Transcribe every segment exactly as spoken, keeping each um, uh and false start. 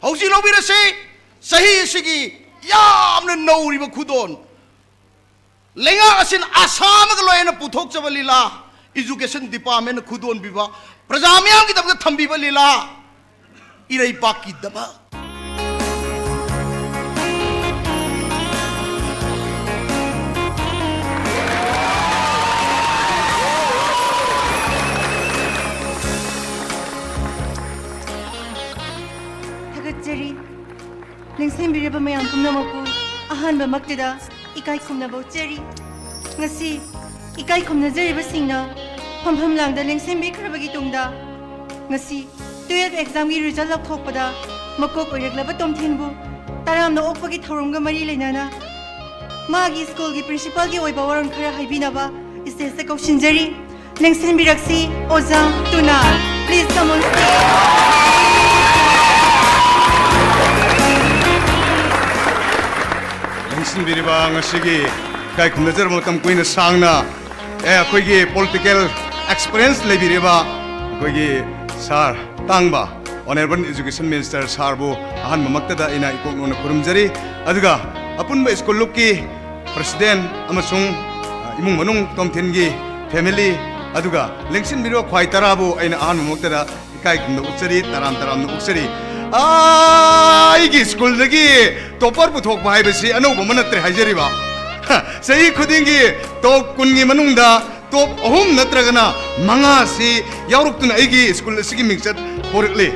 ꯍꯧꯖꯤꯛ ꯂꯧꯕꯤꯔꯁꯤ, ꯆꯍꯤ ꯑꯁꯤꯒꯤ ꯌꯥꯝꯅ ꯅꯧꯔꯤꯕ ꯈꯨꯗꯣꯜ, ꯂꯩꯉꯥꯛ ꯑꯁꯤꯅ ꯑꯁꯥ ꯑꯃꯒ ꯂꯣꯏꯅꯅ ꯄꯨꯊꯣꯛꯆꯕ ꯂꯤꯂꯥ, ꯏꯖꯨꯀꯦꯁꯟ ꯗꯤꯄꯥꯔꯠꯃꯦꯟꯅ ꯈꯨꯗꯣꯜ ꯄꯤꯕ, ꯄ꯭ꯔꯖꯥ ꯃꯤꯌꯥꯝꯒꯤꯗꯃꯛꯇ ꯊꯝꯕꯤꯕ ꯂꯤꯂꯥ, ꯏꯔꯩꯄꯥꯛꯀꯤꯗꯃꯛ꯫ ꯊꯥꯒꯠꯆꯔꯤ꯫ ꯂꯦꯡꯁꯤꯟꯕꯤꯔꯕ ꯃꯌꯥꯝ ꯄꯨꯝꯅꯃꯛꯄꯨ ꯑꯍꯥꯟꯕꯃꯛꯇꯗ ꯏꯀꯥꯏ ꯈꯨꯝꯅꯕ ꯎꯠꯆꯔꯤ꯫ ꯉꯁꯤ ꯏꯀꯥꯏ ꯈꯨꯝꯅꯖꯔꯤꯕꯁꯤꯡꯅ ꯐꯝꯐꯝ ꯂꯥꯡꯗ ꯂꯦꯡꯁꯤꯟꯕꯤꯈ꯭ꯔꯕꯒꯤ ꯇꯨꯡꯗ, ꯉꯁꯤ ꯇꯨꯌꯦꯜꯐ ꯑꯦꯛꯖꯥꯝꯒꯤ ꯔꯤꯖꯜ ꯂꯥꯎꯊꯣꯛꯄꯗ ꯃꯀꯣꯛ ꯑꯣꯏꯔꯛꯂꯕ ꯇꯣꯝꯊꯤꯟꯕꯨ ꯇꯔꯥꯝꯅ ꯑꯣꯛꯄꯒꯤ ꯊꯧꯔꯝꯒ ꯃꯔꯤ ꯂꯩꯅꯅ ꯃꯥꯒꯤ ꯁ꯭ꯀꯨꯜꯒꯤ ꯄ꯭ꯔꯤꯟꯁꯤꯄꯥꯜꯒꯤ ꯑꯣꯏꯕ ꯋꯥꯔꯣꯜ ꯈꯔ ꯍꯥꯏꯕꯤꯅꯕ ꯁ꯭ꯇꯦꯖꯇ ꯀꯧꯁꯤꯟꯖꯔꯤ꯫ ꯂꯦꯡꯁꯤꯟꯕꯤꯔꯛꯁꯤ ꯑꯣꯖꯥ ꯇꯨꯅꯥꯜ꯫ Please come on stage. ꯂꯦꯡꯁꯤꯟꯕꯤꯔꯤꯕ ꯉꯁꯤꯒꯤ ꯏꯀꯥꯏ ꯈꯨꯝꯅꯖꯔꯕ ꯃꯇꯝ ꯀꯨꯏꯅ ꯁꯥꯡꯅ, ꯑꯦ, ꯑꯩꯈꯣꯏꯒꯤ ꯄꯣꯂꯤꯇꯤꯀꯦꯜ ꯑꯦꯛꯁꯄꯤꯔꯤꯌꯦꯟꯁ ꯂꯩꯕꯤꯔꯤꯕ ꯑꯩꯈꯣꯏꯒꯤ ꯁꯥꯔ ꯇꯥꯡꯕ, ꯑꯣꯅꯔꯦꯕꯜ ꯏꯖꯨꯀꯦꯁꯟ ꯃꯤꯅꯤꯁꯇꯔ ꯁꯥꯔꯕꯨ ꯑꯍꯥꯟꯕꯃꯛꯇꯗ ꯑꯩꯅ ꯏꯀꯣꯛ ꯅꯣꯟꯅ ꯈꯨꯔꯨꯝꯖꯔꯤ꯫ ꯑꯗꯨꯒ ꯑꯄꯨꯟꯕ ꯁ꯭ꯀꯨꯜ ꯂꯨꯞꯀꯤ ꯄ꯭ꯔꯁꯤꯗꯦꯟ ꯑꯃꯁꯨꯡ, ꯑ, ꯏꯃꯨꯡ ꯃꯅꯨꯡ ꯇꯣꯝꯊꯤꯟꯒꯤ ꯐꯦꯃꯤꯂꯤ, ꯑꯗꯨꯒ ꯂꯦꯡꯁꯤꯟꯕꯤꯔꯤꯕ ꯈ꯭ꯋꯥꯏ ꯇꯔꯥꯕꯨ ꯑꯩꯅ ꯑꯍꯥꯟꯕꯃꯛꯇꯗ ꯏꯀꯥꯏ ꯈꯨꯝꯅ ꯎꯠꯆꯔꯤ, ꯇꯔꯥꯝ ꯇꯔꯥꯝꯅ ꯑꯣꯛꯆꯔꯤ꯫ ꯑꯥ, ꯑꯩꯒꯤ ꯁ꯭ꯀꯨꯜꯗꯒꯤ ꯇꯣꯞꯄꯔ ꯄꯨꯊꯣꯛꯄ ꯍꯥꯏꯕꯁꯤ ꯑꯅꯧꯕ ꯑꯃ ꯅꯠꯇ꯭ꯔꯦ ꯍꯥꯏꯖꯔꯤꯕ꯫ ꯍ, ꯆꯍꯤ ꯈꯨꯗꯤꯡꯒꯤ ꯇꯣꯞ ꯀꯨꯟꯒꯤ ꯃꯅꯨꯡꯗ ꯇꯣꯞ ꯑꯍꯨꯝ ꯅꯠꯇ꯭ꯔꯒꯅ ꯃꯉꯥꯁꯤ ꯌꯥꯎꯔꯛꯇꯨꯅ ꯑꯩꯒꯤ ꯁ꯭ꯀꯨꯜ ꯑꯁꯤꯒꯤ ꯃꯤꯡꯆꯠ ꯍꯣꯔꯛꯂꯤ꯫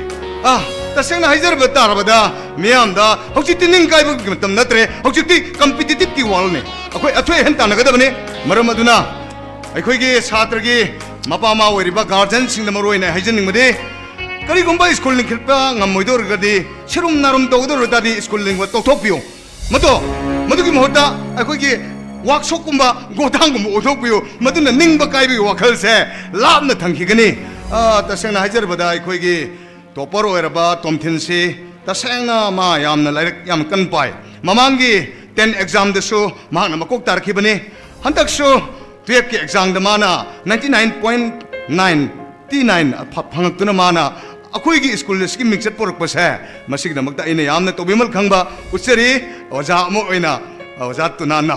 ꯑꯥ, ꯇꯁꯦꯡꯅ ꯍꯥꯏꯖꯔꯕ ꯇꯥꯔꯕꯗ ꯃꯤꯌꯥꯝꯗ ꯍꯧꯖꯤꯛꯇꯤ ꯅꯤꯡꯀꯥꯏꯕꯒꯤ ꯃꯇꯝ ꯅꯠꯇ꯭ꯔꯦ, ꯍꯧꯖꯤꯛꯇꯤ ꯀꯝꯄꯤꯇꯤꯇꯤꯞꯀꯤ ꯋꯥꯔꯜꯅꯤ꯫ ꯑꯩꯈꯣꯏ ꯑꯊꯣꯏ ꯑꯍꯦꯟ ꯇꯥꯟꯅꯒꯗꯕꯅꯤ꯫ ꯃꯔꯝ ꯑꯗꯨꯅ ꯑꯩꯈꯣꯏꯒꯤ ꯁꯥꯇ꯭ꯔꯒꯤ ꯃꯄꯥ ꯃꯃꯥ ꯑꯣꯏꯔꯤꯕ ꯒꯥꯔꯖꯤꯌꯟꯁꯤꯡꯗ ꯃꯔꯨ ꯑꯣꯏꯅ ꯍꯥꯏꯖꯅꯤꯡꯕꯗꯤ, ꯀꯔꯤꯒꯨꯝꯕ ꯁ꯭ꯀꯨꯜ ꯂꯤꯡꯈꯠꯄ ꯉꯝꯃꯣꯏꯗꯧꯔꯒꯗꯤ, ꯁꯤꯔꯨꯝ ꯅꯥꯔꯨꯝ ꯇꯧꯒꯗꯧꯔ ꯇꯥꯔꯗꯤ ꯁ꯭ꯀꯨꯜ ꯂꯤꯡꯕ ꯇꯣꯛꯊꯣꯛꯄꯤꯌꯨ꯫ ꯃꯗꯣ, ꯃꯗꯨꯒꯤ ꯃꯍꯨꯠꯇ ꯑꯩꯈꯣꯏꯒꯤ ꯋꯥꯛꯁꯣꯞꯀꯨꯝꯕ, ꯒꯣꯗꯥꯎꯟꯒꯨꯝꯕ ꯑꯣꯟꯊꯣꯛꯄꯤꯌꯨ꯫ ꯃꯗꯨꯅ ꯅꯤꯡꯕ ꯀꯥꯏꯕꯒꯤ ꯋꯥꯈꯜꯁꯦ ꯂꯥꯞꯅ ꯊꯝꯈꯤꯒꯅꯤ꯫ ꯑ, ꯇꯁꯦꯡꯅ ꯍꯥꯏꯖꯔꯕꯗ, ꯑꯩꯈꯣꯏꯒꯤ ꯇꯣꯞꯄꯔ ꯑꯣꯏꯔꯕ ꯇꯣꯝꯊꯤꯟꯁꯤ ꯇꯁꯦꯡꯅ ꯃꯥ ꯌꯥꯝꯅ ꯂꯥꯏꯔꯤꯛ ꯌꯥꯝ ꯀꯟ ꯄꯥꯏ꯫ ꯃꯃꯥꯡꯒꯤ ꯇꯦꯟ ꯑꯦꯛꯖꯥꯝꯗꯁꯨ ꯃꯍꯥꯛꯅ ꯃꯀꯣꯛ ꯇꯥꯔꯛꯈꯤꯕꯅꯤ꯫ ꯍꯟꯗꯛꯁꯨ ꯇꯨꯌꯦꯜꯐꯀꯤ ꯑꯦꯛꯖꯥꯝꯗ ꯃꯥꯅ ninety nine point ninety nine ꯐ-, ꯐꯪꯉꯛꯇꯨꯅ ꯃꯥꯅ ꯑꯩꯈꯣꯏꯒꯤ ꯁ꯭ꯀꯨꯜ ꯑꯁꯤꯒꯤ ꯃꯤꯡꯆꯠ ꯄꯨꯔꯛꯄꯁꯦ, ꯃꯁꯤꯒꯤꯗꯃꯛꯇ ꯑꯩꯅ ꯌꯥꯝꯅ ꯇꯧꯕꯤꯃꯜ ꯈꯪꯕ ꯎꯠꯆꯔꯤ꯫ ꯑꯣꯖꯥ ꯑꯃ ꯑꯣꯏꯅ, ꯑꯣꯖꯥ ꯇꯨꯅꯥꯟꯅ,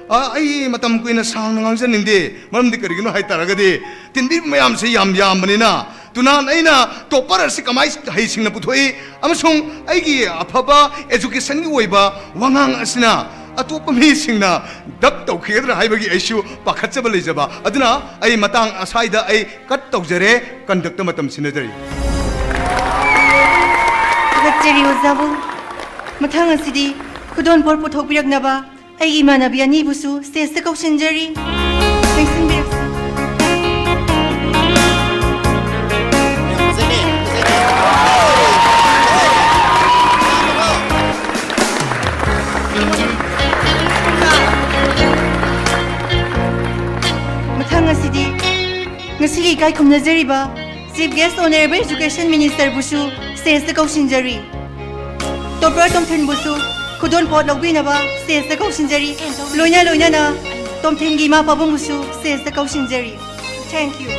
ꯑ, ꯑꯩ ꯃꯇꯝ ꯀꯨꯏꯅ ꯁꯥꯡꯅ ꯉꯥꯡꯖꯅꯤꯡꯗꯦ꯫ ꯃꯔꯝꯗꯤ ꯀꯔꯤꯒꯤꯅꯣ ꯍꯥꯏ ꯇꯥꯔꯒꯗꯤ, ꯇꯤꯟꯕꯤꯔꯤꯕ ꯃꯌꯥꯝꯁꯤ ꯌꯥꯝ ꯌꯥꯝꯕꯅꯤꯅ, ꯇꯨꯅꯥꯟ ꯑꯩꯅ ꯇꯣꯞꯄꯔ ꯑꯁꯤ ꯀꯃꯥꯏ ꯍꯩꯁꯤꯡꯅ ꯄꯨꯊꯣꯛꯏ ꯑꯃꯁꯨꯡ ꯑꯩꯒꯤ ꯑꯐꯕ ꯑꯦꯖꯨꯀꯦꯁꯟꯒꯤ ꯑꯣꯏꯕ ꯋꯥꯉꯥꯡ ꯑꯁꯤꯅ ꯑꯇꯣꯞꯄ ꯃꯤꯁꯤꯡꯅ ꯗꯞ ꯇꯧꯈꯤꯒꯗ꯭ꯔꯥ ꯍꯥꯏꯕꯒꯤ ꯑꯩꯁꯨ ꯄꯥꯈꯠꯆꯕ ꯂꯩꯖꯕ꯫ ꯑꯗꯨꯅ ꯑꯩ ꯃꯇꯥꯡ ꯑꯁ꯭ꯋꯥꯏꯗ ꯑꯩ ꯀꯠ ꯇꯧꯖꯔꯦ, ꯀꯟꯗꯛꯇ ꯃꯇꯝ ꯁꯤꯟꯅꯖꯔꯤ꯫ ꯊꯥꯒꯠꯆꯔꯤ ꯑꯣꯖꯥꯕꯨ꯫ ꯃꯊꯪ ꯑꯁꯤꯗꯤ ꯈꯨꯗꯣꯜꯄꯣꯠ ꯄꯨꯊꯣꯛꯄꯤꯔꯛꯅꯕ ꯑꯩꯒꯤ ꯏꯃꯥꯟꯅꯕꯤ ꯑꯅꯤꯕꯨꯁꯨ ꯁ꯭ꯇꯦꯖꯇ ꯀꯧꯁꯤꯟꯖꯔꯤ꯫ ꯆꯪꯁꯤꯟꯕꯤꯔꯛꯁꯤ꯫ ꯃꯊꯪ ꯑꯁꯤꯗꯤ ꯉꯁꯤꯒꯤ ꯏꯀꯥꯏ ꯈꯨꯝꯅꯖꯔꯤꯕ Chief Guest Honourable Education Ministerꯕꯨꯁꯨ ꯁ꯭ꯇꯦꯖꯇ ꯀꯧꯁꯤꯟꯖꯔꯤ꯫ ꯇꯣꯞꯄꯔ ꯇꯣꯝꯊꯤꯟꯕꯨꯁꯨ ꯈꯨꯗꯣꯜ ꯄꯣꯠ ꯂꯧꯕꯤꯅꯕ ꯁ꯭ꯇꯦꯖꯇ ꯀꯧꯁꯤꯟꯖꯔꯤ꯫ ꯂꯣꯏꯅ ꯂꯣꯏꯅꯅ ꯇꯣꯝꯊꯤꯟꯒꯤ ꯏꯃꯥ ꯄꯥꯕꯨꯡꯕꯨꯁꯨ ꯁ꯭ꯇꯦꯖꯇ ꯀꯧꯁꯤꯟꯖꯔꯤ꯫ Thank you.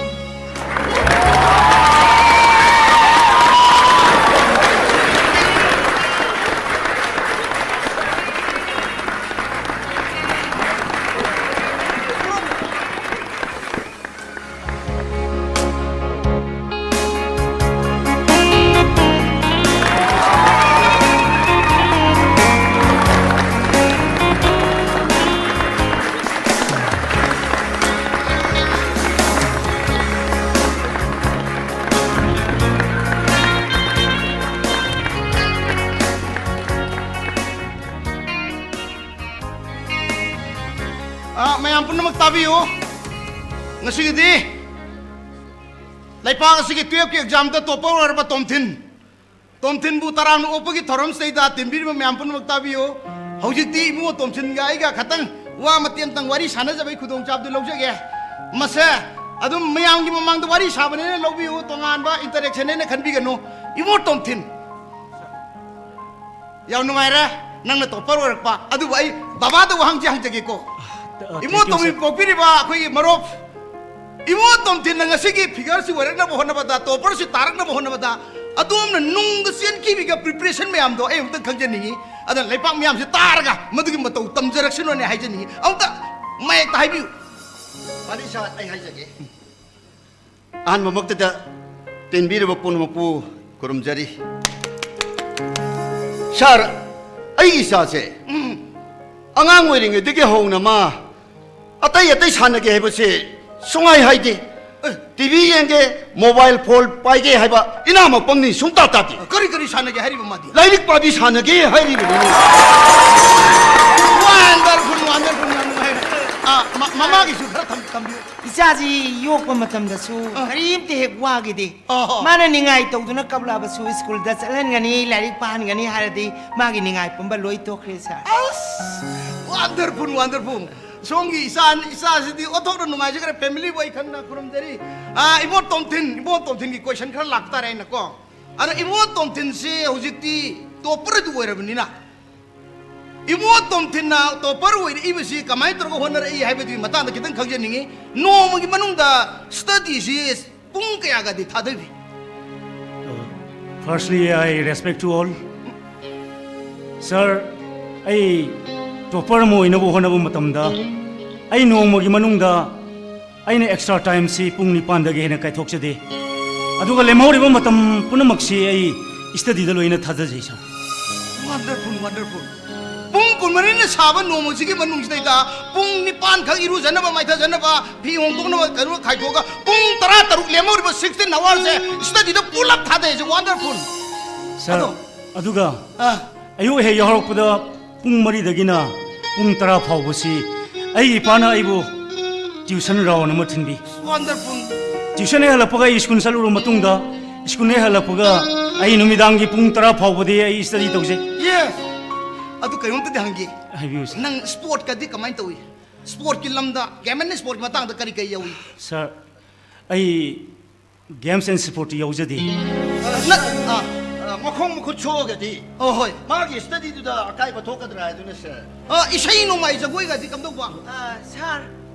ꯑꯥ, ꯃꯌꯥꯝ ꯄꯨꯝꯅꯃꯛ ꯇꯥꯕꯤꯌꯨ꯫ ꯉꯁꯤꯒꯤꯗꯤ ꯂꯩꯄꯥꯛ ꯑꯁꯤꯒꯤ ꯇꯨꯌꯦꯜꯐꯀꯤ ꯑꯦꯛꯖꯥꯝꯗ ꯇꯣꯞꯄꯔ ꯑꯣꯏꯔꯕ ꯇꯣꯝꯊꯤꯟ, ꯇꯣꯝꯊꯤꯟꯕꯨ ꯇꯔꯥꯝꯅ ꯑꯣꯛꯄꯒꯤ ꯊꯧꯔꯝꯁꯤꯗꯩꯗ ꯇꯤꯟꯕꯤꯔꯤꯕ ꯃꯌꯥꯝ ꯄꯨꯝꯅꯃꯛ ꯇꯥꯕꯤꯌꯨ꯫ ꯍꯧꯖꯤꯛꯇꯤ ꯏꯕꯨꯡꯉꯣ ꯇꯣꯝꯊꯤꯟꯒ ꯑꯩꯒ ꯈꯇꯪ ꯋꯥ ꯃꯇꯦꯛ ꯑꯃꯇꯪ ꯋꯥꯔꯤ ꯁꯥꯟꯅꯖꯕꯒꯤ ꯈꯨꯗꯣꯡꯆꯥꯕꯗꯨ ꯂꯧꯖꯒꯦ꯫ ꯃꯁꯦ ꯑꯗꯨꯝ ꯃꯌꯥꯝꯒꯤ ꯃꯃꯥꯡꯗ ꯋꯥꯔꯤ ꯁꯥꯕꯅꯦꯅ ꯂꯧꯕꯤꯌꯨ, ꯇꯣꯉꯥꯟꯕ interaction ꯍꯥꯏꯅ ꯈꯟꯕꯤꯒꯅꯨ꯫ ꯏꯕꯨꯡꯉꯣ ꯇꯣꯝꯊꯤꯟ, ꯌꯥꯝ ꯅꯨꯡꯉꯥꯏꯔꯦ ꯅꯪꯅ ꯇꯣꯞꯄꯔ ꯑꯣꯏꯔꯛꯄ꯫ ꯑꯗꯨꯕꯨ ꯑꯩ ꯕꯕꯥꯗ ꯋꯥꯍꯪꯁꯦ ꯍꯪꯖꯒꯦꯀꯣ꯫ ꯑ, Imo thank you, Tombi sir꯫ ꯄꯣꯛꯄꯤꯔꯤꯕ ꯑꯩꯈꯣꯏꯒꯤ ꯃꯔꯨꯞ ꯏꯕꯣ ꯇꯣꯝꯊꯤꯟꯅ ꯉꯁꯤꯒꯤ figureꯁꯤ ꯑꯣꯏꯔꯛꯅꯕ ꯍꯣꯠꯅꯕꯗ, topperꯁꯤ ꯇꯥꯔꯛꯅꯕ ꯍꯣꯠꯅꯕꯗ ꯑꯗꯣꯝꯅ ꯅꯨꯡꯗ ꯆꯦꯟꯈꯤꯕꯤꯒ preparation ꯃꯌꯥꯝꯗꯣ ꯑꯩ ꯑꯃꯨꯛꯇꯪ ꯈꯪꯖꯅꯤꯡꯉꯤ꯫ ꯑꯗꯨꯅ ꯂꯩꯄꯥꯛ ꯃꯤꯌꯥꯝꯁꯤ ꯇꯥꯔꯒ ꯃꯗꯨꯒꯤ ꯃꯇꯧ ꯇꯝꯖꯔꯛꯁꯅꯨꯅꯦ ꯍꯥꯏꯖꯅꯤꯡꯉꯤ꯫ ꯑꯃꯨꯛꯇ ꯃꯌꯦꯛꯇ ꯍꯥꯏꯕꯤꯌꯨ꯫ ꯃꯥꯅꯤ ꯁꯥꯔ, ꯑꯩ ꯍꯥꯏꯖꯒꯦ꯫ ꯑꯍꯥꯟꯕꯃꯛꯇꯗ ꯇꯤꯟꯕꯤꯔꯕ ꯄꯨꯝꯅꯃꯛꯄꯨ ꯈꯨꯔꯨꯝꯖꯔꯤ꯫ ꯁꯥꯔ, ꯑꯩꯒꯤ ꯏꯆꯥꯁꯦ ꯑꯉꯥꯡ ꯑꯣꯏꯔꯤꯉꯩꯗꯒꯤ ꯍꯧꯅ ꯃꯥ ꯑꯇꯩ ꯑꯇꯩ ꯁꯥꯟꯅꯒꯦ ꯍꯥꯏꯕꯁꯦ ꯁꯨꯡꯍꯥꯏ ꯍꯥꯏꯗꯦ꯫ ꯇꯤꯚꯤ ꯌꯦꯡꯒꯦ, mobile phone ꯄꯥꯏꯒꯦ ꯍꯥꯏꯕ ꯏꯅꯥꯃ ꯄꯪꯅꯤ ꯁꯨꯡꯇꯥ ꯇꯥꯗꯦ꯫ ꯀꯔꯤ ꯀꯔꯤ ꯁꯥꯟꯅꯒꯦ ꯍꯥꯏꯔꯤꯕ ꯃꯥꯗꯤ? ꯂꯥꯏꯔꯤꯛ ꯄꯥꯕꯤ ꯁꯥꯟꯅꯒꯦ ꯍꯥꯏꯔꯤꯕꯅꯤ꯫ Wonderful, wonderful, ꯌꯥꯝ ꯅꯨꯡꯉꯥꯏꯔꯦ꯫ ꯑ, ꯃ-, ꯃꯃꯥꯒꯤꯁꯨ ꯈꯔ ꯊꯝ-, ꯊꯝꯕꯤꯌꯨ꯫ ꯏꯆꯥꯁꯤ ꯌꯣꯛꯄ ꯃꯇꯝꯗꯁꯨ ꯑ꯫ ꯀꯔꯤꯝꯇ ꯍꯦꯛ ꯋꯥꯈꯤꯗꯦ꯫ ꯑꯍꯣ꯫ ꯃꯥꯅ ꯅꯤꯡꯉꯥꯏ ꯇꯧꯗꯨꯅ ꯀꯞꯂꯛꯑꯕꯁꯨ ꯁ꯭ꯀꯨꯜꯗ ꯆꯠꯍꯟꯒꯅꯤ, ꯂꯥꯏꯔꯤꯛ ꯄꯥꯍꯟꯒꯅꯤ ꯍꯥꯏꯔꯗꯤ ꯃꯥꯒꯤ ꯅꯤꯡꯉꯥꯏ ꯄꯨꯝꯕ ꯂꯣꯏ ꯇꯣꯛꯈ꯭ꯔꯦ, ꯁꯥꯔ꯫ ꯑꯁ! Wonderful, wonderful꯫ ꯁꯣꯝꯒꯤ ꯏꯆꯥ, ꯏꯆꯥꯁꯤꯗꯤ ꯑꯣꯟꯊꯣꯛꯅ ꯅꯨꯡꯉꯥꯏꯖꯈ꯭ꯔꯦ꯫ Familyꯕꯨ ꯑꯩ ꯈꯪꯅ ꯈꯨꯔꯨꯝꯖꯔꯤ꯫ ꯑꯥ, ꯏꯕꯣ ꯇꯣꯝꯊꯤꯟ, ꯏꯕꯣ ꯇꯣꯝꯊꯤꯟꯒꯤ question ꯈꯔ ꯂꯥꯛꯇꯥꯔꯦ ꯑꯩꯅꯀꯣ꯫ ꯑꯗꯣ ꯏꯕꯣ ꯇꯣꯝꯊꯤꯟꯁꯤ ꯍꯧꯖꯤꯛꯇꯤ topperꯗꯨ ꯑꯣꯏꯔꯕꯅꯤꯅ, ꯏꯕꯣ ꯇꯣꯝꯊꯤꯟꯅ topper ꯑꯣꯏꯔꯛꯏꯕꯁꯤ ꯀꯃꯥꯏꯅ ꯇꯧꯔꯒ ꯍꯣꯠꯅꯔꯛꯏ ꯍꯥꯏꯕꯗꯨꯒꯤ ꯃꯇꯥꯡꯗ ꯈꯤꯇꯪ ꯈꯪꯖꯅꯤꯡꯉꯤ꯫ ꯅꯣꯡꯃꯒꯤ ꯃꯅꯨꯡꯗ studyꯁꯤ ꯄꯨꯡ ꯀꯌꯥꯒꯗꯤ ꯊꯥꯗꯕꯤ? Firstly, I respect to all. Sir, ꯑꯩ topper ꯑꯃ ꯑꯣꯏꯅꯕ ꯍꯣꯠꯅꯕ ꯃꯇꯝꯗ ꯑꯩ ꯅꯣꯡꯃꯒꯤ ꯃꯅꯨꯡꯗ ꯑꯩꯅ extra timeꯁꯤ ꯄꯨꯡ ꯅꯤꯄꯥꯟꯗꯒꯤ ꯍꯦꯟꯅ ꯀꯥꯏꯊꯣꯛꯆꯗꯦ꯫ ꯑꯗꯨꯒ ꯂꯦꯝꯍꯧꯔꯤꯕ ꯃꯇꯝ ꯄꯨꯝꯅꯃꯛꯁꯤ ꯑꯩ studyꯗ ꯂꯣꯏꯅ ꯊꯥꯗꯖꯩ, sir꯫ Wonderful, wonderful꯫ ꯄꯨꯡ ꯀꯨꯟꯃꯔꯤꯅ ꯁꯥꯕ ꯅꯣꯡꯃꯁꯤꯒꯤ ꯃꯅꯨꯡꯁꯤꯗꯩꯗ ꯄꯨꯡ ꯅꯤꯄꯥꯟꯈꯛ ꯏꯔꯨꯖꯅꯕ, ꯃꯥꯏꯊꯖꯅꯕ, ꯐꯤ ꯍꯣꯡꯗꯣꯛꯅꯕ ꯀꯩꯅꯣ ꯈꯥꯏꯗꯣꯛꯑꯒ ꯄꯨꯡ ꯇꯔꯥ ꯇꯔꯨꯛ ꯂꯦꯝꯍꯧꯔꯤꯕ sixteen hoursꯁꯦ studyꯗ ꯄꯨꯂꯞ ꯊꯥꯗꯩꯁꯦ꯫ Wonderful꯫ Sir, ꯑꯗꯣ ꯑꯗꯨꯒ ꯑꯥ꯫ ꯑꯌꯨꯛ ꯍꯦꯛ ꯌꯥꯍꯧꯔꯛꯄꯗ ꯄꯨꯡ ꯃꯔꯤꯗꯒꯤꯅ ꯄꯨꯡ ꯇꯔꯥ ꯐꯥꯎꯕꯁꯤ ꯑꯩꯒꯤ ꯏꯄꯥꯅ ꯑꯩꯕꯨ tuition round ꯑꯃ ꯊꯤꯟꯕꯤ꯫ Wonderful꯫ Tuition ꯍꯦꯛ ꯍꯜꯂꯛꯄꯒ ꯑꯩ ꯁ꯭ꯀꯨꯜ ꯆꯠꯂꯨꯔꯕ ꯃꯇꯨꯡꯗ, ꯁ꯭ꯀꯨꯜ ꯍꯦꯛ ꯍꯜꯂꯛꯄꯒ ꯑꯩ ꯅꯨꯃꯤꯗꯥꯡꯒꯤ ꯄꯨꯡ ꯇꯔꯥ ꯐꯥꯎꯕꯗꯤ ꯑꯩ study ꯇꯧꯖꯩ꯫ Yes꯫ ꯑꯗꯨ ꯀꯩꯅꯣꯝꯇꯗꯤ ꯍꯪꯒꯦ꯫ ꯍꯥꯏꯕꯤꯌꯨ, sir꯫ ꯅꯪ sportꯀꯗꯤ ꯀꯃꯥꯏꯅ ꯇꯧꯏ? Sportꯀꯤ ꯂꯝꯗ, game and sportꯀꯤ ꯃꯇꯥꯡꯗ ꯀꯔꯤ ꯀꯔꯤ ꯌꯥꯎꯏ? Sir, ꯑꯩ games and sportꯇꯤ ꯌꯥꯎꯖꯗꯦ꯫ ꯑ, ꯅꯠ-, ꯑ, ꯑ, ꯃꯈꯣꯡ ꯃꯈꯨꯠ ꯁꯣꯛꯑꯒꯗꯤ ꯑꯣ, ꯍꯣꯏ꯫ ꯃꯥꯒꯤ studyꯗꯨꯗ ꯑꯀꯥꯏꯕ ꯊꯣꯛꯀꯗ꯭ꯔꯥ ꯍꯥꯏꯗꯨꯅ, sir꯫ ꯑ, ꯏꯁꯩ ꯅꯣꯡꯃꯥꯏ ꯖꯒꯣꯏꯒꯗꯤ ꯀꯝꯗꯧꯕ? ꯑ, sir,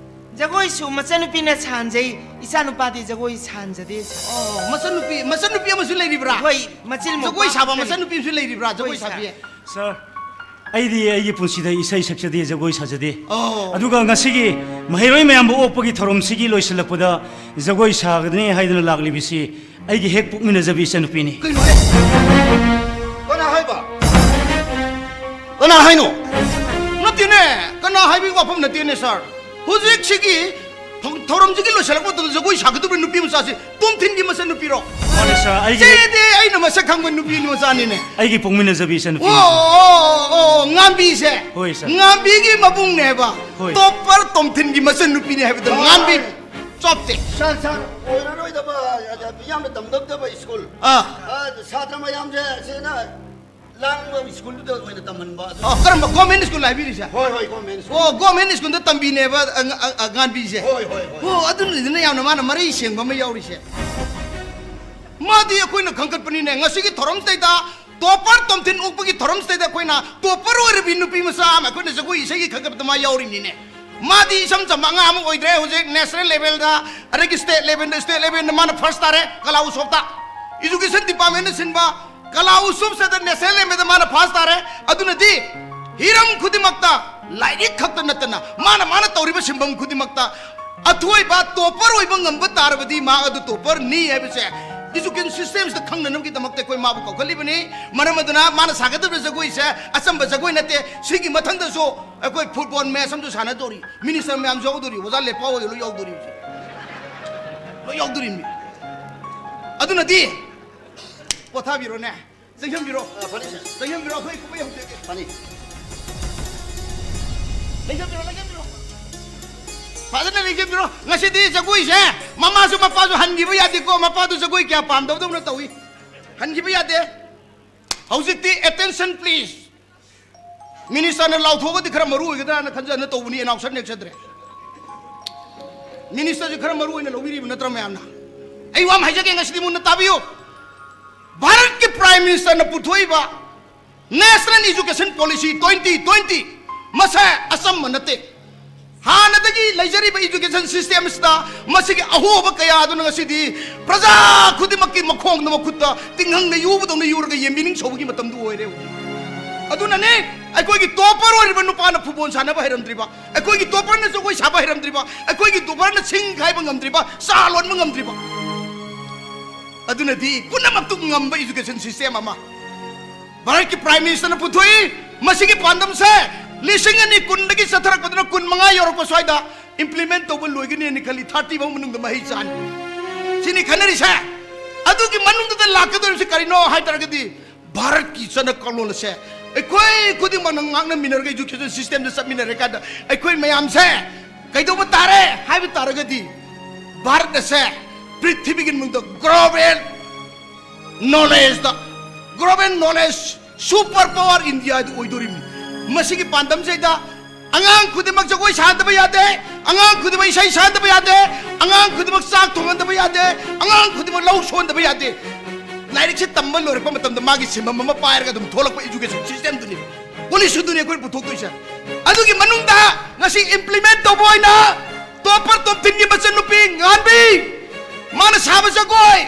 ꯖꯒꯣꯏꯁꯨ ꯃꯆꯟꯅꯨꯄꯤꯅ ꯁꯥꯍꯟꯖꯩ, ꯏꯆꯥꯅꯨꯄꯥꯗꯤ ꯖꯒꯣꯏ ꯁꯥꯍꯟꯖꯗꯦ, ꯁꯥꯔ꯫ ꯑꯣ, ꯃꯆꯟꯅꯨꯄꯤ, ꯃꯆꯟꯅꯨꯄꯤ ꯑꯃꯁꯨ ꯂꯩꯔꯤꯕ꯭ꯔꯥ? ꯍꯣꯏ, ꯃꯆꯤꯜ ꯃꯧꯄ꯭ꯋꯥ ꯖꯒꯣꯏ ꯁꯥꯕ ꯈꯛꯇꯅꯤ꯫ ꯃꯆꯟꯅꯨꯄꯤ ꯑꯃꯁꯨ ꯂꯩꯔꯤꯕ꯭ꯔꯥ, ꯖꯒꯣꯏ ꯍꯣꯏ, ꯁꯥꯔ꯫ ꯁꯥꯕꯤ? ꯁꯥꯔ, ꯑꯩꯗꯤ ꯑꯩꯒꯤ ꯄꯨꯟꯁꯤꯗ ꯏꯁꯩ ꯁꯛꯆꯗꯦ, ꯖꯒꯣꯏ ꯁꯥꯖꯗꯦ꯫ ꯑꯣ꯫ ꯑꯗꯨꯒ ꯉꯁꯤꯒꯤ ꯃꯍꯩꯔꯣꯏ ꯃꯌꯥꯝꯕꯨ ꯑꯣꯛꯄꯒꯤ ꯊꯧꯔꯝꯁꯤꯒꯤ ꯂꯣꯏꯁꯤꯜꯂꯛꯄꯗ ꯖꯒꯣꯏ ꯁꯥꯒꯅꯤ ꯍꯥꯏꯗꯨꯅ ꯂꯥꯛꯂꯤꯕꯁꯤ ꯑꯩꯒꯤ ꯍꯦꯛ ꯄꯣꯛꯃꯤꯟꯅꯖꯕꯤ ꯏꯆꯟꯅꯨꯄꯤꯅꯤ꯫ ꯀꯩꯅꯣ ꯍꯥꯏ-, ꯀꯅꯥ ꯍꯥꯏꯕ? ꯀꯅꯥ ꯍꯥꯏꯅꯣ? ꯅꯠꯇꯦꯅꯦ, ꯀꯅꯥ ꯍꯥꯏꯕꯒꯤ ꯋꯥꯐꯝ ꯅꯠꯇꯦꯅꯦ, ꯁꯥꯔ꯫ ꯍꯧꯖꯤꯛꯁꯤꯒꯤ ꯊꯧ-, ꯊꯧꯔꯝꯁꯤꯒꯤ ꯂꯣꯏꯁꯤꯜꯂꯛꯄ ꯃꯇꯝꯗ ꯖꯒꯣꯏ ꯁꯥꯒꯗꯧꯔꯤꯕ ꯅꯨꯄꯤ ꯃꯆꯥꯁꯤ ꯇꯣꯝꯊꯤꯟꯒꯤ ꯃꯆꯟꯅꯨꯄꯤꯔꯣ? ꯃꯥꯅꯦ, ꯁꯥꯔ, ꯑꯩꯒꯤ ꯆꯦꯗꯤ ꯑꯩꯅ ꯃꯁꯛ ꯈꯪꯕ ꯅꯨꯄꯤ ꯃꯆꯥꯅꯤꯅꯦ꯫ ꯑꯩꯒꯤ ꯄꯣꯛꯃꯤꯟꯅꯖꯕꯤ ꯏꯆꯟꯅꯨꯄꯤ꯫ ꯑꯣ, ꯑꯣ, ꯑꯣ, ꯉꯥꯝꯕꯤꯁꯦ꯫ ꯍꯣꯏ, ꯁꯥꯔ꯫ ꯉꯥꯝꯕꯤꯒꯤ ꯃꯕꯨꯡꯅꯦꯕ꯫ ꯍꯣꯏ꯫ ꯇꯣꯞꯄꯔ ꯇꯣꯝꯊꯤꯟꯒꯤ ꯃꯆꯟꯅꯨꯄꯤꯅꯦ ꯍꯥꯏꯕꯗꯣ ꯍꯣꯏ꯫ ꯉꯥꯝꯕꯤ ꯆꯣꯞꯇꯦ꯫ ꯁꯥꯔ, ꯁꯥꯔ, ꯑꯣꯏꯔꯔꯣꯏꯗꯕ, ꯌꯥꯝꯅ ꯇꯝꯗꯕꯗꯕ ꯁ꯭ꯀꯨꯜ꯫ ꯑꯥ꯫ ꯑꯥ, ꯁꯥꯇ꯭ꯔ ꯃꯌꯥꯝꯁꯦ ꯁꯤꯅ ꯂꯥꯡꯕ ꯁ꯭ꯀꯨꯜꯗꯨꯗ ꯑꯣꯏꯅ ꯇꯝꯍꯟꯕ ꯑꯗꯨ꯫ ꯑꯣ, ꯀꯔꯝꯕ ꯒꯣꯔꯃꯦꯟ ꯁ꯭ꯀꯨꯜ ꯍꯥꯏꯕꯤꯔꯤꯁꯦ? ꯍꯣꯏ, ꯍꯣꯏ, ꯒꯣꯔꯃꯦꯟ ꯁ꯭ꯀꯨꯜ꯫ ꯑꯣ, ꯒꯣꯔꯃꯦꯟ ꯁ꯭ꯀꯨꯜꯗ ꯇꯝꯕꯤꯅꯦꯕ, ꯑ, ꯑ, ꯑ, ꯉꯥꯟꯕꯤꯁꯦ? ꯍꯣꯏ, ꯍꯣꯏ, ꯍꯣꯏ꯫ ꯑꯣ, ꯑꯗꯨꯅꯅꯤꯅ ꯌꯥꯝꯅ ꯃꯥꯅ ꯃꯔꯩ ꯁꯦꯡꯕ ꯑꯃ ꯌꯥꯎꯔꯤꯁꯦ꯫ ꯃꯥꯗꯤ ꯑꯩꯈꯣꯏꯅ ꯈꯪꯒꯠꯄꯅꯤꯅꯦ꯫ ꯉꯁꯤꯒꯤ ꯊꯧꯔꯝꯁꯤꯗꯩꯗ ꯇꯣꯞꯄꯔ ꯇꯣꯝꯊꯤꯟ ꯑꯣꯛꯄꯒꯤ ꯊꯧꯔꯝꯁꯤꯗꯩꯗ ꯑꯩꯈꯣꯏꯅ ꯇꯣꯞꯄꯔ ꯑꯣꯏꯔꯕꯤ ꯅꯨꯄꯤ ꯃꯆꯥ ꯑꯃ ꯑꯩꯈꯣꯏꯅ ꯖꯒꯣꯏ ꯏꯁꯩꯒꯤ ꯈꯪꯒꯠꯄꯗ ꯃꯥ ꯌꯥꯎꯔꯤꯅꯤꯅꯦ꯫ ꯃꯥꯗꯤ ꯏꯆꯝ ꯆꯝꯕ ꯑꯉꯥꯡ ꯑꯃ ꯑꯣꯏꯗ꯭ꯔꯦ꯫ ꯍꯧꯖꯤꯛ ꯅꯦꯁꯅꯦꯜ ꯂꯦꯚꯦꯜꯗ, ꯑꯗꯒꯤ ꯁ꯭ꯇꯦꯠ ꯂꯦꯚꯦꯜꯗ, ꯁ꯭ꯇꯦꯠ ꯂꯦꯚꯦꯜꯗ ꯃꯥꯅ ꯐꯥꯔꯁ ꯇꯥꯔꯦ ꯀꯂꯥ ꯎꯠꯁꯣꯞꯇ꯫ ꯏꯖꯨꯀꯦꯁꯟ ꯗꯤꯄꯥꯔꯠꯃꯦꯟꯅ ꯁꯤꯟꯕ ꯀꯂꯥ ꯎꯠꯁꯣꯞꯁꯤꯗ ꯅꯦꯁꯅꯦꯜ ꯂꯦꯚꯦꯜꯗ ꯃꯥꯅ ꯐꯥꯔꯁ ꯇꯥꯔꯦ꯫ ꯑꯗꯨꯅꯗꯤ ꯍꯤꯔꯝ ꯈꯨꯗꯤꯡꯃꯛꯇ, ꯂꯥꯏꯔꯤꯛ ꯈꯛꯇ ꯅꯠꯇꯅ ꯃꯥꯅ, ꯃꯥꯅ ꯇꯧꯔꯤꯕ ꯁꯤꯟꯐꯝ ꯈꯨꯗꯤꯡꯃꯛꯇ ꯑꯊꯣꯏꯕ ꯇꯣꯞꯄꯔ ꯑꯣꯏꯕ ꯉꯝꯕ ꯇꯥꯔꯕꯗꯤ ꯃꯍꯥꯛ ꯑꯗꯨ ꯇꯣꯞꯄꯔꯅꯤ ꯍꯥꯏꯕꯁꯦ ꯏꯖꯨꯀꯦꯁꯟ ꯁꯤꯁꯇꯦꯝꯁꯤꯗ ꯈꯪꯅꯅꯕꯒꯤꯗꯃꯛꯇ ꯑꯩꯈꯣꯏ ꯃꯥꯕꯨ ꯀꯧꯈꯠꯂꯤꯕꯅꯤ꯫ ꯃꯔꯝ ꯑꯗꯨꯅ ꯃꯥꯅ ꯁꯥꯒꯗꯧꯔꯤꯕ ꯖꯒꯣꯏꯁꯦ ꯑꯆꯝꯕ ꯖꯒꯣꯏ ꯅꯠꯇꯦ꯫ ꯁꯤꯒꯤ ꯃꯊꯪꯗꯁꯨ ꯑꯩꯈꯣꯏ ꯐꯨꯠꯕꯣꯜ ꯃꯦꯠꯆ ꯑꯃꯁꯨ ꯁꯥꯟꯅꯗꯧꯔꯤ꯫ ꯃꯤꯅꯤꯁꯇꯔ ꯃꯌꯥꯝꯁꯨ ꯌꯥꯎꯗꯧꯔꯤ, ꯑꯣꯖꯥ ꯂꯦꯄꯥꯎ ꯍꯣꯏ ꯂꯣꯏ ꯌꯥꯎꯗꯧꯔꯤ ꯍꯧꯖꯤꯛ꯫ ꯂꯣꯏ ꯌꯥꯎꯗꯧꯔꯤꯕꯅꯤ꯫ ꯑꯗꯨꯅꯗꯤ ꯄꯣꯊꯥꯕꯤꯔꯣꯅꯦ꯫ ꯆꯪꯁꯤꯟꯕꯤꯔꯣ꯫ ꯑ, ꯐꯅꯤ, ꯁꯥꯔ꯫ ꯆꯪꯁꯤꯟꯕꯤꯔꯣ, ꯑꯩꯈꯣꯏ ꯀꯨꯝꯍꯩ ꯍꯧꯖꯔꯒꯦ꯫ ꯐꯅꯤ꯫ ꯂꯦꯡꯁꯤꯟꯕꯤꯔꯣ, ꯂꯦꯡꯁꯤꯟꯕꯤꯔꯣ꯫ ꯐꯖꯅ ꯂꯦꯡꯁꯤꯟꯕꯤꯔꯣ꯫ ꯉꯁꯤꯗꯤ ꯖꯒꯣꯏꯁꯦ ꯃꯃꯥꯁꯨ ꯃꯄꯥꯁꯨ ꯍꯟꯈꯤꯕ ꯌꯥꯗꯦꯀꯣ꯫ ꯃꯄꯥꯗꯨ ꯖꯒꯣꯏ ꯀꯌꯥ ꯄꯥꯝꯗꯕꯗꯧꯅ ꯇꯧꯏ꯫ ꯍꯟꯈꯤꯕ ꯌꯥꯗꯦ꯫ ꯍꯧꯖꯤꯛꯇꯤ attention please꯫ ꯃꯤꯅꯤꯁꯇꯔꯅ ꯂꯥꯎꯊꯣꯛꯑꯒꯗꯤ ꯈꯔ ꯃꯔꯨ ꯑꯣꯏꯒꯗ꯭ꯔꯥꯅ ꯈꯟꯖꯅ ꯇꯧꯕꯅꯤ, ꯑꯦꯅꯥꯎꯟꯁꯔ ꯅꯦꯛꯆꯗ꯭ꯔꯦ꯫ ꯃꯤꯅꯤꯁꯇꯔꯁꯦ ꯈꯔ ꯃꯔꯨ ꯑꯣꯏꯅ ꯂꯧꯕꯤꯔꯤꯕ ꯅꯠꯇ꯭ꯔꯥ ꯃꯌꯥꯝꯅ? ꯑꯩ ꯋꯥ ꯑꯃ ꯍꯥꯏꯖꯒꯦ, ꯉꯁꯤꯗꯤ ꯃꯨꯟꯅ ꯇꯥꯕꯤꯌꯨ꯫ ꯚꯥꯔꯠꯀꯤ prime ꯃꯤꯅꯤꯁꯇꯔꯅ ꯄꯨꯊꯣꯛꯏꯕ National Education Policy twenty twenty ꯃꯁꯦ ꯑꯆꯝꯕ ꯅꯠꯇꯦ꯫ ꯍꯥꯟꯅꯗꯒꯤ ꯂꯩꯖꯔꯤꯕ education system ꯑꯁꯤꯗ ꯃꯁꯤꯒꯤ ꯑꯍꯣꯕ ꯀꯌꯥ ꯑꯗꯨꯅ ꯉꯁꯤꯗꯤ ꯄ꯭ꯔꯖꯥ ꯈꯨꯗꯤꯡꯃꯛꯀꯤ ꯃꯈꯣꯡꯗ, ꯃꯈꯨꯠꯇ ꯇꯤꯡꯍꯪꯅ ꯌꯨꯕꯗꯧꯅ ꯌꯨꯔꯒ ꯌꯦꯟꯕꯤꯅꯤꯡ ꯁꯧꯕꯒꯤ ꯃꯇꯝꯗꯨ ꯑꯣꯏꯔꯦ ꯍꯧꯖꯤꯛ꯫ ꯑꯗꯨꯅꯅꯦ ꯑꯩꯈꯣꯏꯒꯤ topper ꯑꯣꯏꯔꯤꯕ ꯅꯨꯄꯥꯅ ꯐꯨꯠꯕꯣꯜ ꯁꯥꯟꯅꯕ ꯍꯩꯔꯝꯗ꯭ꯔꯤꯕ, ꯑꯩꯈꯣꯏꯒꯤ topperꯅ ꯖꯒꯣꯏ ꯁꯥꯕ ꯍꯩꯔꯝꯗ꯭ꯔꯤꯕ, ꯑꯩꯈꯣꯏꯒꯤ topperꯅ ꯁꯤꯡ ꯈꯥꯏꯕ ꯉꯝꯗ꯭ꯔꯤꯕ, ꯆꯥ ꯂꯣꯟꯕ ꯉꯝꯗ꯭ꯔꯤꯕ꯫ ꯑꯗꯨꯅꯗꯤ ꯄꯨꯝꯅꯃꯛꯇꯨ ꯉꯝꯕ education system ꯑꯃ ꯚꯥꯔꯠꯀꯤ Prime Ministerꯅ ꯄꯨꯊꯣꯛꯏ꯫ ꯃꯁꯤꯒꯤ ꯄꯥꯟꯗꯝꯁꯦ ꯂꯤꯁꯤꯡ ꯑꯅꯤ ꯀꯨꯟꯗꯒꯤ ꯆꯠꯊꯔꯛꯄꯗꯨꯅ ꯀꯨꯟꯃꯉꯥ ꯌꯧꯔꯛꯄ ꯁ꯭ꯋꯥꯏꯗ implement ꯇꯧꯕ ꯂꯣꯏꯒꯅꯤꯅ ꯈꯜꯂꯤ, thirty ꯐꯥꯎ ꯃꯅꯨꯡꯗ ꯃꯍꯩ ꯆꯥꯅꯤ꯫ ꯁꯤꯅꯤ ꯈꯟꯅꯔꯤꯁꯦ꯫ ꯑꯗꯨꯒꯤ ꯃꯅꯨꯡꯗꯨꯗ ꯂꯥꯛꯀꯗꯧꯔꯤꯕꯁꯤ ꯀꯔꯤꯅꯣ ꯍꯥꯏ ꯇꯥꯔꯒꯗꯤ, ꯚꯥꯔꯠꯀꯤ ꯆꯠꯅ ꯀꯥꯡꯂꯣꯟ ꯑꯁꯦ ꯑꯩꯈꯣꯏ ꯈꯨꯗꯤꯡꯃꯛꯅ ꯉꯥꯛꯅꯃꯤꯟꯅꯔꯒ education systemꯗ ꯆꯠꯃꯤꯟꯅꯔꯀꯥꯟꯗ ꯑꯩꯈꯣꯏ ꯃꯌꯥꯝꯁꯦ ꯀꯩꯗꯧꯕ ꯇꯥꯔꯦ ꯍꯥꯏꯕ ꯇꯥꯔꯒꯗꯤ, ꯚꯥꯔꯠ ꯑꯁꯦ ꯄ꯭ꯔꯤꯊꯤꯕꯤꯒꯤ ꯃꯅꯨꯡꯗ global knowledgeꯗ, global knowledge super power Indiaꯗꯨ ꯑꯣꯏꯗꯣꯔꯤꯕꯅꯤ꯫ ꯃꯁꯤꯒꯤ ꯄꯥꯟꯗꯝꯁꯤꯗ ꯑꯉꯥꯡ ꯈꯨꯗꯤꯡꯃꯛ ꯖꯒꯣꯏ ꯁꯥꯍꯟꯗꯕ ꯌꯥꯗꯦ, ꯑꯉꯥꯡ ꯈꯨꯗꯤꯡꯃꯛ ꯏꯁꯩ ꯁꯛꯍꯟꯗꯕ ꯌꯥꯗꯦ, ꯑꯉꯥꯡ ꯈꯨꯗꯤꯡꯃꯛ ꯆꯥꯛ ꯊꯣꯡꯍꯟꯗꯕ ꯌꯥꯗꯦ, ꯑꯉꯥꯡ ꯈꯨꯗꯤꯡꯃꯛ ꯂꯧ ꯁꯨꯍꯟꯗꯕ ꯌꯥꯗꯦ꯫ ꯂꯥꯏꯔꯤꯛꯁꯦ ꯇꯝꯕ ꯂꯣꯏꯔꯛꯄ ꯃꯇꯝꯗ ꯃꯥꯒꯤ ꯁꯤꯟꯐꯝ ꯑꯃ ꯄꯥꯏꯔꯒ ꯑꯗꯨꯝ ꯊꯣꯛꯂꯛꯄ education systemꯗꯨꯅꯤ, policyꯗꯨꯅꯤ ꯑꯩꯈꯣꯏꯅ ꯄꯨꯊꯣꯛꯇꯣꯏꯁꯦ꯫ ꯑꯗꯨꯒꯤ ꯃꯅꯨꯡꯗ ꯉꯁꯤ implement ꯇꯧꯕ ꯑꯣꯏꯅ topper top tenꯒꯤ ꯃꯆꯟꯅꯨꯄꯤ ꯉꯥꯟꯕꯤ, ꯃꯥꯅ ꯁꯥꯕ ꯖꯒꯣꯏ,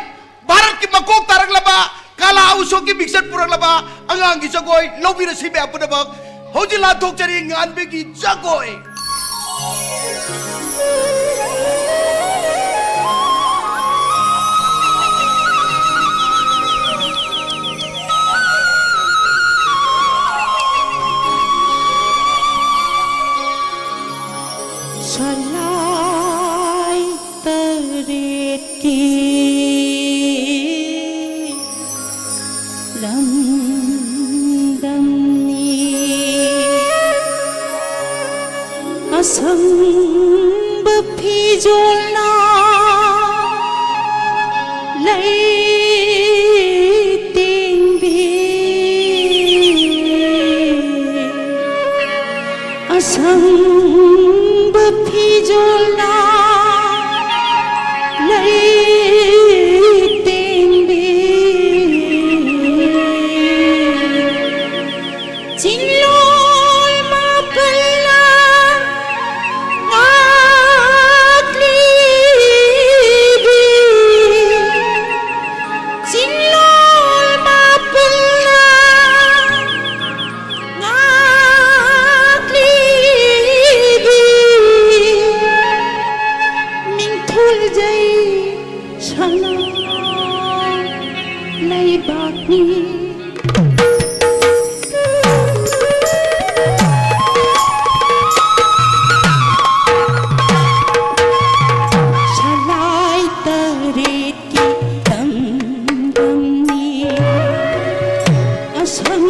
ꯚꯥꯔꯠꯀꯤ ꯃꯀꯣꯛ ꯇꯥꯔꯛꯂꯕ ꯀꯂꯥ ꯎꯁꯣꯛꯀꯤ ꯃꯤꯡꯆꯠ ꯄꯨꯔꯛꯂꯕ ꯑꯉꯥꯡꯒꯤ ꯖꯒꯣꯏ ꯂꯧꯕꯤꯔꯁꯤ ꯃꯌꯥꯝ ꯄꯨꯝꯅꯃꯛ꯫ ꯍꯧꯖꯤꯛ ꯂꯥꯟꯊꯣꯛꯆꯔꯤ ꯉꯥꯟꯕꯤꯒꯤ ꯖꯒꯣꯏ꯫ ꯁꯂꯥꯏ ꯇꯔꯦꯠꯀꯤ ꯂꯝꯗꯝꯅꯤ꯫ ꯑꯁꯪꯕ ꯐꯤꯖꯣꯜꯅ ꯂꯩꯇꯦꯡꯕꯤ, ꯑꯁꯪꯕ ꯐꯤꯖꯣꯜꯅ ꯂꯩꯇꯦꯡꯕꯤ꯫ ꯆꯤꯡꯂꯣꯜ ꯃꯥꯄꯜꯅ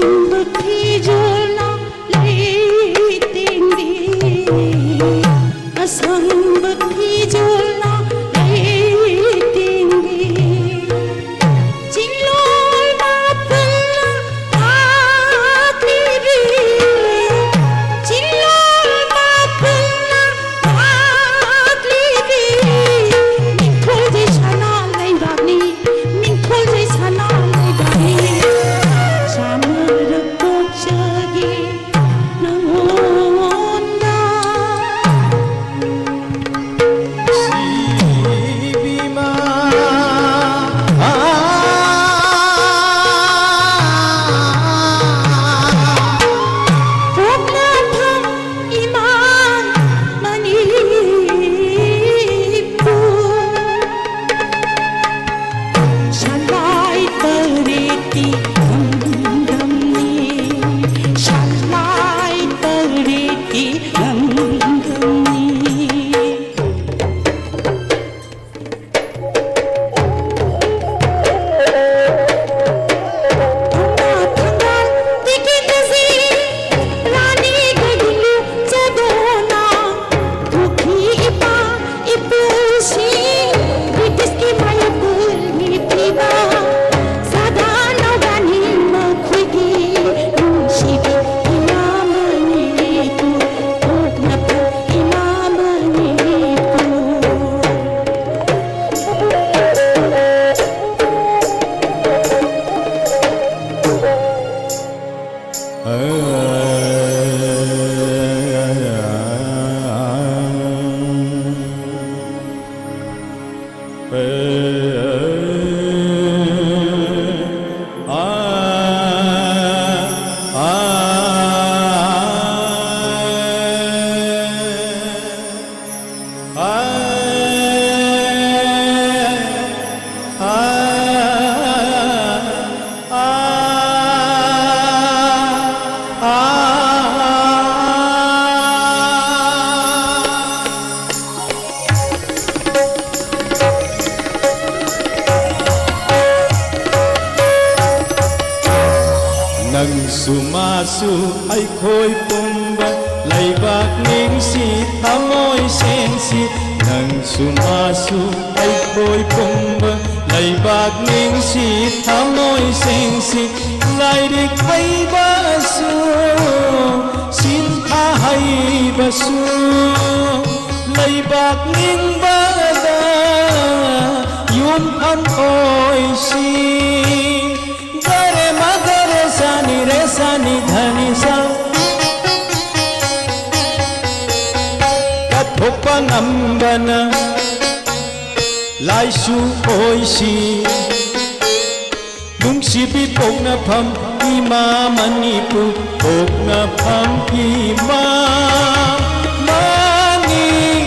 ꯐꯤꯖꯣꯜꯅ ꯂꯩꯇꯦꯡꯕꯤ, ꯑꯁꯪꯕ ꯐꯤꯖꯣꯜꯅ ꯂꯩꯇꯦꯡꯕꯤ꯫ ꯆꯤꯡꯂꯣꯜ ꯃꯥꯄꯟꯅ ꯇꯥꯛꯂꯤꯕꯤ, ꯆꯤꯡꯂꯣꯜ ꯃꯥꯄꯟꯅ ꯇꯥꯛꯂꯤꯕꯤ꯫ ꯃꯤꯡꯊꯣꯜꯁꯦ ꯁꯅꯥ ꯂꯩꯕꯥꯛꯅꯤ, ꯃꯤꯡꯊꯣꯜꯁꯦ ꯁꯅꯥ ꯂꯩꯕꯥꯛꯅꯤ꯫ ꯆꯥꯝꯃꯔꯛ ꯄꯣꯛꯆꯒꯦ ꯅꯉꯣꯟꯗ꯫ ꯁꯤꯕꯤꯃ꯫ ꯄꯣꯛꯅꯐꯝ ꯏꯃꯥ ꯃꯅꯤꯄꯨꯔ꯫ ꯁꯂꯥꯏ ꯇꯔꯦꯠꯀꯤ ꯂꯝꯗꯝꯅꯤ, ꯁꯂꯥꯏ ꯇꯔꯦꯠꯀꯤ ꯂꯝꯗꯝꯅꯤ꯫ ꯊꯪꯒꯥꯜ ꯇꯤꯀꯦꯠ ꯑꯁꯤ ꯔꯥꯅꯤ ꯒꯥꯏꯗꯤꯡꯂꯨ ꯆꯗꯣꯅ ꯊꯣꯛꯈꯤ ꯏꯄꯥ ꯏꯄꯨꯁꯤꯡ ꯕ꯭ꯔꯤꯇꯤꯁꯀꯤ ꯃꯥꯌꯣꯛꯇ ꯂꯦꯞꯈꯤꯕ ꯁꯥꯗꯥ ꯅꯧꯒꯥꯅꯤ ꯃꯈꯣꯏꯒꯤ ꯅꯨꯡꯁꯤꯕꯤ ꯏꯃꯥ ꯃꯅꯤꯄꯨꯔ, ꯄꯣꯛꯅꯐꯝ ꯏꯃꯥ ꯃꯅꯤꯄꯨꯔ꯫ ꯅꯪꯁꯨ ꯃꯥꯁꯨ ꯑꯩꯈꯣꯏ ꯄꯨꯝꯕ ꯂꯩꯕꯥꯛ ꯅꯤꯡꯁꯤ ꯊꯃꯣꯏ ꯁꯦꯡꯁꯤ꯫ ꯅꯪꯁꯨ ꯃꯥꯁꯨ ꯑꯩꯈꯣꯏ ꯄꯨꯝꯕ ꯂꯩꯕꯥꯛ ꯅꯤꯡꯁꯤ ꯊꯃꯣꯏ ꯁꯦꯡꯁꯤ꯫ ꯂꯥꯏꯔꯤꯛ ꯍꯩꯕꯁꯨ ꯁꯤꯟꯊꯥ ꯍꯩꯕꯁꯨ ꯂꯩꯕꯥꯛ ꯅꯤꯡꯕꯗ ꯌꯨꯝꯐꯝ ꯑꯣꯏꯁꯤ꯫ ꯒꯔꯦ ꯃ ꯒꯔꯦ ꯁꯥ ꯅꯤ ꯔꯦ ꯁꯥ ꯅꯤ ꯙ ꯅꯤ ꯁꯥ꯫ ꯀꯠꯊꯣꯛꯄ ꯉꯝꯕꯅ ꯂꯥꯏꯁꯨ ꯑꯣꯏꯁꯤ꯫ ꯅꯨꯡꯁꯤꯕꯤ ꯄꯣꯛꯅꯐꯝ ꯏꯃꯥ ꯃꯅꯤꯄꯨꯔ ꯄꯣꯛꯅꯐꯝ ꯏꯃꯥ ꯃꯅꯤꯄꯨꯔ,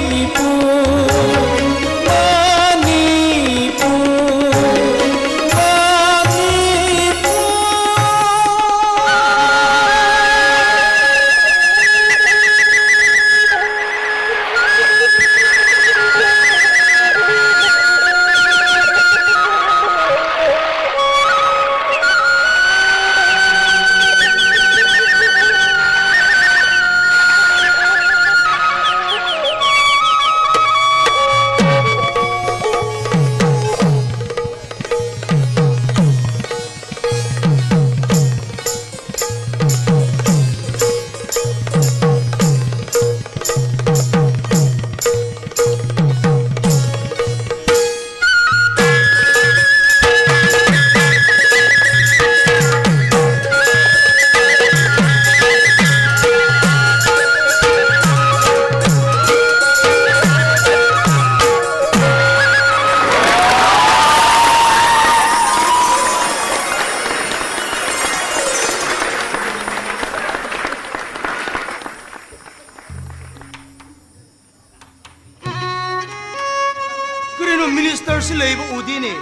ꯃꯅꯤꯄꯨꯔ, ꯃꯅꯤꯄꯨꯔ꯫ ꯀꯔꯤꯅꯣ, ꯃꯤꯅꯤꯁꯇꯔꯁꯤ ꯂꯩꯕ ꯎꯗꯦꯅꯦ?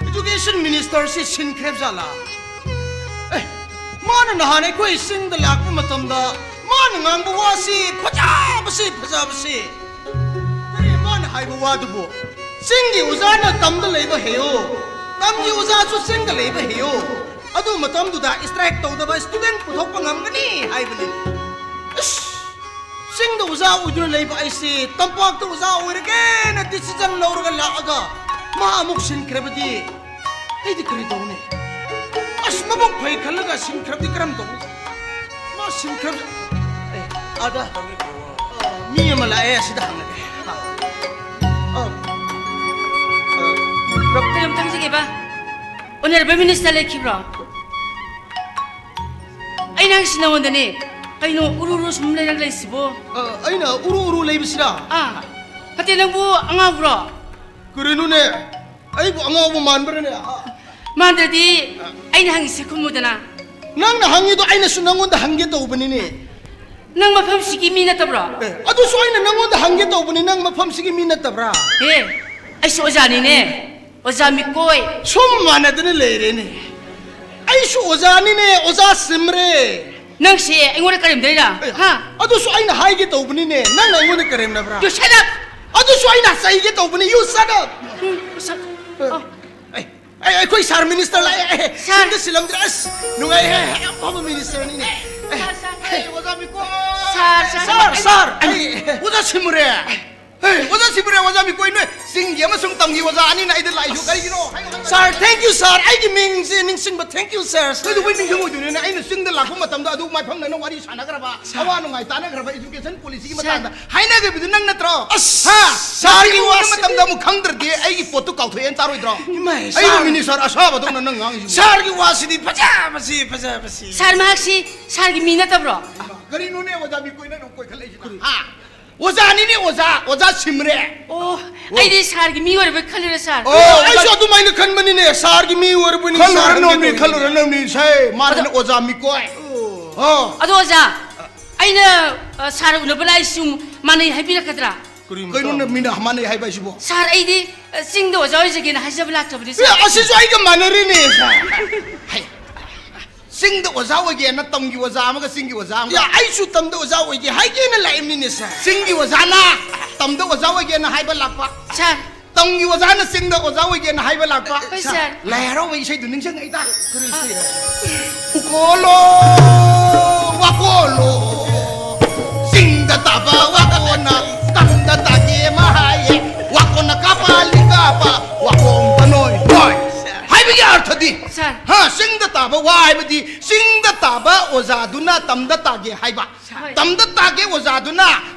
ꯑꯦꯖꯨꯀꯦꯁꯟ ꯃꯤꯅꯤꯁꯇꯔꯁꯤ ꯁꯤꯟꯈ꯭ꯔꯦꯕ ꯖꯥꯠꯂꯥ? ꯑꯦ, ꯃꯥꯅ ꯅꯍꯥꯟ ꯑꯩꯈꯣꯏ ꯆꯤꯡꯗ ꯂꯥꯛꯄ ꯃꯇꯝꯗ ꯃꯥꯅ ꯉꯥꯡꯕ ꯋꯥꯁꯤ ꯐꯖꯕꯁꯤ, ꯐꯖꯕꯁꯤ꯫ ꯀꯔꯤ ꯃꯥꯅ ꯍꯥꯏꯕ ꯋꯥꯗꯨꯕꯨ? "ꯆꯤꯡꯒꯤ ꯑꯣꯖꯥꯅ ꯇꯝꯗ ꯂꯩꯕ ꯍꯩꯌꯣ, ꯇꯝꯒꯤ ꯑꯣꯖꯥꯁꯨ ꯆꯤꯡꯗ ꯂꯩꯕ ꯍꯩꯌꯣ"꯫ ꯑꯗꯨ ꯃꯇꯝꯗꯨꯗ strike ꯇꯧꯗꯕ student ꯄꯨꯊꯣꯛꯄ ꯉꯝꯒꯅꯤ ꯍꯥꯏꯕꯅꯤ꯫ ꯑꯁ, ꯆꯤꯡꯗ ꯑꯣꯖꯥ ꯑꯣꯏꯗꯨꯅ ꯂꯩꯕ ꯑꯩꯁꯦ ꯇꯝꯄꯥꯛꯇ ꯑꯣꯖꯥ ꯑꯣꯏꯔꯒꯦꯅ decision ꯂꯧꯔꯒ ꯂꯥꯛꯑꯒ ꯃꯥ ꯑꯃꯨꯛ ꯁꯤꯟꯈ꯭ꯔꯕꯗꯤ ꯑꯩꯗꯤ ꯀꯔꯤ ꯇꯧꯅꯤ? ꯑꯁ, ꯃꯕꯨꯛ ꯐꯩ ꯈꯜꯂꯒ ꯁꯤꯟꯈ꯭ꯔꯕꯗꯤ ꯀꯔꯝ ꯇꯧꯅꯤ? ꯃꯥ ꯁꯤꯟꯈ꯭ꯔꯕ-, ꯑꯦ, ꯑꯥꯗ, ꯑ, ꯃꯤ ꯑꯃ ꯂꯥꯛꯑꯦ, ꯑꯁꯤꯗ ꯍꯪꯉꯒꯦ꯫ ꯑ, ꯑ, ꯑ, ꯀꯩꯅꯣꯝꯇ ꯍꯪꯖꯒꯦꯕ꯫ Honorable Minister ꯂꯩꯈꯤꯕ꯭ꯔꯣ? ꯑꯩꯅ ꯍꯪꯉꯤꯁꯤ ꯅꯉꯣꯟꯗꯅꯦ꯫ ꯀꯩꯅꯣ ꯎꯔꯨ ꯎꯔꯨ ꯁꯨꯝ ꯂꯩꯔꯒ ꯂꯩꯁꯤꯕꯣ? ꯑ, ꯑꯩꯅ ꯎꯔꯨ ꯎꯔꯨ ꯂꯩꯕꯁꯤꯔꯥ? ꯑꯥ, ꯅꯠꯇꯦ, ꯅꯪꯕꯨ ꯑꯉꯥꯎꯕ꯭ꯔꯣ? ꯀꯔꯤꯅꯣꯅꯦ? ꯑꯩꯕꯨ ꯑꯉꯥꯎꯕ ꯃꯥꯟꯕ꯭ꯔꯅꯦ? ꯃꯥꯟꯗ꯭ꯔꯗꯤ ꯑꯩꯅ ꯍꯪꯉꯤꯁꯤ ꯈꯨꯝꯃꯨꯗꯅ꯫ ꯅꯪꯅ ꯍꯪꯉꯤꯗꯣ ꯑꯩꯅꯁꯨ ꯅꯪꯉꯣꯟꯗ ꯍꯪꯒꯦ ꯇꯧꯕꯅꯤꯅꯦ꯫ ꯅꯪ ꯃꯐꯝꯁꯤꯒꯤ ꯃꯤ ꯅꯠꯇꯕ꯭ꯔꯣ? ꯑꯦ, ꯑꯗꯨꯁꯨ ꯑꯩꯅ ꯅꯪꯉꯣꯟꯗ ꯍꯪꯒꯦ ꯇꯧꯕꯅꯤ, ꯅꯪ ꯃꯐꯝꯁꯤꯒꯤ ꯃꯤ ꯅꯠꯇꯕ꯭ꯔꯥ? ꯑꯦ, ꯑꯩꯁꯨ ꯑꯣꯖꯥꯅꯤꯅꯦ, ꯑꯣꯖꯥ ꯃꯤꯀꯣꯏ꯫ ꯁꯨꯝ ꯃꯥꯟꯅꯗꯅ ꯂꯩꯔꯦꯅꯦ꯫ ꯑꯩꯁꯨ ꯑꯣꯖꯥꯅꯤꯅꯦ, ꯑꯣꯖꯥ ꯁꯤꯝꯔꯦ꯫ ꯅꯪꯁꯦ ꯑꯩꯉꯣꯟꯗ ꯀꯔꯦꯝꯗꯩꯔꯥ? ꯑꯦ, ꯍꯥ? ꯑꯗꯨꯁꯨ ꯑꯩꯅ ꯍꯥꯏꯒꯦ ꯇꯧꯕꯅꯤꯅꯦ, ꯅꯪꯅ ꯑꯩꯉꯣꯟꯗ ꯀꯔꯦꯝꯅꯕ꯭ꯔꯥ? You shut up! ꯑꯗꯨꯁꯨ ꯑꯩꯅ ꯆꯩꯒꯦ ꯇꯧꯕꯅꯤ, you shut up! ꯎꯝ, ꯁꯠ-, ꯑ, ꯑꯩ, ꯑꯩ, ꯑꯩꯈꯣꯏ sir minister ꯂꯥꯛꯑꯦ꯫ ꯑꯦ, sir꯫ ꯁꯤꯟꯗ ꯁꯤꯜꯂꯝꯗ꯭ꯔꯦ꯫ ꯑꯁ, ꯅꯨꯡꯉꯥꯏꯍꯦ꯫ ꯑꯐꯕ ministerꯅꯤꯅꯦ꯫ ꯑꯦ, sir, sir꯫ ꯑꯦ, ꯑꯣꯖꯥ ꯃꯤꯀꯣ꯫ Sir, sir, sir, sir꯫ ꯑꯩ, ꯑꯣꯖꯥ ꯁꯤꯃꯨꯔꯦ꯫ ꯍꯦ, ꯑꯣꯖꯥ ꯁꯤꯃꯨꯔꯦ, ꯑꯣꯖꯥ ꯃꯤꯀꯣꯏ ꯅꯣꯏ ꯆꯤꯡꯒꯤ ꯑꯃꯁꯨꯡ ꯇꯝꯒꯤ ꯑꯣꯖꯥ ꯑꯅꯤꯅ ꯑꯩꯗ ꯂꯥꯛꯏꯁꯨ ꯀꯔꯤꯒꯤꯅꯣ? ꯍꯥꯏꯌꯨ, ꯍꯥꯏꯌꯨ, ꯍꯥꯏꯌꯨ꯫ Sir, thank you, sir꯫ ꯑꯩꯒꯤ ꯃꯤꯡꯁꯦ ꯅꯤꯡꯁꯤꯡꯕ, thank you, sir꯫ ꯀꯩꯗꯧꯕꯩ ꯅꯤꯡꯁꯤꯡꯉꯣꯏꯗꯣꯏꯅꯣꯅꯦ? ꯑꯩꯅ ꯆꯤꯡꯗ ꯂꯥꯛꯄ ꯃꯇꯝꯗ ꯑꯗꯨ ꯃꯥꯏꯐꯝꯅꯅ ꯋꯥꯔꯤ ꯁꯥꯟꯅꯈ꯭ꯔꯕ, sir꯫ ꯑꯋꯥ ꯅꯨꯡꯉꯥꯏ ꯇꯥꯟꯅꯈ꯭ꯔꯕ education policyꯒꯤ sir꯫ ꯃꯇꯥꯡꯗ ꯍꯥꯏꯅꯈꯤꯕꯗꯨ ꯅꯪ ꯅꯠꯇ꯭ꯔꯣ? ꯑꯁ, ꯍꯥ? Sirꯒꯤ ꯃꯁꯤꯒꯤ ꯋꯥꯁꯤ ꯃꯇꯝꯗ ꯑꯃꯨꯛ ꯈꯪꯗ꯭ꯔꯗꯤ ꯑꯩꯒꯤ ꯄꯣꯠꯇꯨ ꯀꯥꯎꯊꯣꯛꯑꯦꯅ ꯆꯥꯔꯣꯏꯗ꯭ꯔꯣ? ꯏꯃꯥꯏ, ꯑꯩꯕꯨ sir꯫ Minister ꯑꯁꯥꯕꯗꯧꯅ ꯅꯪ ꯉꯥꯡꯉꯤꯁꯤꯕꯨ꯫ Sirꯒꯤ ꯋꯥꯁꯤꯗꯤ ꯐꯖꯕꯁꯤ, ꯐꯖꯕꯁꯤ꯫ Sir, ꯃꯍꯥꯛꯁꯤ sirꯒꯤ ꯃꯤ ꯅꯠꯇꯕ꯭ꯔꯣ? ꯀꯔꯤꯅꯣꯅꯦ ꯑꯣꯖꯥ ꯃꯤꯀꯣꯏꯅ ꯑꯗꯨꯝ ꯀꯣꯏꯈꯠꯂꯛꯏꯁꯤꯅ? ꯍꯥ? ꯑꯣꯖꯥꯅꯤꯅꯦ ꯑꯣꯖꯥ, ꯑꯣꯖꯥ ꯁꯤꯝꯔꯦ꯫ ꯑꯣ, ꯑꯣ꯫ ꯑꯩꯗꯤ sirꯒꯤ ꯃꯤ ꯑꯣꯏꯔꯕꯣꯏ ꯈꯜꯂꯨꯔꯦ, sir꯫ ꯑꯣ, ꯑꯩꯁꯨ ꯑꯗꯨꯃꯥꯏꯅ ꯈꯟꯕꯅꯤꯅꯦ, sirꯒꯤ ꯃꯤ ꯑꯣꯏꯔꯕꯅꯤ, sir ꯈꯜꯂꯨꯔꯅꯨ, ꯈꯟꯒꯦ ꯃꯤ ꯇꯧꯕꯅꯤ꯫ ꯈꯜꯂꯨꯔꯅꯨ, ꯃꯤ ꯁꯦ, ꯃꯥꯅ ꯑꯗꯣ ꯑꯣꯖꯥ ꯃꯤꯀꯣꯏ꯫ ꯑꯣ꯫ ꯑꯗꯣ ꯑꯣꯖꯥ, ꯑꯩꯅ, ꯑ, sir ꯎꯅꯕ ꯂꯥꯛꯏꯁꯤ ꯃꯥꯟꯅꯩ ꯍꯥꯏꯕꯤꯔꯛꯀꯗ꯭ꯔꯥ? ꯀꯔꯤꯅꯣ ꯀꯩꯅꯣꯅꯦ ꯃꯤꯅ ꯃꯥꯟꯅꯩ ꯍꯥꯏꯕ ꯍꯥꯏꯁꯤꯕꯣ? Sir, ꯑꯩꯗꯤ, ꯑ, ꯆꯤꯡꯗ ꯑꯣꯖꯥ ꯑꯣꯏꯖꯒꯦꯅ ꯍꯥꯏꯖꯕ ꯂꯥꯛꯆꯕꯅꯤ, sir꯫ ꯑꯦ, ꯑꯁꯤꯁꯨ ꯑꯩꯒ ꯃꯥꯟꯅꯔꯤꯅꯦ, sir꯫ ꯍꯩ, ꯆꯤꯡꯗ ꯑꯣꯖꯥ ꯑꯣꯏꯒꯦꯅ ꯇꯝꯒꯤ ꯑꯣꯖꯥ ꯑꯃꯒ ꯆꯤꯡꯒꯤ ꯑꯣꯖꯥ ꯑꯃꯒ꯫ ꯌꯥ, ꯑꯩꯁꯨ ꯇꯝꯗ ꯑꯣꯖꯥ ꯑꯣꯏꯒꯦ ꯍꯥꯏꯒꯦꯅ ꯂꯥꯛꯏꯕꯅꯤꯅꯦ, sir꯫ ꯆꯤꯡꯒꯤ ꯑꯣꯖꯥꯅ ꯇꯝꯗ ꯑꯣꯖꯥ ꯑꯣꯏꯒꯦꯅ ꯍꯥꯏꯕ ꯂꯥꯛꯄ꯫ Sir, ꯇꯝꯒꯤ ꯑꯣꯖꯥꯅ ꯆꯤꯡꯗ ꯑꯣꯖꯥ ꯑꯣꯏꯒꯦꯅ ꯍꯥꯏꯕ ꯂꯥꯛꯄ꯫ ꯍꯣꯏ, ꯁꯥꯔ꯫ ꯂꯥꯏ ꯍꯔꯥꯎꯕ ꯏꯁꯩꯗꯨ ꯅꯤꯡꯁꯤꯡꯉꯛꯏꯗ꯫ ꯎꯀꯣꯜꯂꯣ, ꯋꯥꯀꯣꯜꯂꯣ, ꯆꯤꯡꯗ ꯇꯥꯕ ꯋꯥꯀꯣꯟꯅ ꯇꯝꯗ ꯇꯥꯒꯦ ꯑꯃ ꯍꯥꯏꯌꯦ꯫ ꯋꯥꯀꯣꯟꯅ ꯀꯥꯄꯥ ꯂꯤꯀꯥꯄꯥ, ꯋꯥꯀꯣꯡ ꯄꯅꯣꯏ ꯅꯣꯏ ꯍꯥꯏꯕꯒꯤ ꯑꯔꯊꯗꯤ, ꯁꯥꯔ꯫ ꯍꯥ, ꯆꯤꯡꯗ ꯇꯥꯕ ꯋꯥ ꯍꯥꯏꯕꯗꯤ ꯆꯤꯡꯗ ꯇꯥꯕ ꯑꯣꯖꯥꯗꯨꯅ ꯇꯝꯗ ꯇꯥꯒꯦ ꯍꯥꯏꯕ꯫ ꯍꯣꯏ꯫ ꯇꯝꯗ ꯇꯥꯒꯦ ꯑꯣꯖꯥꯗꯨꯅ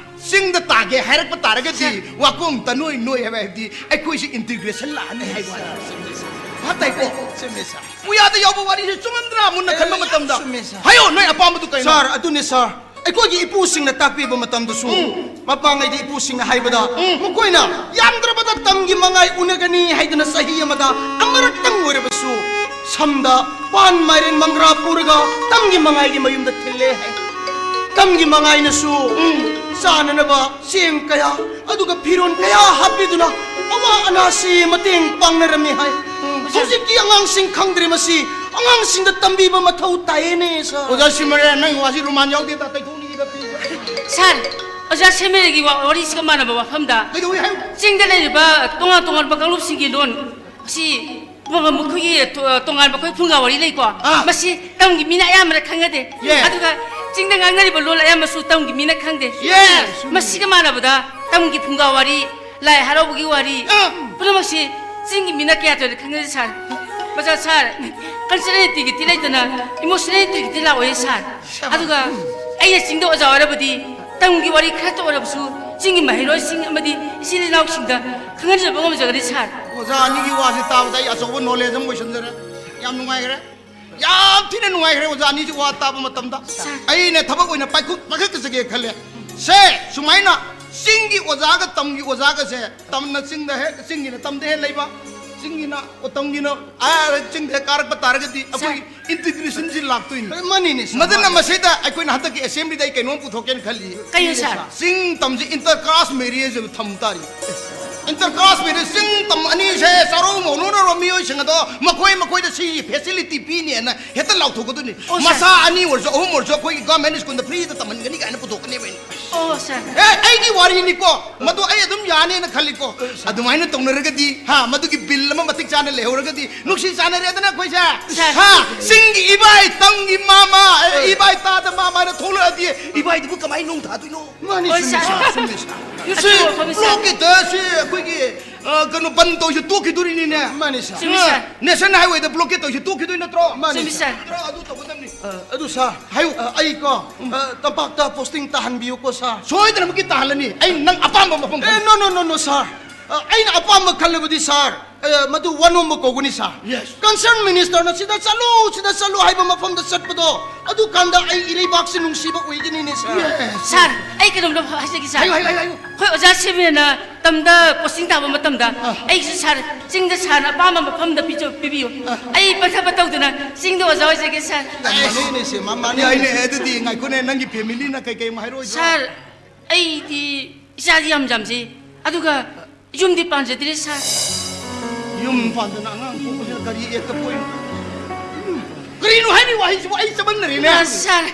ꯆꯤꯡꯗ ꯇꯥꯒꯦ ꯍꯥꯏꯔꯛꯄ ꯇꯥꯔꯒꯗꯤ, ꯁꯥꯔ꯫ ꯋꯥꯀꯣꯝ ꯇꯅꯣꯏ ꯅꯣꯏ ꯍꯥꯏꯕ ꯍꯥꯏꯕꯗꯤ ꯑꯩꯈꯣꯏꯁꯦ integration ꯂꯥꯛꯑꯅꯤ ꯍꯥꯏꯕ ꯋꯥꯅꯤ꯫ ꯚꯥꯞ ꯇꯥꯏꯀꯣ? ꯆꯨꯝꯃꯦ ꯁꯥꯔ꯫ ꯄꯨꯌꯥꯗ ꯌꯥꯎꯕ ꯋꯥꯔꯤꯁꯦ ꯆꯨꯝꯃꯟꯗ꯭ꯔꯥ? ꯃꯨꯟꯅ ꯈꯟꯕ ꯌꯥꯝ ꯃꯇꯝꯗ ꯆꯨꯝꯃꯦ, ꯁꯥꯔ꯫ ꯍꯥꯏꯌꯣ, ꯅꯣꯏ ꯑꯄꯥꯝꯕꯗꯨ ꯀꯩꯅꯣ? ꯁꯥꯔ, ꯑꯗꯨꯅꯦ ꯁꯥꯔ, ꯑꯩꯈꯣꯏꯒꯤ ꯏꯄꯨꯁꯤꯡꯅ ꯇꯥꯛꯄꯤꯕ ꯃꯇꯝꯗꯁꯨ, ꯃꯄꯥꯡꯉꯩꯗꯤ ꯏꯄꯨꯁꯤꯡꯅ ꯍꯥꯏꯕꯗ, ꯃꯈꯣꯏꯅ ꯌꯥꯝꯗ꯭ꯔꯕꯗ ꯇꯝꯒꯤ ꯃꯉꯥꯏ ꯎꯅꯒꯅꯤ ꯍꯥꯏꯗꯨꯅ ꯆꯍꯤ ꯑꯃꯗ ꯑꯃꯔꯛꯇꯪ ꯑꯣꯏꯔꯕꯁꯨ ꯁꯝꯗ ꯄꯥꯟ ꯃꯥꯏꯔꯦꯟ ꯃꯪꯒ꯭ꯔꯥ ꯄꯨꯔꯒ ꯇꯝꯒꯤ ꯃꯉꯥꯏꯒꯤ ꯃꯌꯨꯝꯗ ꯊꯤꯜꯂꯦ ꯍꯥꯏ꯫ ꯇꯝꯒꯤ ꯃꯉꯥꯏꯅꯁꯨ ꯆꯥꯅꯅꯕ ꯆꯦꯡ ꯀꯌꯥ, ꯑꯗꯨꯒ ꯐꯤꯔꯣꯟ ꯀꯌꯥ ꯍꯥꯞꯄꯤꯗꯨꯅ ꯑꯋꯥ ꯑꯅꯥꯁꯤ ꯃꯇꯦꯡ ꯄꯥꯡꯅꯔꯝꯃꯤ ꯍꯥꯏ꯫ ꯍꯧꯖꯤꯛꯀꯤ ꯑꯉꯥꯡꯁꯤꯡ ꯈꯪꯗ꯭ꯔꯦ ꯃꯁꯤ꯫ ꯑꯉꯥꯡꯁꯤꯡꯗ ꯇꯝꯕꯤꯕ ꯃꯊꯧ ꯇꯥꯏꯌꯦꯅꯦ, ꯁꯥꯔ꯫ ꯑꯣꯖꯥ ꯁꯤꯃꯔꯦ, ꯅꯪ ꯋꯥꯁꯤ ꯔꯨꯃꯥꯟ ꯌꯥꯎꯗꯦꯗ, ꯇꯩꯊꯣꯛꯅꯤꯡꯉꯤꯗ ꯄꯤ꯫ ꯁꯥꯔ, ꯑꯣꯖꯥ ꯁꯦꯃꯦꯔꯒꯤ ꯋꯥ- ꯋꯥꯔꯤꯁꯤꯒ ꯃꯥꯟꯅꯕ ꯋꯥꯐꯝꯗ, ꯀꯩꯗꯧꯏ ꯍꯥꯏꯌꯨ? ꯆꯤꯡꯗ ꯂꯩꯔꯤꯕ ꯇꯣꯉꯥꯟ ꯇꯣꯉꯥꯟꯕ ꯀꯥꯡꯂꯨꯞꯁꯤꯡꯒꯤ ꯂꯣꯟ ꯑꯁꯤ ꯃꯈꯣꯏꯒꯤ ꯇꯣ- ꯇꯣꯉꯥꯟꯕ ꯑꯩꯈꯣꯏ ꯐꯨꯡꯒꯥ ꯋꯥꯔꯤ ꯂꯩꯀꯣ꯫ ꯑꯥ꯫ ꯃꯁꯤ ꯇꯝꯒꯤ ꯃꯤꯅ ꯑꯌꯥꯝꯕꯅ ꯈꯪꯅꯗꯦ꯫ Yes. ꯑꯗꯨꯒ ꯆꯤꯡꯗ ꯉꯥꯡꯅꯔꯤꯕ ꯂꯣꯟ ꯑꯌꯥꯝꯕꯁꯨ ꯇꯝꯒꯤ ꯃꯤꯅ ꯈꯪꯗꯦ꯫ Yes. ꯃꯁꯤꯒ ꯃꯥꯟꯅꯕꯗ ꯇꯝꯒꯤ ꯐꯨꯡꯒꯥ ꯋꯥꯔꯤ, ꯂꯥꯏ ꯍꯔꯥꯎꯕꯒꯤ ꯋꯥꯔꯤ, ꯑꯥ꯫ ꯄꯨꯝꯅꯃꯛꯁꯤ ꯆꯤꯡꯒꯤ ꯃꯤꯅ ꯀꯌꯥ ꯇꯣꯏꯅ ꯈꯪꯅꯗꯦ, ꯁꯥꯔ꯫ ꯃꯆꯥ ꯁꯥꯔ, cultural integrity ꯂꯩꯇꯅ emotional integrity ꯂꯥꯛꯑꯣꯏ, ꯁꯥꯔ꯫ ꯑꯗꯨꯒ ꯑꯩꯅ ꯆꯤꯡꯗ ꯑꯣꯖꯥ ꯑꯣꯏꯔꯕꯗꯤ ꯇꯝꯒꯤ ꯋꯥꯔꯤ ꯈꯔꯇ ꯑꯣꯏꯔꯕꯁꯨ ꯆꯤꯡꯒꯤ ꯃꯍꯩꯔꯣꯏꯁꯤꯡ ꯑꯃꯗꯤ ꯏꯆꯤꯜ ꯏꯅꯥꯎꯁꯤꯡꯗ ꯈꯪꯍꯟꯖꯕ ꯉꯝꯖꯒꯅꯤ, ꯁꯥꯔ꯫ ꯑꯣꯖꯥ ꯑꯅꯤꯒꯤ ꯋꯥꯁꯤ ꯇꯥꯕꯗ ꯑꯩ ꯑꯆꯧꯕ knowledge ꯑꯃ ꯑꯣꯏꯁꯟꯖꯔꯦ꯫ ꯌꯥꯝ ꯅꯨꯡꯉꯥꯏꯈ꯭ꯔꯦ꯫ ꯌꯥꯝ ꯊꯤꯅ ꯅꯨꯡꯉꯥꯏꯈ꯭ꯔꯦ ꯑꯣꯖꯥ ꯑꯅꯤꯁꯤ ꯋꯥ ꯇꯥꯕ ꯃꯇꯝꯗ꯫ ꯑꯩꯅ ꯊꯕꯛ ꯑꯣꯏꯅ ꯄꯥꯏꯈꯠ- ꯄꯥꯏꯈꯠꯆꯒꯦ ꯈꯜꯂꯦ꯫ ꯁꯦ, ꯁꯨꯃꯥꯏꯅ ꯆꯤꯡꯒꯤ ꯑꯣꯖꯥꯒ ꯇꯝꯒꯤ ꯑꯣꯖꯥꯒꯁꯦ, ꯇꯝꯅ ꯆꯤꯡꯗ ꯍꯦꯛ, ꯆꯤꯡꯒꯤꯅ ꯇꯝꯗ ꯍꯦꯛ ꯂꯩꯕ, ꯆꯤꯡꯒꯤꯅ, ꯇꯝꯒꯤꯅ ꯑꯥ ꯆꯤꯡꯗ ꯍꯦꯛ ꯀꯥꯔꯛꯄ ꯇꯥꯔꯒꯗꯤ ꯑꯩꯈꯣꯏ integrationꯁꯤ ꯂꯥꯛꯇꯣꯏꯅꯤ꯫ ꯃꯥꯅꯤꯅꯦ, ꯁꯥꯔ, ꯃꯗꯨꯅ ꯃꯥꯅꯤ꯫ ꯃꯁꯤꯗ ꯑꯩꯈꯣꯏꯅ ꯍꯟꯗꯛꯀꯤ assemblyꯗ ꯑꯩ ꯀꯩꯅꯣꯝ ꯄꯨꯊꯣꯛꯀꯦꯅ ꯈꯜꯂꯤ꯫ ꯀꯩꯅꯣ, ꯁꯥꯔ? ꯆꯤꯡ ꯇꯝꯁꯤ inter caste marriage ꯑꯗꯨ ꯊꯝ ꯇꯥꯔꯤ꯫ Inter caste marriage ꯆꯤꯡ ꯇꯝ ꯑꯅꯤꯁꯦ ꯆꯥꯔꯧ ꯃꯧꯅꯔꯕ ꯃꯤꯑꯣꯏꯁꯤꯡ ꯑꯗꯣ ꯃꯈꯣꯏ ꯃꯈꯣꯏꯗ ꯁꯤ facility ꯄꯤꯅꯦꯅ ꯍꯦꯛꯇ ꯂꯥꯎꯊꯣꯛꯀꯗꯣꯏꯅꯤ꯫ ꯑꯣ, sir꯫ ꯃꯆꯥ ꯑꯅꯤ ꯑꯣꯏꯔꯁꯨ ꯑꯍꯨꯝ ꯑꯣꯏꯔꯁꯨ ꯑꯩꯈꯣꯏꯒꯤ government schoolꯗ freeꯗ ꯇꯝꯍꯟꯒꯅꯤ ꯀꯥꯏꯅ ꯄꯨꯊꯣꯛꯀꯅꯦꯕ ꯑꯩꯅ꯫ ꯑꯣ, sir꯫ ꯑꯦ, ꯑꯩꯒꯤ ꯋꯥꯔꯤꯅꯤꯀꯣ꯫ ꯃꯗꯨ ꯑꯩ ꯑꯗꯨꯝ ꯌꯥꯅꯦꯅ ꯈꯜꯂꯤꯀꯣ꯫ ꯑꯗꯨꯃꯥꯏꯅ ꯇꯧꯅꯔꯒꯗꯤ, ꯍꯥ, ꯃꯗꯨꯒꯤ bill ꯑꯃ ꯃꯇꯤꯛ ꯆꯥꯅ ꯂꯩꯍꯧꯔꯒꯗꯤ ꯅꯨꯡꯁꯤ ꯆꯥꯅꯔꯦꯗꯅ ꯑꯩꯈꯣꯏꯁꯦ꯫ Sir꯫ ꯍꯥ, ꯆꯤꯡꯒꯤ ꯏꯕꯥꯏ, ꯇꯝꯒꯤ ꯃꯥꯃ, ꯑꯦ, ꯏꯕꯥꯏ ꯇꯥꯗ ꯃꯥꯃ ꯍꯥꯏꯅ ꯊꯣꯛꯂꯛꯑꯗꯤ ꯏꯕꯥꯏꯗꯨꯕꯨ ꯀꯃꯥꯏꯅ ꯅꯣꯡ ꯊꯥꯗꯣꯏꯅꯣ? ꯃꯥꯅꯤ, ꯍꯣꯏ, ꯆꯨꯝꯃꯤ, sir꯫ Sir꯫ ꯆꯨꯝꯃꯤ, sir꯫ ꯑꯆꯨꯝꯕ ꯁꯤ ꯋꯥꯐꯝꯅꯤ, sir꯫ Blockade ꯁꯤ ꯑꯩꯈꯣꯏꯒꯤ, ꯑ, ꯀꯩꯅꯣ, ꯕꯟ ꯇꯧꯔꯤꯁꯦ ꯇꯣꯛꯈꯤꯗꯣꯔꯤꯅꯤꯅꯦ꯫ ꯃꯥꯅꯤ, sir꯫ ꯆꯨꯝꯃꯤ, sir꯫ ꯑ, National Highwayꯗ blockade ꯇꯧꯔꯤꯁꯦ ꯇꯣꯛꯈꯤꯗꯣꯏ ꯅꯠꯇ꯭ꯔꯣ? ꯃꯥꯅꯤ, ꯆꯨꯝꯃꯤ, sir꯫ Sir꯫ ꯅꯠꯇ꯭ꯔꯣ? ꯑꯗꯨ ꯇꯧꯒꯗꯕꯅꯤ꯫ ꯑ, ꯑꯗꯨ, sir, ꯍꯥꯏꯌꯨ꯫ ꯑ, ꯑꯩꯀꯣ, ꯎꯝ꯫ ꯑ, ꯇꯝꯄꯥꯛꯇ posting ꯇꯥꯍꯟꯕꯤꯌꯨꯀꯣ, sir꯫ ꯁꯣꯏꯗꯅꯃꯛꯀꯤ ꯇꯥꯍꯜꯂꯅꯤ꯫ ꯑꯩ ꯅꯪ ꯑꯄꯥꯝꯕ ꯃꯐꯝ ꯑꯦ, ꯈꯪꯉꯤ꯫ No, no, no, no, sir꯫ ꯑ, ꯑꯩꯅ ꯑꯄꯥꯝꯕ ꯈꯜꯂꯕꯗꯤ, sir, ꯑ, ꯃꯗꯨ ꯋꯥꯅꯣꯝꯕ ꯀꯧꯒꯅꯤ, sir꯫ Yes꯫ Concerned ministerꯅ ꯁꯤꯗ ꯆꯠꯂꯨ, ꯁꯤꯗ ꯆꯠꯂꯨ ꯍꯥꯏꯕ ꯃꯐꯝꯗ ꯆꯠꯄꯗꯣ, ꯑꯗꯨꯀꯥꯟꯗ ꯑꯩ ꯏꯔꯩꯕꯥꯛꯁꯤ ꯅꯨꯡꯁꯤꯕ ꯑꯣꯏꯒꯅꯤꯅꯦ, sir꯫ Yes꯫ Sir, ꯑꯩ ꯀꯩꯅꯣꯝꯇ ꯍꯥꯏꯖꯒꯦ, sir꯫ ꯍꯥꯏꯌꯨ, ꯍꯥꯏꯌꯨ, ꯍꯥꯏꯌꯨ, ꯍꯥꯏꯌꯨ꯫ ꯑꯩꯈꯣꯏ ꯑꯣꯖꯥ ꯁꯤꯕꯤꯅ ꯇꯝꯗ posting ꯇꯥꯕ ꯃꯇꯝꯗ ꯑꯥ꯫ ꯑꯩꯁꯨ, sir, ꯆꯤꯡꯗ sirꯅ ꯑꯄꯥꯝꯕ ꯃꯐꯝꯗ ꯄꯤꯖ-, ꯄꯤꯕꯤꯌꯨ꯫ ꯑꯥ꯫ ꯑꯩ ꯄꯟꯊꯕ ꯇꯧꯗꯅ ꯆꯤꯡꯗ ꯑꯣꯖꯥ ꯑꯣꯏꯖꯒꯦ, sir꯫ ꯃꯥꯅꯤꯅꯦ, ꯁꯦ, ꯃꯥ-, ꯃꯥꯅꯤꯅꯦ꯫ ꯌꯥꯏꯅꯦ, ꯑꯗꯨꯗꯤ ꯉꯥꯏꯈꯣꯅꯦ, ꯅꯪꯒꯤ familyꯅ ꯀꯩ ꯀꯩ ꯑꯃꯨꯛ ꯍꯥꯏꯔꯛꯑꯣꯏꯗ꯭ꯔꯣ? Sir, ꯑꯩꯗꯤ ꯏꯆꯥꯗꯤ ꯌꯥꯝ ꯌꯥꯝꯖꯩ, ꯑꯗꯨꯒ ꯌꯨꯝꯗꯤ ꯄꯥꯟꯖꯗ꯭ꯔꯤ, sir꯫ ꯌꯨꯝ ꯄꯥꯟꯗꯅ ꯑꯉꯥꯡ ꯄꯣꯛꯄꯁꯤꯅ ꯀꯔꯤ act ꯄꯣꯛꯏꯅꯣ? ꯀꯔꯤꯅꯣ ꯍꯥꯏꯔꯤ ꯋꯥꯍꯩꯁꯤꯕꯨ? ꯑꯩ ꯆꯃꯝꯅꯔꯦꯅꯦ꯫ ꯑ, sir,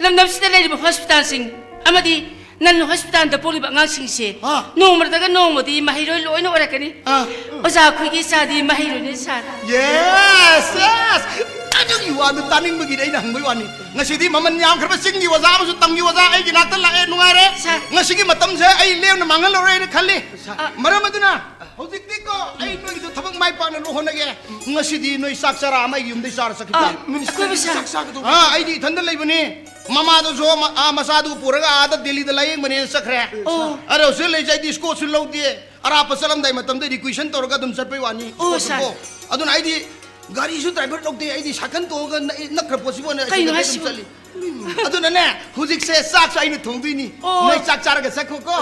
ꯂꯝꯗꯝꯁꯤꯗ ꯂꯩꯔꯤꯕ hospitalꯁꯤꯡ ꯑꯃꯗꯤ non hospitalꯗ ꯄꯣꯛꯂꯤꯕ ꯑꯉꯥꯡꯁꯤꯡꯁꯦ ꯑꯥ꯫ ꯅꯣꯡꯃꯗꯒ ꯅꯣꯡꯃꯗꯤ ꯃꯍꯩꯔꯣꯏ ꯂꯣꯏꯅ ꯑꯣꯏꯔꯛꯀꯅꯤ꯫ ꯑꯥ꯫ ꯑꯣꯖꯥ ꯑꯩꯈꯣꯏꯒꯤ ꯏꯆꯥꯗꯤ ꯃꯍꯩꯔꯣꯏꯅꯦ, sir꯫ Yes, yes꯫ ꯑꯗꯨꯒꯤ ꯋꯥꯗꯨ ꯇꯥꯅꯤꯡꯕꯒꯤꯗꯤ ꯑꯩꯅ ꯍꯪꯕꯒꯤ ꯋꯥꯅꯤ꯫ ꯉꯁꯤꯗꯤ ꯃꯃꯜ ꯌꯥꯝꯈ꯭ꯔꯕ ꯆꯤꯡꯒꯤ ꯑꯣꯖꯥ ꯑꯃꯁꯨ ꯇꯝꯒꯤ ꯑꯣꯖꯥ ꯑꯩꯒꯤ ꯅꯥꯛꯇ ꯂꯥꯛꯑꯦ, ꯅꯨꯡꯉꯥꯏꯔꯦ꯫ Sir꯫ ꯉꯁꯤꯒꯤ ꯃꯇꯝꯁꯦ ꯑꯩ ꯂꯦꯝꯅ ꯃꯥꯡꯍꯜꯂꯔꯣꯏꯅ ꯈꯜꯂꯤ꯫ Sir꯫ ꯃꯔꯝ ꯑꯗꯨꯅ ꯍꯧꯖꯤꯛꯇꯤꯀꯣ, ꯑꯩ ꯅꯣꯏꯒꯤꯗꯣ ꯊꯕꯛ ꯃꯥꯏ ꯄꯥꯛꯅ ꯂꯣꯏꯍꯣꯠꯅꯒꯦ꯫ ꯉꯁꯤꯗꯤ ꯅꯣꯏ ꯆꯥꯛ ꯆꯔꯥ ꯑꯃ ꯑꯩꯒꯤ ꯌꯨꯝꯗꯩ ꯆꯥꯔ ꯆꯠꯈꯤꯕ ꯑꯥ, ꯇꯥꯔꯦ꯫ Minister ꯑꯩꯈꯣꯏꯕꯨ ꯆꯥꯛ ꯆꯥꯒꯗꯧꯕ꯫ ꯑꯥ, ꯑꯩꯗꯤ ꯏꯊꯟꯗ ꯂꯩꯕꯅꯤ꯫ ꯃꯃꯥꯗꯨꯁꯨ ꯃ-, ꯑꯥ, ꯃꯆꯥꯗꯨ ꯄꯨꯔꯒ ꯑꯥꯗ ꯗꯦꯜꯂꯤꯗ ꯂꯥꯌꯦꯡꯕꯅꯦꯅ ꯆꯠꯈ꯭ꯔꯦ꯫ ꯑꯣ꯫ ꯑꯗꯣ ꯍꯧꯖꯤꯛ ꯂꯩꯁꯦ ꯑꯩꯗꯤ ꯁ꯭ꯀꯣꯠꯁꯨ ꯂꯧꯗꯦ꯫ ꯑꯔꯥꯞꯄ ꯆꯠꯂꯝꯗꯥꯏ ꯃꯇꯝꯗ requisition ꯇꯧꯔꯒ ꯑꯗꯨꯝ ꯆꯠꯄꯩ ꯋꯥꯅꯤ꯫ ꯑꯣ, ꯁꯥꯔ꯫ ꯁ꯭ꯀꯣꯠꯇꯨꯀꯣ꯫ ꯑꯗꯨꯅ ꯑꯩꯗꯤ ꯒꯥꯔꯤꯁꯨ driver ꯂꯧꯗꯦ꯫ ꯑꯩꯗꯤ ꯁꯥꯏꯀꯜ ꯇꯣꯡꯉꯒ ꯅꯛꯏ-, ꯅꯛꯈ꯭ꯔ ꯄꯣꯠꯁꯤꯕꯨ ꯑꯩꯅ ꯀꯩꯅꯣ ꯁꯤꯗ ꯑꯗꯨꯝ ꯍꯥꯏꯁꯤꯕꯨ? ꯆꯠꯂꯤ꯫ ꯑꯗꯨꯅꯅꯦ, ꯍꯧꯖꯤꯛꯁꯦ ꯆꯥꯛꯁꯨ ꯑꯩꯅ ꯊꯣꯡꯗꯣꯏꯅꯤ꯫ ꯑꯣ꯫ ꯅꯣꯏ ꯆꯥꯛ ꯆꯥꯔꯒ ꯆꯠꯈꯣꯀꯣ꯫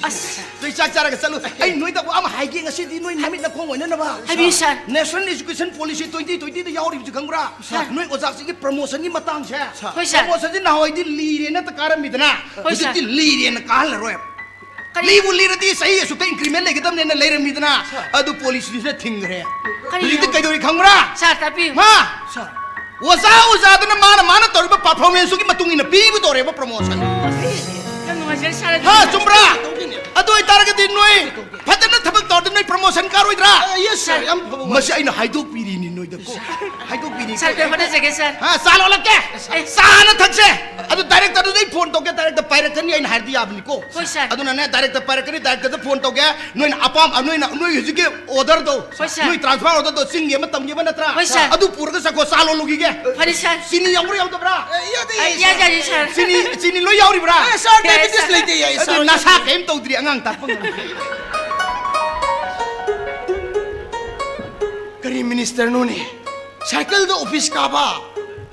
ꯑꯁ꯫ ꯅꯣꯏ ꯆꯥꯛ ꯆꯥꯔꯒ ꯆꯠꯂꯨ꯫ ꯑꯩ ꯅꯣꯏꯗ ꯋꯥ ꯑꯃ ꯍꯥꯏꯒꯦ, ꯉꯁꯤꯗꯤ ꯅꯣꯏ ꯅꯃꯤꯠ ꯅꯈꯣꯡ ꯑꯣꯏꯅꯅꯕ꯫ ꯍꯥꯏꯕꯤꯌꯨ, ꯁꯥꯔ꯫ National Education Policy twenty twentyꯗ ꯌꯥꯎꯔꯤꯕꯁꯤ ꯈꯪꯕ꯭ꯔꯥ? ꯁꯥꯔ꯫ ꯅꯣꯏ ꯑꯣꯖꯥꯁꯤꯒꯤ promotionꯒꯤ ꯃꯇꯥꯡꯁꯦ꯫ ꯍꯣꯏ, ꯁꯥꯔ꯫ Promotionꯁꯤ ꯅꯍꯥꯟꯋꯥꯏꯗꯤ ꯂꯤꯔꯦꯅ ꯍꯦꯛꯇ ꯀꯥꯔꯝꯃꯤꯗꯅ, ꯍꯣꯏ, ꯁꯥꯔ꯫ ꯍꯧꯖꯤꯛꯇꯤ ꯂꯤꯔꯦꯅ ꯀꯥꯍꯜꯂꯔꯣꯏ꯫ ꯀꯔꯤ? ꯂꯤꯕꯨ ꯂꯤꯔꯗꯤ ꯆꯍꯤ ꯑꯁꯨꯛꯇ increment ꯂꯩꯒꯗꯕꯅꯦꯅ ꯂꯩꯔꯝꯃꯤꯗꯅ, ꯑꯗꯨ policyꯁꯤꯅ ꯊꯤꯡꯈ꯭ꯔꯦ꯫ ꯀꯔꯤꯅꯣ? ꯍꯧꯖꯤꯛꯇꯤ ꯀꯩꯗꯧꯔꯤ ꯈꯪꯕ꯭ꯔꯥ? ꯁꯥꯔ, ꯇꯥꯛꯄꯤꯌꯨ꯫ ꯃꯥ! ꯁꯥꯔ꯫ ꯑꯣꯖꯥ ꯑꯣꯖꯥꯗꯨꯅ ꯃꯥꯅ ꯃꯥꯅ ꯇꯧꯔꯤꯕ performanceꯇꯨꯒꯤ ꯃꯇꯨꯡ ꯏꯟꯅ ꯄꯤꯕ ꯇꯧꯔꯦꯕ promotion꯫ ꯌꯥꯝ ꯅꯨꯡꯉꯥꯏꯖꯔꯦ, ꯁꯥꯔ꯫ ꯍꯥ, ꯆꯨꯝꯕ꯭ꯔꯥ? ꯑꯗꯨ ꯑꯣꯏꯇꯥꯔꯒꯗꯤ ꯅꯣꯏ ꯐꯖꯅ ꯊꯕꯛ ꯇꯧꯔꯗꯤ ꯅꯣꯏ promotion ꯀꯥꯔꯣꯏꯗ꯭ꯔꯥ? ꯑ, yes, sir, ꯌꯥꯝ ꯐꯕ ꯋꯥ꯫ ꯃꯁꯤ ꯑꯩꯅ ꯍꯥꯏꯗꯣꯛꯄꯤꯔꯤꯅꯤ ꯅꯣꯏꯗꯀꯣ꯫ ꯍꯥꯏꯗꯣꯛꯄꯤꯔꯤ꯫ ꯁꯥꯔ, ꯑꯩ ꯍꯣꯠꯅꯖꯒꯦ, ꯁꯥꯔ꯫ ꯍꯥ, ꯆꯥ ꯂꯣꯜꯂꯛꯀꯦ꯫ ꯑꯩ ꯆꯥ ꯍꯥꯟꯅ ꯊꯛꯁꯦ꯫ ꯑꯗꯨ directorꯗꯨꯗ ꯑꯩ phone ꯇꯧꯒꯦ, director ꯄꯥꯏꯔꯛꯀꯅꯤ ꯑꯩꯅ ꯍꯥꯏꯔꯗꯤ ꯌꯥꯕꯅꯤꯀꯣ꯫ ꯍꯣꯏ, ꯁꯥꯔ꯫ ꯑꯗꯨꯅꯅꯦ, director ꯄꯥꯏꯔꯛꯀꯅꯤ, directorꯗ phone ꯇꯧꯒꯦ꯫ ꯅꯣꯏꯅ ꯑꯄꯥꯝ-, ꯅꯣꯏꯅ, ꯅꯣꯏ ꯍꯧꯖꯤꯛꯀꯤ orderꯗꯣ, ꯍꯣꯏ, ꯁꯥꯔ꯫ ꯅꯣꯏ transfer orderꯗꯣ ꯆꯤꯡꯒꯤ ꯑꯃ ꯇꯝꯒꯤ ꯑꯃ ꯅꯠꯇ꯭ꯔꯥ? ꯍꯣꯏ, ꯁꯥꯔ꯫ ꯑꯗꯨ ꯄꯨꯔꯒ ꯆꯠꯈꯣ, ꯆꯥ ꯂꯣꯜꯂꯨꯈꯤꯒꯦ꯫ ꯐꯔꯦ, ꯁꯥꯔ꯫ ꯆꯤꯅꯤ ꯌꯥꯎꯕ꯭ꯔꯥ ꯌꯥꯎꯗꯕ꯭ꯔꯥ? ꯑꯦ, ꯌꯥꯗꯦ, ꯑꯩ ꯌꯥꯏ, ꯁꯥꯔ꯫ ꯌꯥꯏ, ꯌꯥꯏ, ꯁꯥꯔ꯫ ꯆꯤꯅꯤ, ꯆꯤꯅꯤ ꯂꯣꯏ ꯌꯥꯎꯔꯤꯕ꯭ꯔꯥ? ꯑꯦ, ꯁꯥꯔ, ꯌꯥꯏ, diabetes ꯁꯥꯔ꯫ ꯂꯩꯇꯦ, ꯌꯥꯏ, ꯑꯗꯨ ꯁꯥꯔ꯫ ꯅꯁꯥ ꯀꯩꯝ ꯇꯧꯗ꯭ꯔꯤ, ꯑꯉꯥꯡ ꯇꯥꯛꯄ ꯉꯝꯗ꯭ꯔꯤ꯫ ꯀꯔꯤ ministerꯅꯣꯅꯦ? Cycleꯗ office ꯀꯥꯕ,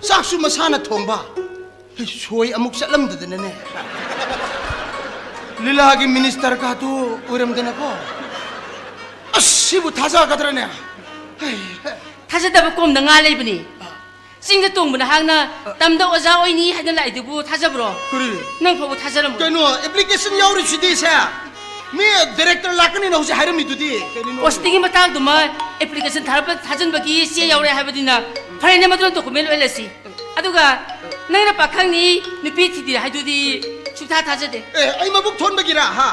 ꯆꯥꯛꯁꯨ ꯃꯁꯥꯅ ꯊꯣꯡꯕ꯫ ꯍꯩ, ꯁꯣꯏ ꯑꯃꯨꯛ ꯆꯠꯂꯝꯗꯗꯅꯅꯦ꯫ ꯂꯤꯂꯥꯒꯤ ministerꯒꯗꯨ ꯑꯣꯏꯔꯝꯗꯅꯀꯣ꯫ ꯑꯁ, ꯁꯤꯕꯨ ꯊꯥꯖꯒꯗ꯭ꯔꯅꯦ? ꯍꯩ꯫ ꯊꯥꯖꯗꯕ ꯀꯣꯝꯗ ꯉꯥ ꯂꯩꯕꯅꯤ꯫ ꯆꯤꯡꯗ ꯇꯣꯡꯕ ꯅꯍꯥꯛꯅ ꯇꯝꯗ ꯑꯣꯖꯥ ꯑꯣꯏꯅꯤ ꯍꯥꯏꯅ ꯂꯥꯛꯏꯗꯨꯕꯨ ꯊꯥꯖꯕ꯭ꯔꯣ? ꯀꯔꯤ? ꯅꯪ ꯐꯥꯎꯕ ꯊꯥꯖꯔꯝꯃꯣꯏ꯫ ꯀꯩꯅꯣ, application ꯌꯥꯎꯔꯤꯁꯤꯗꯤ ꯁꯦ? ꯃꯤ director ꯂꯥꯛꯀꯅꯤꯅ ꯍꯧꯖꯤꯛ ꯍꯥꯏꯔꯝꯃꯤꯗꯨꯗꯤ꯫ ꯀꯔꯤꯅꯣ? Postingꯒꯤ ꯃꯇꯥꯡꯗꯨꯃ application ꯊꯥꯔꯛꯄ, ꯊꯥꯖꯤꯟꯕꯒꯤ ꯆꯦ ꯌꯥꯎꯔꯦ ꯍꯥꯏꯕꯅꯤꯅ, ꯐꯔꯦꯅꯦ, ꯃꯗꯨꯅ document ꯑꯣꯏꯍꯜꯂꯁꯤ꯫ ꯑꯗꯨꯒ ꯅꯪꯅ ꯄꯥꯈꯪꯅꯤ, ꯅꯨꯄꯤ ꯊꯤꯗꯦ ꯍꯥꯏꯗꯨꯗꯤ ꯁꯨꯡꯊꯥ ꯊꯥꯖꯗꯦ꯫ ꯑꯦ, ꯑꯩ ꯃꯕꯨꯛ ꯊꯣꯟꯕꯒꯤꯔꯥ, ꯍꯥ?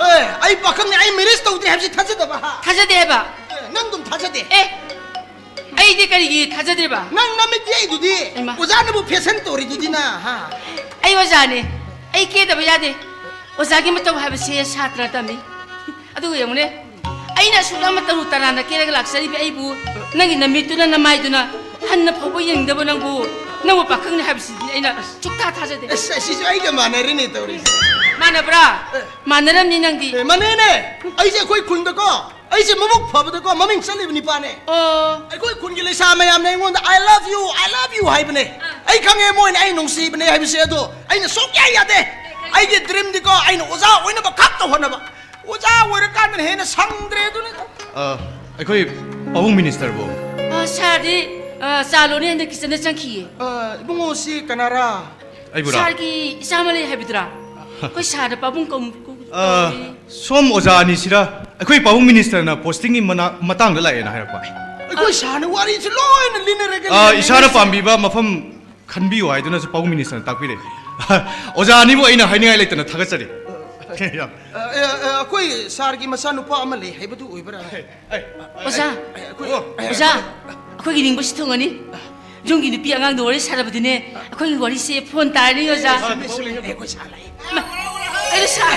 ꯑꯦ, ꯑꯩ ꯄꯥꯈꯪꯅꯤ, ꯑꯩ marriage ꯇꯧꯗ꯭ꯔꯤ ꯍꯥꯏꯕꯁꯤ ꯊꯥꯖꯗꯕ, ꯍꯥ? ꯊꯥꯖꯗꯦ ꯍꯥꯏꯕ꯫ ꯑꯦ, ꯅꯪ ꯑꯗꯨꯝ ꯊꯥꯖꯗꯦ꯫ ꯑꯦ, ꯑꯩꯗꯤ ꯀꯔꯤꯒꯤ ꯊꯥꯖꯗ꯭ꯔꯤꯕ? ꯅꯪ ꯅꯃꯤꯠ ꯌꯦꯛꯏꯗꯨꯗꯤ꯫ ꯏꯃꯥ꯫ ꯑꯣꯖꯥꯅꯕꯨ fashion ꯇꯧꯔꯤꯗꯨꯗꯤ ꯅ, ꯍꯥ? ꯑꯩ ꯑꯣꯖꯥꯅꯦ꯫ ꯑꯩ ꯀꯦꯗꯕ ꯌꯥꯗꯦ꯫ ꯑꯣꯖꯥꯒꯤ ꯃꯇꯧ ꯍꯥꯏꯕꯁꯦ ꯁꯥꯇ꯭ꯔ ꯇꯝꯃꯤ꯫ ꯑꯗꯨꯒ ꯌꯦꯡꯉꯨꯅꯦ, ꯑꯩꯅ ꯑꯁꯨꯛ ꯌꯥꯝꯅ ꯇꯔꯨ ꯇꯔꯥꯟꯅ ꯀꯦꯔꯒ ꯂꯥꯛꯆꯔꯤꯕ ꯑꯩꯕꯨ ꯅꯪꯒꯤ ꯅꯃꯤꯠꯇꯨꯅ, ꯅꯃꯥꯏꯗꯨꯅ ꯍꯟꯅ ꯐꯥꯎꯕ ꯌꯦꯡꯗꯕ ꯅꯪꯕꯨ, ꯅꯪꯕꯨ ꯄꯥꯈꯪꯅꯤ ꯍꯥꯏꯕꯁꯤꯗꯤ ꯑꯩꯅ ꯁꯨꯛꯊꯥ ꯊꯥꯖꯗꯦ꯫ ꯑꯁ, ꯑꯁꯤꯁꯨ ꯑꯩꯒ ꯃꯥꯟꯅꯔꯦꯅꯦ ꯇꯧꯔꯤꯁꯦ꯫ ꯃꯥꯟꯅꯕ꯭ꯔꯥ? ꯑꯦ꯫ ꯃꯥꯟꯅꯔꯝꯅꯤ ꯅꯪꯗꯤ꯫ ꯑꯦ, ꯃꯥꯟꯅꯩꯅꯦ꯫ ꯑꯩꯁꯦ ꯑꯩꯈꯣꯏ ꯈꯨꯟꯗꯀꯣ, ꯑꯩꯁꯦ ꯃꯕꯨꯛ ꯐꯕꯗꯀꯣ ꯃꯃꯤꯡ ꯆꯠꯂꯤꯕ ꯅꯤꯄꯥꯅꯦ꯫ ꯑꯣ꯫ ꯑꯩꯈꯣꯏ ꯈꯨꯟꯒꯤ ꯂꯩꯁꯥ ꯃꯌꯥꯝꯅ ꯑꯩꯉꯣꯟꯗ "I love you, I love you" ꯍꯥꯏꯕꯅꯦ꯫ ꯑꯥ꯫ ꯑꯩ ꯈꯪꯉꯦ ꯃꯣꯏꯅ ꯑꯩ ꯅꯨꯡꯁꯤꯕꯅꯦ ꯍꯥꯏꯕꯁꯦ, ꯑꯗꯣ ꯑꯩꯅ ꯁꯨꯛꯌꯥ ꯌꯥꯗꯦ꯫ ꯑꯩꯒꯤ dreamꯗꯤꯀꯣ ꯑꯩꯅ ꯑꯣꯖꯥ ꯑꯣꯏꯅꯕ ꯈꯛꯇ ꯍꯣꯠꯅꯕ꯫ ꯑꯣꯖꯥ ꯑꯣꯏꯔꯀꯥꯟꯗꯅ ꯍꯦꯟꯅ ꯁꯪꯗ꯭ꯔꯦ ꯑꯗꯨꯅ꯫ ꯑ, ꯑꯩꯈꯣꯏ ꯄꯥꯕꯨꯡ ministerꯕꯨ꯫ ꯑ, ꯁꯥꯔꯗꯤ, ꯑ, ꯆꯥ ꯂꯣꯟꯅꯤ ꯍꯟꯗꯛ kitchenꯗ ꯆꯪꯈꯤꯌꯦ꯫ ꯑ, ꯏꯕꯨꯡꯉꯣ ꯁꯤ ꯀꯅꯥꯔꯥ? ꯑꯩꯕꯨꯔꯥ? ꯁꯥꯔꯒꯤ ꯏꯆꯥ ꯑꯃ ꯂꯩ ꯍꯥꯏꯕꯗꯨꯔꯥ? ꯑꯩꯈꯣꯏ ꯁꯥꯔꯗ ꯄꯥꯕꯨꯡ ꯀꯧ-, ꯀꯧ-, ꯑ, ꯁꯣꯝ ꯑꯣꯖꯥ ꯑꯅꯤꯁꯤꯔ? ꯑꯩꯈꯣꯏ ꯄꯥꯕꯨꯡ ꯃꯤꯅꯤꯁꯇꯔꯅ ꯄꯣꯁꯇꯤꯡꯒꯤ ꯃꯅꯥ-, ꯃꯇꯥꯡꯗ ꯂꯥꯛꯑꯦꯅ ꯍꯥꯏꯔꯛꯄ꯫ ꯑꯩꯈꯣꯏ ꯁꯥꯔꯅ ꯋꯥꯔꯤꯁꯤ ꯂꯣꯏꯅ ꯂꯤꯅꯔꯒ ꯑ, ꯂꯩꯔꯦ꯫ ꯏꯁꯥꯅ ꯄꯥꯝꯕꯤꯕ ꯃꯐꯝ ꯈꯟꯕꯤꯌꯨ ꯍꯥꯏꯗꯨꯅꯁꯨ ꯄꯥꯕꯨꯡ ꯃꯤꯅꯤꯁꯇꯔꯅ ꯇꯥꯛꯄꯤꯔꯦ꯫ ꯑꯣꯖꯥ ꯑꯅꯤꯕꯨ ꯑꯩꯅ ꯍꯥꯏꯅꯤꯡꯉꯥꯏ ꯂꯩꯇꯅ ꯊꯥꯒꯠꯆꯔꯤ꯫ ꯌꯥꯝ ꯑ, ꯑ, ꯑ, ꯑꯩꯈꯣꯏ ꯁꯥꯔꯒꯤ ꯃꯆꯥꯅꯨꯄꯥ ꯑꯃ ꯂꯩ ꯍꯥꯏꯕꯗꯨ ꯑꯣꯏꯕ꯭ꯔꯥ? ꯑꯦ, ꯑꯦ, ꯑꯁ, ꯑꯩꯈꯣꯏ ꯑꯣ꯫ ꯑꯣꯖꯥ, ꯑꯩꯈꯣꯏꯒꯤ ꯅꯤꯡꯕꯁꯤ ꯊꯨꯡꯉꯅꯤ꯫ ꯌꯨꯝꯒꯤ ꯅꯨꯄꯤ ꯑꯉꯥꯡꯗ ꯋꯥꯔꯤ ꯁꯥꯟꯅꯕꯗꯨꯅꯦ ꯑꯩꯈꯣꯏꯒꯤ ꯋꯥꯔꯤꯁꯦ ꯐꯣꯟ ꯇꯥꯔꯅꯤ, ꯑꯣꯖꯥ꯫ ꯑ, ꯆꯨꯝꯃꯤ, ꯆꯨꯝꯃꯤ, ꯑꯩꯈꯣꯏ ꯁꯥꯔ ꯂꯩ꯫ ꯃꯥ, ꯑꯩꯗꯣ ꯁꯥꯔ,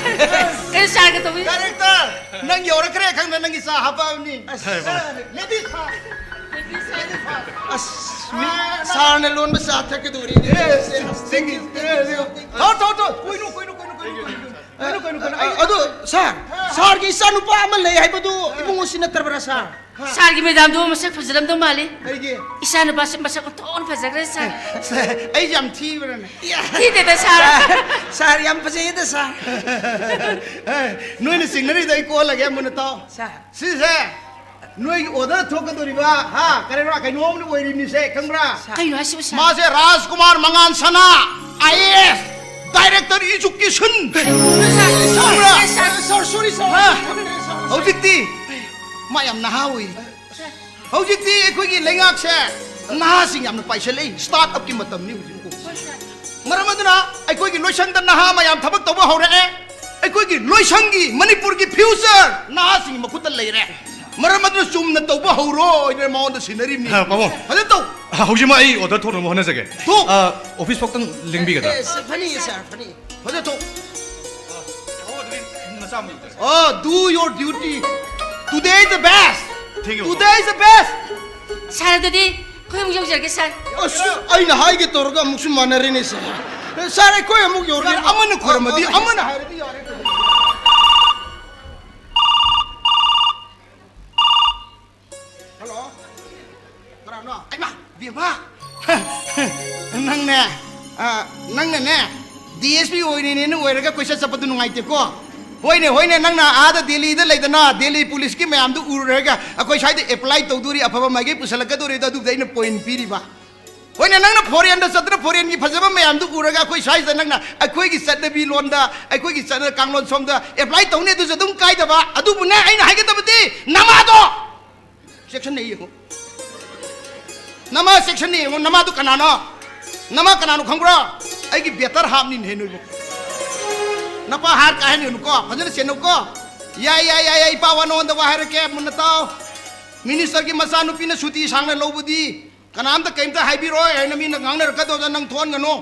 ꯑꯩꯗꯣ ꯁꯥꯔꯒ ꯇꯧꯕꯤ-, ꯗꯥꯏꯔꯦꯛꯇꯔ, ꯅꯪ ꯌꯧꯔꯛꯈ꯭ꯔꯦ ꯈꯪꯗ ꯅꯪꯒꯤ ꯆꯥ ꯍꯥꯞꯄꯛꯑꯕꯅꯤ꯫ ꯑꯁ, ꯂꯦꯗꯤꯁ ꯐꯥꯔꯁ꯫ ꯑꯁ, ꯃꯤ ꯁꯥꯔꯅ ꯂꯣꯟꯕ ꯆꯥ ꯊꯛꯀꯗꯧꯔꯤꯅꯦ꯫ ꯑꯦ, ꯆꯤꯡꯒꯤ, ꯊꯣꯛ, ꯊꯣꯛ, ꯊꯣꯛ꯫ ꯀꯨꯏꯅꯨ, ꯀꯨꯏꯅꯨ, ꯀꯨꯏꯅꯨ, ꯀꯨꯏꯅꯨ, ꯀꯨꯏꯅꯨ, ꯀꯨꯏꯅꯨ, ꯀꯨꯏꯅꯨ, ꯀꯨꯏꯅꯨ꯫ ꯑ, ꯑꯗꯨ, ꯁꯥꯔ, ꯁꯥꯔꯒꯤ ꯏꯆꯥꯅꯨꯄꯥ ꯑꯃ ꯂꯩ ꯍꯥꯏꯕꯗꯨ ꯏꯕꯨꯡꯉꯣꯁꯤ ꯅꯠꯇ꯭ꯔꯕ꯭ꯔꯥ, ꯁꯥꯔ? ꯁꯥꯔꯒꯤ ꯃꯦꯗꯥꯝꯗꯣ ꯃꯁꯛ ꯐꯖꯔꯝꯗꯧ ꯃꯥꯜꯂꯤ꯫ ꯑꯩꯒꯤ? ꯏꯆꯥꯅꯨꯄꯥꯁꯦ ꯃꯁꯛ ꯑꯣꯟꯊꯣꯛꯅ ꯐꯖꯈ꯭ꯔꯦ, ꯁꯥꯔ꯫ ꯑꯩ ꯌꯥꯝ ꯊꯤꯕ꯭ꯔꯅꯦ? ꯊꯤꯗꯦꯗ, ꯁꯥꯔ꯫ ꯁꯥꯔ, ꯁꯥꯔ, ꯌꯥꯝ ꯐꯖꯩꯌꯦꯗ, ꯁꯥꯔ꯫ ꯑꯦ, ꯅꯣꯏꯅ ꯆꯤꯡꯅꯔꯤꯗꯣ ꯑꯩ ꯀꯣꯜꯂꯒꯦ, ꯃꯨꯟꯅ ꯇꯥꯎ꯫ ꯁꯥꯔ꯫ ꯁꯤꯁꯦ ꯅꯣꯏꯒꯤ ꯑꯣꯔꯗꯔ ꯊꯣꯛꯀꯗꯧꯔꯤꯕ, ꯍꯥ, ꯀꯔꯤꯅꯣ, ꯀꯩꯅꯣꯝꯅꯦ ꯑꯣꯏꯔꯤꯕꯅꯤꯁꯦ, ꯈꯪꯕ꯭ꯔꯥ? ꯀꯩꯅꯣ ꯍꯥꯏꯁꯤꯕꯨ, ꯁꯥꯔ? ꯃꯥꯁꯦ ꯔꯥꯖꯀꯨꯃꯥꯔ ꯃꯉꯥꯟ ꯁꯅꯥ, I A S, director education. ꯁꯥꯔ, ꯈꯪꯕ꯭ꯔꯥ? ꯁꯥꯔ, ꯁꯥꯔ, ꯁꯣꯔꯤ, ꯁꯣꯔꯤ꯫ ꯍꯥ? ꯍꯧꯖꯤꯛꯇꯤ ꯃꯥ ꯌꯥꯝ ꯅꯍꯥ ꯑꯣꯏꯔꯤ꯫ ꯍꯧꯖꯤꯛꯇꯤ ꯑꯩꯈꯣꯏꯒꯤ ꯂꯩꯉꯥꯛꯁꯦ ꯅꯍꯥꯁꯤꯡ ꯌꯥꯝꯅ ꯄꯥꯏꯁꯜꯂꯛꯏ, ꯁ꯭ꯇꯥꯔꯠ ꯑꯞꯀꯤ ꯃꯇꯝꯅꯤ ꯍꯧꯖꯤꯛ꯫ ꯃꯔꯝ ꯑꯗꯨꯅ ꯑꯩꯈꯣꯏꯒꯤ ꯂꯣꯏꯁꯪꯗ ꯅꯍꯥ ꯃꯌꯥꯝ ꯊꯕꯛ ꯇꯧꯕ ꯍꯧꯔꯛꯑꯦ꯫ ꯑꯩꯈꯣꯏꯒꯤ ꯂꯣꯏꯁꯪꯒꯤ, ꯃꯅꯤꯄꯨꯔꯒꯤ ꯐ꯭ꯌꯨꯆꯔ ꯅꯍꯥꯁꯤꯡꯒꯤ ꯃꯈꯨꯠꯇ ꯂꯩꯔꯦ꯫ ꯃꯔꯝ ꯑꯗꯨꯅ ꯆꯨꯝꯅ ꯇꯧꯕ ꯍꯧꯔꯣ ꯍꯥꯏꯗꯅ ꯃꯉꯣꯟꯗ ꯁꯤꯟꯅꯔꯤꯕꯅꯤ꯫ ꯑ, ꯄꯥꯕꯨꯡ꯫ ꯐꯖꯅ ꯇꯧ꯫ ꯑ, ꯍꯧꯖꯤꯛꯃꯛ ꯑꯩ ꯑꯣꯔꯗꯔ ꯊꯣꯛꯅꯕ ꯍꯣꯠꯅꯖꯒꯦ꯫ ꯊꯣꯛ꯫ ꯑ, ꯑꯣꯐꯤꯁ ꯐꯥꯎꯇꯪ ꯂꯦꯡꯕꯤꯒꯗ꯭ꯔꯥ? ꯑꯦ, ꯁꯦ, ꯐꯅꯤ, ꯁꯥꯔ, ꯐꯅꯤ꯫ ꯐꯖꯅ ꯊꯣꯛ꯫ ꯑ, ꯊꯕꯛ ꯑꯗꯨꯗꯤ ꯅꯆꯥ ꯑꯃ ꯂꯩꯇ꯭ꯔꯦ꯫ ꯑ, do your duty. Today is the best. Thank you. Today is the best. ꯁꯥꯔ, ꯑꯗꯨꯗꯤ ꯑꯩꯈꯣꯏ ꯑꯃꯨꯛ ꯌꯧꯖꯔꯒꯦ, ꯁꯥꯔ꯫ ꯑꯁ, ꯑꯩꯅ ꯍꯥꯏꯒꯦ ꯇꯧꯔꯒ ꯑꯃꯨꯛꯁꯨ ꯃꯥꯟꯅꯔꯦꯅꯦ, ꯁꯥꯔ꯫ ꯁꯥꯔ, ꯑꯩꯈꯣꯏ ꯑꯃꯨꯛ ꯌꯧꯔꯒꯦ꯫ ꯁꯥꯔ, ꯑꯃꯅ ꯈꯣꯏꯔꯝꯃꯗꯤ ꯑ, ꯑ, ꯑꯃꯅ ꯍꯥꯏꯔꯗꯤ ꯌꯥꯔꯦ꯫ ꯍꯜꯂꯣ? ꯀꯅꯥꯅꯣ? ꯑꯩꯃꯥ! ꯕꯦꯝꯃ! ꯅꯪꯅꯦ, ꯑ, ꯅꯪꯅꯅꯦ, ꯗꯤ ꯑꯦꯁ ꯄꯤ ꯑꯣꯏꯔꯤꯅꯦꯅ ꯑꯣꯏꯔꯒ ꯀꯣꯏꯆꯠ ꯆꯠꯄꯗꯨ ꯅꯨꯡꯉꯥꯏꯇꯦꯀꯣ? ꯍꯣꯏꯅꯦ, ꯍꯣꯏꯅꯦ, ꯅꯪꯅ ꯑꯥꯗ ꯗꯦꯜꯂꯤꯗ ꯂꯩꯗꯅ, ꯗꯦꯜꯂꯤ ꯄꯨꯂꯤꯁꯀꯤ ꯃꯌꯥꯝꯗꯨ ꯎꯔꯨꯔꯒ ꯑꯩꯈꯣꯏ ꯁ꯭ꯋꯥꯏꯗ ꯑꯦꯄ꯭ꯂꯥꯏ ꯇꯧꯗꯣꯔꯤ, ꯑꯐꯕ ꯃꯥꯏꯀꯩ ꯄꯨꯁꯜꯂꯛꯀꯗꯣꯔꯤꯗꯣ, ꯑꯗꯨꯕꯨꯗꯤ ꯑꯩꯅ ꯄꯣꯏꯟ ꯄꯤꯔꯤꯕ꯫ ꯍꯣꯏꯅꯦ, ꯅꯪꯅ ꯐꯣꯔꯦꯟꯗ ꯆꯠꯇꯅ ꯐꯣꯔꯦꯟꯒꯤ ꯐꯖꯕ ꯃꯌꯥꯝꯗꯨ ꯎꯔꯒ ꯑꯩꯈꯣꯏ ꯁ꯭ꯋꯥꯏꯗ ꯅꯪꯅ ꯑꯩꯈꯣꯏꯒꯤ ꯆꯠꯅꯕꯤ ꯂꯣꯟꯗ, ꯑꯩꯈꯣꯏꯒꯤ ꯆꯠꯅ ꯀꯥꯡꯂꯣꯟ ꯁꯣꯝꯗ ꯑꯦꯄ꯭ꯂꯥꯏ ꯇꯧꯅꯤ, ꯑꯗꯨꯁꯨ ꯑꯗꯨꯝ ꯀꯥꯏꯗꯕ꯫ ꯑꯗꯨꯕꯨꯅꯦ, ꯑꯩꯅ ꯍꯥꯏꯒꯗꯕꯗꯤ ꯅꯃꯥꯗꯣ ꯆꯦꯛꯁꯟꯅ ꯌꯦꯡꯉꯨ꯫ ꯅꯃꯥ ꯆꯦꯛꯁꯟꯅ ꯌꯦꯡꯉꯨ꯫ ꯅꯃꯥꯗꯨ ꯀꯅꯥꯅꯣ? ꯅꯃꯥ ꯀꯅꯥꯅꯣ ꯈꯪꯕ꯭ꯔꯣ? ꯑꯩꯒꯤ ꯕꯦꯇꯔ ꯍꯥꯞꯅꯤꯅꯦ ꯅꯣꯏꯕꯨ꯫ ꯅꯄꯥ ꯍꯥꯏꯔ ꯀꯥꯏꯍꯟꯒꯅꯨꯀꯣ, ꯐꯖꯅ ꯁꯦꯟꯅꯧꯀꯣ꯫ ꯌꯥꯏ, ꯌꯥꯏ, ꯌꯥꯏ, ꯌꯥꯏ, ꯏꯄꯥ ꯋꯥ ꯅꯉꯣꯟꯗ ꯋꯥ ꯍꯥꯏꯔꯛꯀꯦ, ꯃꯨꯟꯅ ꯇꯥꯎ꯫ ꯃꯤꯅꯤꯁꯇꯔꯒꯤ ꯃꯆꯥꯅꯨꯄꯤꯅ ꯁꯨꯇꯤ ꯁꯥꯡꯅ ꯂꯧꯕꯗꯤ ꯀꯅꯥꯝꯇ ꯀꯩꯝꯇ ꯍꯥꯏꯕꯤꯔꯣꯏ ꯍꯥꯏꯅ ꯃꯤꯅ ꯉꯥꯡꯅꯔꯛꯀꯗꯧꯗ ꯅꯪ ꯊꯣꯛꯍꯟꯒꯅꯨ꯫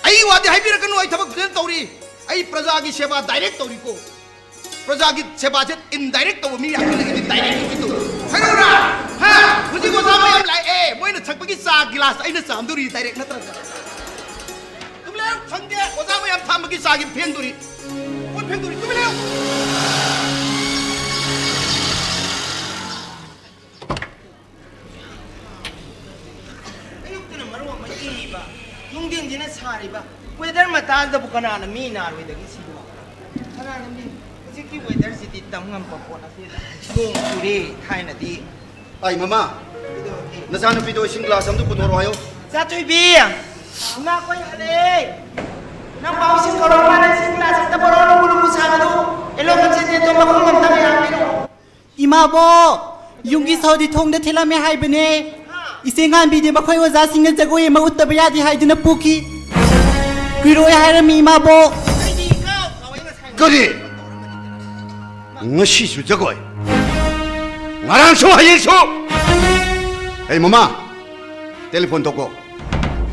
ꯑꯩ ꯋꯥꯗꯤ ꯍꯥꯏꯕꯤꯔꯛꯀꯅꯨ, ꯑꯩ ꯊꯕꯛ ꯐꯖꯅ ꯇꯧꯔꯤ꯫ ꯑꯩ ꯄ꯭ꯔꯖꯥꯒꯤ ꯁꯦꯕꯥ ꯗꯥꯏꯔꯦꯛ ꯇꯧꯔꯤꯀꯣ꯫ ꯄ꯭ꯔꯖꯥꯒꯤ ꯁꯦꯕꯥꯁꯦ ꯏꯟꯗꯥꯏꯔꯦꯛ ꯇꯧꯕ ꯃꯤ ꯌꯥꯝ ꯂꯩ, ꯗꯥꯏꯔꯦꯛ ꯇꯧꯕ꯫ ꯈꯪꯉꯕ꯭ꯔꯥ? ꯍꯥ? ꯍꯧꯖꯤꯛ ꯑꯣꯖꯥ ꯃꯌꯥꯝ ꯂꯥꯛꯑꯦ, ꯃꯣꯏꯅ ꯊꯛꯄꯒꯤ ꯆꯥ ꯒꯤꯂꯥꯁ ꯑꯩꯅ ꯆꯥꯝꯗꯣꯔꯤ, ꯗꯥꯏꯔꯦꯛ ꯅꯠꯇ꯭ꯔꯒ꯫ ꯇꯨꯃꯤꯟ ꯂꯩꯌꯨ, ꯈꯪꯗꯦ, ꯑꯣꯖꯥ ꯃꯌꯥꯝ ꯊꯥꯝꯕꯒꯤ ꯆꯥꯒꯤ ꯐꯦꯡꯗꯣꯔꯤ, ꯀꯣꯟ ꯐꯦꯡꯗꯣꯔꯤ, ꯇꯨꯃꯤꯟ ꯂꯩꯌꯨ꯫ ꯑꯌꯨꯛꯇꯅ ꯃꯔꯣꯟ ꯑꯃ ꯏꯪꯉꯤꯕ, ꯅꯨꯡꯊꯤꯟꯁꯤꯅ ꯁꯥꯔꯤꯕ, ꯋꯦꯗꯔ ꯃꯇꯥꯁꯤꯗꯕꯨ ꯀꯅꯥꯅ ꯃꯤ ꯅꯥꯔꯣꯏꯗꯒꯦ ꯁꯤꯕꯣ? ꯀꯅꯥꯅ ꯃꯤ? ꯍꯧꯖꯤꯛꯀꯤ ꯋꯦꯗꯔꯁꯤꯗꯤ ꯇꯝ ꯉꯝꯕ ꯄꯣꯠ ꯅꯠꯇꯦꯗ꯫ ꯅꯣꯡ ꯆꯨꯔꯦ ꯊꯥꯏꯅꯗꯤ꯫ ꯑꯩ ꯃꯃꯥ, ꯀꯩꯗꯧꯔꯒꯦ? ꯅꯆꯥꯅꯨꯄꯤꯗꯣ ꯏꯁꯤꯡ ꯒ꯭ꯂꯥꯁ ꯑꯃꯗ ꯄꯨꯊꯣꯔꯛꯑꯣ ꯍꯥꯏꯌꯣ꯫ ꯆꯥꯊꯣꯏꯕꯤ! ꯏꯃꯥ ꯀꯣꯏ ꯍꯜꯂꯛꯑꯦ! ꯅꯪ ꯄꯥꯎ ꯏꯁꯤꯡ ꯀꯧꯔꯛꯑꯣ, ꯃꯥꯅ ꯏꯁꯤꯡ ꯒ꯭ꯂꯥꯁ ꯑꯝꯇ ꯄꯨꯔꯛꯑꯣ, ꯂꯨꯝꯕꯨ ꯂꯨꯝꯕꯨ ꯁꯥꯕꯗꯣ꯫ ꯑꯦꯂꯣ ꯀꯆꯦꯠ ꯆꯦꯠꯇꯣ ꯃꯈꯨꯝ ꯑꯝꯇ ꯃꯌꯥꯝ ꯄꯤꯔꯛꯑꯣ꯫ ꯏꯃꯥꯕꯣꯛ, ꯌꯨꯝꯒꯤ ꯁꯧꯗꯤ ꯊꯣꯡꯗ ꯊꯤꯜꯂꯝꯃꯦ ꯍꯥꯏꯕꯅꯦ꯫ ꯏꯆꯦ ꯉꯥꯟꯕꯤꯗꯤ ꯃꯈꯣꯏ ꯑꯣꯖꯥꯁꯤꯡꯅ ꯖꯒꯣꯏ ꯑꯃ ꯎꯠꯇꯕ ꯌꯥꯗꯦ ꯍꯥꯏꯗꯨꯅ ꯄꯨꯈꯤ꯫ ꯀꯨꯏꯔꯣꯏ ꯍꯥꯏꯔꯝꯃꯤ ꯏꯃꯥꯕꯣꯛ꯫ ꯀꯔꯤ? ꯉꯁꯤꯁꯨ ꯖꯒꯣꯏ? ꯉꯔꯥꯡꯁꯨ, ꯍꯌꯦꯡꯁꯨ? ꯑꯩ ꯃꯃꯥ, ꯇꯦꯂꯤꯐꯣꯟ ꯇꯧꯀꯣ꯫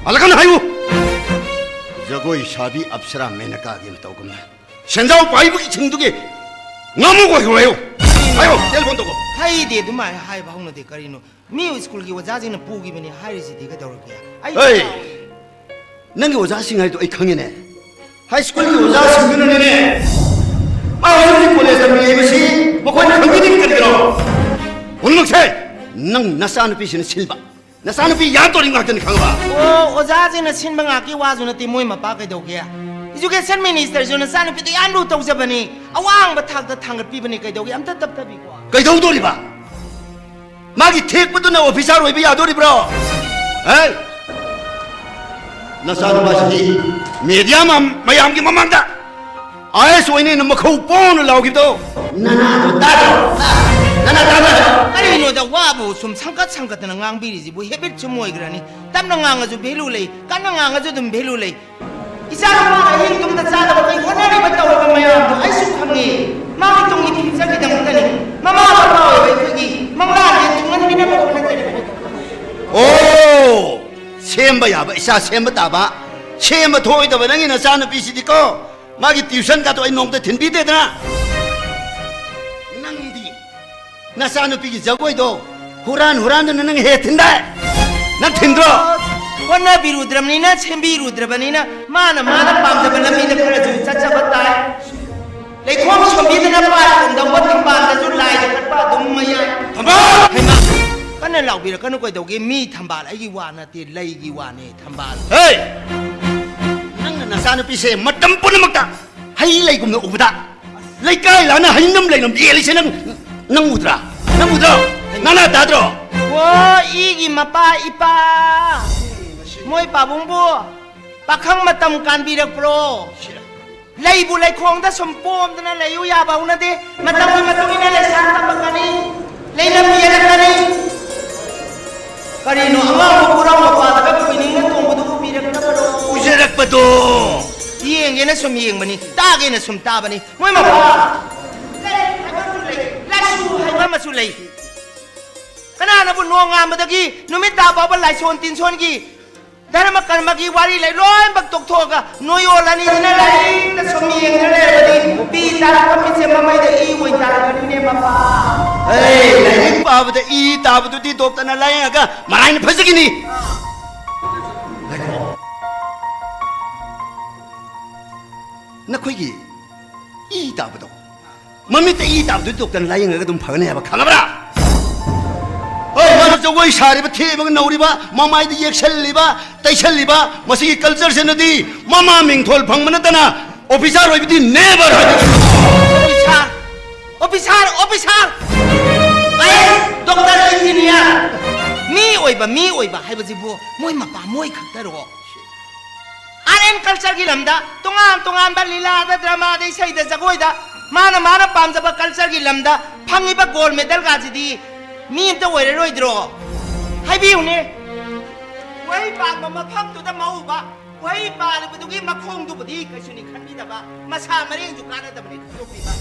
ꯑꯂꯒꯟ ꯍꯥꯏꯌꯨ꯫ ꯖꯒꯣꯏ ꯁꯥꯕꯤ ꯑꯞꯁꯔꯥ ꯃꯦꯅꯀꯥꯒꯤ ꯃꯇꯧꯒꯨꯝꯅ ꯁꯦꯟꯖꯥꯎ ꯄꯥꯏꯕꯒꯤ ꯁꯤꯡꯗꯨꯒꯤ ꯉꯥꯃꯨ ꯑꯣꯏꯈ꯭ꯔꯣ ꯍꯥꯏꯌꯨ꯫ ꯍꯥꯏꯌꯨ, ꯇꯦꯂꯤꯐꯣꯟ ꯇꯧꯀꯣ꯫ ꯍꯩꯗꯤ ꯑꯗꯨꯃꯥꯏꯅ ꯍꯥꯏꯕ ꯍꯧꯅꯗꯦ ꯀꯔꯤꯅꯣ? ꯃꯤ ꯁ꯭ꯀꯨꯜꯒꯤ ꯑꯣꯖꯥꯁꯤꯡꯅ ꯄꯨꯈꯤꯕꯅꯤ ꯍꯥꯏꯔꯤꯁꯤꯗꯤ ꯀꯩꯗꯧꯔꯒꯦ? ꯑꯩ ꯍꯩ! ꯅꯪꯒꯤ ꯑꯣꯖꯥꯁꯤꯡ ꯍꯥꯏꯗꯣ ꯑꯩ ꯈꯪꯉꯦꯅꯦ꯫ ꯍꯥꯏ ꯁ꯭ꯀꯨꯜꯒꯤ ꯑꯣꯖꯥꯁꯤꯡꯗꯨꯅꯅꯦ, ꯃꯥ ꯍꯧꯖꯤꯛ ꯍꯧꯖꯤꯛ ꯀꯣꯂꯦꯖ ꯇꯝꯃꯤ ꯍꯥꯏꯕꯁꯤ ꯃꯈꯣꯏꯅ ꯈꯪꯕꯤꯗ꯭ꯔꯤ ꯀꯔꯤꯒꯤꯅꯣ? ꯄꯨꯝꯅꯃꯛꯁꯦ ꯅꯪ ꯅꯆꯥꯅꯨꯄꯤꯁꯤꯅ ꯁꯤꯟꯕ꯫ ꯅꯆꯥꯅꯨꯄꯤ ꯌꯥꯟ ꯇꯧꯔꯤ ꯉꯥꯛꯇꯅꯤ ꯈꯪꯉꯕ? ꯑꯣ, ꯑꯣꯖꯥꯁꯤꯡꯅ ꯁꯤꯟꯕ ꯉꯥꯛꯀꯤ ꯋꯥꯁꯨ ꯅꯠꯇꯦ, ꯃꯣꯏ ꯃꯄꯥ ꯀꯩꯗꯧꯒꯦ? ꯏꯖꯨꯀꯦꯁꯟ ꯃꯤꯅꯤꯁꯇꯔꯁꯨ ꯅꯆꯥꯅꯨꯄꯤꯗ ꯌꯥꯝ ꯂꯨ ꯇꯧꯖꯕꯅꯤ, ꯑꯋꯥꯡꯕ ꯊꯥꯛꯇ ꯊꯥꯡꯒꯠꯄꯤꯕꯅꯤ, ꯀꯩꯗꯧꯒꯦ? ꯑꯝꯇ ꯇꯞꯊꯕꯤꯀꯣ꯫ ꯀꯩꯗꯧꯗꯣꯔꯤꯕ? ꯃꯥꯒꯤ ꯊꯦꯛꯄꯗꯨꯅ ꯑꯣꯐꯤꯁꯥꯔ ꯑꯣꯏꯕ ꯌꯥꯗꯣꯔꯤꯕ꯭ꯔꯣ? ꯍꯦ! ꯅꯆꯥꯅꯨꯄꯥꯁꯤꯗꯤ ꯃꯦꯗꯤꯌꯥ ꯃ-, ꯃꯌꯥꯝꯒꯤ ꯃꯃꯥꯡꯗ ꯑꯥꯏ ꯑꯦꯁ ꯑꯣꯏꯅꯦꯅ ꯃꯈꯧ ꯄꯣꯡꯅ ꯂꯥꯎꯈꯤꯕꯗꯣ ꯅꯅꯥꯗꯣ ꯇꯥꯗ꯭ꯔꯣ? ꯍꯥ? ꯅꯅꯥ ꯇꯥꯗ꯭ꯔꯣ? ꯀꯔꯤꯅꯣꯗ ꯋꯥꯕꯨ ꯁꯨꯝ ꯁꯪꯀꯠ ꯁꯪꯀꯠꯇꯅ ꯉꯥꯡꯕꯤꯔꯤꯁꯤꯕꯨ? ꯍꯦꯕꯤꯠ ꯁꯨꯝ ꯑꯣꯏꯈ꯭ꯔꯅꯤ꯫ ꯇꯞꯅ ꯉꯥꯡꯉꯁꯨ ꯚꯦꯂꯨ ꯂꯩ, ꯀꯟꯅ ꯉꯥꯡꯉꯁꯨ ꯑꯗꯨꯝ ꯚꯦꯂꯨ ꯂꯩ꯫ ꯏꯆꯥ ꯅꯨꯄꯥꯅ ꯑꯍꯤꯡ ꯇꯨꯝꯗ ꯆꯥꯗꯕ ꯀꯩ ꯍꯣꯠꯅꯔꯤꯕ ꯇꯧꯔꯤꯕ ꯃꯌꯥꯝꯗꯣ ꯑꯩꯁꯨ ꯈꯪꯉꯤ꯫ ꯃꯥꯒꯤ ꯇꯨꯡꯒꯤ ꯐ꯭ꯌꯨꯆꯔꯒꯤꯗꯃꯛꯇꯅꯤ꯫ ꯃꯃꯥ ꯃꯄꯥ ꯑꯣꯏꯕ ꯑꯩꯈꯣꯏꯒꯤ ꯃꯪꯂꯥꯟꯁꯦ ꯊꯨꯡꯍꯟꯕꯤꯅꯕ ꯍꯣꯠꯅꯖꯔꯤꯕꯅꯤ꯫ ꯑꯣ! ꯁꯦꯝꯕ ꯌꯥꯕ ꯏꯆꯥ ꯁꯦꯝꯕ ꯇꯥꯕ꯫ ꯁꯦꯝꯕ ꯊꯣꯛꯑꯣꯏꯗꯕ ꯅꯪꯒꯤ ꯅꯆꯥꯅꯨꯄꯤꯁꯤꯗꯤꯀꯣ, ꯃꯥꯒꯤ ꯇ꯭ꯌꯨꯁꯟꯒꯗꯣ ꯑꯩ ꯅꯣꯡꯃꯇ ꯊꯤꯟꯕꯤꯗꯦꯗꯅ꯫ ꯅꯪꯗꯤ ꯅꯆꯥꯅꯨꯄꯤꯒꯤ ꯖꯒꯣꯏꯗꯣ ꯍꯨꯔꯥꯟ ꯍꯨꯔꯥꯟꯗꯨꯅ ꯅꯪ ꯍꯦꯛ ꯊꯤꯟꯗꯥꯏ? ꯅꯪ ꯊꯤꯟꯗ꯭ꯔꯣ? ꯍꯣꯠꯅꯕꯤꯔꯨꯗ꯭ꯔꯕꯅꯤꯅ, ꯁꯦꯝꯕꯤꯔꯨꯗ꯭ꯔꯕꯅꯤꯅ, ꯃꯥꯅ ꯃꯥꯅ ꯄꯥꯝꯖꯕ ꯂꯝꯕꯤꯗ ꯈꯔꯁꯨ ꯆꯠꯆꯕ ꯇꯥꯏ꯫ ꯂꯩꯈꯣꯝ ꯁꯣꯝꯕꯤꯗꯅ ꯄꯥꯠ ꯀꯨꯝꯗꯧꯕ ꯊꯝꯕꯥꯜꯗꯁꯨ ꯂꯥꯏꯗ ꯀꯠꯄ ꯑꯗꯨꯝ ꯃꯌꯥꯏ꯫ ꯊꯝꯕꯥꯜ! ꯍꯩꯃꯥ! ꯀꯟꯅ ꯂꯥꯎꯕꯤꯔꯛꯀꯅꯨ ꯀꯩꯗꯧꯒꯦ? ꯃꯤ ꯊꯝꯕꯥꯜ ꯑꯩꯒꯤ ꯋꯥ ꯅꯠꯇꯦ, ꯂꯩꯒꯤ ꯋꯥꯅꯦ, ꯊꯝꯕꯥꯜ꯫ ꯍꯦ! ꯅꯪꯅ ꯅꯆꯥꯅꯨꯄꯤꯁꯦ ꯃꯇꯝ ꯄꯨꯝꯅꯃꯛꯇ ꯍꯩ ꯂꯩꯒꯨꯝꯅ ꯎꯕꯗ, ꯂꯩꯀꯥꯏ ꯂꯥꯟꯅ ꯍꯩꯅꯝ ꯂꯩꯅꯝ ꯌꯦꯜꯂꯤꯁꯦ ꯅꯪ, ꯅꯪ ꯎꯗ꯭ꯔꯥ? ꯅꯪ ꯎꯗ꯭ꯔꯣ? ꯅꯅꯥ ꯇꯥꯗ꯭ꯔꯣ? ꯑꯣ, ꯏꯒꯤ ꯃꯄꯥ ꯏꯄꯥ, ꯃꯣꯏ ꯄꯥꯕꯨꯡꯕꯨ ꯄꯥꯈꯪ ꯃꯇꯝ ꯀꯥꯟꯕꯤꯔꯛꯄ꯭ꯔꯣ? ꯂꯩꯕꯨ ꯂꯩꯈꯣꯡꯗ ꯁꯨꯝ ꯄꯣꯝꯗꯅ ꯂꯩꯌꯨ ꯌꯥꯕ ꯍꯧꯅꯗꯦ꯫ ꯃꯇꯝꯒꯤ ꯃꯇꯨꯡ ꯏꯟꯅ ꯂꯩꯁꯥ ꯇꯝꯃꯛꯀꯅꯤ, ꯂꯩꯅꯝ ꯌꯦꯜꯂꯛꯀꯅꯤ꯫ ꯀꯔꯤꯅꯣ, ꯑꯉꯥꯡꯕ ꯄꯨꯔꯥ ꯃꯄꯥꯗꯒ ꯈꯣꯏꯅꯤꯡꯅ ꯇꯣꯡꯕꯗꯨ ꯎꯕꯤꯔꯛꯇꯕꯔꯣ? ꯎꯖꯔꯛꯄꯗꯣ꯫ ꯌꯦꯡꯒꯦꯅ ꯁꯨꯝ ꯌꯦꯡꯕꯅꯤ, ꯇꯥꯒꯦꯅ ꯁꯨꯝ ꯇꯥꯕꯅꯤ꯫ ꯃꯣꯏ ꯃꯄꯥ ꯂꯥꯏꯔꯤꯛ ꯍꯥꯏꯕ ꯑꯃꯁꯨ ꯂꯩ, ꯂꯥꯏꯁꯨ ꯍꯥꯏꯕ ꯑꯃꯁꯨ ꯂꯩ꯫ ꯀꯅꯥꯅꯕꯨ ꯅꯣꯡꯉꯥꯟꯕꯗꯒꯤ ꯅꯨꯃꯤꯠ ꯇꯥ ꯐꯥꯎꯕ ꯂꯥꯏꯁꯣꯟ ꯇꯤꯟꯁꯣꯟꯒꯤ ꯙꯔꯃ ꯀꯔꯃꯒꯤ ꯋꯥꯔꯤ ꯂꯩ ꯂꯣꯏꯅꯃꯛ ꯇꯣꯛꯊꯣꯛꯑꯒ ꯅꯣꯏ ꯑꯣꯜ ꯑꯅꯤꯁꯤꯅ ꯂꯥꯏꯔꯤꯛꯇ ꯁꯨꯝ ꯌꯦꯡꯗꯨꯅ ꯂꯩꯔꯕꯗꯤ ꯄꯤ ꯇꯥꯔꯛꯄ ꯃꯤꯠꯁꯦ ꯃꯃꯩꯗ ꯏ ꯑꯣꯏꯅ ꯇꯥꯔꯛꯀꯅꯤꯅꯦ ꯃꯄꯥ꯫ ꯑꯩ ꯂꯥꯏꯔꯤꯛ ꯄꯥꯕꯗ ꯏ ꯇꯥꯕꯗꯨꯗꯤ ꯗꯣꯛꯇꯔꯅ ꯂꯥꯏꯌꯦꯡꯉꯒ ꯃꯔꯥꯏꯅ ꯐꯖꯈꯤꯅꯤ꯫ ꯉꯥꯏꯈꯣ꯫ ꯅꯈꯣꯏꯒꯤ ꯏ ꯇꯥꯕꯗꯣ, ꯃꯃꯤꯠꯇ ꯏ ꯇꯥꯕꯗꯨꯗꯤ ꯗꯣꯛꯇꯔꯅ ꯂꯥꯏꯌꯦꯡꯉꯒ ꯑꯗꯨꯝ ꯐꯒꯅꯤ ꯍꯥꯏꯕ ꯈꯪꯉꯕ꯭ꯔꯥ? ꯍꯣꯏ, ꯃꯥꯅ ꯖꯒꯣꯏ ꯁꯥꯔꯤꯕ, ꯊꯦꯕꯒ ꯅꯧꯔꯤꯕ, ꯃꯃꯥꯏꯗ ꯌꯦꯛꯁꯜꯂꯤꯕ, ꯇꯩꯁꯜꯂꯤꯕ, ꯃꯁꯤꯒꯤ ꯀꯜꯆꯔꯁꯤꯅꯗꯤ ꯃꯃꯥ ꯃꯤꯡꯊꯣꯜ ꯐꯪꯕ ꯅꯠꯇꯅ ꯑꯣꯐꯤꯁꯥꯔ ꯑꯣꯏꯕꯗꯤ ꯅꯦꯕꯔ ꯍꯥꯏꯕ꯫ ꯑꯣꯐꯤꯁꯥꯔ, ꯑꯣꯐꯤꯁꯥꯔ, ꯑꯣꯐꯤꯁꯥꯔ, ꯑꯥꯏ ꯑꯦꯁ, ꯗꯣꯛꯇꯔ, ꯏꯟꯖꯤꯅꯤꯌꯥꯔ, ꯃꯤ ꯑꯣꯏꯕ, ꯃꯤ ꯑꯣꯏꯕ ꯍꯥꯏꯕꯁꯤꯕꯨ ꯃꯣꯏ ꯃꯄꯥ ꯃꯣꯏ ꯈꯛꯇꯔꯣ? Art and culture ꯒꯤ ꯂꯝꯗ ꯇꯣꯉꯥꯟ ꯇꯣꯉꯥꯟꯕ ꯂꯤꯂꯥꯗ, ꯗ꯭ꯔꯃꯥꯗ, ꯏꯁꯩꯗ, ꯖꯒꯣꯏꯗ ꯃꯥꯅ ꯃꯥꯅ ꯄꯥꯝꯖꯕ culture ꯒꯤ ꯂꯝꯗ ꯐꯪꯉꯤꯕ gold medal ꯒꯥꯁꯤꯗꯤ ꯃꯤ ꯑꯝꯇ ꯑꯣꯏꯔꯔꯣꯏꯗ꯭ꯔꯣ? ꯍꯥꯏꯕꯤꯌꯨꯅꯦ꯫ ꯎꯍꯩ ꯄꯥꯟꯕ ꯃꯐꯝꯗꯨꯗ ꯃꯧꯕ, ꯎꯍꯩ ꯄꯥꯜꯂꯤꯕꯗꯨꯒꯤ ꯃꯈꯣꯡꯗꯨꯕꯨꯗꯤ ꯀꯩꯁꯨꯅꯤ ꯈꯟꯕꯤꯗꯕ, ꯃꯁꯥ ꯃꯔꯦꯡꯁꯨ ꯀꯥꯟꯅꯗꯕꯅꯤ ꯈꯟꯗꯣꯛꯄꯤꯕ꯫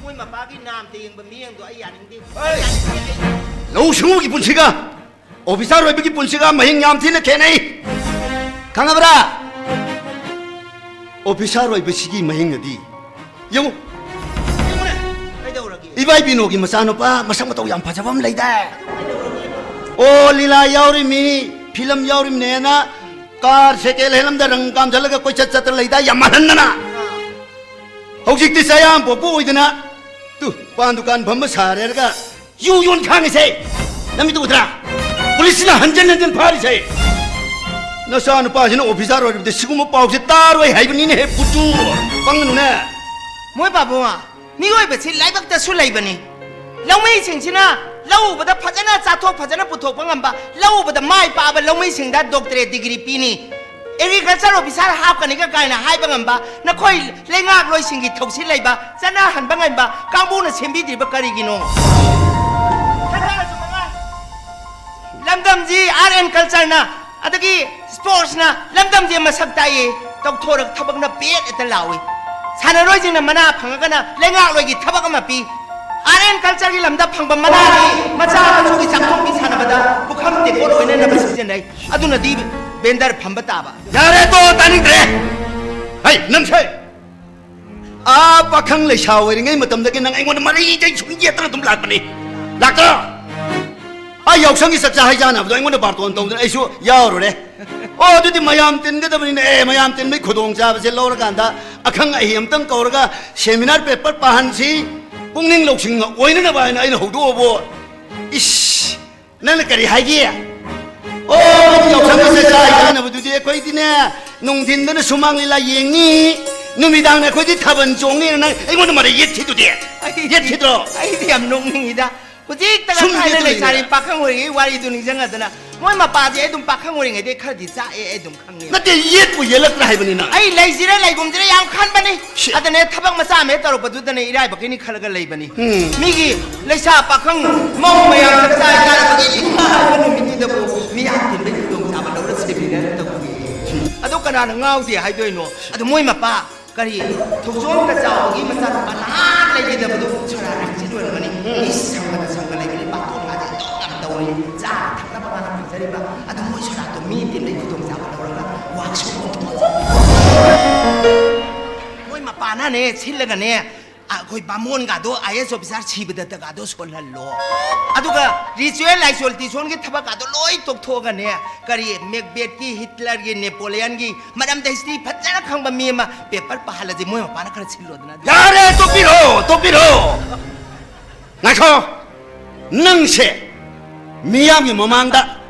ꯃꯣꯏ ꯃꯄꯥꯒꯤ ꯅꯥꯝꯇ ꯌꯦꯡꯕ ꯃꯤꯌꯦꯡꯗꯣ ꯑꯩ ꯌꯥꯅꯤꯡꯗꯦ꯫ ꯍꯣꯏ꯫ ꯌꯥꯅꯤꯡꯗꯦ ꯑꯩ꯫ ꯂꯧꯎ ꯁꯤꯡꯎꯒꯤ ꯄꯨꯟꯁꯤꯒ ꯑꯣꯐꯤꯁꯥꯔ ꯑꯣꯏꯕꯒꯤ ꯄꯨꯟꯁꯤꯒ ꯃꯍꯤꯡ ꯌꯥꯝ ꯊꯤꯅ ꯈꯦꯠꯅꯩ꯫ ꯈꯪꯉꯕ꯭ꯔꯥ? ꯑꯣꯐꯤꯁꯥꯔ ꯑꯣꯏꯕꯁꯤꯒꯤ ꯃꯍꯤꯡ ꯑꯗꯤ ꯌꯦꯡꯉꯨ꯫ ꯌꯦꯡꯉꯨꯅꯦ꯫ ꯀꯩꯗꯧꯔꯒꯦ? ꯏꯕꯥꯏ ꯕꯤꯅꯣꯒꯤ ꯃꯆꯥꯅꯨꯄꯥ ꯃꯁꯛ ꯃꯇꯧ ꯌꯥꯝ ꯐꯖꯕ ꯑꯃ ꯂꯩꯗꯥꯏ? ꯑꯗꯨ ꯀꯩꯗꯧꯔꯒꯦꯕ? ꯑꯣ, ꯂꯤꯂꯥ ꯌꯥꯎꯔꯤꯃꯤ, ꯐꯤꯂꯝ ꯌꯥꯎꯔꯤꯃꯤꯅꯦꯅ car second hand ꯑꯃꯗ ꯔꯪ ꯀꯥꯝꯖꯜꯂꯒ ꯀꯣꯏꯆꯠ ꯆꯠꯇꯅ ꯂꯩꯗꯥꯏ, ꯌꯥꯝ ꯃꯥꯜꯍꯟꯗꯅ꯫ ꯑꯥ꯫ ꯍꯧꯖꯤꯛꯇꯤ ꯆꯌꯥꯝ ꯄꯣꯛꯄ ꯑꯣꯏꯗꯅ, ꯇꯨ, ꯄꯥꯟ ꯗꯨꯀꯥꯟ ꯐꯝꯕ ꯁꯥꯔꯦ ꯍꯥꯏꯔꯒ ꯌꯨ ꯌꯣꯟ ꯈꯥꯡꯉꯤꯁꯦ ꯅꯃꯤꯠꯇ ꯎꯗ꯭ꯔꯥ? ꯄꯨꯂꯤꯁꯅ ꯍꯟꯖꯟ ꯍꯟꯖꯟ ꯐꯥꯔꯤꯁꯦ꯫ ꯅꯆꯥ ꯅꯨꯄꯥꯁꯤꯅ ꯑꯣꯐꯤꯁꯥꯔ ꯑꯣꯏꯔꯕꯗꯤ ꯁꯤꯒꯨꯝꯕ ꯄꯥꯎꯁꯦ ꯇꯥꯔꯣꯏ ꯍꯥꯏꯕꯅꯤꯅꯦ ꯍꯦ ꯄꯨꯇꯨ꯫ ꯄꯪꯒꯅꯨꯅꯦ꯫ ꯃꯣꯏ ꯄꯥꯕꯨꯡ, ꯃꯤꯑꯣꯏꯕꯁꯤ ꯂꯥꯏꯕꯛꯇꯁꯨ ꯂꯩꯕꯅꯤ꯫ ꯂꯧꯃꯤꯁꯤꯡꯁꯤꯅ ꯂꯧ ꯎꯕꯗ ꯐꯖꯅ ꯆꯥꯊꯣꯛ ꯐꯖꯅ ꯄꯨꯊꯣꯛꯄ ꯉꯝꯕ, ꯂꯧ ꯎꯕꯗ ꯃꯥꯏ ꯄꯥꯛꯑꯕ ꯂꯧꯃꯤꯁꯤꯡꯗ doctorate degree ꯄꯤꯅꯤ꯫ Agriculture officer ꯍꯥꯞꯀꯅꯤꯒ ꯀꯥꯏꯅ ꯍꯥꯏꯕ ꯉꯝꯕ, ꯅꯈꯣꯏ ꯂꯩꯉꯥꯛꯂꯣꯏꯁꯤꯡꯒꯤ ꯊꯧꯁꯤꯜ ꯂꯩꯕ, ꯆꯠꯅꯍꯟꯕ ꯉꯝꯕ ꯀꯥꯡꯕꯨꯅ ꯁꯦꯝꯕꯤꯗ꯭ꯔꯤꯕ ꯀꯔꯤꯒꯤꯅꯣ? ꯁꯔꯀꯥꯔꯁꯨ ꯃꯉꯥꯏ꯫ ꯂꯝꯗꯝꯁꯤ art and culture ꯅ, ꯑꯗꯒꯤ sports ꯅ ꯂꯝꯗꯝꯁꯦ ꯃꯁꯛ ꯇꯥꯛꯏ꯫ ꯇꯧꯊꯣꯔꯛ ꯊꯕꯛꯅ ꯄꯦꯠ ꯍꯦꯛꯇ ꯂꯥꯎꯏ꯫ ꯁꯥꯟꯅꯔꯣꯏꯁꯤꯡꯅ ꯃꯅꯥ ꯐꯪꯉꯒꯅ ꯂꯩꯉꯥꯛꯂꯣꯏꯒꯤ ꯊꯕꯛ ꯑꯃ ꯄꯤ꯫ Art and culture ꯒꯤ ꯂꯝꯗ ꯐꯪꯕ ꯃꯅꯥꯗꯤ ꯃꯆꯥ ꯃꯁꯨꯒꯤ ꯆꯥꯛꯊꯣꯛꯄꯤ ꯁꯥꯟꯅꯕꯗ ꯄꯨꯈꯝ ꯇꯦꯡꯀꯣꯠ ꯑꯣꯏꯅꯅꯕ ꯁꯤꯖꯤꯟꯅꯩ꯫ ꯑꯗꯨꯅꯗꯤ vendor ꯐꯝꯕ ꯇꯥꯕ꯫ ꯌꯥꯔꯦ, ꯇꯣ, ꯇꯥꯅꯤꯡꯗ꯭ꯔꯦ꯫ ꯍꯩ, ꯅꯪꯁꯦ! ꯑꯥ, ꯄꯥꯈꯪ ꯂꯩꯁꯥ ꯑꯣꯏꯔꯤꯉꯩ ꯃꯇꯝꯗꯒꯤ ꯅꯪ ꯑꯩꯉꯣꯟꯗ ꯃꯔꯩꯗꯩ ꯁꯨꯝ ꯌꯦꯠꯇꯅ ꯑꯗꯨꯝ ꯂꯥꯛꯄꯅꯤ꯫ ꯂꯥꯛꯇ꯭ꯔꯣ? ꯑꯥ, ꯌꯥꯎꯁꯪꯒꯤ ꯆꯥꯛꯆꯥ ꯍꯩꯖꯥꯟꯅꯕꯗꯣ ꯑꯩꯉꯣꯟꯗ ꯕꯥꯔꯇꯣꯟ ꯇꯧꯗꯅ ꯑꯩꯁꯨ ꯌꯥꯎꯔꯨꯔꯦ꯫ ꯑꯣ, ꯑꯗꯨꯗꯤ ꯃꯌꯥꯝ ꯇꯤꯟꯒꯗꯕꯅꯤꯅꯦ꯫ ꯑꯦ, ꯃꯌꯥꯝ ꯇꯤꯟꯕꯒꯤ ꯈꯨꯗꯣꯡꯆꯥꯕꯁꯦ ꯂꯧꯔꯀꯥꯟꯗ ꯑꯈꯪ ꯑꯍꯩ ꯑꯝꯇꯪ ꯀꯧꯔꯒ seminar paper ꯄꯥꯍꯟꯁꯤ, ꯄꯨꯛꯅꯤꯡ ꯂꯧꯁꯤꯡ ꯑꯣꯏꯅꯅꯕ ꯍꯥꯏꯅ ꯑꯩꯅ ꯍꯧꯗꯣꯛꯑꯕꯨ꯫ ꯏꯁ! ꯅꯪꯅ ꯀꯔꯤ ꯍꯥꯏꯒꯦ? ꯑꯣ, ꯌꯥꯎꯁꯪꯒꯤ ꯆꯥꯛꯆꯥ ꯍꯩꯖꯥꯟꯅꯕꯗꯨꯗꯤ ꯑꯩꯈꯣꯏꯗꯤꯅꯦ, ꯅꯨꯡꯊꯤꯟꯗꯅ ꯁꯨꯃꯥꯡ ꯂꯤꯂꯥ ꯌꯦꯡꯅꯤ, ꯅꯨꯃꯤꯗꯥꯡꯅ ꯑꯩꯈꯣꯏꯗꯤ ꯊꯥꯕꯜ ꯆꯣꯡꯅꯤꯅ ꯅꯪ ꯑꯩꯉꯣꯟꯗ ꯃꯔꯩ ꯌꯦꯠꯈꯤꯗꯨꯗꯤ꯫ ꯑꯩꯗꯤ, ꯌꯦꯠꯈꯤꯗ꯭ꯔꯣ? ꯑꯩꯗꯤ ꯌꯥꯝ ꯅꯣꯛꯅꯤꯡꯉꯤꯗ꯫ ꯍꯧꯖꯤꯛꯇꯒ ꯁꯨꯝ ꯊꯥꯏꯅ ꯌꯦꯠꯇ ꯂꯩꯁꯥꯔꯤ ꯂꯩꯅ꯫ ꯄꯥꯈꯪ ꯑꯣꯏꯔꯤꯉꯩ ꯋꯥꯔꯤꯗꯨ ꯅꯤꯡꯁꯤꯡꯉꯗꯅ, ꯃꯣꯏ ꯃꯄꯥꯁꯦ ꯑꯩ ꯑꯗꯨꯝ ꯄꯥꯈꯪ ꯑꯣꯏꯔꯤꯉꯩꯗꯩ ꯈꯔꯗꯤ ꯆꯥꯛꯑꯦ, ꯑꯩ ꯑꯗꯨꯝ ꯈꯪꯉꯦ꯫ ꯅꯠꯇꯦ, ꯌꯦꯠꯄꯨ ꯌꯦꯠꯂꯛꯇ꯭ꯔꯥ ꯍꯥꯏꯕꯅꯤꯅ꯫ ꯑꯩ ꯂꯩꯁꯤꯔ ꯂꯩꯒꯨꯝꯁꯤꯔ ꯌꯥꯝ ꯈꯟꯕꯅꯤ꯫ ꯁꯤ꯫ ꯑꯗꯅꯦ, ꯊꯕꯛ ꯃꯆꯥ ꯑꯃ ꯍꯦꯛ ꯇꯧꯔꯛꯄꯗꯨꯗꯅꯦ, ꯏꯔꯥꯏꯕꯛꯀꯤꯅꯤ ꯈꯜꯂꯒ ꯂꯩꯕꯅꯤ꯫ ꯎꯝ꯫ ꯃꯤꯒꯤ ꯂꯩꯁꯥ ꯄꯥꯈꯪ ꯃꯧ ꯃꯌꯥꯝ ꯆꯥꯛ ꯆꯥ ꯆꯥꯅꯕꯒꯤ ꯏꯃꯥ ꯍꯥꯏꯕ ꯅꯨꯃꯤꯠꯇꯨꯗꯕꯨ ꯃꯤꯌꯥꯝ ꯇꯤꯟꯕꯒꯤ ꯈꯨꯗꯣꯡꯆꯥꯕ ꯂꯧꯔ ꯁꯦꯝꯃꯤꯟꯅ ꯇꯧꯕꯤ꯫ ꯑꯗꯣ ꯀꯅꯥꯅ ꯉꯥꯎꯗꯦ ꯍꯥꯏꯗꯣꯏꯅꯣ? ꯑꯗꯣ ꯃꯣꯏ ꯃꯄꯥ ꯀꯔꯤ, ꯊꯣꯛꯆꯣꯝꯒ ꯆꯥꯎꯕꯒꯤ ꯃꯆꯥꯅꯨꯄꯥ ꯅꯍꯥ ꯂꯩꯈꯤꯗꯕꯗꯣ ꯁꯣꯔꯥ ꯔꯤꯆꯤꯠ ꯑꯣꯏꯔꯝꯒꯅꯤ꯫ ꯃꯤ ꯁꯪꯒꯗ ꯁꯪꯒ ꯂꯩꯕꯅꯤ, ꯕꯥꯇꯣꯟ ꯃꯥꯁꯦ ꯑꯗꯨꯝ ꯌꯥꯝ ꯇꯧꯔꯤ꯫ ꯆꯥꯅ ꯊꯛꯅꯕ ꯃꯥꯅ ꯐꯪꯖꯔꯤꯕ꯫ ꯑꯗꯨ ꯃꯣꯏ ꯁꯣꯔꯥꯠꯇꯣ ꯃꯤ ꯇꯤꯟꯕꯒꯤ ꯈꯨꯗꯣꯡꯆꯥꯕ ꯂꯧꯔꯒ ꯋꯥꯛꯁꯣꯞ ꯑꯣꯟꯊꯣꯛꯑꯁꯤ꯫ ꯃꯣꯏ ꯃꯄꯥꯅꯅꯦ ꯁꯤꯜꯂꯒꯅꯦ, ꯑꯩꯈꯣꯏ ꯕꯥꯃꯣꯟꯒꯗꯣ, IAS officer ꯁꯤꯕꯗꯇꯒꯗꯣ ꯁꯣꯜꯍꯜꯂꯣ꯫ ꯑꯗꯨꯒ ꯔꯤꯆꯨꯋꯦꯜ ꯂꯥꯏꯁꯣꯜ ꯇꯤꯁꯣꯟꯒꯤ ꯊꯕꯛꯀꯗꯣ ꯂꯣꯏ ꯇꯣꯛꯊꯣꯛꯑꯒꯅꯦ, ꯀꯔꯤ ꯃꯦꯛꯕꯦꯠꯀꯤ, ꯍꯤꯠꯂꯔꯒꯤ, ꯅꯦꯄꯣꯂꯤꯌꯟꯒꯤ ꯃꯔꯝꯗ ꯍꯤꯁꯇ꯭ꯔꯤ ꯐꯖꯅ ꯈꯪꯕ ꯃꯤ ꯑꯃ ꯄꯦꯄꯔ ꯄꯥꯍꯜꯂꯁꯤ, ꯃꯣꯏ ꯃꯄꯥꯅ ꯈꯔ ꯁꯤꯜꯂꯣꯗꯅ ꯑꯗꯨ꯫ ꯌꯥꯔꯦ, ꯇꯣꯛꯄꯤꯔꯣ, ꯇꯣꯛꯄꯤꯔꯣ꯫ ꯉꯥꯏꯈꯣ꯫ ꯅꯪꯁꯦ ꯃꯤꯌꯥꯝꯒꯤ ꯃꯃꯥꯡꯗ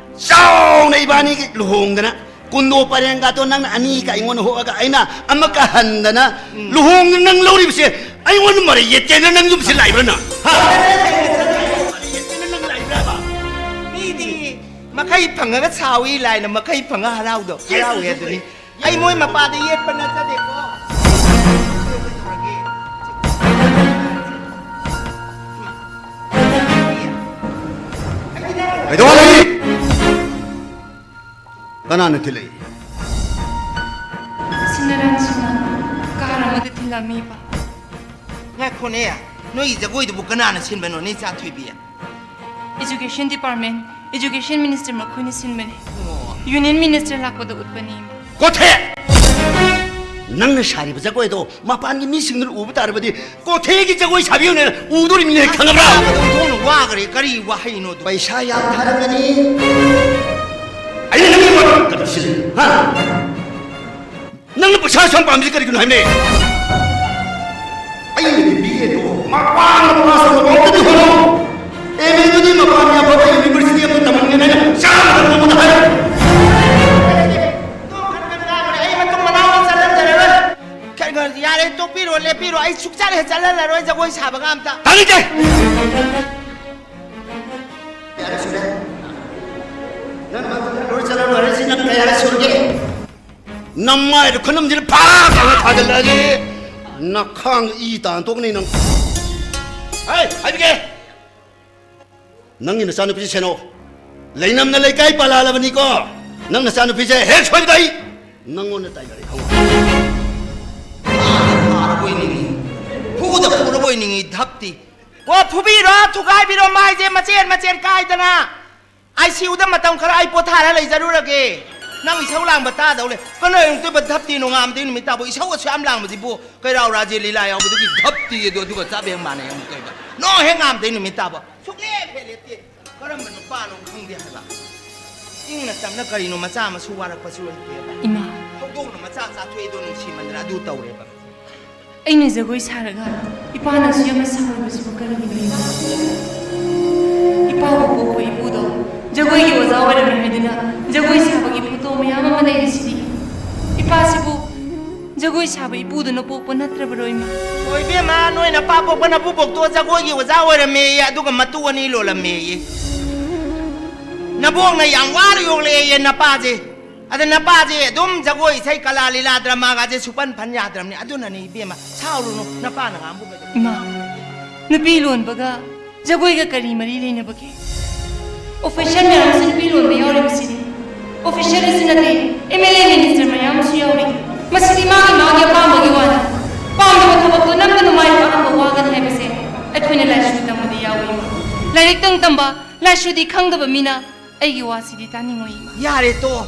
ꯆꯥꯎꯅ ꯏꯕꯥꯅꯤꯒꯤ ꯂꯨꯍꯣꯡꯗꯅ, ꯀꯨꯟꯗꯣ ꯄꯔꯦꯡꯒꯗꯣ ꯅꯪꯅ ꯑꯅꯤꯒ ꯑꯩꯉꯣꯟꯗ ꯍꯣꯛꯑꯒ ꯑꯩꯅ ꯑꯃꯒ ꯍꯟꯗꯅ ꯎꯝ꯫ ꯂꯨꯍꯣꯡꯗꯅ ꯅꯪ ꯂꯧꯔꯤꯕꯁꯦ, ꯑꯩꯉꯣꯟꯗ ꯃꯔꯩ ꯌꯦꯠꯀꯦꯅ ꯅꯪ ꯌꯨꯝꯁꯤꯗ ꯂꯥꯛꯏꯕ꯭ꯔꯥ ꯅꯪ? ꯍꯥ? ꯃꯔꯩ ꯌꯦꯠꯀꯦꯅ ꯅꯪ ꯂꯥꯛꯏꯕ꯭ꯔꯥꯕ? ꯃꯤꯗꯤ ꯃꯈꯩ ꯐꯪꯉꯒ ꯁꯥꯎꯏ, ꯂꯥꯏꯅ ꯃꯈꯩ ꯐꯪꯉ ꯍꯔꯥꯎꯗꯣ, ꯍꯔꯥꯎꯋꯦ ꯑꯗꯨꯅꯤ꯫ ꯑꯩ ꯃꯣꯏ ꯃꯄꯥꯗ ꯌꯦꯠꯄ ꯅꯠꯆꯗꯦꯀꯣ꯫ ꯀꯩꯗꯧꯔꯤ? ꯀꯅꯥꯅ ꯊꯤꯜꯂꯛꯏ? ꯁꯤꯟꯅꯔꯟꯁꯤꯅ ꯀꯥꯔ ꯑꯃꯗ ꯊꯤꯜꯂꯝꯃꯤꯕ꯫ ꯉꯥꯏꯈꯣꯅꯦ, ꯅꯣꯏꯒꯤ ꯖꯒꯣꯏꯗꯨꯕꯨ ꯀꯅꯥꯅ ꯁꯤꯟꯕꯅꯣꯅꯦ, ꯏꯆꯥ ꯊꯣꯏꯕꯤ? Education Department, Education Minister ꯃꯈꯣꯏꯅ ꯁꯤꯟꯕꯅꯤ꯫ ꯑꯣ꯫ Union Minister ꯂꯥꯛꯄꯗ ꯎꯠꯄꯅꯤ꯫ ꯀꯣꯊꯦ! ꯅꯪꯅ ꯁꯥꯔꯤꯕ ꯖꯒꯣꯏꯗꯣ ꯃꯄꯥꯟꯒꯤ ꯃꯤꯁꯤꯡꯗꯨꯅ ꯎꯕ ꯇꯥꯔꯕꯗꯤ ꯀꯣꯊꯦꯒꯤ ꯖꯒꯣꯏ ꯁꯥꯕꯤꯌꯨꯅꯦ ꯎꯗꯣꯔꯤꯕꯅꯤꯅꯦ, ꯈꯪꯉꯕ꯭ꯔꯥ? ꯑꯁ, ꯑꯣꯟꯊꯣꯛꯅ ꯋꯥꯈ꯭ꯔꯦ, ꯀꯔꯤ ꯋꯥꯍꯩꯅꯣ ꯑꯗꯨ? ꯄꯩꯁꯥ ꯌꯥꯝ ꯊꯥꯔꯛꯀꯅꯤ꯫ ꯑꯩꯅ ꯅꯪꯒꯤ ꯋꯥ ꯀꯔꯤ ꯁꯤꯜꯂꯤ? ꯍꯥ? ꯅꯪꯅ ꯄꯩꯁꯥ ꯑꯁꯨꯛ ꯌꯥꯝ ꯄꯥꯝꯃꯤꯁꯤ ꯀꯔꯤꯒꯤꯅꯣ ꯍꯥꯏꯕꯅꯦ? ꯑꯩꯅꯗꯤ BA ꯗꯣ ꯃꯄꯥꯟ ꯃꯄꯥꯟ ꯁꯣꯟꯕ ꯑꯝꯇꯗꯤ ꯍꯣꯠꯅꯧ꯫ MA ꯗꯨꯗꯤ ꯃꯄꯥꯟꯒꯤ ꯑꯐꯕ university ꯑꯃꯗ ꯇꯝꯍꯟꯒꯦꯅ ꯑꯩꯅ ꯆꯥꯝꯃ ꯅꯉꯣꯟꯗ ꯍꯥꯏꯔꯝꯃꯤ꯫ ꯑꯩ ꯃꯇꯨꯡ ꯃꯅꯥꯎ ꯑꯃ ꯆꯠꯍꯟꯖꯔꯔꯣꯏ꯫ ꯈꯔ, ꯈꯔ, ꯌꯥꯔꯦ, ꯇꯣꯛꯄꯤꯔꯣ, ꯂꯦꯞꯄꯤꯔꯣ꯫ ꯑꯩ ꯁꯨꯛꯆꯠ ꯍꯦꯛ ꯆꯠꯍꯜꯂꯔꯣꯏ ꯖꯒꯣꯏ ꯁꯥꯕꯒ ꯑꯝꯇ꯫ ꯇꯥꯅꯤꯡꯗꯦ! ꯅꯃꯥꯏꯗꯣ ꯈꯨꯅꯝꯁꯤꯗ ꯐꯥ ꯇꯧꯔ ꯊꯥꯖꯤꯜꯂꯛꯑꯗꯤ ꯅꯈꯥꯡ ꯏ ꯇꯥꯟ ꯇꯣꯛꯅꯤ ꯅꯪ꯫ ꯍꯥꯏ, ꯍꯥꯏꯕꯤꯒꯦ꯫ ꯅꯪꯒꯤ ꯅꯆꯥꯅꯨꯄꯤꯁꯦ ꯁꯦꯟꯅꯧ꯫ ꯂꯩꯅꯝꯅ ꯂꯩꯀꯥꯏ ꯄꯥꯂꯥꯜꯂꯕꯅꯤꯀꯣ꯫ ꯅꯪ ꯅꯆꯥꯅꯨꯄꯤꯁꯦ ꯍꯦꯛ ꯁꯣꯏꯕꯗ ꯑꯩ ꯅꯪꯉꯣꯟꯗ ꯇꯥꯏꯅꯔꯦ ꯈꯪꯉꯨ꯫ ꯐꯥꯔꯕꯣꯏ ꯅꯤꯡꯉꯤ꯫ ꯐꯨꯗ ꯐꯨꯔꯕꯣꯏ ꯅꯤꯡꯉꯤ ꯙꯞꯇꯤ꯫ ꯑꯣ, ꯐꯨꯕꯤꯔꯣ, ꯊꯨꯒꯥꯏꯕꯤꯔꯣ, ꯃꯥꯏꯁꯦ ꯃꯆꯦꯠ ꯃꯆꯦꯠ ꯀꯥꯏꯗꯅ꯫ ꯑꯥꯏ ꯁꯤ ꯌꯨꯗ ꯃꯇꯝ ꯈꯔ ꯑꯩ ꯄꯣꯊꯥꯔ ꯂꯩꯖꯔꯨꯔꯒꯦ꯫ ꯅꯪ ꯏꯁꯧ ꯂꯥꯡꯕ ꯇꯥꯗꯧ ꯂꯩ꯫ ꯀꯩꯅꯣ ꯍꯌꯦꯡ ꯇꯣꯏꯕ ꯙꯞꯇꯤ ꯅꯣꯡꯉꯥꯝꯗꯩ ꯅꯨꯃꯤꯠ ꯇꯥꯕꯨ ꯏꯁꯧ ꯑꯁꯨꯛ ꯌꯥꯝ ꯂꯥꯡꯕꯁꯤꯕꯨ ꯀꯩꯔꯥꯎ ꯔꯥꯖꯦ ꯂꯤꯂꯥ ꯌꯥꯎꯕꯗꯨꯒꯤ ꯙꯞꯇꯤ ꯑꯗꯨ ꯑꯗꯨꯒ ꯆꯞ ꯍꯦꯛ ꯃꯥꯟꯅꯩ ꯑꯃꯨꯛ ꯇꯣꯏꯕ꯫ ꯅꯣꯡ ꯍꯦꯛ ꯉꯥꯝꯗꯩ ꯅꯨꯃꯤꯠ ꯇꯥꯕ꯫ ꯁꯨꯛꯂꯦꯞ ꯍꯦꯛ ꯂꯦꯞꯇꯦ꯫ ꯀꯔꯝꯕ ꯅꯨꯄꯥꯅꯣ ꯈꯪꯗꯦ ꯍꯥꯏꯕ꯫ ꯏꯪꯅ ꯇꯞꯅ ꯀꯔꯤꯅꯣ ꯃꯆꯥ ꯃꯁꯨ ꯋꯥꯔꯛꯄꯁꯨ ꯂꯩꯇꯦꯕ꯫ ꯏꯃꯥ꯫ ꯍꯧꯗꯣꯡꯅ ꯃꯆꯥ ꯆꯥꯊꯣꯛꯏꯗꯣ ꯅꯨꯡꯁꯤꯃꯟꯗꯅ ꯑꯗꯨ ꯇꯧꯔꯦꯕ꯫ ꯑꯩꯅ ꯖꯒꯣꯏ ꯁꯥꯔꯒ ꯏꯄꯥꯅ ꯑꯁꯨꯛ ꯌꯥꯝꯅ ꯁꯥꯎꯔꯤꯕꯁꯤꯕꯨ ꯀꯔꯤꯒꯤꯅꯣ ꯏꯃꯥ? ꯏꯄꯥꯕꯨ ꯄꯣꯛꯄ ꯏꯄꯨꯗꯣ ꯖꯒꯣꯏꯒꯤ ꯑꯣꯖꯥ ꯑꯣꯏꯔꯝꯃꯦ ꯍꯥꯏꯗꯨꯅ ꯖꯒꯣꯏ ꯁꯥꯕꯒꯤ ꯐꯣꯇꯣ ꯃꯌꯥꯝ ꯑꯃ ꯂꯩꯔꯤꯁꯤꯗꯤ꯫ ꯏꯄꯥꯁꯤꯕꯨ ꯖꯒꯣꯏ ꯁꯥꯕ ꯏꯄꯨꯗꯨꯅ ꯄꯣꯛꯄ ꯅꯠꯇ꯭ꯔꯕꯔꯣ ꯏꯃꯥ? ꯍꯣꯏ ꯏꯕꯦꯝꯃ, ꯅꯣꯏ ꯅꯄꯥ ꯄꯣꯛꯄ ꯅꯄꯨꯕꯣꯛꯇꯣ ꯖꯒꯣꯏꯒꯤ ꯑꯣꯖꯥ ꯑꯣꯏꯔꯝꯃꯦꯌꯦ, ꯑꯗꯨꯒ ꯃꯇꯨ ꯑꯅꯤ ꯂꯣꯜꯂꯝꯃꯦꯌꯦ꯫ ꯅꯕꯣꯛꯅ ꯌꯥꯝ ꯋꯥꯅ ꯌꯣꯛꯂꯛꯑꯦꯌꯦ ꯅꯄꯥꯁꯦ꯫ ꯑꯗ ꯅꯄꯥꯁꯦ ꯑꯗꯨꯝ ꯖꯒꯣꯏ, ꯏꯁꯩ, ꯀꯂꯥ ꯂꯤꯂꯥ ꯗ꯭ꯔꯃꯥꯒꯁꯦ ꯁꯨꯄꯟ ꯐꯟ ꯌꯥꯗ꯭ꯔꯕꯅꯦ꯫ ꯑꯗꯨꯅꯅꯦ ꯏꯕꯦꯝꯃ, ꯁꯥꯎꯔꯨꯅꯨ, ꯅꯄꯥꯅ ꯉꯥꯡꯕ ꯀꯩꯗꯧ- ꯏꯃꯥ, ꯅꯨꯄꯤ ꯂꯣꯟꯕꯒ ꯖꯒꯣꯏꯒ ꯀꯔꯤ ꯃꯔꯤ ꯂꯩꯅꯕꯒꯦ? ꯑꯣꯐꯤꯁꯔ ꯃꯌꯥꯝꯁꯨ ꯅꯨꯄꯤ ꯂꯣꯟꯕ ꯌꯥꯎꯔꯤꯕꯁꯤꯗꯤ꯫ ꯑꯣꯐꯤꯁꯔꯗꯁꯨ ꯅꯠꯇꯦ, ꯑꯦꯝ ꯑꯦꯜ ꯑꯦ, ꯃꯤꯅꯤꯁꯇꯔ ꯃꯌꯥꯝꯁꯨ ꯌꯥꯎꯔꯤ꯫ ꯃꯁꯤꯗꯤ ꯃꯥꯒꯤ ꯃꯥꯒꯤ ꯑꯄꯥꯝꯕꯒꯤ ꯋꯥꯅꯤ꯫ ꯄꯥꯝꯗꯕ ꯊꯕꯛꯇꯣ ꯅꯝꯒꯅꯨ, ꯃꯥꯏ ꯄꯥꯛꯅꯕ ꯋꯥꯒꯅꯤ ꯍꯥꯏꯕꯁꯦ ꯑꯩꯈꯣꯏꯅ ꯂꯥꯏꯁꯨ ꯇꯝꯕꯗ ꯌꯥꯎꯏ꯫ ꯂꯥꯏꯔꯤꯛꯇꯪ ꯇꯝꯕ, ꯂꯥꯏꯁꯨꯗꯤ ꯈꯪꯗꯕ ꯃꯤꯅ ꯑꯩꯒꯤ ꯋꯥꯁꯤꯗꯤ ꯇꯥꯅꯤꯡꯉꯣꯏ, ꯏꯃꯥ꯫ ꯌꯥꯔꯦ, ꯇꯣꯛꯑꯣ꯫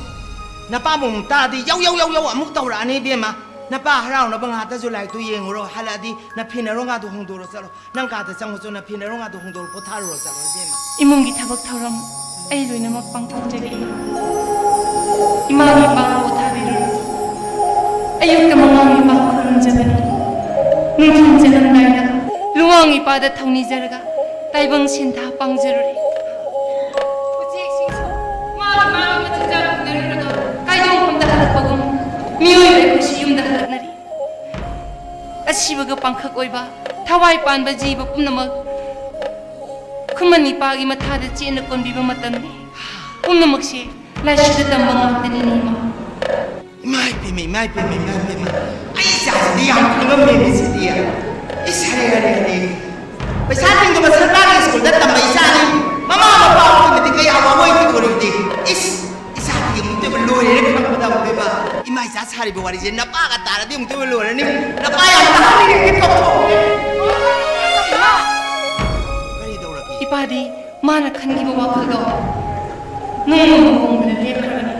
ꯅꯄꯥꯕꯨ ꯑꯃꯨꯛ ꯇꯥꯗꯤ ꯌꯧ, ꯌꯧ, ꯌꯧ, ꯌꯧ ꯑꯃꯨꯛ ꯇꯧꯔꯛꯑꯅꯤ, ꯏꯕꯦꯝꯃ꯫ ꯅꯄꯥ ꯍꯔꯥꯎꯅꯕ ꯉꯥꯛꯇꯁꯨ ꯂꯥꯏꯔꯤꯛꯇꯨ ꯌꯦꯡꯉꯨꯔꯣ꯫ ꯍꯜꯂꯛꯑꯗꯤ ꯅꯐꯤꯅꯔꯣ ꯉꯥꯗꯣ ꯍꯣꯡꯗꯣꯔꯣ ꯆꯠꯂꯣ꯫ ꯅꯪ ꯀꯥꯗ ꯆꯪꯉꯨ ꯆꯣ, ꯅꯐꯤꯅꯔꯣ ꯉꯥꯗꯣ ꯍꯣꯡꯗꯣꯔꯣ, ꯄꯣꯊꯥꯔꯨꯔꯣ ꯆꯠꯂꯣ, ꯏꯕꯦꯝꯃ꯫ ꯏꯃꯨꯡꯒꯤ ꯊꯕꯛ ꯊꯧꯔꯝ ꯑꯩ ꯂꯣꯏꯅꯃꯛ ꯄꯥꯡꯊꯣꯛꯆꯒꯦ, ꯏꯃꯥ꯫ ꯏꯃꯥꯒꯤ ꯏꯄꯥ ꯄꯣꯊꯥꯕꯤꯔꯨꯔꯣ꯫ ꯑꯌꯨꯛꯇ ꯃꯃꯥ ꯃꯄꯥ ꯈꯨꯔꯨꯝꯖꯕꯅꯤ꯫ ꯅꯨꯡꯊꯤꯜ ꯆꯠꯂꯝꯗꯥꯏꯗ ꯂꯨꯋꯥꯡ ꯏꯄꯥꯗ ꯊꯧꯅꯤꯖꯔꯒ ꯇꯥꯏꯕꯪ ꯁꯦꯟꯊꯥ ꯄꯥꯡꯖꯔꯨꯔꯦ꯫ ꯎꯆꯦꯛꯁꯤꯡꯁꯨ ꯃꯥꯒꯤ ꯃꯥꯒꯤ ꯃꯆꯤꯟꯖꯥꯛ ꯄꯨꯅꯔꯨꯔꯒ ꯀꯥꯏꯗꯣꯡꯐꯝꯗ ꯍꯜꯂꯛꯄꯒꯨꯝ ꯃꯤꯑꯣꯏꯕ ꯑꯩꯈꯣꯏꯁꯨ ꯌꯨꯝꯗ ꯍꯜꯂꯛꯅꯔꯤ꯫ ꯑꯁꯤꯕꯒ ꯄꯥꯡꯈꯛ ꯑꯣꯏꯕ ꯊꯋꯥꯏ ꯄꯥꯟꯕ ꯖꯤꯕ ꯄꯨꯝꯅꯃꯛ ꯈꯨꯃꯟ ꯏꯄꯥꯒꯤ ꯃꯊꯥꯗ ꯆꯦꯠꯅ ꯀꯣꯟꯕꯤꯕ ꯃꯇꯝꯅꯤ꯫ ꯄꯨꯝꯅꯃꯛꯁꯦ ꯂꯥꯏꯁꯨꯗ ꯇꯝꯕ ꯉꯥꯛꯇꯅꯤꯅꯦ, ꯏꯃꯥ꯫ ꯏꯃꯥꯏ, ꯏꯃꯥ ꯏꯄꯦꯝꯃ, ꯏꯃꯥ ꯏꯄꯦꯝꯃ, ꯑꯩ ꯏꯆꯥꯁꯤꯗꯤ ꯌꯥꯝ ꯈꯪꯉꯝꯃꯦꯅꯦ ꯁꯤꯗꯤ꯫ ꯏꯁ, ꯍꯔꯦ, ꯍꯔꯦ, ꯍꯔꯦ꯫ ꯄꯩꯁꯥ ꯇꯤꯡꯗꯕ ꯁꯔꯀꯥꯔꯒꯤ ꯁ꯭ꯀꯨꯜꯗ ꯇꯝꯕ ꯏꯆꯥꯅꯤ꯫ ꯃꯃꯥ ꯃꯄꯥ ꯑꯩꯈꯣꯏꯅꯗꯤ ꯀꯌꯥ ꯋꯥꯑꯣꯏ ꯑꯣꯏꯔꯨꯗꯦ꯫ ꯏꯁ, ꯏꯆꯥꯗꯤ ꯑꯃꯨꯛꯇꯣꯏꯕ ꯂꯣꯏꯔꯦꯅ ꯈꯪꯕꯗ ꯑꯃꯨꯛꯇꯣꯏꯕ꯫ ꯏꯃꯥ ꯏꯆꯥ ꯁꯥꯔꯤꯕ ꯋꯥꯔꯤꯁꯦ ꯅꯄꯥꯒ ꯇꯥꯔꯗꯤ ꯑꯃꯨꯛꯇꯣꯏꯕ ꯂꯣꯏꯔꯅꯤ꯫ ꯅꯄꯥ ꯌꯥꯝ ꯇꯥꯍꯟꯅꯤꯡꯉꯦ ꯀꯞꯊꯣꯛꯑꯒꯦ꯫ ꯀꯔꯤ ꯇꯧꯔꯒꯦ? ꯏꯄꯥꯗꯤ ꯃꯥꯅ ꯈꯟꯈꯤꯕ ꯋꯥꯈꯜꯗꯣ ꯅꯣꯡꯃ ꯍꯣꯡꯗꯅ ꯂꯦꯞꯈ꯭ꯔꯕꯅꯤ꯫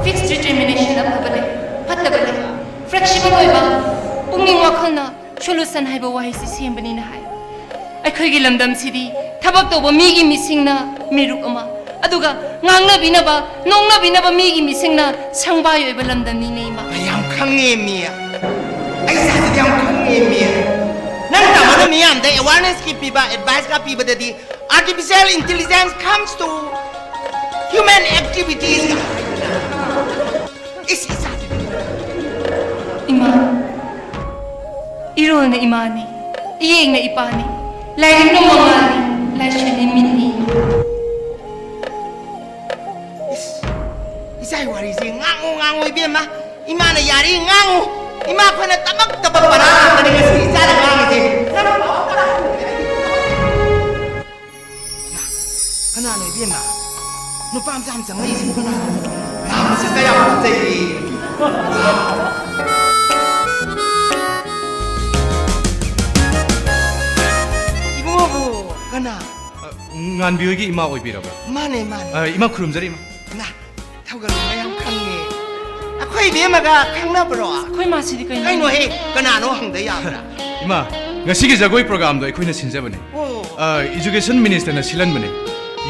Fixed determination ꯑꯐꯕ ꯂꯩ, ꯐꯠꯇꯕ ꯂꯩ꯫ Flexible ꯑꯣꯏꯕ ꯄꯨꯛꯅꯤꯡ ꯋꯥꯈꯜꯅ solution ꯍꯥꯏꯕ ꯋꯥꯍꯩꯁꯤ ꯁꯦꯝꯕꯅꯤꯅ ꯍꯥꯏ꯫ ꯑꯩꯈꯣꯏꯒꯤ ꯂꯝꯗꯝꯁꯤꯗꯤ ꯊꯕꯛ ꯇꯧꯕ ꯃꯤꯒꯤ ꯃꯤꯁꯤꯡꯅ ꯃꯤꯔꯨꯛ ꯑꯃ, ꯑꯗꯨꯒ ꯉꯥꯡꯅꯕꯤꯅꯕ, ꯅꯣꯛꯅꯕꯤꯅꯕ ꯃꯤꯒꯤ ꯃꯤꯁꯤꯡꯅ ꯁꯪꯕꯥꯏ ꯑꯣꯏꯕ ꯂꯝꯗꯝꯅꯤꯅꯦ ꯏꯃꯥ꯫ ꯌꯥꯝ ꯈꯪꯉꯦ ꯃꯤ꯫ ꯑꯩ ꯏꯆꯥꯁꯤꯗꯤ ꯌꯥꯝ ꯈꯪꯉꯦ ꯃꯤ꯫ ꯅꯪ ꯇꯥꯃꯣꯅ ꯃꯤꯌꯥꯝꯗ awareness ꯀꯤ ꯄꯤꯕ, advice ꯀ ꯄꯤꯕꯗꯗꯤ artificial intelligence comes to human activities ꯀ ꯍꯥꯏꯗꯅ꯫ ꯏꯁ, ꯏꯆꯥꯁꯤꯗꯤ꯫ ꯏꯃꯥ, ꯏꯔꯣꯜꯅ ꯏꯃꯥꯅꯤ, ꯏꯌꯦꯡꯅ ꯏꯄꯥꯅꯤ, ꯂꯥꯏꯔꯤꯛꯅ ꯃꯉꯥꯜꯅꯤ, ꯂꯥꯏꯁꯣꯟꯅ ꯃꯤꯠꯅꯤ꯫ ꯏꯁ, ꯏꯆꯥꯒꯤ ꯋꯥꯔꯤꯁꯦ ꯉꯥꯡꯉꯨ, ꯉꯥꯡꯉꯨ ꯏꯕꯦꯝꯃ꯫ ꯏꯃꯥꯅ ꯌꯥꯔꯤ ꯉꯥꯡꯉꯨ꯫ ꯏꯃꯥ ꯑꯩꯈꯣꯏꯅ ꯇꯝꯃꯛꯇꯕ ꯄꯔꯥ ꯉꯥꯛꯇꯅꯤ ꯉꯁꯤ ꯏꯆꯥꯅ ꯉꯥꯡꯉꯤꯁꯦ꯫ ꯅꯪ ꯄꯥꯎ ꯑꯝꯇ ꯍꯥꯏꯔꯛꯎꯅꯦ꯫ ꯀꯅꯥꯅꯣ ꯏꯕꯦꯝꯃ? ꯅꯨꯄꯥ ꯃꯆꯥ ꯑꯃ ꯆꯪꯉꯛꯏꯁꯤꯕꯨ ꯀꯅꯥꯅꯣ? ꯌꯥꯝ ꯃꯁꯛ ꯀꯌꯥꯝ ꯐꯖꯩꯌꯦ꯫ ꯏꯕꯨꯡꯉꯣꯕꯨ꯫ ꯀꯅꯥ? ꯑ, ꯉꯥꯟꯕꯤ ꯍꯣꯏꯒꯤ ꯏꯃꯥ ꯑꯣꯏꯕꯤꯔꯕ꯭ꯔꯥ? ꯃꯥꯅꯦ, ꯃꯥꯅꯦ꯫ ꯑ, ꯏꯃꯥ ꯈꯨꯔꯨꯝꯖꯔꯤ, ꯏꯃꯥ꯫ ꯏꯃꯥ, ꯊꯧꯒꯜꯂꯣꯟ ꯃꯌꯥꯝ ꯈꯪꯉꯦ꯫ ꯑꯩꯈꯣꯏ ꯏꯕꯦꯝꯃꯒ ꯈꯪꯅꯕ꯭ꯔꯣ? ꯑꯩꯈꯣꯏ ꯃꯥꯁꯤꯗꯤ ꯀꯩꯅꯣ? ꯀꯩꯅꯣꯍꯦ, ꯀꯅꯥꯅꯣ ꯍꯪꯗ ꯌꯥꯕ꯭ꯔꯥ? ꯏꯃꯥ, ꯉꯁꯤꯒꯤ ꯖꯒꯣꯏ programꯗꯣ ꯑꯩꯈꯣꯏꯅ ꯁꯤꯟꯖꯕꯅꯦ꯫ ꯑꯣ꯫ ꯑ, education ministerꯅ ꯁꯤꯜꯍꯟꯕꯅꯦ꯫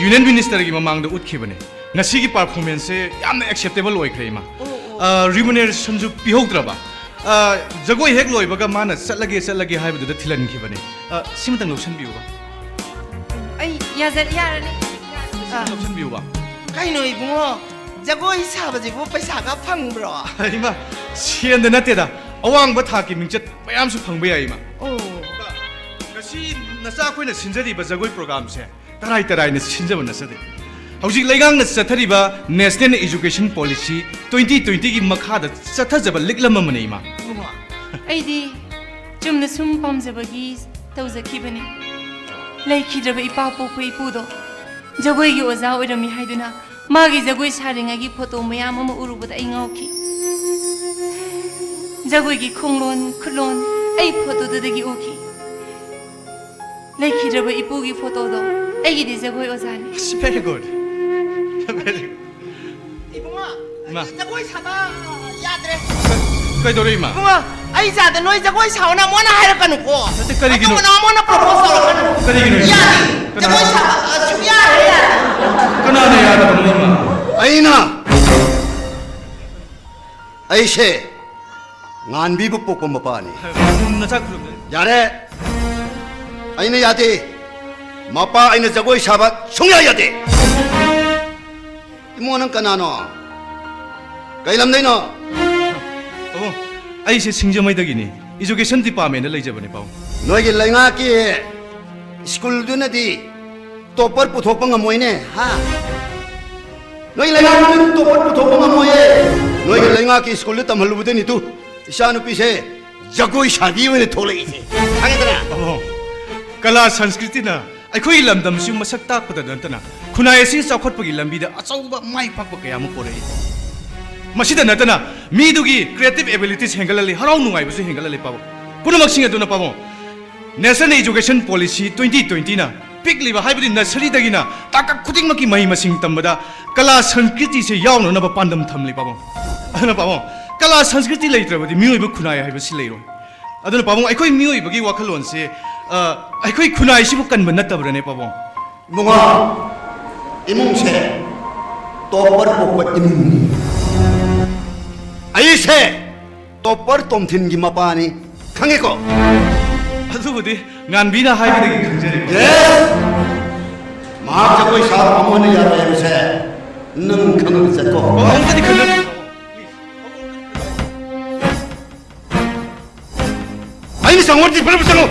Union ministerꯒꯤ ꯃꯃꯥꯡꯗ ꯎꯠꯈꯤꯕꯅꯦ꯫ ꯉꯁꯤꯒꯤ performanceꯁꯦ ꯌꯥꯝꯅ acceptable ꯑꯣꯏꯈ꯭ꯔꯦ, ꯏꯃꯥ꯫ ꯑꯣ, ꯑꯣ꯫ ꯑ, remunerationꯁꯨ ꯄꯤꯍꯧꯗ꯭ꯔꯕ꯫ ꯑ, ꯖꯒꯣꯏ ꯍꯦꯛ ꯂꯣꯏꯕꯒ ꯃꯥꯅ "ꯆꯠꯂꯒꯦ, ꯆꯠꯂꯒꯦ" ꯍꯥꯏꯕꯗꯨꯗ ꯊꯤꯜꯍꯟꯈꯤꯕꯅꯦ꯫ ꯑ, ꯁꯤꯃꯇꯪ ꯂꯧꯁꯟꯕꯤꯌꯨꯕ꯫ ꯑꯩ ꯌꯥꯖꯔꯦ, ꯌꯥꯔꯅꯤ꯫ ꯁꯤꯃꯇꯪ ꯂꯧꯁꯟꯕꯤꯌꯨꯕ꯫ ꯀꯩꯅꯣ ꯏꯕꯨꯡꯉꯣ, ꯖꯒꯣꯏ ꯁꯥꯕꯁꯤꯕꯨ ꯄꯩꯁꯥꯒ ꯐꯪꯕ꯭ꯔꯣ? ꯏꯃꯥ, ꯁꯦꯟꯗ ꯅꯠꯇꯦꯗ, ꯑꯋꯥꯡꯕ ꯊꯥꯛꯀꯤ ꯃꯤꯡꯆꯠ ꯃꯌꯥꯝꯁꯨ ꯐꯪꯕ ꯌꯥꯏ, ꯏꯃꯥ꯫ ꯑꯣ꯫ ꯏꯃꯥ, ꯉꯁꯤ ꯅꯆꯥ ꯑꯩꯈꯣꯏꯅ ꯁꯤꯟꯖꯔꯤꯕ ꯖꯒꯣꯏ programꯁꯦ ꯇꯔꯥꯏ ꯇꯔꯥꯏꯅ ꯁꯤꯟꯖꯕ ꯅꯠꯆꯗꯦ꯫ ꯍꯧꯖꯤꯛ ꯂꯩꯉꯥꯛꯅ ꯆꯠꯊꯔꯤꯕ National Education Policy twenty twenty ꯒꯤ ꯃꯈꯥꯗ ꯆꯠꯊꯖꯕ ꯂꯤꯛꯂꯝ ꯑꯃꯅꯦ, ꯏꯃꯥ꯫ ꯏꯕꯨꯡꯉꯣ, ꯑꯩꯗꯤ ꯆꯨꯝꯅ ꯁꯨꯝ ꯄꯥꯝꯖꯕꯒꯤ ꯇꯧꯖꯈꯤꯕꯅꯤ꯫ ꯂꯩꯈꯤꯗ꯭ꯔꯕ ꯏꯄꯥ ꯄꯣꯛꯄ ꯏꯄꯨꯗꯣ ꯖꯒꯣꯏꯒꯤ ꯑꯣꯖꯥ ꯑꯣꯏꯔꯝꯃꯤ ꯍꯥꯏꯗꯨꯅ ꯃꯥꯒꯤ ꯖꯒꯣꯏ ꯁꯥꯔꯤꯉꯩꯒꯤ ꯐꯣꯇꯣ ꯃꯌꯥꯝ ꯑꯃ ꯎꯔꯨꯕꯗ ꯑꯩ ꯉꯥꯎꯈꯤ꯫ ꯖꯒꯣꯏꯒꯤ ꯈꯣꯡꯂꯣꯟ ꯈꯨꯠꯂꯣꯟ ꯑꯩ ꯐꯣꯇꯣꯗꯨꯗꯒꯤ ꯎꯈꯤ꯫ ꯂꯩꯈꯤꯗ꯭ꯔꯕ ꯏꯄꯨꯒꯤ ꯐꯣꯇꯣꯗꯣ ꯑꯩꯒꯤꯗꯤ ꯖꯒꯣꯏ ꯑꯣꯖꯥꯅꯤ꯫ ꯑꯁ, very good. Very good. ꯏꯕꯨꯡꯉꯣ, ꯏꯃꯥ꯫ ꯑꯩ ꯖꯒꯣꯏ ꯁꯥꯕ ꯌꯥꯗ꯭ꯔꯦ꯫ ꯀꯩꯗꯧꯔꯦ, ꯏꯃꯥ? ꯏꯕꯨꯡꯉꯣ, ꯑꯩ ꯏꯆꯥꯗ ꯅꯣꯏ ꯖꯒꯣꯏ ꯁꯥꯎꯅ ꯃꯣꯟꯅ ꯍꯥꯏꯔꯛꯀꯅꯨꯀꯣ꯫ ꯅꯠꯇꯦ, ꯀꯔꯤꯒꯤꯅꯣ? ꯑꯗꯨꯒꯨꯝꯕ ꯃꯣꯟꯅ propose ꯇꯧꯔꯛꯀꯅꯨ꯫ ꯀꯔꯤꯒꯤꯅꯣ, ꯏꯃꯥ? ꯌꯥꯗꯦ꯫ ꯀꯅꯥ? ꯖꯒꯣꯏ ꯁꯥꯕ, ꯑ, ꯁꯨꯡꯌꯥ ꯍꯦꯛ ꯌꯥꯗꯦ꯫ ꯀꯅꯥꯅ ꯌꯥꯗꯕꯅꯣ, ꯏꯃꯥ? ꯑꯩꯅ꯫ ꯑꯩꯁꯦ ꯉꯥꯟꯕꯤꯕꯨ ꯄꯣꯛꯄ ꯃꯄꯥꯅꯤ꯫ ꯅꯆꯥ ꯈꯨꯔꯨꯝꯖꯔꯤ꯫ ꯌꯥꯔꯦ꯫ ꯑꯩꯅ ꯌꯥꯗꯦ꯫ ꯃꯄꯥ ꯑꯩꯅ ꯖꯒꯣꯏ ꯁꯥꯕ ꯁꯨꯡꯌꯥ ꯌꯥꯗꯦ꯫ ꯏꯃꯣ, ꯅꯪ ꯀꯅꯥꯅꯣ? ꯀꯩ ꯂꯝꯗꯩꯅꯣ? ꯑꯣ, ꯑꯩꯁꯦ ꯁꯤꯡꯖꯃꯩꯗꯒꯤꯅꯤ꯫ Education department ꯂꯩꯖꯕꯅꯦ, ꯄꯥꯕꯨꯡ꯫ ꯅꯣꯏꯒꯤ ꯂꯩꯉꯥꯛꯀꯤ ꯁ꯭ꯀꯨꯜꯗꯨꯅꯗꯤ topper ꯄꯨꯊꯣꯛꯄ ꯉꯝꯃꯣꯏꯅꯦ, ꯍꯥ? ꯅꯣꯏ ꯂꯩꯉꯥꯛꯇꯨꯅ topper ꯄꯨꯊꯣꯛꯄ ꯉꯝꯃꯣꯏꯌꯦ꯫ ꯅꯣꯏꯒꯤ ꯂꯩꯉꯥꯛꯀꯤ ꯁ꯭ꯀꯨꯜꯗ ꯇꯝꯍꯜꯂꯨꯕꯗꯩꯅꯤ ꯇꯨ, ꯏꯆꯥꯅꯨꯄꯤꯁꯦ ꯖꯒꯣꯏ ꯁꯥꯕꯤ ꯑꯣꯏꯅ ꯊꯣꯛꯂꯛꯏꯁꯦ꯫ ꯈꯪꯉꯦꯗꯅ? ꯑꯣ, ꯀꯂꯥ ꯁꯪꯁꯀ꯭ꯔꯤꯇꯤꯅ ꯑꯩꯈꯣꯏꯒꯤ ꯂꯝꯗꯝꯁꯤꯕꯨ ꯃꯁꯛ ꯇꯥꯛꯄꯗ ꯅꯠꯇꯅ ꯈꯨꯟꯅꯥꯏ ꯑꯁꯤ ꯆꯥꯎꯈꯠꯄꯒꯤ ꯂꯝꯕꯤꯗ ꯑꯆꯧꯕ ꯃꯥꯏ ꯄꯥꯛꯄ ꯀꯌꯥ ꯑꯃ ꯄꯨꯔꯛꯏ꯫ ꯃꯁꯤꯗ ꯅꯠꯇꯅ ꯃꯤꯗꯨꯒꯤ creative abilities ꯍꯦꯟꯒꯠꯍꯜꯂꯤ, ꯍꯔꯥꯎ ꯅꯨꯡꯉꯥꯏꯕꯁꯨ ꯍꯦꯟꯒꯠꯍꯜꯂꯤ, ꯄꯥꯕꯨꯡ꯫ ꯄꯨꯝꯅꯃꯛꯁꯤꯡ ꯑꯗꯨꯅ, ꯄꯥꯕꯨꯡ, National Education Policy twenty twenty ꯅ ꯄꯤꯛꯂꯤꯕ, ꯍꯥꯏꯕꯗꯤ nursery ꯗꯒꯤꯅ ꯇꯥꯡꯀꯛ ꯈꯨꯗꯤꯡꯃꯛꯀꯤ ꯃꯍꯩ ꯃꯁꯤꯡ ꯇꯝꯕꯗ ꯀꯂꯥ ꯁꯪꯁꯀ꯭ꯔꯤꯇꯤꯁꯦ ꯌꯥꯎꯅꯅꯕ ꯄꯥꯟꯗꯝ ꯊꯝꯂꯤ, ꯄꯥꯕꯨꯡ꯫ ꯑꯗꯨꯅ, ꯄꯥꯕꯨꯡ, ꯀꯂꯥ ꯁꯪꯁꯀ꯭ꯔꯤꯇꯤ ꯂꯩꯇ꯭ꯔꯕꯗꯤ ꯃꯤꯑꯣꯏꯕ ꯈꯨꯟꯅꯥꯏ ꯍꯥꯏꯕꯁꯤ ꯂꯩꯔꯣꯏ꯫ ꯑꯗꯨꯅ, ꯄꯥꯕꯨꯡ, ꯑꯩꯈꯣꯏ ꯃꯤꯑꯣꯏꯕꯒꯤ ꯋꯥꯈꯜꯂꯣꯟꯁꯦ, ꯑ, ꯑꯩꯈꯣꯏ ꯈꯨꯟꯅꯥꯏꯁꯤꯕꯨ ꯀꯟꯕ ꯅꯠꯇꯕ꯭ꯔꯅꯦ, ꯄꯥꯕꯨꯡ? ꯏꯕꯨꯡꯉꯣ, ꯏꯃꯨꯡꯁꯦ topper ꯄꯣꯛꯄ ꯏꯃꯨꯡꯅꯤ꯫ ꯑꯩꯁꯦ topper ꯇꯣꯝꯊꯤꯟꯒꯤ ꯃꯄꯥꯅꯤ, ꯈꯪꯉꯦꯀꯣ? ꯑꯗꯨꯕꯨꯗꯤ ꯉꯥꯟꯕꯤꯅ ꯍꯥꯏꯕꯗꯒꯤ ꯈꯪꯖꯔꯦ꯫ Yes! ꯃꯍꯥꯛ ꯖꯒꯣꯏ ꯁꯥꯕ ꯑꯃꯨꯛ ꯍꯟꯅ ꯌꯥꯔꯣꯏ ꯍꯥꯏꯕꯁꯦ ꯅꯪ ꯈꯪꯅ ꯆꯠꯀꯣ꯫ ꯑꯣ, ꯑꯃꯨꯛꯇꯗꯤ ꯈꯪꯖꯔꯦ꯫ ꯑꯩꯅ ꯆꯪꯉꯣ, ꯐꯠ ꯐꯠ ꯆꯪꯉꯣ꯫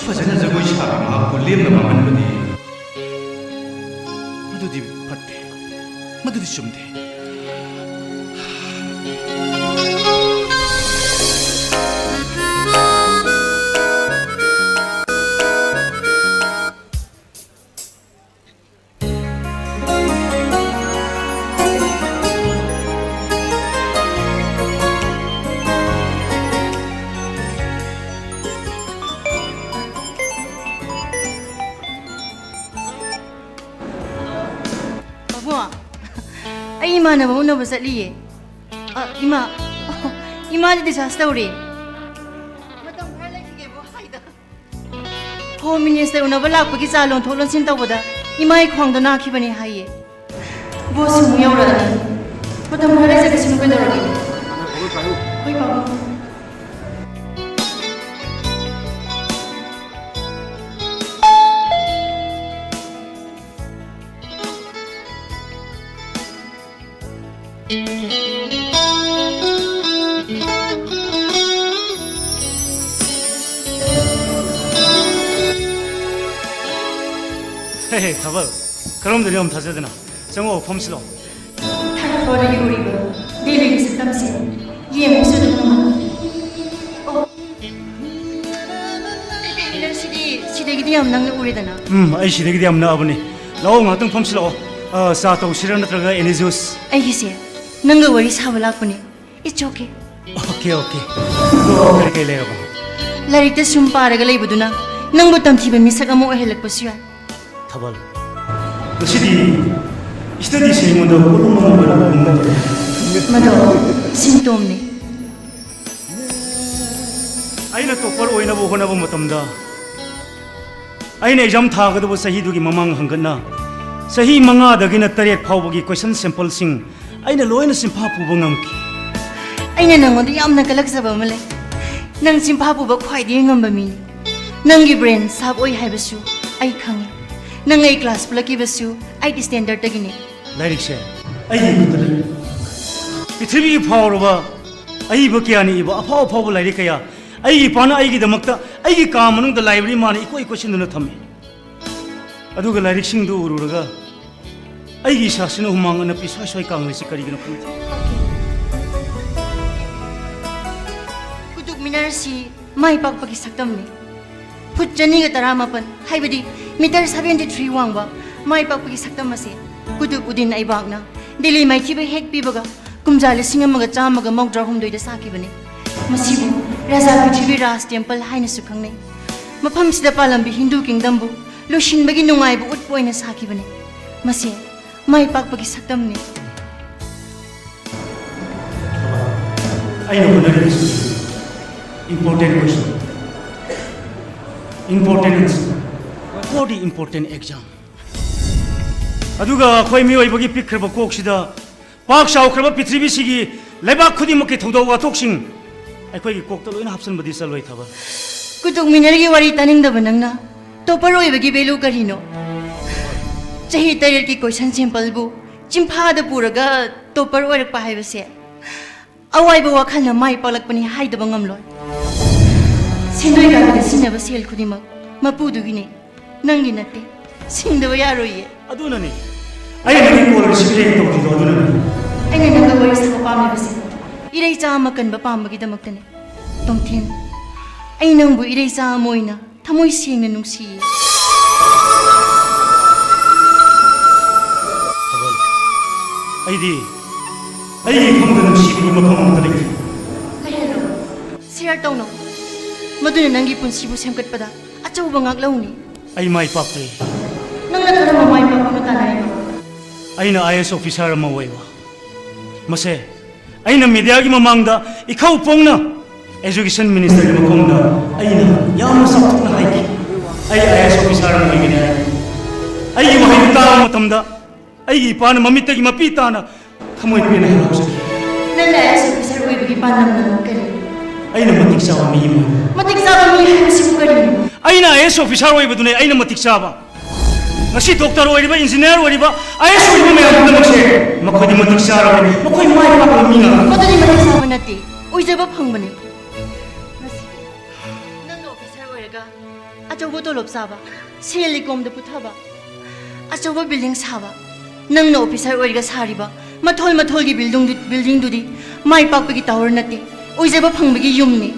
ꯐꯖꯅ ꯖꯒꯣꯏ ꯁꯥꯕꯤ ꯃꯍꯥꯛꯄꯨ ꯂꯦꯝꯅ ꯃꯥꯡꯍꯟꯕꯗꯤ? ꯃꯗꯨꯗꯤ ꯐꯠꯇꯦ, ꯃꯗꯨꯗꯤ ꯆꯨꯝꯗꯦ꯫ ꯄꯥꯕꯨꯡ, ꯑꯩ ꯏꯃꯥꯟꯅꯕ ꯎꯅꯕ ꯆꯠꯂꯤꯌꯦ꯫ ꯑ, ꯏꯃꯥ, ꯏꯃꯥꯗꯤ discharge ꯇꯧꯔꯦ꯫ ꯃꯇꯝ ꯈꯔ ꯂꯩꯈꯤꯒꯦꯕꯨ ꯍꯥꯏꯗ꯫ Home Minister ꯎꯅꯕ ꯂꯥꯛꯄꯒꯤ ꯆꯥ ꯂꯣꯟꯊꯣꯛ ꯂꯣꯟꯁꯤꯟ ꯇꯧꯕꯗ ꯏꯃꯥꯒꯤ ꯈ꯭ꯋꯥꯡꯗꯣ ꯅꯥꯈꯤꯕꯅꯦ ꯍꯥꯏꯌꯦ꯫ Boss ꯑꯃꯨꯛ ꯌꯧꯔꯛꯑꯅꯤ꯫ ꯃꯇꯝ ꯈꯔ ꯂꯩꯖꯒꯦ, ꯁꯤꯕꯨ ꯀꯩꯗꯧꯔꯒꯦ? ꯍꯣꯏ, ꯄꯥꯕꯨꯡ꯫ ꯍꯦ, ꯍꯦ, ꯊꯥꯕꯜ, ꯀꯔꯣꯝꯗꯅꯣ ꯌꯥꯝ ꯊꯥꯖꯗꯅ? ꯆꯪꯉꯛꯑꯣ, ꯐꯝꯁꯤꯜꯂꯣ꯫ ꯊꯥꯏꯅ ꯐꯣꯟꯗꯒꯤ ꯎꯔꯤꯕ ꯗꯦꯜꯂꯤꯒꯤ ꯁꯛꯇꯝꯁꯦ ꯌꯦꯡꯕꯁꯨ ꯑꯗꯨꯝ ꯅꯨꯡꯉꯥꯏ꯫ ꯑꯣ, ꯅꯪꯁꯤꯗꯤ ꯁꯤꯗꯒꯤꯗꯤ ꯌꯥꯝ ꯅꯛꯅ ꯎꯔꯦꯗꯅ꯫ ꯎꯝ, ꯑꯩ ꯁꯤꯗꯒꯤꯗꯤ ꯌꯥꯝ ꯅꯛꯑꯕꯅꯤ꯫ ꯂꯥꯛꯑꯣ, ꯉꯥꯏꯍꯥꯛꯇꯪ ꯐꯝꯁꯤꯜꯂꯛꯑꯣ꯫ ꯑ, ꯆꯥ ꯇꯧꯁꯤꯔꯥ ꯅꯠꯇ꯭ꯔꯒ any juice? ꯑꯩꯒꯤꯁꯦ ꯅꯪꯒ ꯋꯥꯔꯤ ꯁꯥꯕ ꯂꯥꯛꯄꯅꯦ꯫ It's okay. Okay, okay. ꯑꯗꯣ ꯀꯔꯤ ꯀꯔꯤ ꯂꯩꯔꯕ? ꯂꯥꯏꯔꯤꯛꯇ ꯁꯨꯝ ꯄꯥꯔꯒ ꯂꯩꯕꯗꯨꯅ ꯅꯪꯕꯨ ꯇꯝꯊꯤꯕ ꯃꯤꯁꯛ ꯑꯃ ꯑꯣꯏꯍꯜꯂꯛꯄꯁꯨ ꯌꯥꯏ꯫ ꯊꯥꯕꯜ, ꯉꯁꯤꯗꯤ study ꯁꯦ ꯑꯩꯉꯣꯟꯗ ꯄꯣꯠꯂꯨꯝ ꯑꯃ ꯑꯣꯏꯔꯛꯄꯒꯨꯝ ꯇꯧꯋꯦ꯫ ꯃꯗꯣ symptom ꯅꯤ꯫ ꯑꯩꯅ topper ꯑꯣꯏꯅꯕ ꯍꯣꯠꯅꯕ ꯃꯇꯝꯗ ꯑꯩꯅ exam ꯊꯥꯒꯗꯕ ꯆꯍꯤꯗꯨꯒꯤ ꯃꯃꯥꯡ ꯍꯪꯒꯠꯅ ꯆꯍꯤ ꯃꯉꯥꯗꯒꯤꯅ ꯇꯔꯦꯠ ꯐꯥꯎꯕꯒꯤ question sample ꯁꯤꯡ ꯑꯩꯅ ꯂꯣꯏꯅ ꯆꯤꯟꯐꯥ ꯄꯨꯕ ꯉꯝꯈꯤ꯫ ꯑꯩꯅ ꯅꯪꯉꯣꯟꯗ ꯌꯥꯝꯅ ꯀꯜꯂꯛꯆꯕ ꯑꯃ ꯂꯩ꯫ ꯅꯪ ꯆꯤꯟꯐꯥ ꯄꯨꯕ ꯈ꯭ꯋꯥꯏꯗꯒꯤ ꯉꯝꯕ ꯃꯤꯅꯤ꯫ ꯅꯪꯒꯤ brain sharp ꯑꯣꯏ ꯍꯥꯏꯕꯁꯨ ꯑꯩ ꯈꯪꯉꯤ꯫ ꯅꯪ ꯑꯩ class ꯄꯨꯜꯂꯛꯈꯤꯕꯁꯨ eight standard ꯇꯒꯤꯅꯤ꯫ ꯂꯥꯏꯔꯤꯛꯁꯦ ꯑꯩꯒꯤ ꯈꯨꯠꯇ ꯂꯩ꯫ ꯄ꯭ꯔꯤꯊꯤꯕꯤꯒꯤ ꯐꯥꯎꯔꯕ ꯑꯏꯕ ꯀꯌꯥꯅ ꯏꯕ ꯑꯐꯥꯎ ꯑꯐꯥꯎꯕ ꯂꯥꯏꯔꯤꯛ ꯀꯌꯥ ꯑꯩꯒꯤ ꯏꯄꯥꯅ ꯑꯩꯒꯤꯗꯃꯛꯇ ꯑꯩꯒꯤ ꯀꯥ ꯃꯅꯨꯡꯗ ꯂꯥꯏꯕ꯭ꯔꯦꯔꯤ ꯃꯥꯅ ꯏꯀꯣꯏ ꯀꯣꯏꯁꯤꯟꯗꯨꯅ ꯊꯝꯃꯤ꯫ ꯑꯗꯨꯒ ꯂꯥꯏꯔꯤꯛꯁꯤꯡꯗꯨ ꯎꯔꯨꯔꯒ ꯑꯩꯒꯤ ꯏꯁꯥꯁꯤꯅ ꯍꯨꯃꯥꯡ ꯑꯅꯞꯄꯤ ꯁ꯭ꯋꯥꯏ ꯁ꯭ꯋꯥꯏ ꯀꯥꯡꯂꯤꯁꯤ ꯀꯔꯤꯒꯤꯅꯣ ꯈꯪꯗꯦ꯫ ꯀꯨꯇꯨꯕ ꯃꯤꯅꯔ ꯑꯁꯤ ꯃꯥꯏ ꯄꯥꯛꯄꯒꯤ ꯁꯛꯇꯝꯅꯤ꯫ ꯐꯨꯠ ꯆꯅꯤꯒ ꯇꯔꯥꯃꯥꯄꯟ, ꯍꯥꯏꯕꯗꯤ ꯃꯤꯇꯔ ꯁꯚꯦꯟꯇꯤ ꯊ꯭ꯔꯤ ꯋꯥꯡꯕ ꯃꯥꯏ ꯄꯥꯛꯄꯒꯤ ꯁꯛꯇꯝ ꯑꯁꯤ ꯀꯨꯇꯨꯕ ꯎꯗꯤꯟ ꯑꯩꯕꯥꯛꯅ ꯗꯤꯜꯂꯤ ꯃꯥꯏꯊꯤꯕ ꯍꯦꯛ ꯄꯤꯕꯒ ꯀꯨꯝꯖꯥ ꯂꯤꯁꯤꯡ ꯑꯃꯒ ꯆꯥꯝꯃꯒ ꯃꯧꯗ꯭ꯔꯥ ꯍꯨꯝꯗꯣꯏꯗ ꯁꯥꯈꯤꯕꯅꯤ꯫ ꯃꯁꯤꯕꯨ ꯔꯥꯖꯥ ꯄ꯭ꯔꯤꯊꯤꯕꯤ ꯔꯥꯖ ꯇꯦꯝꯄꯜ ꯍꯥꯏꯅꯁꯨ ꯈꯪꯅꯩ꯫ ꯃꯐꯝꯁꯤꯗ ꯄꯥꯜꯂꯝꯕ ꯍꯤꯟꯗꯨ ꯀꯤꯡꯗꯝꯕꯨ ꯂꯣꯏꯁꯤꯟꯕꯒꯤ ꯅꯨꯡꯉꯥꯏꯕ ꯎꯠꯄ ꯑꯣꯏꯅ ꯁꯥꯈꯤꯕꯅꯤ꯫ ꯃꯁꯤ ꯃꯥꯏ ꯄꯥꯛꯄꯒꯤ ꯁꯛꯇꯝꯅꯤ꯫ ꯑꯩꯅ ꯍꯣꯠꯅꯔꯤꯕꯁꯤ important question, important answer for the important exam꯫ ꯑꯗꯨꯒ ꯑꯩꯈꯣꯏ ꯃꯤꯑꯣꯏꯕꯒꯤ ꯄꯤꯛꯈ꯭ꯔꯕ ꯀꯣꯛꯁꯤꯗ ꯄꯥꯛ ꯆꯥꯎꯈ꯭ꯔꯕ ꯄ꯭ꯔꯤꯊꯤꯕꯤꯁꯤꯒꯤ ꯂꯩꯕꯥꯛ ꯈꯨꯗꯤꯡꯃꯛꯀꯤ ꯊꯧꯗꯣꯛ ꯋꯥꯊꯣꯛꯁꯤꯡ ꯑꯩꯈꯣꯏꯒꯤ ꯀꯣꯛꯇ ꯂꯣꯏꯅ ꯍꯥꯞꯆꯤꯟꯕꯗꯤ ꯆꯠꯂꯣꯏ ꯊꯥꯕꯜ꯫ ꯀꯨꯇꯨꯕ ꯃꯤꯅꯔꯒꯤ ꯋꯥꯔꯤ ꯇꯥꯅꯤꯡꯗꯕ ꯅꯪꯅ ꯇꯣꯞꯄꯔ ꯑꯣꯏꯕꯒꯤ ꯚꯦꯂꯨ ꯀꯔꯤꯅꯣ? ꯆꯍꯤ ꯇꯔꯦꯠꯀꯤ ꯀꯣꯏꯁꯟ ꯁꯦꯝꯄꯜꯕꯨ ꯆꯤꯝꯐꯥꯗ ꯄꯨꯔꯒ ꯇꯣꯞꯄꯔ ꯑꯣꯏꯔꯛꯄ ꯍꯥꯏꯕꯁꯦ ꯑꯋꯥꯏꯕ ꯋꯥꯈꯜꯅ ꯃꯥꯏ ꯄꯥꯛꯂꯛꯄꯅꯤ ꯍꯥꯏꯗꯕ ꯉꯝꯂꯣꯏ꯫ ꯁꯦꯟꯗꯣꯏ ꯂꯥꯛꯄꯗ ꯁꯤꯖꯤꯟꯅꯕ ꯁꯦꯜ ꯈꯨꯗꯤꯡꯃꯛ ꯃꯄꯨꯗꯨꯒꯤꯅꯤ, ꯅꯪꯒꯤ ꯅꯠꯇꯦ꯫ ꯁꯤꯡꯗꯕ ꯌꯥꯔꯣꯏꯌꯦ꯫ ꯑꯗꯨꯅꯅꯤ ꯑꯩꯅ ꯅꯪꯒꯤ ꯀꯣꯜ ꯔꯤꯁꯤꯞ ꯍꯦꯛ ꯇꯧꯗ꯭ꯔꯤꯗꯣ꯫ ꯑꯗꯨꯅꯅꯤ ꯑꯩꯅ ꯅꯪꯒ ꯋꯥꯔꯤ ꯁꯥꯕ ꯄꯥꯝꯂꯤꯕꯁꯦ ꯏꯔꯩꯆꯥ ꯑꯃ ꯀꯟꯕ ꯄꯥꯝꯕꯒꯤꯗꯃꯛꯇꯅꯦ꯫ ꯇꯣꯝꯊꯤꯟ, ꯑꯩ ꯅꯪꯕꯨ ꯏꯔꯩꯆꯥ ꯑꯃ ꯑꯣꯏꯅ ꯊꯃꯣꯏ ꯁꯦꯡꯅ ꯅꯨꯡꯁꯤꯌꯦ꯫ ꯊꯥꯕꯜ, ꯑꯩꯗꯤ ꯑꯩꯒꯤ ꯏꯐꯝꯗ ꯅꯨꯡꯁꯤꯕꯒꯤ ꯃꯐꯝ ꯑꯃꯠꯇ ꯂꯩꯇꯦ꯫ ꯂꯩꯍꯜꯂꯣ, ꯁꯤꯌꯔ ꯇꯧꯅꯧ꯫ ꯃꯗꯨꯅ ꯅꯪꯒꯤ ꯄꯨꯟꯁꯤꯕꯨ ꯁꯦꯝꯒꯠꯄꯗ ꯑꯆꯧꯕ ꯉꯥꯛꯂꯧꯅꯤ꯫ ꯑꯩ ꯃꯥꯏ ꯄꯥꯛꯂꯦ꯫ ꯅꯪꯅ ꯀꯔꯝꯕ ꯃꯥꯏ ꯄꯥꯛꯄꯅꯣ ꯇꯥꯟꯅꯔꯤꯕ? ꯑꯩꯅ ꯑꯥꯏ ꯑꯦꯁ ꯑꯣꯐꯤꯁꯥꯔ ꯑꯃ ꯑꯣꯏꯕ꯫ ꯃꯁꯦ ꯑꯩꯅ ꯃꯤꯗꯤꯌꯥꯒꯤ ꯃꯃꯥꯡꯗ ꯏꯈꯧ ꯐꯣꯡꯅ ꯑꯦꯖꯨꯀꯦꯁꯟ ꯃꯤꯅꯤꯁꯇꯔꯒꯤ ꯃꯐꯝꯗ ꯑꯩꯅ ꯌꯥꯝꯅ ꯆꯥꯎꯊꯣꯛꯅ ꯍꯥꯏꯈꯤ, "ꯑꯩ ꯑꯥꯏ ꯑꯦꯁ ꯑꯣꯐꯤꯁꯥꯔ ꯑꯃ ꯑꯣꯏꯒꯅꯤ" ꯍꯥꯏꯅ꯫ ꯑꯩꯒꯤ ꯋꯥꯍꯩꯗꯨ ꯇꯥꯕ ꯃꯇꯝꯗ ꯑꯩꯒꯤ ꯏꯄꯥꯅ ꯃꯃꯤꯠꯇꯒꯤ ꯃꯄꯤ ꯇꯥꯅ ꯊꯃꯣꯏ ꯄꯦꯟꯅ ꯍꯔꯥꯎꯖꯈꯤ꯫ ꯅꯪꯅ ꯑꯥꯏ ꯑꯦꯁ ꯑꯣꯐꯤꯁꯥꯔ ꯑꯣꯏꯕꯒꯤ ꯄꯥꯟꯗꯝꯅ ꯀꯔꯤ? ꯑꯩꯅ ꯃꯇꯤꯛ ꯆꯥꯕ ꯃꯤ ꯑꯃ ꯑꯣꯏꯕ꯫ ꯃꯇꯤꯛ ꯆꯥꯕ ꯃꯤ ꯍꯥꯏꯕꯁꯤꯕꯨ ꯀꯔꯤꯅꯣ? ꯑꯩꯅ ꯑꯥꯏ ꯑꯦꯁ ꯑꯣꯐꯤꯁꯥꯔ ꯑꯣꯏꯕꯗꯨꯅꯦ ꯑꯩꯅ ꯃꯇꯤꯛ ꯆꯥꯕ꯫ ꯉꯁꯤ ꯗꯣꯛꯇꯔ ꯑꯣꯏꯔꯤꯕ, ꯏꯟꯖꯤꯅꯤꯌꯥꯔ ꯑꯣꯏꯔꯤꯕ, ꯑꯥꯏ ꯑꯦꯁ ꯑꯣꯏꯔꯤꯕ ꯃꯌꯥꯝ ꯄꯨꯝꯅꯃꯛꯁꯦ ꯃꯈꯣꯏꯗꯤ ꯃꯇꯤꯛ ꯆꯥꯔꯕꯅꯤ, ꯃꯈꯣꯏ ꯃꯥꯏ ꯄꯥꯛꯂꯕ ꯃꯤ ꯉꯥꯛꯇꯅꯤ꯫ ꯃꯗꯨꯗꯤ ꯃꯇꯤꯛ ꯆꯥꯕ ꯅꯠꯇꯦ, ꯑꯣꯏꯖꯕ ꯐꯪꯕꯅꯤ꯫ ꯃꯁꯤꯒꯤ ꯑꯆꯧꯕ ꯇꯣꯂꯣꯞ ꯆꯥꯕ, ꯁꯦꯜ ꯂꯤꯀꯣꯝꯗ ꯄꯨꯊꯕ, ꯑꯆꯧꯕ ꯕꯤꯜꯗꯤꯡ ꯁꯥꯕ, ꯅꯪꯅ ꯑꯣꯐꯤꯁꯔ ꯑꯣꯏꯔꯒ ꯁꯥꯔꯤꯕ ꯃꯊꯣꯜ ꯃꯊꯣꯜꯒꯤ ꯕꯤꯜꯗꯤꯡꯗꯨ-, ꯕꯤꯜꯗꯤꯡꯗꯨꯗꯤ ꯃꯥꯏ ꯄꯥꯛꯄꯒꯤ ꯇꯥꯋꯔ ꯅꯠꯇꯦ, ꯑꯣꯏꯖꯕ ꯐꯪꯕꯒꯤ ꯌꯨꯝꯅꯤ꯫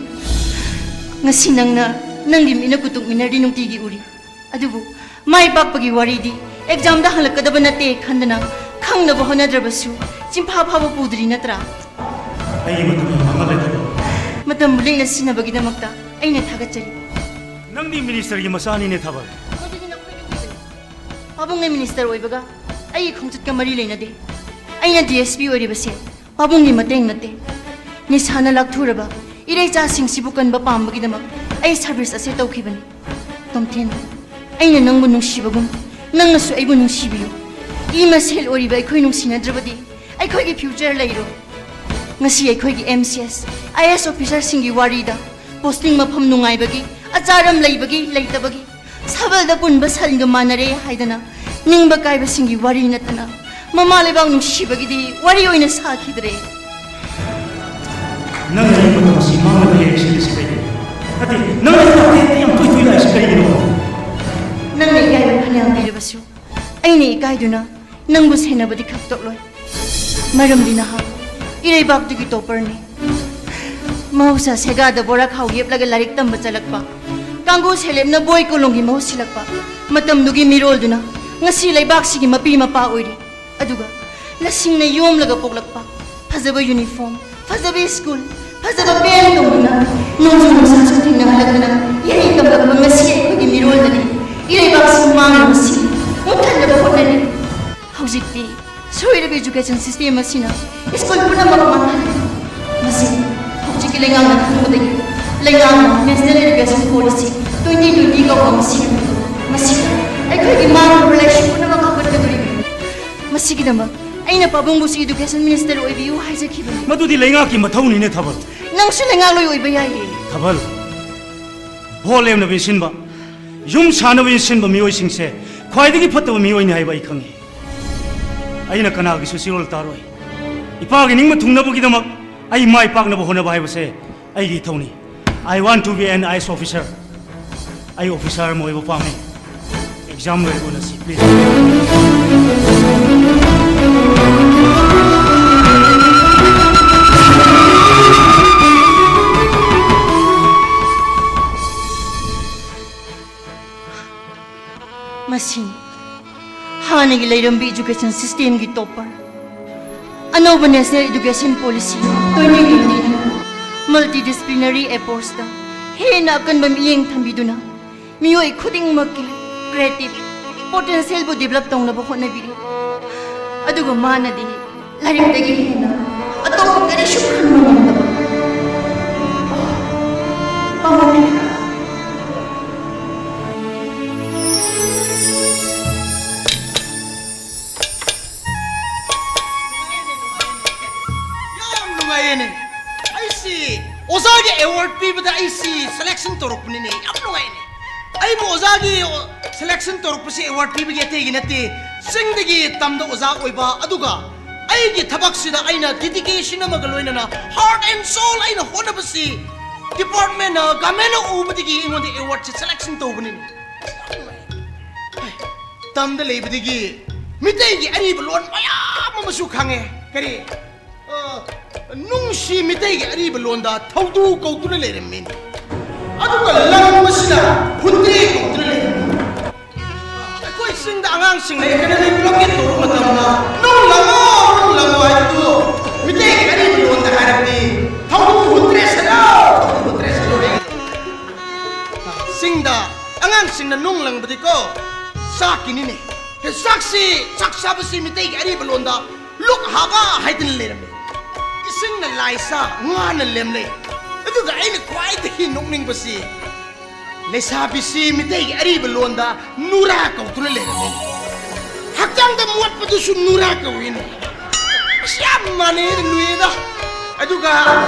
ꯉꯁꯤ ꯅꯪꯅ ꯅꯪꯒꯤ ꯃꯤꯠꯅ ꯀꯨꯇꯨꯛ ꯃꯤꯅꯔꯗꯤ ꯅꯨꯡꯇꯤꯒꯤ ꯎꯔꯤ, ꯑꯗꯨꯕꯨ ꯃꯥꯏ ꯄꯥꯛꯄꯒꯤ ꯋꯥꯔꯤꯗꯤ ꯑꯦꯛꯖꯥꯝꯗ ꯍꯪꯂꯛꯀꯗꯕ ꯅꯠꯇꯦ ꯈꯟꯗꯅ ꯈꯪꯅꯕ ꯍꯣꯠꯅꯗ꯭ꯔꯕꯁꯨ ꯆꯤꯟꯐꯥ ꯐꯥꯕ ꯄꯨꯗ꯭ꯔꯤ ꯅꯠꯇ꯭ꯔꯥ? ꯑꯩꯒꯤ ꯃꯇꯝ ꯌꯥꯝ ꯃꯥꯡꯍꯜꯂꯦ ꯊꯕꯛ꯫ ꯃꯇꯝꯕꯨ ꯂꯤꯛꯅ ꯁꯤꯖꯤꯟꯅꯕꯒꯤꯗꯃꯛꯇ ꯑꯩꯅ ꯊꯥꯒꯠꯆꯔꯤ꯫ ꯅꯪꯗꯤ ꯃꯤꯅꯤꯁꯇꯔꯒꯤ ꯃꯆꯥꯅꯤꯅꯦ ꯊꯥꯕꯜ꯫ ꯃꯗꯨꯗꯤ ꯅꯈꯣꯏꯅ ꯎꯕꯅꯤ꯫ ꯄꯥꯕꯨꯡꯅ ꯃꯤꯅꯤꯁꯇꯔ ꯑꯣꯏꯕꯒ ꯑꯩꯒꯤ ꯈꯣꯡꯆꯠꯀ ꯃꯔꯤ ꯂꯩꯅꯗꯦ꯫ ꯑꯩꯅ ꯗꯤ ꯑꯦꯁ ꯄꯤ ꯑꯣꯏꯔꯤꯕꯁꯦ ꯄꯥꯕꯨꯡꯒꯤ ꯃꯇꯦꯡ ꯅꯠꯇꯦ꯫ ꯅꯤꯁꯥꯅ ꯂꯥꯛꯊꯨꯔꯕ ꯏꯔꯩꯆꯥꯁꯤꯡꯁꯤꯕꯨ ꯀꯟꯕ ꯄꯥꯝꯕꯒꯤꯗꯃꯛ ꯑꯩ ꯁꯔꯚꯤꯁ ꯑꯁꯦ ꯇꯧꯈꯤꯕꯅꯤ꯫ ꯇꯣꯝꯊꯤꯟ, ꯑꯩꯅ ꯅꯪꯕꯨ ꯅꯨꯡꯁꯤꯕꯒꯨꯝ ꯅꯪꯅꯁꯨ ꯑꯩꯕꯨ ꯅꯨꯡꯁꯤꯕꯤꯌꯨ꯫ ꯏ ꯃꯁꯦꯜ ꯑꯣꯏꯔꯤꯕ ꯑꯩꯈꯣꯏ ꯅꯨꯡꯁꯤꯅꯗ꯭ꯔꯕꯗꯤ ꯑꯩꯈꯣꯏꯒꯤ ꯐ꯭ꯌꯨꯆꯔ ꯂꯩꯔꯣꯏ꯫ ꯉꯁꯤ ꯑꯩꯈꯣꯏꯒꯤ ꯑꯦꯝ ꯁꯤ ꯑꯦꯁ, ꯑꯥꯏ ꯑꯦꯁ ꯑꯣꯐꯤꯁꯔꯁꯤꯡꯒꯤ ꯋꯥꯔꯤꯗ ꯄꯣꯁꯇꯤꯡ ꯃꯐꯝ ꯅꯨꯡꯉꯥꯏꯕꯒꯤ, ꯑꯆꯥꯔꯝ ꯂꯩꯕꯒꯤ ꯂꯩꯇꯕꯒꯤ, ꯁꯥꯕꯜꯗ ꯄꯨꯟꯕ ꯁꯟꯒ ꯃꯥꯟꯅꯔꯦ ꯍꯥꯏꯗꯅ ꯅꯤꯡꯕ ꯀꯥꯏꯕꯁꯤꯡꯒꯤ ꯋꯥꯔꯤ ꯅꯠꯇꯅ ꯃꯃꯥ ꯂꯩꯕꯥꯛ ꯅꯨꯡꯁꯤꯕꯒꯤꯗꯤ ꯋꯥꯔꯤ ꯑꯣꯏꯅ ꯁꯥꯈꯤꯗ꯭ꯔꯦ꯫ ꯅꯪꯅ ꯑꯩ ꯃꯇꯝ ꯑꯁꯤ ꯃꯥꯡꯅꯕ ꯂꯩꯔꯤꯁꯤꯡ ꯑꯁꯤ ꯀꯩꯒꯤꯅꯣ? ꯅꯠꯇꯦ, ꯅꯪꯅ ꯑꯩ ꯋꯥꯈꯜꯗ ꯌꯥꯝ ꯇꯣꯏ ꯇꯣꯏ ꯂꯥꯛꯏꯁꯤ ꯀꯔꯤꯒꯤꯅꯣ? ꯅꯪꯅ ꯏꯀꯥꯏꯕ ꯐꯅꯌꯥꯝ ꯄꯤꯔꯕꯁꯨ, ꯑꯩꯅ ꯏꯀꯥꯏꯗꯨꯅ ꯅꯪꯕꯨ ꯁꯦꯟꯅꯕꯗꯤ ꯈꯛꯇꯣꯛꯂꯣꯏ꯫ ꯃꯔꯝꯗꯤ ꯅꯍꯥꯛ ꯏꯔꯩꯕꯥꯛꯇꯨꯒꯤ ꯇꯣꯞꯄꯔꯅꯤ꯫ ꯃꯍꯧꯁꯥ ꯁꯦꯒꯥꯗ ꯕꯣꯔꯥ ꯈꯥꯎ ꯌꯦꯞꯂꯒ ꯂꯥꯏꯔꯤꯛ ꯇꯝꯕ ꯆꯠꯂꯛꯄ, ꯀꯥꯡꯒꯨ ꯁꯦꯂꯦꯞꯅ ꯕꯣꯏ ꯀꯣꯂꯣꯝꯒꯤ ꯃꯍꯨꯠ ꯁꯤꯜꯂꯛꯄ ꯃꯇꯝꯗꯨꯒꯤ ꯃꯤꯔꯣꯜꯗꯨꯅ ꯉꯁꯤ ꯂꯩꯕꯥꯛꯁꯤꯒꯤ ꯃꯄꯤ ꯃꯄꯥ ꯑꯣꯏꯔꯤ꯫ ꯑꯗꯨꯒ ꯂꯁꯤꯡꯅ ꯌꯣꯝꯂꯒ ꯄꯣꯛꯂꯛꯄ ꯐꯖꯕ ꯌꯨꯅꯤꯐꯣꯔꯝ, ꯐꯖꯕ ꯁ꯭ꯀꯨꯜ, ꯐꯖꯕ ꯄꯦꯟ ꯇꯣꯡꯗꯨꯅ ꯅꯣꯡꯖꯨ ꯅꯨꯡꯁꯥꯁꯨ ꯊꯦꯡꯅꯍꯜꯂꯛꯇꯅ ꯏꯍꯩ ꯇꯝꯂꯛꯄ ꯉꯁꯤ ꯑꯩꯈꯣꯏꯒꯤ ꯃꯤꯔꯣꯜꯗꯅꯤ ꯏꯔꯩꯕꯥꯛꯁꯤ ꯃꯥꯡꯂꯤꯕꯁꯤ ꯃꯨꯠꯊꯠꯅꯕ ꯍꯣꯠꯅꯔꯤ꯫ ꯍꯧꯖꯤꯛꯇꯤ ꯁꯣꯏꯔꯕ ꯏꯖꯨꯀꯦꯁꯟ ꯁꯤꯁꯇꯦꯝ ꯑꯁꯤꯅ ꯁ꯭ꯀꯨꯜ ꯄꯨꯝꯅꯃꯛ ꯃꯥꯡꯍꯜꯂꯤ꯫ ꯃꯁꯤ ꯍꯧꯖꯤꯛꯀꯤ ꯂꯩꯉꯥꯛꯅ ꯈꯪꯕꯗꯒꯤ ꯂꯩꯉꯥꯛꯅ national education policy twenty twenty ꯀꯧꯕ ꯑꯃ ꯁꯦꯝꯃꯤ꯫ ꯃꯁꯤꯗ ꯑꯩꯈꯣꯏꯒꯤ ꯃꯥꯡꯂꯕ ꯂꯥꯏꯁꯨ ꯄꯨꯝꯅꯃꯛ ꯍꯧꯒꯠꯀꯗꯧꯔꯤꯕꯅꯤ꯫ ꯃꯁꯤꯒꯤꯗꯃꯛ ꯑꯩꯅ ꯄꯥꯕꯨꯡꯕꯨꯁꯨ ꯏꯗꯨꯀꯦꯁꯟ ꯃꯤꯅꯤꯁꯇꯔ ꯑꯣꯏꯕꯤꯌꯨ ꯍꯥꯏꯖꯈꯤꯕꯅꯤ꯫ ꯃꯗꯨꯗꯤ ꯂꯩꯉꯥꯛꯀꯤ ꯃꯊꯧꯅꯤꯅꯦ ꯊꯥꯕꯜ꯫ ꯅꯪꯁꯨ ꯂꯩꯉꯥꯛꯂꯣꯏ ꯑꯣꯏꯕ ꯌꯥꯏꯌꯦ꯫ ꯊꯥꯕꯜ, ꯚꯣꯠ ꯂꯦꯝꯅꯕ ꯏꯟꯁꯤꯟꯕ, ꯌꯨꯝ ꯁꯥꯅꯕ ꯏꯟꯁꯤꯟꯕ ꯃꯤꯑꯣꯏꯁꯤꯡꯁꯦ ꯈ꯭ꯋꯥꯏꯗꯒꯤ ꯐꯠꯇꯕ ꯃꯤꯑꯣꯏꯅꯤ ꯍꯥꯏꯕ ꯑꯩ ꯈꯪꯉꯤ꯫ ꯑꯩꯅ ꯀꯅꯥꯒꯤꯁꯨ ꯆꯤꯔꯣꯜ ꯇꯥꯔꯣꯏ꯫ ꯏꯄꯥꯒꯤ ꯅꯤꯡꯕ ꯊꯨꯡꯅꯕꯒꯤꯗꯃꯛ ꯑꯩ ꯃꯥꯏ ꯄꯥꯛꯅꯕ ꯍꯣꯠꯅꯕ ꯍꯥꯏꯕꯁꯦ ꯑꯩꯒꯤ ꯏꯊꯧꯅꯤ꯫ I want to be an I A S officer. ꯑꯩ ꯑꯣꯐꯤꯁꯥꯔ ꯑꯃ ꯑꯣꯏꯕ ꯄꯥꯝꯃꯤ꯫ ꯑꯦꯛꯖꯥꯝ ꯂꯣꯏꯔꯒ ꯎꯅꯁꯤ, ꯄ꯭ꯂꯤꯖ꯫ ꯃꯁꯤꯅꯤ ꯍꯥꯟꯅꯒꯤ ꯂꯩꯔꯝꯕ ꯏꯖꯨꯀꯦꯁꯟ ꯁꯤꯁꯇꯦꯝꯒꯤ ꯇꯣꯞꯄꯔ꯫ ꯑꯅꯧꯕ ꯅꯦꯁꯅꯦꯜ ꯏꯗꯨꯀꯦꯁꯟ ꯄꯣꯂꯤꯁꯤ ꯇ꯭ꯋꯦꯟꯇꯤ ꯇ꯭ꯋꯦꯟꯇꯤꯅ ꯃꯜꯇꯤꯗꯤꯁꯤꯄ꯭ꯂꯤꯅꯔꯤ ꯑꯦꯄ꯭ꯔꯣꯆꯇ ꯍꯦꯟꯅ ꯑꯀꯟꯕ ꯃꯤꯠꯌꯦꯡ ꯊꯝꯕꯤꯗꯨꯅ ꯃꯤꯑꯣꯏ ꯈꯨꯗꯤꯡꯃꯛꯀꯤ ꯀ꯭ꯔꯤꯌꯦꯇꯤꯚ ꯄꯣꯇꯦꯟꯁꯤꯌꯦꯜꯕꯨ ꯗꯤꯕꯦꯂꯞ ꯇꯧꯅꯕ ꯍꯣꯠꯅꯕꯤꯔꯤ꯫ ꯑꯗꯨꯒ ꯃꯥꯅꯗꯤ ꯂꯥꯏꯔꯤꯛꯇꯒꯤ ꯍꯦꯟꯅ ꯑꯇꯣꯞꯄ ꯀꯔꯤꯁꯨ ꯈꯟꯕ ꯉꯝꯗꯕ ꯄꯥꯃꯜꯂꯤ꯫ ꯌꯥꯝ ꯅꯨꯡꯉꯥꯏꯌꯦꯅꯦ꯫ ꯑꯩꯁꯤ ꯑꯣꯖꯥꯒꯤ ꯑꯦꯋꯥꯔꯗ ꯄꯤꯕꯗ ꯑꯩꯁꯤ ꯁꯦꯂꯦꯛꯁꯟ ꯇꯧꯔꯛꯄꯅꯤꯅꯦ꯫ ꯌꯥꯝ ꯅꯨꯡꯉꯥꯏꯅꯦ꯫ ꯑꯩꯕꯨ ꯑꯣꯖꯥꯒꯤ ꯁꯦꯂꯦꯛꯁꯟ ꯇꯧꯔꯛꯄꯁꯤ ꯑꯦꯋꯥꯔꯗ ꯄꯤꯕꯒꯤ ꯑꯇꯩꯒꯤ ꯅꯠꯇꯦ꯫ ꯆꯤꯡꯗꯒꯤ ꯇꯝꯗ ꯑꯣꯖꯥ ꯑꯣꯏꯕ, ꯑꯗꯨꯒ ꯑꯩꯒꯤ ꯊꯕꯛꯁꯤꯗ ꯑꯩꯅ ꯗꯤꯗꯤꯀꯦꯁꯟ ꯑꯃꯒ ꯂꯣꯏꯅꯅ ꯍꯥꯔꯠ ꯑꯦꯟ ꯁꯣꯜ ꯑꯩꯅ ꯍꯣꯠꯅꯕꯁꯤ ꯗꯤꯄꯥꯔꯠꯃꯦꯟꯅ, ꯒꯃꯦꯟꯅ ꯎꯕꯗꯒꯤ ꯑꯩꯉꯣꯟꯗ ꯑꯦꯋꯥꯔꯗꯁꯦ ꯁꯦꯂꯦꯛꯁꯟ ꯇꯧꯕꯅꯤꯅꯦ꯫ ꯇꯝꯗ ꯂꯩꯕꯗꯒꯤ ꯃꯤꯇꯩꯒꯤ ꯑꯔꯤꯕ ꯂꯣꯟ ꯃꯌꯥꯝ ꯑꯃꯁꯨ ꯈꯪꯉꯦ꯫ ꯀꯔꯤ? ꯑ, ꯅꯨꯡꯁꯤ ꯃꯤꯇꯩꯒꯤ ꯑꯔꯤꯕ ꯂꯣꯟꯗ ꯊꯧꯗꯨ ꯀꯧꯗꯨꯅ ꯂꯩꯔꯝꯃꯤ꯫ ꯑꯗꯨꯒ ꯂꯪꯕꯁꯤꯅ ꯍꯨꯟꯗ꯭ꯔꯦ ꯀꯧꯗꯨꯅ ꯂꯩꯔꯝꯃꯤ꯫ ꯑꯩꯈꯣꯏ ꯆꯤꯡꯗ ꯑꯉꯥꯡꯁꯤꯡꯅ ꯑꯦꯀꯥꯗꯃꯤꯛ ꯕ꯭ꯂꯣꯀꯦꯠ ꯇꯧꯕ ꯃꯇꯝꯗ "ꯅꯨꯡ ꯂꯪꯉꯣ, ꯅꯨꯡ ꯂꯪꯉꯣ" ꯍꯥꯏꯕꯗꯨ ꯃꯤꯇꯩꯒꯤ ꯑꯔꯤꯕ ꯂꯣꯟꯗ ꯍꯥꯏꯔꯕꯗꯤ "ꯊꯧꯗꯨ ꯍꯨꯟꯗ꯭ꯔꯦ ꯁꯠꯂꯣ, ꯊꯧꯗꯨ ꯍꯨꯟꯗ꯭ꯔꯦ ꯁꯠꯂꯣ" ꯍꯥꯏꯒꯗꯕꯅꯤ꯫ ꯆꯤꯡꯗ ꯑꯉꯥꯡꯁꯤꯡꯅ ꯅꯨꯡ ꯂꯪꯕꯗꯤꯀꯣ, ꯆꯥꯛꯀꯤꯅꯤꯅꯦ꯫ ꯍꯦ, ꯆꯥꯛꯁꯤ, ꯆꯥꯛ ꯆꯥꯕꯁꯤ ꯃꯤꯇꯩꯒꯤ ꯑꯔꯤꯕ ꯂꯣꯟꯗ "ꯂꯨꯛ ꯍꯥꯕ" ꯍꯥꯏꯗꯅ ꯂꯩꯔꯝꯃꯤ꯫ ꯏꯁꯤꯡꯅ ꯂꯥꯏ ꯁꯥ, ꯉꯥꯅ ꯂꯦꯝꯂꯩ꯫ ꯑꯗꯨꯒ ꯑꯩꯅ ꯈ꯭ꯋꯥꯏꯗꯒꯤ ꯅꯣꯛꯅꯤꯡꯕꯁꯤ, ꯂꯩꯁꯥꯕꯤꯁꯤ ꯃꯤꯇꯩꯒꯤ ꯑꯔꯤꯕ ꯂꯣꯟꯗ "ꯅꯨꯔꯥ" ꯀꯧꯗꯨꯅ ꯂꯩꯔꯝꯃꯤ꯫ ꯍꯛꯆꯥꯡꯗ ꯃꯣꯠꯄꯗꯨꯁꯨ "ꯅꯨꯔꯥ" ꯀꯧꯏꯅꯦ꯫ ꯑꯁ, ꯌꯥꯝ ꯃꯥꯟꯅꯩ, ꯂꯨꯏꯗ꯫ ꯑꯗꯨꯒ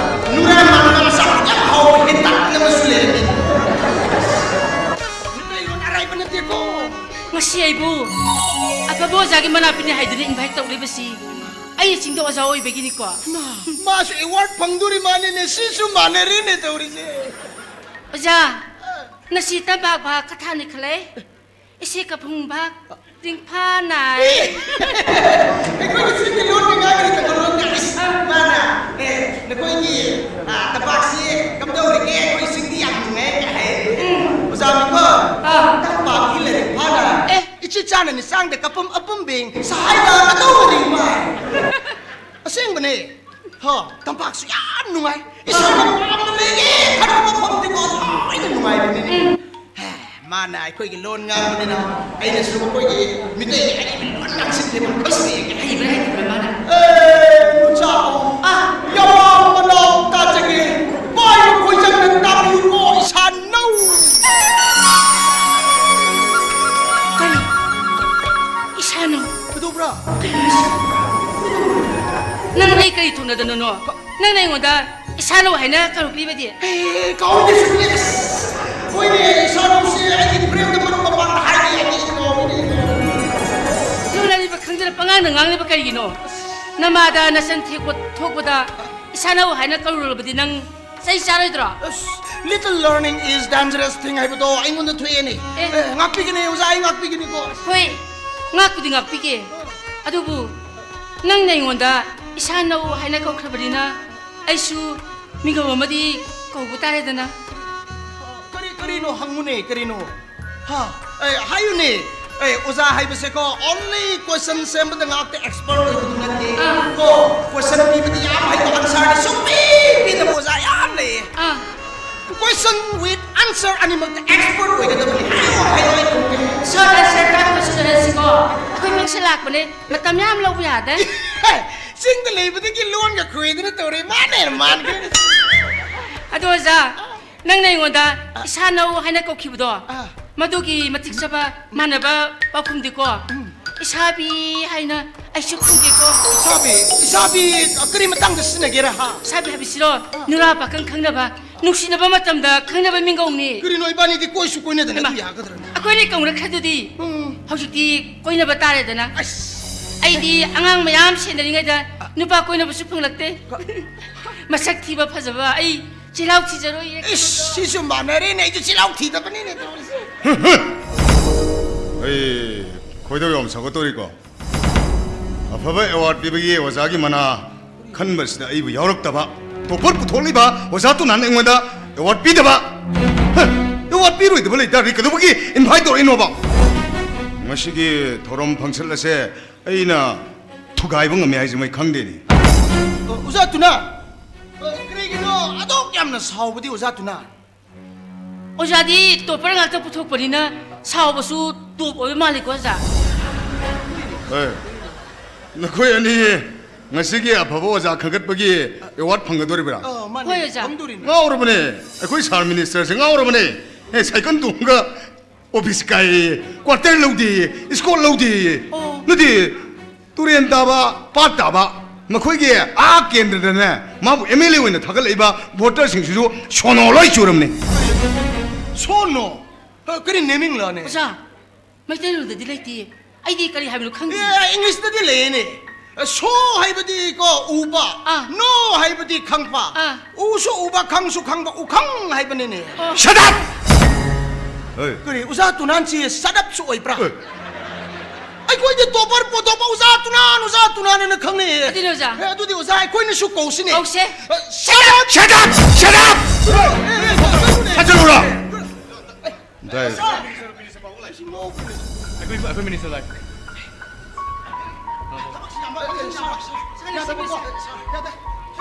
ꯅꯨꯔꯥ ꯃꯥꯟꯕ ꯃꯆꯥ ꯌꯥꯝ ꯍꯥꯎꯕ ꯍꯦꯟꯇꯥꯛ ꯑꯃꯁꯨ ꯂꯩꯔꯝꯃꯤ꯫ ꯃꯤꯇꯩꯂꯣꯟ ꯑꯔꯥꯏꯕ ꯅꯠꯇꯦꯀꯣ꯫ ꯉꯁꯤ ꯑꯩꯕꯨ ꯑꯐꯕ ꯑꯣꯖꯥꯒꯤ ꯃꯅꯥꯛꯇꯅꯤ ꯍꯥꯏꯗꯨꯅ ꯏꯟꯚꯥꯏꯠ ꯇꯧꯔꯤꯕꯁꯤ ꯑꯩ ꯆꯤꯡꯗ ꯑꯣꯖꯥ ꯑꯣꯏꯕꯒꯤꯅꯤꯀꯣ꯫ ꯃꯥꯁꯨ ꯑꯦꯋꯥꯔꯗ ꯐꯪꯗꯣꯔꯤ ꯃꯥꯜꯂꯦꯅꯦ, ꯁꯤꯁꯨ ꯃꯥꯟꯅꯔꯦꯅꯦ ꯇꯧꯔꯤꯁꯦ꯫ ꯑꯣꯖꯥ, ꯅꯁꯤ ꯇꯝꯄꯥꯛ ꯚꯥ ꯀꯊꯥꯅꯤ ꯈꯜꯂꯦ꯫ ꯏꯁꯤ ꯀꯐꯨꯡ ꯚꯥ ꯇꯤꯡꯐꯥ ꯅꯥꯏ꯫ ꯑꯩꯈꯣꯏꯒꯤ ꯆꯤꯡꯒꯤ ꯂꯣꯟꯒꯤ ꯉꯥꯡꯒꯅꯤ ꯀꯩꯅꯣ ꯂꯣꯟꯒ ꯏꯁ ꯃꯥꯅ ꯑꯦ ꯅꯈꯣꯏꯒꯤ ꯇꯝꯄꯥꯛꯁꯤ ꯀꯝꯗꯧꯔꯤꯒꯦ? ꯑꯩꯈꯣꯏ ꯆꯤꯡꯗꯤ ꯌꯥꯝ ꯅꯨꯡꯉꯥꯏ ꯀꯥꯏ ꯍꯥꯏ꯫ ꯑꯣꯖꯥ ꯃꯤꯀꯣ, ꯇꯝꯄꯥꯛꯀꯤ ꯂꯥꯏꯔꯤꯛ ꯐꯥꯅ ꯑꯦ ꯏꯆꯤ ꯆꯥꯅ ꯅꯤꯁꯥꯡꯗ ꯀꯄꯨꯝ ꯑꯄꯨꯝꯕꯤꯡ ꯁꯍꯥꯏꯗ ꯀꯗꯧꯕꯅꯤꯡꯕ꯫ ꯑꯁꯦꯡꯕꯅꯦ꯫ ꯍꯣ, ꯇꯝꯄꯥꯛꯁꯨ ꯌꯥꯝ ꯅꯨꯡꯉꯥꯏ꯫ ꯏꯁꯥꯅ ꯄꯥꯝꯅ ꯂꯩꯒꯦ ꯈꯟꯕ ꯃꯐꯝꯗꯤꯀꯣ ꯂꯣꯏꯅ ꯅꯨꯡꯉꯥꯏꯕꯅꯤꯅꯦ꯫ ꯍꯦ, ꯃꯥꯅ ꯑꯩꯈꯣꯏꯒꯤ ꯂꯣꯟ ꯉꯥꯡꯕꯅꯤꯅ ꯑꯩꯅꯁꯨ ꯃꯈꯣꯏꯒꯤ ꯃꯤꯇꯩꯒꯤ ꯑꯔꯤꯕ ꯂꯣꯟ ꯉꯥꯡꯁꯤꯟꯈꯤꯕ ꯃꯈꯣꯏꯁꯤꯗꯤ ꯍꯩꯕ꯭ꯔꯥ ꯍꯩꯇꯕ꯭ꯔꯥ ꯃꯥꯅ? ꯑꯦ, ꯅꯨꯆꯥ, ꯑꯥ, ꯌꯥꯋꯥ ꯃꯅꯥꯎ ꯇꯥꯖꯒꯦ꯫ ꯄꯥꯏꯕ ꯈꯣꯏꯖꯪꯅ ꯇꯥꯕꯤꯌꯨꯀꯣ, ꯏꯁꯥ ꯅꯧ꯫ ꯀꯔꯤ? ꯏꯁꯥꯅꯧ? ꯀꯩꯗꯧꯕ꯭ꯔꯥ? ꯅꯪ ꯑꯩ ꯀꯔꯤ ꯊꯣꯛꯅꯗꯅꯣꯅꯣ? ꯅꯪꯅ ꯑꯩꯉꯣꯟꯗ ꯏꯁꯥꯅꯧ ꯍꯥꯏꯅ ꯀꯧꯔꯛꯂꯤꯕꯗꯤ? ꯑꯦ, ꯀꯥꯎꯏꯅꯦ, ꯆꯨꯝꯃꯤꯅꯦ꯫ ꯑꯁ, ꯍꯣꯏꯅꯦ, ꯏꯁꯥꯅꯧꯁꯦ ꯑꯩꯒꯤ ꯐ꯭ꯔꯦꯟꯗ ꯃꯔꯨꯞ ꯃꯄꯥꯡꯗ ꯍꯥꯏꯔꯤ, ꯑꯩꯗꯤ ꯀꯥꯎꯏꯅꯦ꯫ ꯂꯣꯟ ꯑꯔꯤꯕ ꯈꯪꯗꯅ ꯄꯉꯥꯡꯗ ꯉꯥꯡꯂꯤꯕ ꯀꯔꯤꯒꯤꯅꯣ? ꯅꯃꯥꯗ ꯅꯆꯟ ꯊꯦꯛꯄ ꯊꯣꯛꯄꯗ ꯏꯁꯥꯅꯧ ꯍꯥꯏꯅ ꯀꯧꯔꯨꯔꯕꯗꯤ ꯅꯪ ꯆꯩ ꯆꯥꯔꯣꯏꯗ꯭ꯔꯣ? ꯑꯁ, little learning is dangerous thing ꯍꯥꯏꯕꯗꯣ ꯑꯩꯉꯣꯟꯗ ꯊꯣꯛꯑꯦꯅꯦ꯫ ꯑꯦ꯫ ꯑꯦ, ꯉꯥꯛꯄꯤꯒꯅꯦ ꯑꯣꯖꯥ, ꯑꯩ ꯉꯥꯛꯄꯤꯒꯅꯤꯀꯣ꯫ ꯍꯣꯏ, ꯉꯥꯛꯄꯨꯗꯤ ꯉꯥꯛꯄꯤꯒꯦ꯫ ꯑꯗꯨꯕꯨ ꯅꯪꯅ ꯑꯩꯉꯣꯟꯗ ꯏꯁꯥꯅꯧ ꯍꯥꯏꯅ ꯀꯧꯈ꯭ꯔꯕꯅꯤꯅ ꯑꯩꯁꯨ ꯃꯤꯡꯒꯧ ꯑꯃꯗꯤ ꯀꯧꯕ ꯇꯥꯔꯦꯗꯅ꯫ ꯀꯔꯤ ꯀꯔꯤꯅꯣ ꯍꯪꯉꯨꯅꯦ, ꯀꯔꯤꯅꯣ? ꯍꯥ? ꯑꯦ, ꯍꯥꯏꯌꯨꯅꯦ꯫ ꯑꯦ, ꯑꯣꯖꯥ ꯍꯥꯏꯕꯁꯦꯀꯣ, only question ꯁꯦꯝꯕꯗ ꯉꯥꯛꯇ expert ꯑꯣꯏꯕꯗꯨ ꯅꯠꯇꯦ꯫ ꯑꯥ꯫ ꯀꯣ, question ꯄꯤꯕꯗꯤ ꯌꯥꯝ ꯍꯩꯕ, answer ꯗꯤ ꯁꯨꯡꯄꯤ ꯄꯤꯗꯕ ꯑꯣꯖꯥ ꯌꯥꯝ ꯂꯩꯌꯦ꯫ ꯑꯥ꯫ Question with answer ꯑꯅꯤꯃꯛꯇ expert ꯑꯣꯏꯒꯗꯕꯅꯤ꯫ ꯍꯥꯏꯌꯣ, ꯍꯥꯏꯌꯣ, ꯑꯩ ꯈꯨꯝꯒꯦ꯫ Short answer ꯇꯥꯛꯄꯁꯨ ꯂꯩꯔꯁꯤꯀꯣ꯫ ꯑꯩꯈꯣꯏ ꯐꯪꯁꯟ ꯂꯥꯛꯄꯅꯦ꯫ ꯃꯇꯝ ꯌꯥꯝ ꯂꯧꯕ ꯌꯥꯗꯦ꯫ ꯆꯤꯡꯗ ꯂꯩꯕꯗꯒꯤ ꯂꯣꯟꯒ ꯈꯣꯏꯗꯅ ꯇꯧꯔꯦ꯫ ꯃꯥꯅ ꯍꯦꯟꯅ ꯃꯥꯟꯈ꯭ꯔꯦ꯫ ꯑꯗꯣ ꯑꯣꯖꯥ, ꯅꯪꯅ ꯑꯩꯉꯣꯟꯗ ꯏꯁꯥꯅꯧ ꯍꯥꯏꯅ ꯀꯧꯈꯤꯕꯗꯣ, ꯑꯥ꯫ ꯃꯗꯨꯒꯤ ꯃꯇꯤꯛ ꯆꯥꯕ ꯃꯥꯟꯅꯕ ꯄꯥꯎꯈꯨꯝꯗꯤꯀꯣ, ꯏꯁꯥꯕꯤ ꯍꯥꯏꯅ ꯑꯩꯁꯨ ꯈꯨꯝꯒꯦꯀꯣ꯫ ꯏꯁꯥꯕꯤ, ꯏꯁꯥꯕꯤ ꯀꯔꯤ ꯃꯇꯥꯡꯗ ꯁꯤꯖꯤꯟꯅꯒꯦꯔꯥ, ꯍꯥ? ꯏꯁꯥꯕꯤ ꯍꯥꯏꯕꯁꯤꯔꯣ, ꯅꯨꯔꯥ ꯄꯥꯈꯪ ꯈꯪꯅꯕ, ꯅꯨꯡꯁꯤꯅꯕ ꯃꯇꯝꯗ ꯈꯪꯅꯕ ꯃꯤꯡꯒꯧꯅꯤ꯫ ꯀꯔꯤꯅꯣ, ꯏꯕꯥꯅꯤꯗꯤ ꯀꯣꯏꯁꯨ ꯀꯣꯏꯅꯗꯅ ꯏꯃꯥ, ꯑꯗꯨ ꯌꯥꯒꯗ꯭ꯔꯅꯦ? ꯑꯩꯈꯣꯏꯅꯤ ꯀꯧꯅꯈ꯭ꯔꯗꯨꯗꯤ꯫ ꯎꯝ꯫ ꯍꯧꯖꯤꯛꯇꯤ ꯀꯣꯏꯅꯕ ꯇꯥꯔꯦꯗꯅ꯫ ꯑꯁ꯫ ꯑꯩꯗꯤ ꯑꯉꯥꯡ ꯃꯌꯥꯝ ꯁꯦꯟꯅꯔꯤꯉꯩꯗ ꯅꯨꯄꯥ ꯀꯣꯏꯅꯕꯁꯨ ꯐꯪꯂꯛꯇꯦ꯫ ꯃꯁꯛ ꯊꯤꯕ ꯐꯖꯕ ꯑꯩ ꯆꯤꯜꯍꯥꯎ ꯊꯤꯖꯔꯣꯏꯌꯦ꯫ ꯏꯁ, ꯁꯤꯁꯨ ꯃꯥꯟꯅꯔꯦꯅꯦ, ꯑꯩꯁꯨ ꯆꯤꯜꯍꯥꯎ ꯊꯤꯗꯕꯅꯤꯅꯦ ꯇꯧꯔꯤꯁꯦ꯫ ꯑꯩ ꯈꯣꯏꯗꯧ ꯌꯥꯝ ꯁꯥꯎꯒꯠꯇꯧꯔꯤꯀꯣ꯫ ꯑꯐꯕ ꯑꯦꯋꯥꯔꯗ ꯄꯤꯕꯒꯤ ꯑꯣꯖꯥꯒꯤ ꯃꯅꯥ ꯈꯟꯕꯁꯤꯗ ꯑꯩꯕꯨ ꯌꯥꯎꯔꯛꯇꯕ, ꯇꯣꯞꯄꯔ ꯄꯨꯊꯣꯛꯂꯤꯕ ꯑꯣꯖꯥ ꯇꯨꯅꯥꯟ ꯑꯩꯉꯣꯟꯗ ꯑꯦꯋꯥꯔꯗ ꯄꯤꯗꯕ꯫ ꯍ, ꯑꯦꯋꯥꯔꯗ ꯄꯤꯔꯣꯏꯗꯕ ꯂꯩꯇꯥꯔꯗꯤ ꯀꯩꯗꯧꯕꯒꯤ ꯏꯟꯚꯥꯏꯠ ꯇꯧꯔꯛꯏꯅꯣꯕ? ꯉꯁꯤꯒꯤ ꯊꯧꯔꯝ ꯐꯪꯁꯟ ꯑꯁꯦ ꯑꯩꯅ ꯊꯨꯒꯥꯏꯕ ꯉꯝꯃꯦ ꯍꯥꯏꯁꯦ ꯃꯣꯏ ꯈꯪꯗꯦꯅꯦ꯫ ꯑꯣꯖꯥ ꯇꯨꯅꯥꯟ, ꯀꯔꯤꯒꯤꯅꯣ ꯑꯗꯨꯛ ꯌꯥꯝꯅ ꯁꯥꯎꯕꯗꯤ ꯑꯣꯖꯥ ꯇꯨꯅꯥꯟ? ꯑꯣꯖꯥꯗꯤ ꯇꯣꯞꯄꯔ ꯉꯥꯛꯇ ꯄꯨꯊꯣꯛꯄꯅꯤꯅ ꯁꯥꯎꯕꯁꯨ ꯇꯣꯞ ꯑꯣꯏꯕ ꯃꯥꯜꯂꯤꯀꯣ ꯑꯣꯖꯥ꯫ ꯑꯦ, ꯅꯈꯣꯏ ꯑꯅꯤ ꯉꯁꯤꯒꯤ ꯑꯐꯕ ꯑꯣꯖꯥ ꯈꯟꯒꯠꯄꯒꯤ ꯑꯦꯋꯥꯔꯗ ꯐꯪꯒꯗꯧꯔꯤꯕ꯭ꯔꯥ? ꯑ, ꯃꯥꯅꯦ, ꯍꯣꯏ, ꯑꯣꯖꯥ꯫ ꯐꯪꯗꯣꯔꯤꯅꯦ꯫ ꯉꯥꯎꯔꯕꯅꯦ, ꯑꯩꯈꯣꯏ ꯁꯥꯔ ꯃꯤꯅꯤꯁꯇꯔꯁꯦ ꯉꯥꯎꯔꯕꯅꯦ꯫ ꯑꯦ, ꯁꯥꯏꯀꯜ ꯇꯣꯡꯉꯒ ꯑꯣꯐꯤꯁ ꯀꯥꯏꯌꯦ, ꯀ꯭ꯋꯥꯇꯔ ꯂꯧꯗꯦꯌꯦ, ꯏꯁꯀꯣꯔꯠ ꯂꯧꯗꯦꯌꯦ꯫ ꯑꯣ꯫ ꯅꯠꯇꯦ, ꯇꯨꯔꯦꯟ ꯇꯥꯕ, ꯄꯥꯠ ꯇꯥꯕ, ꯃꯈꯣꯏꯒꯤ ꯑꯥ ꯀꯦꯟꯗ꯭ꯔꯗꯅꯦ, ꯃꯥꯕꯨ ꯑꯦꯝ ꯑꯦꯜ ꯑꯦ ꯑꯣꯏꯅ ꯊꯥꯒꯠꯂꯛꯏꯕ ꯚꯣꯇꯔꯁꯤꯡꯁꯤꯁꯨ ꯁꯣꯅꯣ ꯂꯣꯏ ꯆꯨꯔꯝꯅꯤ꯫ ꯁꯣꯅꯣ? ꯑ, ꯀꯔꯤ ꯅꯦꯃꯤꯡꯂꯅꯦ? ꯑꯣꯖꯥ, ꯃꯩꯇꯩꯂꯣꯟꯗꯗꯤ ꯂꯩꯇꯦ꯫ ꯑꯩꯗꯤ ꯀꯔꯤ ꯍꯥꯏꯕꯅꯣ ꯈꯪꯗꯦ꯫ ꯑꯦ, ꯏꯪꯂꯤꯁꯇꯗꯤ ꯂꯩꯌꯦꯅꯦ꯫ ꯑ, ꯁꯣ ꯍꯥꯏꯕꯗꯤ ꯀꯣ, ꯎꯕ꯫ ꯑꯥ꯫ ꯅꯣ ꯍꯥꯏꯕꯗꯤ ꯈꯪꯕ꯫ ꯑꯥ꯫ ꯎꯁꯨ ꯎꯕ, ꯈꯪꯁꯨ ꯈꯪꯕ, ꯎꯈꯪ ꯍꯥꯏꯕꯅꯤꯅꯦ꯫ ꯑꯣ꯫ Shut up! ꯍꯣꯏ꯫ ꯀꯔꯤ, ꯑꯣꯖꯥ ꯇꯨꯅꯥꯟꯁꯤ shut up ꯁꯨ ꯑꯣꯏꯕ꯭ꯔꯥ? ꯍꯣꯏ꯫ ꯑꯩꯈꯣꯏꯗꯤ ꯇꯣꯄꯔ ꯄꯣꯊꯣꯛꯄ ꯑꯣꯖꯥ ꯇꯨꯅꯥꯟ, ꯑꯣꯖꯥ ꯇꯨꯅꯥꯟ ꯍꯥꯏꯅ ꯈꯪꯅꯩꯌꯦ꯫ ꯑꯗꯨꯅꯦ ꯑꯣꯖꯥ꯫ ꯑꯦ, ꯑꯗꯨꯗꯤ ꯑꯣꯖꯥ ꯑꯩꯈꯣꯏꯅꯁꯨ ꯀꯧꯁꯤꯅꯦ꯫ ꯀꯧꯁꯦ꯫ ꯑ, shut up! Shut up! Shut up! ꯑꯦ, ꯑꯦ, ꯑꯦ, ꯀꯩꯅꯣꯅꯦ꯫ ꯐꯖꯜꯂꯨꯔꯣ꯫ ꯗꯥꯏ꯫ ꯑꯩꯈꯣꯏ, ꯑꯩꯈꯣꯏ ꯃꯤꯅꯤꯁꯇꯔ ꯂꯥꯛꯑꯦ꯫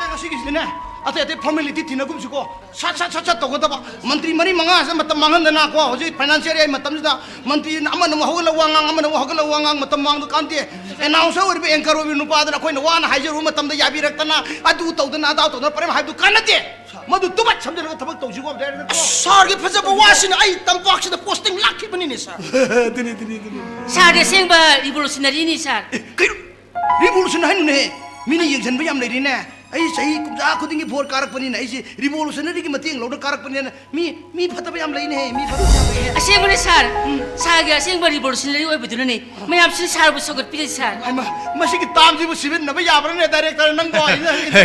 ꯉꯁꯤꯒꯤꯁꯤꯗꯤꯅꯦ, ꯑꯇꯩ ꯑꯇꯩ ꯐꯣꯔꯃꯦꯂꯤꯇꯤ ꯊꯤꯅꯒꯨꯝꯁꯤꯀꯣ꯫ ꯁꯠ ꯁꯠ ꯁꯠ ꯁꯠ ꯇꯧꯒꯗꯕ꯫ ꯃꯟꯇ꯭ꯔꯤ ꯃꯔꯤ ꯃꯉꯥꯁꯤꯗ ꯃꯇꯝ ꯃꯥꯡꯍꯟꯗꯅꯀꯣ, ꯍꯧꯖꯤꯛ ꯐꯥꯏꯅꯥꯟꯁꯤꯌꯦꯜ ꯏꯌꯥꯔ ꯃꯇꯝꯁꯤꯗ ꯃꯟꯇ꯭ꯔꯤ ꯑꯃꯅ ꯑꯃꯨꯛ ꯍꯧꯒꯠꯂꯒ ꯋꯥ ꯉꯥꯡ, ꯑꯃꯅ ꯑꯃꯨꯛ ꯍꯧꯒꯠꯂꯒ ꯋꯥ ꯉꯥꯡ, ꯃꯇꯝ ꯃꯥꯡꯕ ꯀꯥꯟꯗꯦ꯫ ꯑꯦꯅꯥꯎꯟꯁꯔ ꯑꯣꯏꯔꯤꯕ, ꯑꯦꯡꯀꯔ ꯑꯣꯏꯔꯤꯕ ꯅꯨꯄꯥꯗꯨꯅ ꯑꯩꯈꯣꯏꯅ ꯋꯥꯅ ꯍꯥꯏꯖꯔꯨꯕ ꯃꯇꯝꯗ ꯌꯥꯕꯤꯔꯛꯇꯅ, ꯑꯗꯨ ꯇꯧꯗꯅ ꯑꯗꯥ ꯇꯧꯗꯅ ꯄꯔꯦꯝ ꯍꯥꯏꯕꯗꯨ ꯀꯥꯟꯅꯗꯦ꯫ ꯃꯗꯨ ꯇꯨꯃꯠ ꯁꯝꯖꯜꯂꯒ ꯊꯕꯛ ꯇꯧꯁꯤꯀꯣ, ꯑꯝꯇ ꯍꯥꯏꯔꯒ꯫ ꯑꯁ, ꯁꯥꯔꯒꯤ ꯐꯖꯕ ꯋꯥꯁꯤꯅ ꯑꯩ ꯇꯝꯄꯥꯛꯁꯤꯗ ꯄꯣꯁꯇꯤꯡ ꯂꯥꯛꯈꯤꯕꯅꯤꯅꯦ, ꯁꯥꯔ꯫ ꯑꯗꯨꯅꯤ, ꯑꯗꯨꯅꯤ, ꯑꯗꯨꯅꯤ꯫ ꯁꯥꯔꯗꯤ ꯑꯁꯦꯡꯕ ꯔꯤꯚꯣꯂꯨꯁꯅꯔꯤꯅꯤ, ꯁꯥꯔ꯫ ꯑꯦ, ꯀꯩꯅꯣ? ꯔꯤꯚꯣꯂꯨꯁꯟ ꯍꯥꯏꯅꯨꯅꯦꯍꯦ꯫ ꯃꯤꯅ ꯌꯦꯡꯁꯤꯟꯕ ꯌꯥꯝ ꯂꯩꯔꯤꯅꯦ꯫ ꯑꯩ ꯆꯍꯤ ꯀꯨꯟꯊ꯭ꯔꯥ ꯈꯨꯗꯤꯡꯒꯤ ꯚꯣꯠ ꯀꯥꯔꯛꯄꯅꯤꯅ, ꯑꯩꯁꯦ ꯔꯤꯚꯣꯂꯨꯁꯅꯔꯤꯒꯤ ꯃꯇꯦꯡ ꯂꯧꯔ ꯀꯥꯔꯛꯄꯅꯤꯅ, ꯃꯤ, ꯃꯤ ꯐꯠꯇꯕ ꯌꯥꯝ ꯂꯩꯅꯦꯍꯦ, ꯃꯤ ꯐꯠꯇꯕ ꯌꯥꯝ ꯂꯩꯅꯦ꯫ ꯑꯁꯦꯡꯕꯅꯦ, ꯁꯥꯔ꯫ ꯎꯝ꯫ ꯁꯥꯔꯒꯤ ꯑꯁꯦꯡꯕ ꯔꯤꯚꯣꯂꯨꯁꯅꯔꯤ ꯑꯣꯏꯕꯗꯨꯅꯅꯦ ꯃꯌꯥꯝꯁꯤꯅ ꯁꯥꯔꯕꯨ ꯁꯧꯒꯠꯄꯤꯔꯤꯁꯦ, ꯁꯥꯔ꯫ ꯍꯩꯃꯥ, ꯃꯁꯤꯒꯤ ꯇꯥꯝꯁꯤꯕꯨ ꯁꯤꯕꯤꯟꯅꯕ ꯌꯥꯕ꯭ꯔꯥꯅꯦ, ꯗꯥꯏꯔꯦꯛꯇꯔ ꯅꯪꯕꯣ?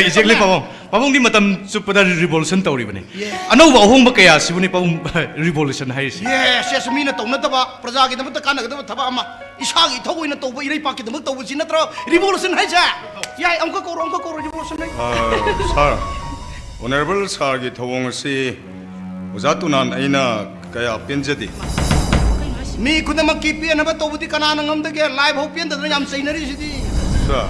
Exactly, ꯄꯥꯕꯨꯡ꯫ ꯄꯥꯕꯨꯡꯗꯤ ꯃꯇꯝ ꯆꯨꯞꯄꯗ revolution ꯇꯧꯔꯤꯕꯅꯤ꯫ ꯑꯅꯧꯕ ꯑꯍꯣꯡꯕ ꯀꯌꯥꯁꯤꯕꯨꯅꯤ ꯄꯥꯕꯨꯡ revolution ꯍꯥꯏꯔꯤꯁꯤ꯫ ꯌꯦꯁ ꯌꯦꯁ ꯃꯤꯅ ꯇꯧꯅꯗꯕ, ꯄ꯭ꯔꯖꯥꯒꯤꯗꯃꯛꯇ ꯀꯥꯟꯅꯒꯗꯕ ꯊꯕꯛ ꯑꯃ, ꯏꯁꯥꯒꯤ ꯏꯊꯧ ꯑꯣꯏꯅ ꯇꯧꯕ, ꯏꯔꯩꯄꯥꯛꯀꯤꯗꯃꯛ ꯇꯧꯕꯁꯤ ꯅꯠꯇ꯭ꯔꯣ revolution ꯍꯥꯏꯁꯦ? ꯌꯥꯏ, ꯑꯃꯨꯛꯀ ꯀꯧꯔꯣ, ꯑꯃꯨꯛꯀ ꯀꯧꯔꯣ, revolution ꯍꯥꯏ꯫ ꯁꯥꯔ, ꯑꯣꯅꯔꯦꯕꯜ ꯁꯥꯔꯒꯤ ꯊꯧꯑꯣꯡ ꯑꯁꯤ ꯑꯣꯖꯥ ꯇꯨꯅꯥꯟ ꯑꯩꯅ ꯀꯌꯥ ꯄꯦꯟꯖꯗꯦ꯫ ꯃꯤ ꯈꯨꯗꯤꯡꯃꯛꯀꯤ ꯄꯦꯟꯅꯕ ꯇꯧꯕꯗꯤ ꯀꯅꯥꯅ ꯉꯝꯗꯒꯦ? ꯂꯥꯏꯐꯥꯎ ꯄꯦꯟꯗꯗꯅ ꯌꯥꯝ ꯆꯩꯅꯔꯤꯁꯤꯗꯤ꯫ ꯁꯥꯔ,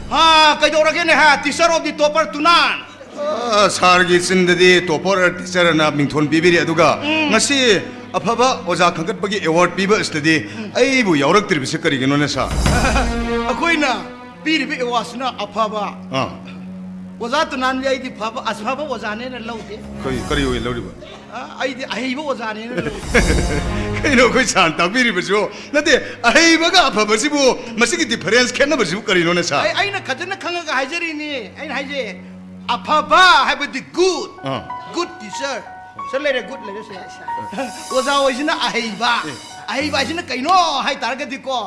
ꯍꯥ, ꯀꯩꯗꯧꯔꯒꯦꯅꯦ ꯍꯥ? Teacher of the topper ꯇꯨꯅꯥꯟ꯫ ꯑ, ꯁꯥꯔꯒꯤ ꯆꯤꯟꯗꯗꯤ ꯇꯣꯄꯔ ꯇꯤꯆꯔ ꯑꯅ ꯃꯤꯡꯊꯣꯟ ꯄꯤꯕꯤꯔꯤ, ꯑꯗꯨꯒ ꯉꯁꯤ ꯑꯐꯕ ꯑꯣꯖꯥ ꯈꯟꯒꯠꯄꯒꯤ ꯑꯦꯋꯥꯔꯗ ꯄꯤꯕ ꯑꯁꯤꯗꯗꯤ ꯑꯩꯕꯨ ꯌꯥꯎꯔꯛꯇ꯭ꯔꯤꯕꯁꯤ ꯀꯔꯤꯒꯤꯅꯣꯅꯦ ꯁꯥꯔ? ꯑꯩꯈꯣꯏꯅ ꯄꯤꯔꯤꯕ ꯑꯦꯋꯥꯔꯗꯁꯤꯅ ꯑꯐꯕ꯫ ꯑꯥ, ꯑꯣꯖꯥ ꯇꯨꯅꯥꯟꯗꯤ ꯑꯩꯗꯤ ꯐꯕ, ꯑꯐꯕ ꯑꯣꯖꯥꯅꯦꯅ ꯂꯧꯗꯦ꯫ ꯀꯔꯤ, ꯀꯔꯤ ꯑꯣꯏ ꯂꯧꯔꯤꯕ? ꯑ, ꯑꯩꯗꯤ ꯑꯍꯩꯕ ꯑꯣꯖꯥꯅꯦꯅ ꯂꯧꯏ꯫ ꯀꯩꯅꯣ ꯑꯩꯈꯣꯏ ꯁꯥꯔꯅ ꯇꯥꯛꯄꯤꯔꯤꯕꯁꯤꯕꯨ? ꯅꯠꯇꯦ, ꯑꯍꯩꯕꯒ ꯑꯐꯕꯁꯤꯕꯨ, ꯃꯁꯤꯒꯤ ꯗꯤꯐꯔꯦꯟꯁ, ꯈꯦꯠꯅꯕꯁꯤꯕꯨ ꯀꯔꯤꯅꯣꯅꯦ ꯁꯥꯔ? ꯑꯩ, ꯑꯩꯅ ꯐꯖꯅ ꯈꯪꯉꯒ ꯍꯥꯏꯖꯔꯤꯅꯤ꯫ ꯑꯩꯅ ꯍꯥꯏꯁꯦ, ꯑꯐꯕ ꯍꯥꯏꯕꯗꯤ good, ꯑꯥ꯫ Good teacher꯫ ꯁꯤꯗ ꯂꯩꯔꯦ, good ꯂꯩꯔꯦ ꯁꯤꯗ꯫ ꯑꯣꯖꯥ ꯍꯣꯏꯁꯤꯅ ꯑꯍꯩꯕ꯫ ꯑꯍꯩꯕ ꯍꯥꯏꯁꯤꯅ ꯀꯩꯅꯣ ꯍꯥꯏ ꯇꯥꯔꯒꯗꯤꯀꯣ,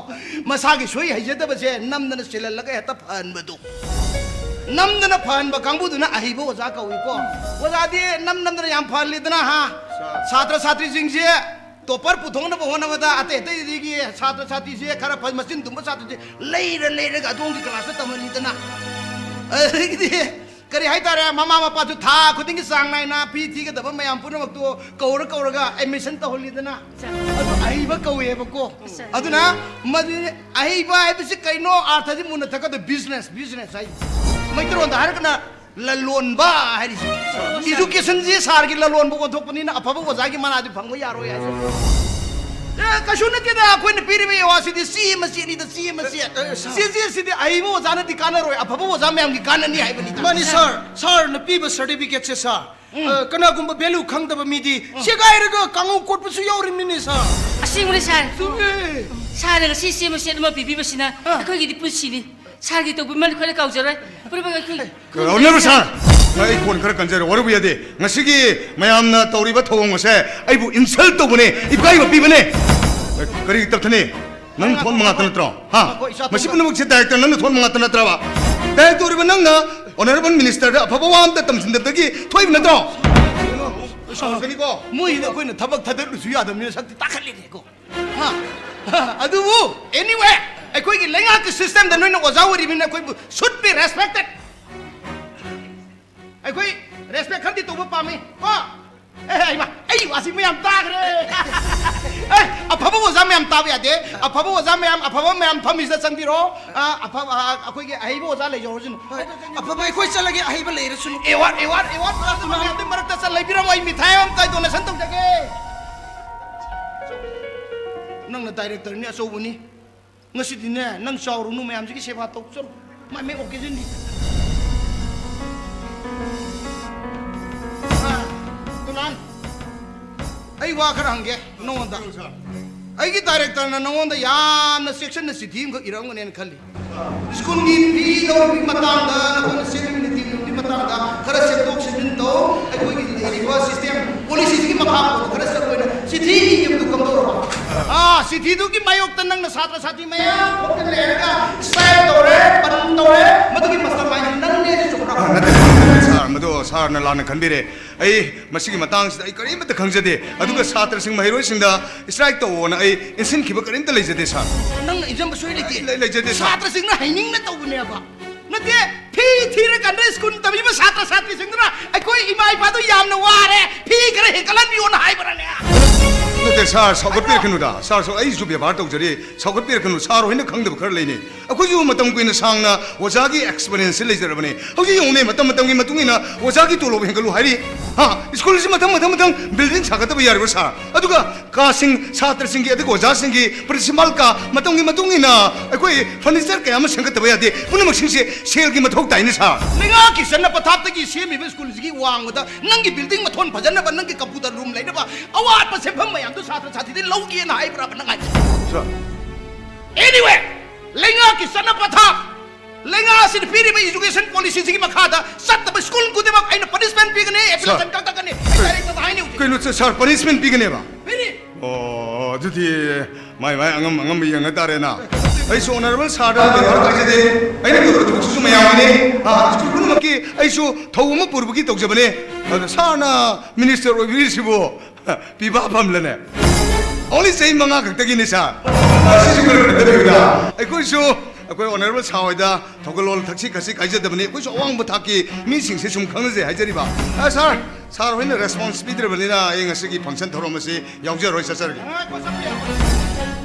ꯃꯁꯥꯒꯤ ꯁꯣꯏ ꯍꯩꯖꯗꯕꯁꯦ ꯅꯝꯗꯅ ꯁꯤꯜꯍꯜꯂꯒ ꯍꯦꯛꯇ ꯐꯍꯟꯕꯗꯣ꯫ ꯅꯝꯗꯅ ꯐꯍꯟꯕ ꯀꯥꯡꯕꯨꯗꯨꯅ ꯑꯍꯩꯕ ꯑꯣꯖꯥ ꯀꯧꯏꯀꯣ꯫ ꯑꯣꯖꯥꯗꯤ ꯅꯝ ꯅꯝꯗꯅ ꯌꯥꯝ ꯐꯍꯜꯂꯤꯗꯅ, ꯍꯥ? ꯁꯥꯇ꯭ꯔ ꯁꯥꯇ꯭ꯔꯤꯁꯤꯡꯁꯦ ꯇꯣꯄꯔ ꯄꯨꯊꯣꯛꯅꯕ ꯍꯣꯠꯅꯕꯗ ꯑꯇꯩ ꯑꯇꯩꯗꯒꯤ ꯁꯥꯇ꯭ꯔ ꯁꯥꯇ꯭ꯔꯤꯁꯦ ꯈꯔ ꯐ-, ꯃꯆꯤꯟ ꯇꯨꯝꯕ ꯁꯥꯇ꯭ꯔꯁꯦ ꯂꯩꯔ ꯂꯩꯔꯒ ꯑꯗꯣꯝꯒꯤ ꯀ꯭ꯂꯥꯁꯇ ꯇꯝꯍꯜꯂꯤꯗꯅ꯫ ꯑꯗꯒꯤꯗꯤ ꯀꯔꯤ ꯍꯥꯏꯇꯥꯔꯦ, ꯃꯃꯥ ꯃꯄꯥꯁꯨ ꯊꯥ ꯈꯨꯗꯤꯡꯒꯤ ꯆꯥꯡ ꯅꯥꯏꯅ ꯐꯤ ꯊꯤꯒꯗꯕ ꯃꯌꯥꯝ ꯄꯨꯝꯅꯃꯛꯇꯣ ꯀꯧꯔ ꯀꯧꯔꯒ ꯑꯦꯗꯃꯤꯁꯟ ꯇꯧꯍꯜꯂꯤꯗꯅ꯫ ꯑꯗꯨ ꯑꯍꯩꯕ ꯀꯧꯋꯦꯕꯀꯣ꯫ ꯑꯗꯨꯅ ꯃꯗꯨ ꯑꯍꯩꯕ ꯍꯥꯏꯕꯁꯤ ꯀꯩꯅꯣ? ꯑꯥꯔꯊꯁꯤ ꯃꯨꯟꯅ ꯊꯛꯀꯗꯕ ꯕꯤꯖꯤꯅꯦꯁ, ꯕꯤꯖꯤꯅꯦꯁ ꯍꯥꯏꯁꯦ꯫ ꯃꯩꯇꯩꯂꯣꯟꯗ ꯍꯥꯏꯔꯒꯅ ꯂꯂꯣꯟꯕ ꯍꯥꯏꯔꯤꯁꯦ꯫ ꯏꯗꯨꯀꯦꯁꯟꯁꯤ ꯁꯥꯔꯒꯤ ꯂꯂꯣꯟꯕ ꯑꯣꯟꯊꯣꯛꯄꯅꯤꯅ ꯑꯐꯕ ꯑꯣꯖꯥꯒꯤ ꯃꯅꯥꯗꯤ ꯐꯪꯕ ꯌꯥꯔꯣꯏ ꯍꯥꯏꯁꯦ꯫ ꯑꯦ, ꯀꯩꯁꯨ ꯅꯠꯇꯦꯗ, ꯑꯩꯈꯣꯏꯅ ꯄꯤꯔꯤꯕ ꯑꯦꯋꯥꯔꯗꯁꯤꯗꯤ ꯆꯦ ꯃꯆꯦꯠꯅꯤꯗ, ꯆꯦ ꯃꯆꯦꯠ꯫ ꯆꯦ, ꯆꯦꯁꯤꯗꯤ ꯑꯍꯩꯕ ꯑꯣꯖꯥꯅꯗꯤ ꯀꯥꯟꯅꯔꯣꯏ, ꯑꯐꯕ ꯑꯣꯖꯥ ꯃꯌꯥꯝꯒꯤ ꯀꯥꯟꯅꯅꯤ ꯍꯥꯏꯕꯅꯤꯗ꯫ ꯃꯥꯅꯤ ꯁꯥꯔ, ꯁꯥꯔꯅ ꯄꯤꯕ ꯁꯥꯔꯇꯤꯐꯤꯀꯦꯠꯁꯦ ꯁꯥꯔ, ꯑ, ꯀꯅꯥꯒꯨꯝꯕ ꯚꯦꯂꯨ ꯈꯪꯗꯕ ꯃꯤꯗꯤ ꯁꯦꯒꯥꯏꯔꯒ ꯀꯥꯡꯉꯧ ꯀꯣꯠꯄꯁꯨ ꯌꯥꯎꯔꯤꯕꯅꯤꯅꯦ ꯁꯥꯔ꯫ ꯑꯁꯦꯡꯕꯅꯤ ꯁꯥꯔ꯫ ꯆꯨꯝꯃꯦ꯫ ꯁꯥꯔꯅ ꯉꯁꯤ ꯆꯦ ꯃꯆꯦꯠ ꯑꯃ ꯄꯤꯕꯤꯕꯁꯤꯅ ꯑꯩꯈꯣꯏꯒꯤꯗꯤ ꯄꯨꯟꯁꯤꯅꯤ꯫ ꯁꯥꯔꯒꯤ ꯇꯧꯕꯤꯃꯜ ꯑꯩꯈꯣꯏꯅ ꯀꯥꯎꯖꯔꯣꯏ꯫ ꯄꯨꯝꯅꯃꯛ ꯑꯩꯈꯣꯏ ꯑꯣꯅꯔꯦꯕꯜ ꯁꯥꯔ, ꯑꯩ ꯈꯣꯟ ꯈꯔ ꯀꯟꯖꯔꯦ, ꯋꯥꯔꯧꯕ ꯌꯥꯗꯦ꯫ ꯉꯁꯤꯒꯤ ꯃꯌꯥꯝꯅ ꯇꯧꯔꯤꯕ ꯊꯧꯑꯣꯡ ꯑꯁꯦ ꯑꯩꯕꯨ ꯏꯟꯁꯜ ꯇꯧꯕꯅꯦ, ꯏꯀꯥꯏꯕ ꯄꯤꯕꯅꯦ꯫ ꯀꯔꯤ ꯇꯞꯊꯅꯤ? ꯅꯪ ꯊꯣꯟ ꯃꯉꯥꯇ ꯅꯠꯇ꯭ꯔꯣ? ꯍꯥ? ꯃꯁꯤ ꯄꯨꯝꯅꯃꯛꯁꯦ ꯗꯥꯏꯔꯦꯛꯇꯔ ꯅꯪꯅ ꯊꯣꯟ ꯃꯉꯥꯇ ꯅꯠꯇ꯭ꯔꯕ? ꯗꯥꯏꯔꯦꯛꯇꯔ ꯑꯣꯏꯔꯤꯕ ꯅꯪꯅ Honourable Ministerꯗ ꯑꯐꯕ ꯋꯥ ꯑꯝꯇ ꯇꯝꯁꯤꯟꯗꯕꯗꯒꯤ ꯊꯣꯛꯏꯕ ꯅꯠꯇ꯭ꯔꯣ? ꯁꯥꯎꯔꯛꯀꯅꯤꯀꯣ꯫ ꯃꯣꯏꯁꯤꯗ ꯑꯩꯈꯣꯏꯅ ꯊꯕꯛ ꯊꯥꯗꯠꯂꯨꯁꯨ ꯌꯥꯗꯕꯅꯤꯅ ꯁꯛꯇꯤ ꯇꯥꯈꯠꯂꯤꯅꯦꯀꯣ꯫ ꯍꯥ? ꯑꯗꯨꯕꯨ, anyway, ꯑꯩꯈꯣꯏꯒꯤ ꯂꯩꯉꯥꯛꯀꯤ systemꯗ ꯅꯣꯏꯅ ꯑꯣꯖꯥ ꯑꯣꯏꯔꯤꯕꯅꯤꯅ ꯑꯩꯈꯣꯏꯕꯨ should be respected꯫ ꯑꯩꯈꯣꯏ respect ꯈꯔꯗꯤ ꯇꯧꯕ ꯄꯥꯝꯃꯤ ꯀꯣ꯫ ꯑꯦ, ꯍꯩꯃꯥ, ꯑꯩ ꯋꯥꯁꯤ ꯃꯌꯥꯝ ꯇꯥꯈ꯭ꯔꯦ꯫ ꯑꯦ, ꯑꯐꯕ ꯑꯣꯖꯥ ꯃꯌꯥꯝ ꯇꯥꯕ ꯌꯥꯗꯦ꯫ ꯑꯐꯕ ꯑꯣꯖꯥ ꯃꯌꯥꯝ, ꯑꯐꯕ ꯃꯌꯥꯝ ꯐꯝꯃꯤꯁꯤꯗ ꯆꯪꯕꯤꯔꯣ꯫ ꯑ, ꯑꯐꯕ, ꯑ, ꯑꯩꯈꯣꯏꯒꯤ ꯑꯍꯩꯕ ꯑꯣꯖꯥ ꯂꯩꯖꯍꯧꯔꯁꯅꯨ꯫ ꯍꯣꯏ, ꯑꯐꯕ ꯑꯩꯈꯣꯏ ꯆꯠꯂꯒꯦ, ꯑꯍꯩꯕ ꯂꯩꯔꯁꯅꯨ꯫ Award, award, award ꯃꯌꯥꯝꯗꯨ ꯃꯔꯛꯇ ꯆꯠ ꯂꯩꯕꯤꯔꯝꯃꯣ, ꯑꯩ ꯃꯤꯊꯥꯏ ꯑꯃ ꯇꯥꯏ donation ꯇꯧꯖꯒꯦ꯫ ꯅꯪꯅ directorꯅꯤ, ꯑꯆꯧꯕꯅꯤ꯫ ꯉꯁꯤꯗꯤꯅꯦ, ꯅꯪ ꯆꯥꯎꯔꯨꯅꯨ, ꯃꯌꯥꯝꯁꯤꯒꯤ ꯁꯦꯕꯥ ꯇꯧ ꯆꯠꯂꯨ꯫ ꯃꯥꯏ ꯃꯥꯏ occasionꯅꯤ꯫ ꯑꯥ, ꯇꯨꯅꯥꯟ, ꯑꯩ ꯋꯥ ꯈꯔ ꯍꯪꯒꯦ ꯅꯉꯣꯟꯗ꯫ ꯑꯩꯒꯤ directorꯅ ꯅꯉꯣꯟꯗ ꯌꯥꯝꯅ ꯆꯦꯛꯁꯤꯟꯅ ꯆꯤꯊꯤ ꯑꯃꯈꯛ ꯏꯔꯛꯑꯝꯒꯅꯦꯅ ꯈꯜꯂꯤ꯫ ꯁ꯭ꯀꯨꯜꯒꯤ ꯐꯤ ꯂꯧꯕꯒꯤ ꯃꯇꯥꯡꯗ, ꯅꯈꯣꯏꯅ ꯁꯦꯝꯕꯤꯕ ꯅꯤꯇꯤ ꯅꯤꯌꯣꯝꯒꯤ ꯃꯇꯥꯡꯗ ꯈꯔ ꯁꯦꯝꯗꯣꯛ ꯁꯦꯝꯖꯤꯟ ꯇꯧ꯫ ꯑꯩꯈꯣꯏꯒꯤ ꯂꯩꯔꯤꯕ system, policyꯁꯤꯒꯤ ꯃꯈꯥ ꯄꯣꯟꯅ ꯈꯔ ꯆꯠꯄ ꯑꯣꯏꯅ ꯆꯤꯊꯤ ꯏꯕꯗꯨ ꯀꯝꯗꯧꯔꯕ? ꯑꯥ, ꯆꯤꯊꯤꯗꯨꯒꯤ ꯃꯥꯌꯣꯛꯇ ꯅꯪꯅ ꯁꯥꯇ꯭ꯔ ꯁꯥꯇ꯭ꯔꯤ ꯃꯌꯥꯝ ꯈꯣꯝꯖꯤꯜꯂꯦ ꯍꯥꯏꯔꯒ strike ꯇꯧꯔꯦ, ꯕꯟ ꯇꯧꯔꯦ, ꯃꯗꯨꯒꯤ mastermindꯁꯤ ꯅꯪꯅꯦ, ꯆꯨꯝꯕ꯭ꯔꯥ? ꯑ, ꯅꯠꯇꯦ, ꯅꯠꯇꯦ, ꯁꯥꯔ, ꯃꯗꯨ ꯁꯥꯔꯅ ꯂꯥꯟꯅ ꯈꯟꯕꯤꯔꯦ꯫ ꯑꯩ ꯃꯁꯤꯒꯤ ꯃꯇꯥꯡꯁꯤꯗ ꯑꯩ ꯀꯔꯤꯃꯠꯇ ꯈꯪꯖꯗꯦ꯫ ꯑꯗꯨꯒ ꯁꯥꯇ꯭ꯔꯁꯤꯡ, ꯃꯍꯩꯔꯣꯏꯁꯤꯡꯗ strike ꯇꯧꯑꯣꯅ ꯑꯩ ꯏꯟꯁꯤꯟꯈꯤꯕ ꯀꯔꯤꯝꯇ ꯂꯩꯖꯗꯦ, ꯁꯥꯔ꯫ ꯅꯪꯅ ꯏꯟꯖꯟꯕ ꯁꯣꯏ ꯂꯩꯇꯦ꯫ ꯂꯩ-, ꯂꯩꯖꯗꯦ, ꯁꯥꯔ꯫ ꯁꯥꯇ꯭ꯔꯁꯤꯡꯅ ꯍꯩꯅꯤꯡꯅ ꯇꯧꯕꯅꯦꯕ꯫ ꯅꯠꯇꯦ, ꯐꯤ ꯊꯤꯔꯀꯥꯟꯗ ꯁ꯭ꯀꯨꯜ ꯇꯝꯃꯤꯕ ꯁꯥꯇ꯭ꯔ ꯁꯥꯇ꯭ꯔꯤꯁꯤꯡꯗꯨꯅ ꯑꯩꯈꯣꯏ ꯏꯃꯥ ꯏꯄꯥꯗꯣ ꯌꯥꯝꯅ ꯋꯥꯔꯦ, ꯐꯤ ꯈꯔ ꯍꯦꯟꯒꯠꯍꯟꯕꯤꯌꯣꯅ ꯍꯥꯏꯕ꯭ꯔꯅꯦ? ꯅꯠꯇꯦ, ꯁꯥꯔ, ꯁꯥꯎꯒꯠꯄꯤꯔꯛꯀꯅꯨꯗ꯫ ꯁꯥꯔꯁꯨ ꯑꯩꯁꯨ ꯕꯦꯕꯥꯔ ꯇꯧꯖꯔꯤ, ꯁꯥꯎꯒꯠꯄꯤꯔꯛꯀꯅꯨ꯫ ꯁꯥꯔ ꯍꯣꯏꯅ ꯈꯪꯗꯕ ꯈꯔ ꯂꯩꯅꯤ꯫ ꯑꯩꯈꯣꯏꯁꯨ ꯃꯇꯝ ꯀꯨꯏꯅ ꯁꯥꯡꯅ ꯑꯣꯖꯥꯒꯤ experienceꯁꯤ ꯂꯩꯖꯔꯕꯅꯤ꯫ ꯍꯧꯖꯤꯛ ꯌꯦꯡꯉꯨꯅꯦ, ꯃꯇꯝ ꯃꯇꯝꯒꯤ ꯃꯇꯨꯡ ꯏꯟꯅ ꯑꯣꯖꯥꯒꯤ ꯇꯣꯂꯣꯞ ꯍꯦꯟꯒꯠꯂꯨ ꯍꯥꯏꯔꯤ꯫ ꯍꯥ? ꯁ꯭ꯀꯨꯜꯁꯤ ꯃꯊꯪ, ꯃꯊꯪ, ꯃꯊꯪ building ꯁꯥꯒꯠꯇꯕ ꯌꯥꯔꯤꯕ꯭ꯔꯥ, ꯁꯥꯔ? ꯑꯗꯨꯒ ꯀꯥꯁꯤꯡ, ꯁꯥꯇ꯭ꯔꯁꯤꯡꯒꯤ, ꯑꯗꯨꯒ ꯑꯣꯖꯥꯁꯤꯡꯒꯤ, principal ꯀꯥ, ꯃꯇꯝꯒꯤ ꯃꯇꯨꯡ ꯏꯟꯅ ꯑꯩꯈꯣꯏ furniture ꯀꯌꯥ ꯑꯃ ꯁꯦꯝꯒꯠꯇꯕ ꯌꯥꯗꯦ꯫ ꯄꯨꯝꯅꯃꯛꯁꯤꯡꯁꯦ ꯁꯦꯜꯒꯤ ꯃꯊꯧ ꯇꯥꯏꯅꯦ, ꯁꯥꯔ꯫ ꯂꯩꯉꯥꯛꯀꯤ ꯆꯠꯅ ꯄꯊꯥꯞꯇꯒꯤ ꯁꯦꯝꯃꯤꯕ ꯁ꯭ꯀꯨꯜꯁꯤꯒꯤ ꯋꯥꯡꯃꯗ ꯅꯪꯒꯤ building ꯃꯊꯣꯟ ꯐꯖꯅꯕ, ꯅꯪꯒꯤ computer room ꯂꯩꯅꯕ ꯑꯋꯥꯠꯄ ꯁꯦꯟꯐꯝ ꯃꯌꯥꯝꯗꯨ ꯁꯥꯇ꯭ꯔ ꯁꯥꯇ꯭ꯔꯤꯗꯒꯤ ꯂꯧꯒꯦꯅ ꯍꯥꯏꯕ꯭ꯔꯥꯕ ꯅꯪ ꯍꯥꯏꯁꯦ? ꯁꯥꯔ꯫ Anyway, ꯂꯩꯉꯥꯛꯀꯤ ꯆꯠꯅ ꯄꯊꯥꯞ, ꯂꯩꯉꯥꯛ ꯑꯁꯤꯅ ꯄꯤꯔꯤꯕ education policyꯁꯤꯒꯤ ꯃꯈꯥꯗ ꯆꯠꯇꯕ ꯁ꯭ꯀꯨꯜ ꯈꯨꯗꯤꯡꯃꯛ ꯑꯩꯅ punishment ꯄꯤꯒꯅꯤ, ꯁꯥꯔ꯫ Application ꯀꯛꯊꯠꯀꯅꯤ꯫ ꯑꯩ ꯀꯩ-, directorꯗ ꯍꯥꯏꯅꯤ ꯍꯧꯖꯤꯛ꯫ ꯀꯩꯅꯣ, ꯁꯥꯔ, punishment ꯄꯤꯒꯅꯦꯕ? ꯄꯤꯅꯤ꯫ ꯑꯣ, ꯑꯗꯨꯗꯤ ꯃꯥꯏ ꯃꯥꯏ ꯑꯉꯝ ꯑꯉꯝꯕ ꯌꯦꯡꯉ ꯇꯥꯔꯦꯅ꯫ ꯑꯩꯁꯨ ꯑꯣꯅꯔꯦꯕꯜ ꯁꯥꯔꯗ ꯕꯦꯕꯥꯔ ꯇꯧꯖꯗꯦ꯫ ꯑꯩꯅ ꯇꯧꯔꯤꯕ ꯊꯕꯛꯁꯤꯁꯨ ꯃꯌꯥꯝꯒꯤꯅꯤ꯫ ꯑꯥ, ꯁ꯭ꯀꯨꯜ ꯄꯨꯝꯅꯃꯛꯀꯤ ꯑꯩꯁꯨ ꯊꯧ ꯑꯃ ꯄꯨꯔꯕꯒꯤ ꯇꯧꯖꯕꯅꯦ꯫ ꯑꯗꯣ ꯁꯥꯔꯅ ꯃꯤꯅꯤꯁꯇꯔ ꯑꯣꯏꯕꯤꯔꯤꯁꯤꯕꯨ ꯄꯤꯕꯥ ꯐꯝꯂꯅꯦ? ꯑꯣꯡꯂꯤ ꯆꯍꯤ ꯃꯉꯥ ꯈꯛꯇꯒꯤꯅꯤ ꯁꯥꯔ꯫ ꯑꯥ, ꯁꯤꯁꯨ ꯈꯔ ꯈꯟꯊꯕꯤꯌꯨꯗ꯫ ꯑꯩꯈꯣꯏꯁꯨ ꯑꯩꯈꯣꯏ ꯑꯣꯅꯔꯦꯕꯜ ꯁꯥꯔ ꯍꯣꯏꯗ ꯊꯧꯒꯜꯂꯣꯟ ꯊꯛꯁꯤ ꯈꯥꯁꯤ ꯀꯥꯏꯖꯗꯕꯅꯤ꯫ ꯑꯩꯈꯣꯏꯁꯨ ꯑꯋꯥꯡꯕ ꯊꯥꯛꯀꯤ ꯃꯤꯁꯤꯡꯁꯦ ꯁꯨꯝ ꯈꯪꯅꯖꯩ ꯍꯥꯏꯖꯔꯤꯕ꯫ ꯑꯥ, ꯁꯥꯔ, ꯁꯥꯔ ꯍꯣꯏꯅ ꯔꯦꯁꯄꯣꯟꯁ ꯄꯤꯗ꯭ꯔꯕꯅꯤꯅ ꯑꯩ ꯉꯁꯤꯒꯤ ꯐꯪꯁꯟ ꯊꯧꯔꯝ ꯑꯁꯤ ꯌꯥꯎꯖꯔꯣꯏ, ꯆꯠꯆꯔꯒꯦ꯫ ꯉꯥꯏꯈꯣ, ꯆꯠꯄ ꯌꯥꯔꯣꯏ꯫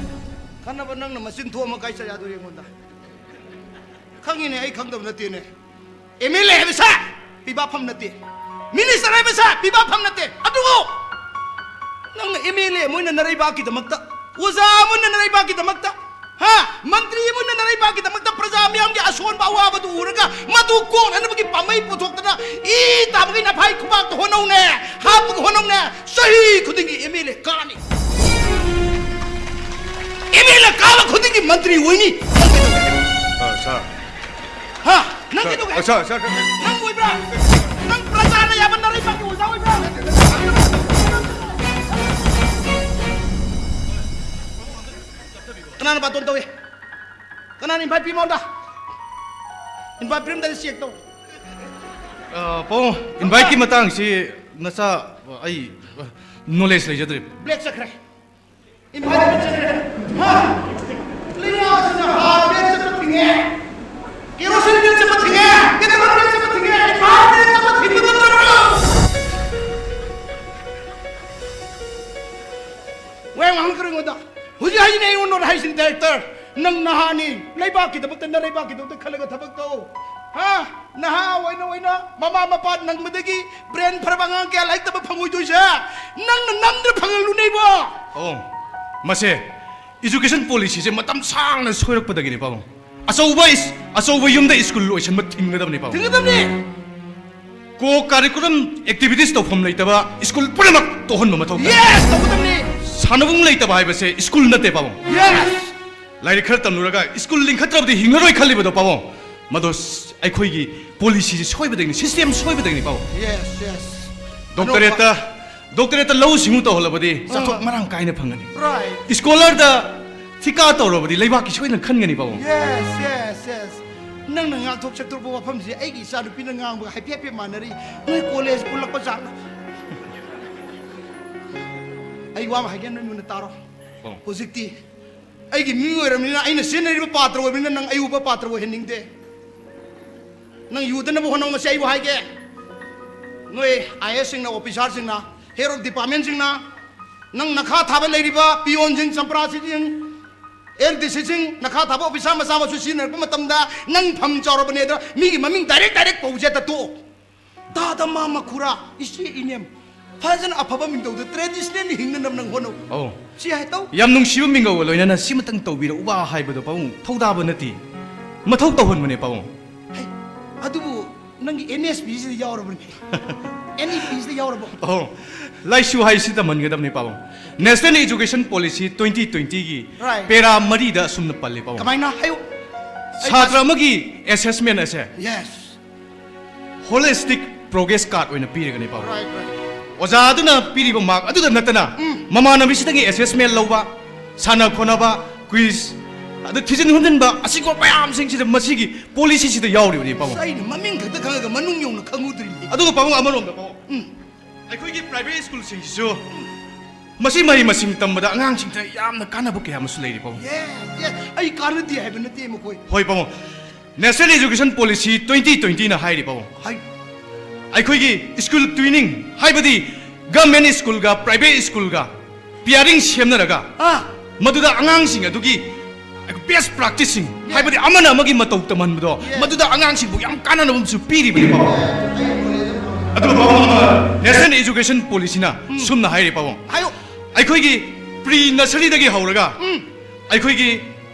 ꯈꯟꯅꯕ ꯅꯪꯅ ꯃꯆꯤꯟ ꯊꯣꯛꯑꯝꯃ ꯀꯥꯏ ꯆꯠ ꯌꯥꯗꯣꯔꯤ ꯑꯩꯉꯣꯟꯗ? ꯈꯪꯉꯤꯅꯦ, ꯑꯩ ꯈꯪꯗꯕ ꯅꯠꯇꯦꯅꯦ꯫ ꯑꯦꯝ ꯑꯦꯜ ꯑꯦ ꯍꯥꯏꯕꯁꯦ ꯄꯤꯕꯥꯐꯝ ꯅꯠꯇꯦ, ꯃꯤꯅꯤꯁꯇꯔ ꯍꯥꯏꯕꯁꯦ ꯄꯤꯕꯥꯐꯝ ꯅꯠꯇꯦ꯫ ꯑꯗꯨꯕꯨ ꯅꯪꯅ ꯑꯦꯝ ꯑꯦꯜ ꯑꯦ ꯑꯃ ꯑꯣꯏꯅ ꯅꯔꯩꯕꯥꯛꯀꯤꯗꯃꯛꯇ, ꯑꯣꯖꯥ ꯑꯃ ꯑꯣꯏꯅ ꯅꯔꯩꯕꯥꯛꯀꯤꯗꯃꯛꯇ, ꯍꯥ, ꯃꯟꯇ꯭ꯔꯤ ꯑꯃ ꯑꯣꯏꯅ ꯅꯔꯩꯕꯥꯛꯀꯤꯗꯃꯛꯇ ꯄ꯭ꯔꯖꯥ ꯃꯤꯌꯥꯝꯒꯤ ꯑꯁꯣꯟꯕ ꯑꯋꯥꯕꯗꯨ ꯎꯔꯒ ꯃꯗꯨ ꯀꯣꯛꯅꯅꯕꯒꯤ ꯄꯥꯝꯕꯩ ꯄꯨꯊꯣꯛꯇꯅ ꯏ ꯇꯥꯕꯒꯤ ꯅꯐꯥꯏ ꯈꯨꯕꯥꯛꯇ ꯍꯣꯠꯅꯧꯅꯦ, ꯍꯥꯞꯄꯒ ꯍꯣꯠꯅꯧꯅꯦ꯫ ꯆꯍꯤ ꯈꯨꯗꯤꯡꯒꯤ ꯑꯦꯝ ꯑꯦꯜ ꯑꯦ ꯀꯥꯅꯤ꯫ ꯑꯦꯝ ꯑꯦꯜ ꯑꯦ ꯀꯥꯕ ꯈꯨꯗꯤꯡꯒꯤ ꯃꯟꯇ꯭ꯔꯤ ꯑꯣꯏꯅꯤ꯫ ꯅꯪ ꯀꯩꯗꯧꯒꯦ? ꯑ, ꯁꯥꯔ꯫ ꯍꯥ? ꯅꯪ ꯁꯥꯔ, ꯀꯩꯗꯧꯒꯦ? ꯑ, ꯁꯥꯔ, ꯁꯥꯔ, ꯁꯥꯔ꯫ ꯅꯪ ꯑꯣꯏꯕ꯭ꯔꯥ? ꯅꯪ ꯄ꯭ꯔꯖꯥꯅ ꯌꯥꯕ ꯅꯔꯩꯕꯥꯛꯀꯤ ꯑꯣꯖꯥ ꯑꯣꯏꯕ꯭ꯔꯥ? ꯀꯅꯥꯅ ꯕꯥꯇꯣꯟ ꯇꯧꯏ? ꯀꯅꯥꯅ ꯏꯟꯚꯥꯏꯠ ꯄꯤ ꯃꯉꯣꯟꯗ? ꯏꯟꯚꯥꯏꯠ ꯄꯤꯔꯝꯗꯥꯏꯗ ꯆꯦꯛ ꯇꯧ꯫ ꯑ, ꯄꯥꯕꯨꯡ, ꯏꯟꯚꯥꯏꯠꯀꯤ ꯃꯇꯥꯡꯁꯤ ꯅꯆꯥ, ꯑꯩ, ꯑ, ꯅꯣꯂꯦꯖ ꯂꯩꯖꯗ꯭ꯔꯦ꯫ ꯕ꯭ꯂꯦꯛ ꯆꯠꯈ꯭ꯔꯦ꯫ ꯏꯟꯚꯥꯏꯠ ꯆꯠꯈ꯭ꯔꯦ꯫ ꯍꯥ? ꯂꯩꯉꯥꯛ ꯑꯁꯤꯅ ꯍꯥꯔ ꯕ꯭ꯂꯦꯛ ꯆꯠꯄ ꯊꯤꯡꯉꯦ꯫ ꯀꯦꯔꯣꯁꯤꯟ ꯕ꯭ꯂꯦꯛ ꯆꯠꯄ ꯊꯤꯡꯉꯦ꯫ ꯄꯦꯇ꯭ꯔꯣꯜ ꯕ꯭ꯂꯦꯛ ꯆꯠꯄ ꯊꯤꯡꯉꯦ꯫ ꯏꯟꯚꯥꯏꯠ ꯕ꯭ꯂꯦꯛ ꯆꯠꯄ ꯊꯤꯡꯕ ꯉꯝꯗ꯭ꯔꯕ꯭ꯔꯣ? ꯋꯥ ꯌꯥꯝ ꯉꯥꯡꯉꯛꯀꯅꯨ ꯑꯩꯉꯣꯟꯗ꯫ ꯍꯧꯖꯤꯛ ꯍꯥꯏꯁꯤꯅꯤ ꯑꯩꯉꯣꯟꯗ ꯍꯥꯏꯁꯤꯅꯤ, ꯗꯥꯏꯔꯦꯛꯇꯔ꯫ ꯅꯪ ꯅꯍꯥꯅꯤ, ꯂꯩꯕꯥꯛꯀꯤꯗꯃꯛꯇ, ꯅꯔꯩꯕꯥꯛꯀꯤꯗꯃꯛꯇ ꯈꯜꯂꯒ ꯊꯕꯛ ꯇꯧ꯫ ꯍꯥ? ꯅꯍꯥ ꯑꯣꯏꯅ ꯑꯣꯏꯅ ꯃꯃꯥ ꯃꯄꯥ ꯅꯪꯕꯗꯒꯤ ꯕ꯭ꯔꯦꯟ ꯐꯔꯕ ꯑꯉꯥꯡ ꯀꯌꯥ ꯂꯥꯏꯔꯤꯛ ꯇꯝꯕ ꯐꯪꯉꯣꯏꯗꯣꯏꯁꯦ ꯅꯪꯅ ꯅꯝꯗꯅ ꯐꯪꯍꯜꯂꯨꯅꯦ ꯏꯕꯣ꯫ ꯑꯣ, ꯃꯁꯦ ꯏꯖꯨꯀꯦꯁꯟ ꯄꯣꯂꯤꯁꯤꯁꯦ ꯃꯇꯝ ꯁꯥꯡꯅ ꯁꯣꯏꯔꯛꯄꯗꯒꯤꯅꯤ ꯄꯥꯕꯨꯡ꯫ ꯑꯆꯧꯕ ꯏꯁ-, ꯑꯆꯧꯕ ꯌꯨꯝꯗ ꯁ꯭ꯀꯨꯜ ꯂꯣꯏꯁꯟꯕ ꯊꯤꯡꯒꯗꯕꯅꯤ ꯄꯥꯕꯨꯡ꯫ ꯊꯤꯡꯒꯗꯕꯅꯤ꯫ ꯀꯣ ꯀꯥꯔꯤꯀꯨꯂꯝ ꯑꯦꯛꯇꯤꯚꯤꯇꯤꯁ ꯇꯧꯐꯝ ꯂꯩꯇꯕ ꯁ꯭ꯀꯨꯜ ꯄꯨꯝꯅꯃꯛ ꯇꯣꯛꯍꯟꯕ ꯃꯊꯧ ꯇꯥꯏ꯫ ꯌꯦꯁ, ꯇꯧꯒꯗꯕꯅꯤ꯫ ꯁꯥꯟꯅꯕꯨꯡ ꯂꯩꯇꯕ ꯍꯥꯏꯕꯁꯦ ꯁ꯭ꯀꯨꯜ ꯅꯠꯇꯦ ꯄꯥꯕꯨꯡ꯫ ꯌꯦꯁ꯫ ꯂꯥꯏꯔꯤꯛ ꯈꯔ ꯇꯝꯂꯨꯔꯒ ꯁ꯭ꯀꯨꯜ ꯂꯤꯡꯈꯠꯇ꯭ꯔꯕꯗꯤ ꯍꯤꯡꯉꯔꯣꯏ ꯈꯜꯂꯤꯕꯗꯣ ꯄꯥꯕꯨꯡ꯫ ꯃꯗꯣ ꯁ-, ꯑꯩꯈꯣꯏꯒꯤ ꯄꯣꯂꯤꯁꯤꯁꯤ ꯁꯣꯏꯕꯗꯒꯤꯅꯤ, ꯁꯤꯁꯇꯦꯝ ꯁꯣꯏꯕꯗꯒꯤꯅꯤ ꯄꯥꯕꯨꯡ꯫ Yes, yes. ꯗꯣꯛꯇꯔꯦꯠꯇ, ꯗꯣꯛꯇꯔꯦꯠꯇ ꯂꯧꯎ ꯁꯤꯡꯎ ꯇꯧꯍꯜꯂꯕꯗꯤ ꯆꯥꯊꯣꯛ ꯑꯥ꯫ ꯃꯔꯥꯡ ꯀꯥꯏꯅ ꯐꯪꯒꯅꯤ꯫ ꯔꯥꯏꯠ꯫ ꯁ꯭ꯀꯣꯂꯔꯗ ꯇꯤꯀꯥ ꯇꯧꯔꯕꯗꯤ ꯂꯩꯕꯥꯛꯀꯤ ꯁꯣꯏꯗꯅ ꯈꯟꯒꯅꯤ, ꯄꯥꯕꯨꯡ꯫ Yes, yes, yes. ꯅꯪꯅ ꯉꯥꯡꯊꯣꯛ ꯁꯛꯇꯣꯛꯄ ꯋꯥꯐꯝꯁꯦ ꯑꯩꯒꯤ ꯏꯆꯥꯅꯨꯄꯤꯅ ꯉꯥꯡꯕꯒ ꯍꯥꯏꯐꯦꯠ ꯍꯥꯏꯐꯦꯠ ꯃꯥꯟꯅꯔꯤ꯫ ꯅꯣꯏ ꯀꯣꯂꯦꯖ ꯄꯨꯜꯂꯛꯄ ꯖꯥꯠꯂ? ꯑꯩ ꯋꯥ ꯑꯃ ꯍꯥꯏꯒꯦ, ꯅꯣꯏ ꯃꯨꯟꯅ ꯇꯥꯔꯣ꯫ ꯑꯣ꯫ ꯍꯧꯖꯤꯛꯇꯤ ꯑꯩꯒꯤ ꯃꯤ ꯑꯣꯏꯔꯕꯅꯤꯅ, ꯑꯩꯅ ꯁꯤꯖꯤꯟꯅꯔꯤꯕ ꯄꯥꯇ꯭ꯔ ꯑꯣꯏꯕꯅꯤꯅ, ꯅꯪ ꯑꯌꯨꯕ ꯄꯥꯇ꯭ꯔ ꯑꯣꯏꯍꯟꯅꯤꯡꯗꯦ꯫ ꯅꯪ ꯌꯨꯗꯅꯕ ꯍꯣꯠꯅꯧ꯫ ꯉꯁꯤ ꯑꯩꯕꯨ ꯍꯥꯏꯒꯦ, ꯅꯣꯏ ꯑꯥꯏ ꯑꯦꯁꯁꯤꯡꯅ, ꯑꯣꯐꯤꯁꯥꯔꯁꯤꯡꯅ, ꯍꯦꯗ ꯑꯣꯐ ꯗꯤꯄꯥꯔꯠꯃꯦꯟꯁꯤꯡꯅ, ꯅꯪ ꯅꯈꯥ ꯊꯥꯕ ꯂꯩꯔꯤꯕ ꯄꯤꯌꯣꯟꯁꯤꯡ, ꯆꯝꯄ꯭ꯔꯥꯁꯤꯡ, ꯑꯦꯜ ꯗꯤ ꯁꯤꯁꯤꯡ, ꯅꯈꯥ ꯊꯥꯕ ꯑꯣꯐꯤꯁꯥꯔ ꯃꯆꯥ ꯃꯁꯨ ꯁꯤꯖꯤꯟꯅꯔꯛꯄ ꯃꯇꯝꯗ, ꯅꯪ ꯐꯝ ꯆꯥꯎꯔꯕꯅꯦ ꯑꯗ ꯃꯤꯒꯤ ꯃꯃꯤꯡ ꯗꯥꯏꯔꯦꯛ ꯗꯥꯏꯔꯦꯛ ꯀꯧꯕꯁꯦ ꯇꯣꯛꯑꯣ꯫ ꯇꯥꯗ ꯃꯥ ꯃꯈꯨꯔꯥ, ꯏꯆꯦ ꯏꯅꯦꯝ, ꯐꯖꯅ ꯑꯐꯕ ꯃꯤꯡꯊꯧꯗ ꯇ꯭ꯔꯦꯗꯤꯁꯅꯦꯜ ꯍꯤꯡꯅꯅꯕ ꯅꯪ ꯍꯣꯠꯅꯧ꯫ ꯑꯧ꯫ ꯁꯤ ꯍꯥꯏꯇꯧ꯫ ꯌꯥꯝ ꯅꯨꯡꯁꯤꯕ ꯃꯤꯡꯒꯧꯒ ꯂꯣꯏꯅꯅ ꯁꯤꯃꯇꯪ ꯇꯧꯕꯤꯔꯛꯎꯕ ꯍꯥꯏꯕꯗꯣ, ꯄꯥꯕꯨꯡ, ꯊꯧꯗꯥꯕ ꯅꯠꯇꯦ, ꯃꯊꯧ ꯇꯧꯍꯟꯕꯅꯦ, ꯄꯥꯕꯨꯡ꯫ ꯍꯩ, ꯑꯗꯨꯕꯨ ꯅꯪꯒꯤ ꯑꯦꯟ ꯑꯦꯁ ꯄꯤꯁꯤꯗ ꯌꯥꯎꯔꯕꯅꯦ꯫ ꯑꯦꯟ ꯏ ꯄꯤꯁꯤꯗ ꯌꯥꯎꯔꯕꯣ? ꯑꯧ, ꯂꯥꯏꯁꯨ ꯍꯥꯏꯁꯤ ꯇꯝꯍꯟꯒꯗꯕꯅꯤ, ꯄꯥꯕꯨꯡ꯫ ꯅꯦꯁꯅꯦꯜ ꯏꯖꯨꯀꯦꯁꯟ ꯄꯣꯂꯤꯁꯤ ꯇ꯭ꯋꯦꯟꯇꯤ ꯇ꯭ꯋꯦꯟꯇꯤꯒꯤ Right. ꯄꯦꯔꯥ ꯃꯔꯤꯗ ꯑꯁꯨꯝꯅ ꯄꯜꯂꯤ, ꯄꯥꯕꯨꯡ꯫ ꯀꯃꯥꯏꯅ? ꯍꯥꯏꯌꯨ꯫ ꯁꯥꯇ꯭ꯔ ꯑꯃꯒꯤ ꯑꯦꯁꯦꯁꯃꯦꯟ ꯑꯁꯦ Yes. ꯍꯣꯂꯤꯁꯇꯤꯛ ꯄ꯭ꯔꯣꯒ꯭ꯔꯦꯁ ꯀꯥꯔꯗ ꯑꯣꯏꯅ ꯄꯤꯔꯒꯅꯤ, ꯄꯥꯕꯨꯡ꯫ Right, right. ꯑꯣꯖꯥ ꯑꯗꯨꯅ ꯄꯤꯔꯤꯕ ꯃꯥꯔꯛ ꯑꯗꯨꯗ ꯅꯠꯇꯅ, ꯃꯃꯥꯟꯅꯕꯤꯁꯤꯗꯒꯤ ꯑꯦꯁꯦꯁꯃꯦꯟ ꯂꯧꯕ, ꯁꯥꯟꯅ ꯈꯣꯠꯅꯕ, ꯀ꯭ꯋꯤꯖ, ꯑꯗ ꯊꯤꯖꯤꯟ ꯍꯨꯝꯖꯤꯟꯕ, ꯑꯁꯤꯒꯨꯝꯕ ꯃꯌꯥꯝꯁꯤꯡꯁꯤꯗ ꯃꯁꯤꯒꯤ ꯄꯣꯂꯤꯁꯤꯁꯤꯗ ꯌꯥꯎꯔꯤꯕꯅꯤ, ꯄꯥꯕꯨꯡ꯫ ꯑꯩꯅ ꯃꯃꯤꯡ ꯈꯛꯇ ꯈꯪꯉꯒ ꯃꯅꯨꯡ ꯌꯧꯅ ꯈꯪꯉꯨꯗ꯭ꯔꯤꯅꯤ꯫ ꯑꯗꯨꯒ, ꯄꯥꯕꯨꯡ, ꯑꯃꯔꯣꯝꯗ, ꯄꯥꯕꯨꯡ, ꯑꯩꯈꯣꯏꯒꯤ ꯄ꯭ꯔꯥꯏꯚꯦꯠ ꯁ꯭ꯀꯨꯜꯁꯤꯡꯁꯤꯁꯨ ꯃꯁꯤ ꯃꯍꯩ ꯃꯁꯤꯡ ꯇꯝꯕꯗ ꯑꯉꯥꯡꯁꯤꯡꯗ ꯌꯥꯝꯅ ꯀꯥꯟꯅꯕ ꯀꯌꯥ ꯑꯃꯁꯨ ꯂꯩꯔꯤ, ꯄꯥꯕꯨꯡ꯫ Yes, yes. ꯑꯩ ꯀꯥꯟꯅꯗꯦ ꯍꯥꯏꯕ ꯅꯠꯇꯦ, ꯃꯈꯣꯏ꯫ ꯍꯣꯏ, ꯄꯥꯕꯨꯡ꯫ ꯅꯦꯁꯅꯦꯜ ꯏꯖꯨꯀꯦꯁꯟ ꯄꯣꯂꯤꯁꯤ ꯇ꯭ꯋꯦꯟꯇꯤ ꯇ꯭ꯋꯦꯟꯇꯤꯅ ꯍꯥꯏꯔꯤ, ꯄꯥꯕꯨꯡ꯫ ꯍꯥꯏ꯫ ꯑꯩꯈꯣꯏꯒꯤ ꯁ꯭ꯀꯨꯜ ꯇ꯭ꯋꯤꯅꯤꯡ ꯍꯥꯏꯕꯗꯤ ꯒꯚꯔꯟꯃꯦꯟꯠ ꯁ꯭ꯀꯨꯜꯒ ꯄ꯭ꯔꯥꯏꯚꯦꯠ ꯁ꯭ꯀꯨꯜꯒ ꯄꯤꯌꯥꯔꯤꯡ ꯁꯦꯝꯅꯔꯒ, ꯑꯥ꯫ ꯃꯗꯨꯗ ꯑꯉꯥꯡꯁꯤꯡ ꯑꯗꯨꯒꯤ ꯕꯦꯁ ꯄ꯭ꯔꯥꯛꯇꯤꯁꯁꯤꯡ, Yes. ꯍꯥꯏꯕꯗꯤ ꯑꯃꯅ ꯑꯃꯒꯤ ꯃꯇꯧ ꯇꯝꯍꯟꯕꯗꯣ, Yes. ꯃꯗꯨꯗ ꯑꯉꯥꯡꯁꯤꯡꯕꯨ ꯌꯥꯝ ꯀꯥꯟꯅꯅꯕ ꯑꯃꯁꯨ ꯄꯤꯔꯤꯕꯅꯤ, ꯄꯥꯕꯨꯡ꯫ ꯑꯗꯨꯒ, ꯄꯥꯕꯨꯡ, ꯅꯦꯁꯅꯦꯜ ꯏꯖꯨꯀꯦꯁꯟ ꯄꯣꯂꯤꯁꯤꯅ ꯁꯨꯝꯅ ꯍꯥꯏꯔꯤ, ꯄꯥꯕꯨꯡ꯫ ꯍꯥꯏꯌꯨ꯫ ꯑꯩꯈꯣꯏꯒꯤ ꯄ꯭ꯔꯤ ꯅꯁꯔꯤꯗꯒꯤ ꯍꯧꯔꯒ ꯑꯩꯈꯣꯏꯒꯤ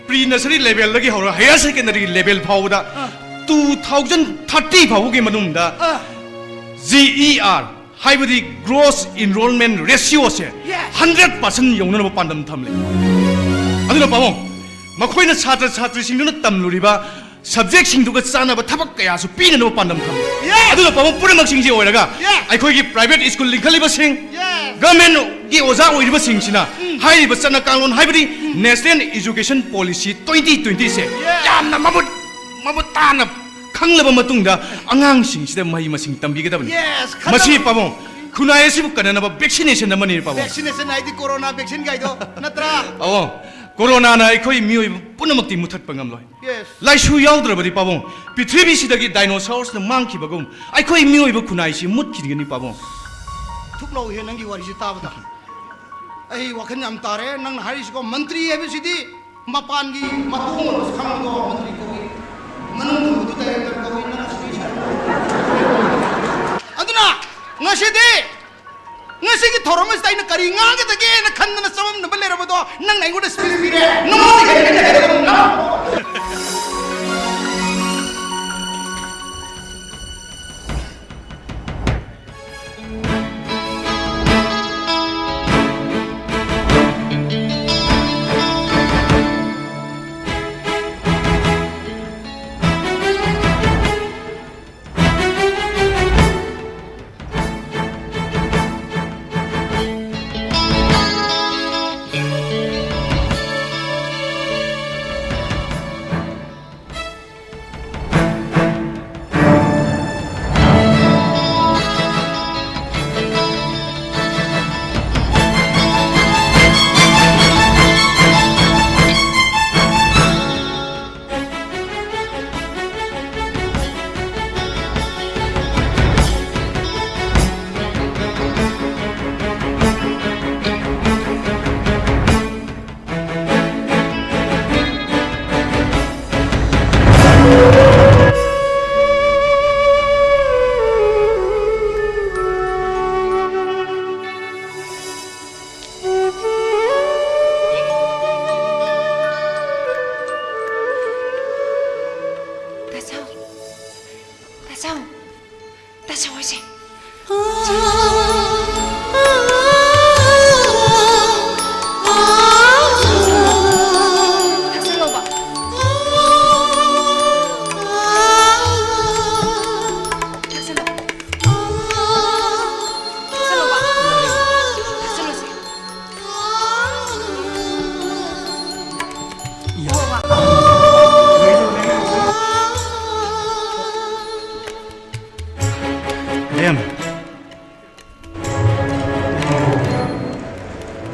ꯄ꯭ꯔꯤ ꯅꯁꯔꯤ ꯂꯦꯚꯦꯜꯗꯒꯤ ꯍꯧꯔꯒ ꯍꯥꯌꯔ ꯁꯦꯀꯦꯟꯗꯔꯤ ꯂꯦꯚꯦꯜ ꯐꯥꯎꯕꯗ ꯑꯥ꯫ ꯇꯨ ꯊꯥꯎꯖꯟ ꯊꯥꯔꯇꯤ ꯐꯥꯎꯕꯒꯤ ꯃꯅꯨꯡꯗ ꯑꯥ꯫ ꯖꯤ ꯏ ꯑꯥꯔ ꯍꯥꯏꯕꯗꯤ ꯒ꯭ꯔꯣꯁ ꯏꯟꯔꯣꯜꯃꯦꯟ ꯔꯦꯁꯤꯌꯣꯁꯦ Yes. ꯍꯟꯗ꯭ꯔꯦꯠ ꯄꯥꯔꯁꯦꯟ ꯌꯧꯅꯅꯕ ꯄꯥꯟꯗꯝ ꯊꯝꯂꯤ꯫ ꯑꯗꯨꯅ, ꯄꯥꯕꯨꯡ, ꯃꯈꯣꯏꯅ ꯁꯥꯇ꯭ꯔ ꯁꯥꯇ꯭ꯔꯤꯁꯤꯡꯗꯨꯅ ꯇꯝꯂꯨꯔꯤꯕ ꯁꯕꯖꯦꯛꯁꯤꯡꯗꯨꯒ ꯆꯥꯟꯅꯕ ꯊꯕꯛ ꯀꯌꯥꯁꯨ ꯄꯤꯅꯅꯕ ꯄꯥꯟꯗꯝ ꯊꯝꯃꯤ꯫ Yes. ꯑꯗꯨꯅ ꯄꯥꯕꯨꯡ, ꯄꯨꯝꯅꯃꯛꯁꯤꯡꯁꯤ ꯑꯣꯏꯔꯒ Yes. ꯑꯩꯈꯣꯏꯒꯤ ꯄ꯭ꯔꯥꯏꯚꯦꯠ ꯁ꯭ꯀꯨꯜ ꯂꯤꯡꯈꯠꯂꯤꯕꯁꯤꯡ, Yes. ꯒꯚꯔꯟꯃꯦꯟꯠꯀꯤ ꯑꯣꯖꯥ ꯑꯣꯏꯔꯤꯕꯁꯤꯡꯁꯤꯅ ꯍꯥꯏꯔꯤꯕ ꯆꯠꯅ ꯀꯥꯡꯂꯣꯟ, ꯍꯥꯏꯕꯗꯤ ꯅꯦꯁꯅꯦꯜ ꯏꯖꯨꯀꯦꯁꯟ ꯄꯣꯂꯤꯁꯤ ꯇ꯭ꯋꯦꯟꯇꯤ ꯇ꯭ꯋꯦꯟꯇꯤꯁꯦ Yes. ꯌꯥꯝꯅ ꯃꯃꯨꯠ ꯃꯃꯨꯠ ꯇꯥꯅ ꯈꯪꯂꯕ ꯃꯇꯨꯡꯗ ꯑꯉꯥꯡꯁꯤꯡꯁꯤꯗ ꯃꯍꯩ ꯃꯁꯤꯡ ꯇꯝꯕꯤꯒꯗꯕꯅꯤ꯫ Yes, ꯈꯟꯅꯕ- ꯃꯁꯤ ꯄꯥꯕꯨꯡ, ꯈꯨꯟꯅꯥꯏ ꯑꯁꯤꯕꯨ ꯀꯟꯅꯅꯕ ꯚꯦꯛꯁꯤꯅꯦꯁꯟ ꯑꯃꯅꯤ ꯄꯥꯕꯨꯡ꯫ ꯚꯦꯛꯁꯤꯅꯦꯁꯟ ꯍꯥꯏꯗꯤ ꯀꯣꯔꯣꯅꯥ ꯚꯦꯛꯁꯤꯟ ꯀꯥꯏꯗꯣ ꯅꯠꯇ꯭ꯔꯥ? ꯄꯥꯕꯨꯡ, ꯀꯣꯔꯣꯅꯥꯅ ꯑꯩꯈꯣꯏ ꯃꯤꯑꯣꯏꯕ ꯄꯨꯝꯅꯃꯛꯇꯤ ꯃꯨꯊꯠꯄ ꯉꯝꯂꯣꯏ꯫ Yes. ꯂꯥꯏꯁꯨ ꯌꯥꯎꯗ꯭ꯔꯕꯗꯤ ꯄꯥꯕꯨꯡ, ꯄ꯭ꯔꯤꯊꯤꯕꯤꯁꯤꯗꯒꯤ ꯗꯥꯏꯅꯣꯁꯥꯎꯔꯁꯅ ꯃꯥꯡꯈꯤꯕꯒꯨꯝ ꯑꯩꯈꯣꯏ ꯃꯤꯑꯣꯏꯕ ꯈꯨꯟꯅꯥꯏꯁꯤ ꯃꯨꯠꯈꯤꯒꯅꯤ ꯄꯥꯕꯨꯡ꯫ ꯊꯨꯞ ꯂꯧꯏꯍꯦ ꯅꯪꯒꯤ ꯋꯥꯔꯤꯁꯤ ꯇꯥꯕꯗ꯫ ꯑꯩ ꯋꯥꯈꯜ ꯌꯥꯝ ꯇꯥꯔꯦ ꯅꯪꯅ ꯍꯥꯏꯔꯤꯁꯤꯀꯣ꯫ ꯃꯟꯇ꯭ꯔꯤ ꯍꯥꯏꯕꯁꯤꯗꯤ ꯃꯄꯥꯟꯒꯤ ꯃꯇꯣꯡ ꯑꯣꯏꯔꯁꯨ ꯈꯪꯕꯗꯣ ꯃꯟꯇ꯭ꯔꯤ ꯀꯧꯏ, ꯃꯅꯨꯡ ꯊꯝꯕꯗꯨ ꯗꯥꯏꯔꯦꯛꯇꯔ ꯀꯧꯏ, ꯅꯪꯅ ꯁ꯭ꯄꯤꯆ ꯍꯥꯏꯕꯗꯣ꯫ ꯑꯗꯨꯅ ꯉꯁꯤꯗꯤ, ꯉꯁꯤꯒꯤ ꯊꯧꯔꯝ ꯑꯁꯤꯗ ꯑꯩꯅ ꯀꯔꯤ ꯉꯥꯡꯒꯗꯒꯦꯅ ꯈꯟꯗꯅ ꯆꯃꯝꯅꯕ ꯂꯩꯔꯕꯗꯣ ꯅꯪꯅ ꯑꯩꯉꯣꯟꯗ ꯁ꯭ꯄꯤꯆ ꯄꯤꯔꯦ꯫ ꯅꯉꯣꯟꯗꯒꯤ ꯍꯦꯟꯅ ꯑꯩꯅ ꯍꯦꯟꯅ ꯉꯥꯡ-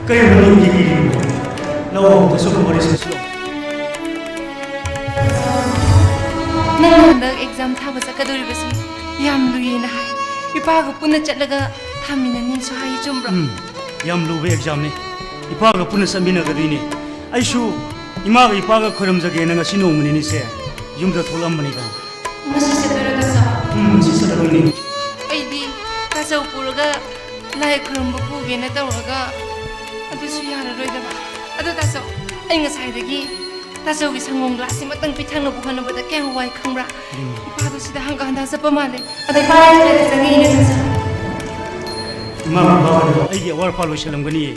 ꯀꯔꯤꯅꯣ ꯅꯪꯒꯤ ꯏꯔꯤꯕꯣ? ꯂꯥꯛꯑꯣ, ꯇꯥꯆꯧꯒ ꯋꯥꯔꯤ ꯁꯥꯁꯤ ꯂꯥꯛꯑꯣ꯫ ꯅꯪ ꯍꯟꯗꯛ ꯑꯦꯛꯖꯥꯝ ꯊꯥꯕ ꯆꯠꯀꯗꯧꯔꯤꯕꯁꯤ ꯌꯥꯝ ꯂꯨꯏꯌꯦꯅ ꯍꯥꯏ꯫ ꯏꯄꯥꯒ ꯄꯨꯟꯅ ꯆꯠꯂꯒ ꯊꯥꯃꯤꯟꯅꯅꯤꯁꯨ ꯍꯥꯏ, ꯆꯨꯝꯕ꯭ꯔꯣ? ꯎꯝ, ꯌꯥꯝ ꯂꯨꯕ ꯑꯦꯛꯖꯥꯝꯅꯤ꯫ ꯏꯄꯥꯒ ꯄꯨꯟꯅ ꯆꯠꯃꯤꯟꯅꯒꯗꯣꯏꯅꯦ꯫ ꯑꯩꯁꯨ ꯏꯃꯥꯒ ꯏꯄꯥꯒ ꯈꯣꯏꯔꯝꯖꯒꯦꯅ ꯉꯁꯤ ꯅꯣꯡꯃ ꯅꯤꯅꯤꯁꯦ ꯌꯨꯝꯗ ꯊꯣꯛꯂꯛꯑꯝꯕꯅꯤꯗ꯫ ꯉꯁꯤ ꯆꯠꯇꯣꯏꯔꯣ, ꯇꯥꯆꯧ? ꯎꯝ, ꯉꯁꯤ ꯆꯠꯂꯗꯣꯏꯅꯤ꯫ ꯑꯩꯗꯤ ꯇꯥꯆꯧ ꯄꯨꯔꯒ ꯂꯥꯏ ꯈꯨꯔꯨꯝꯕ ꯄꯨꯒꯦꯅ ꯇꯧꯔꯒ, ꯑꯗꯨꯁꯨ ꯌꯥꯔꯔꯣꯏꯗꯕ꯫ ꯑꯗꯣ ꯇꯥꯆꯧ, ꯑꯩ ꯉꯁꯥꯏꯗꯒꯤ ꯇꯥꯆꯧꯒꯤ ꯁꯪꯒꯣꯝ ꯒ꯭ꯂꯥꯁꯁꯤꯃꯇꯪ ꯄꯤꯊꯛꯅꯕ ꯍꯣꯠꯅꯕꯗ ꯀꯌꯥꯝ ꯋꯥꯏ ꯈꯪꯕ꯭ꯔꯥ? ꯎꯝ꯫ ꯏꯄꯥꯗꯣ ꯁꯤꯗ ꯍꯪꯒꯠ ꯍꯟꯗ ꯆꯠꯄ ꯃꯥꯜꯂꯦ꯫ ꯑꯗꯣ ꯏꯄꯥ ꯂꯥꯏꯁꯪꯗ ꯆꯪꯉꯛꯏꯅꯦ, ꯇꯥꯆꯧ꯫ ꯏꯃꯥ ꯕꯕꯥ ꯑꯩꯒꯤ ꯑꯋꯥꯠ ꯑꯄꯥ ꯂꯣꯏꯁꯤꯜꯂꯝꯒꯅꯤꯌꯦ꯫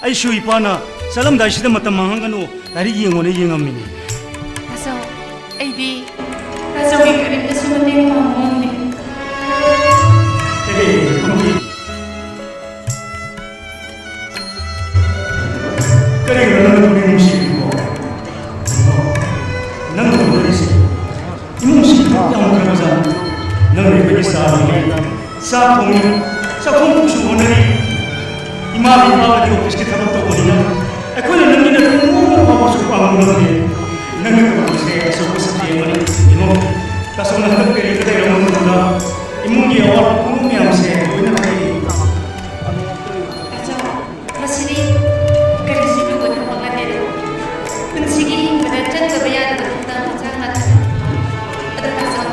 ꯑꯩꯁꯨ ꯏꯄꯥꯅ ꯆꯠꯂꯝꯗꯥꯏꯁꯤꯗ ꯃꯇꯝ ꯃꯥꯡꯍꯟꯒꯅꯨ, ꯂꯥꯏꯔꯤꯛ ꯌꯦꯡꯉꯣꯅ ꯌꯦꯡꯉꯝꯃꯤꯅꯦ꯫ ꯇꯥꯆꯧ, ꯑꯩꯗꯤ ꯇꯥꯆꯧꯒꯤ ꯀꯔꯤꯝꯇꯁꯨ ꯃꯇꯦꯡ ꯄꯥꯡꯕ ꯉꯝꯗꯦ꯫ ꯑꯦ, ꯐꯝꯕꯤ꯫ ꯀꯔꯤꯒꯤꯅꯣ ꯅꯪꯅ ꯄꯨꯛꯅꯤꯡ ꯅꯨꯡꯁꯤꯔꯤꯕꯣ? ꯅꯪ ꯇꯧꯗꯣꯔꯤꯁꯦ ꯏꯃꯨꯡꯁꯤ ꯌꯥꯝ ꯐꯔꯕꯖꯥꯠꯅꯤ꯫ ꯅꯪꯅ ꯑꯩꯈꯣꯏꯒꯤ ꯆꯥ ꯂꯣꯜꯂꯤ, ꯆꯥꯛ ꯊꯣꯡꯉꯤ, ꯆꯥꯛꯈꯨꯝ ꯀꯨꯞꯁꯨ ꯍꯣꯠꯅꯔꯤ꯫ ꯏꯃꯥꯒ ꯏꯄꯥꯒꯗꯤ ꯑꯣꯐꯤꯁꯀꯤ ꯊꯕꯛ ꯇꯧꯕꯅꯤꯅ ꯑꯩꯈꯣꯏꯅ ꯅꯪꯒꯤ ꯅꯇꯩ ꯅꯣꯡꯃ ꯐꯥꯎꯕꯁꯨ ꯄꯥꯡꯕ ꯉꯝꯗꯦ꯫ ꯅꯪꯅ ꯇꯧꯔꯤꯁꯦ ꯑꯆꯧꯕ ꯁꯛꯇꯤ ꯑꯃꯅꯤ꯫ ꯌꯦꯡꯉꯣ, ꯇꯥꯆꯧꯅ ꯍꯟꯗꯛ ꯗꯦꯜꯂꯤꯗ ꯂꯩꯔꯕ ꯃꯇꯝꯗ ꯏꯃꯨꯡꯒꯤ ꯑꯋꯥꯕ ꯄꯨꯝꯅꯃꯛ ꯃꯌꯥꯝꯁꯦ ꯂꯣꯏꯅ ꯈꯪꯏ꯫ ꯇꯥꯆꯧ, ꯃꯁꯤꯗꯤ ꯀꯔꯤꯁꯨ ꯂꯨꯕ ꯊꯕꯛ ꯅꯠꯇꯦꯗ꯫ ꯄꯨꯟꯁꯤꯒꯤ ꯍꯤꯡꯕꯗ ꯆꯪꯗꯕ ꯌꯥꯗꯕ ꯈꯛꯇꯪ ꯃꯆꯥꯛ ꯉꯥꯛꯇꯅꯤ꯫ ꯑꯗꯨ ꯇꯥꯆꯧ,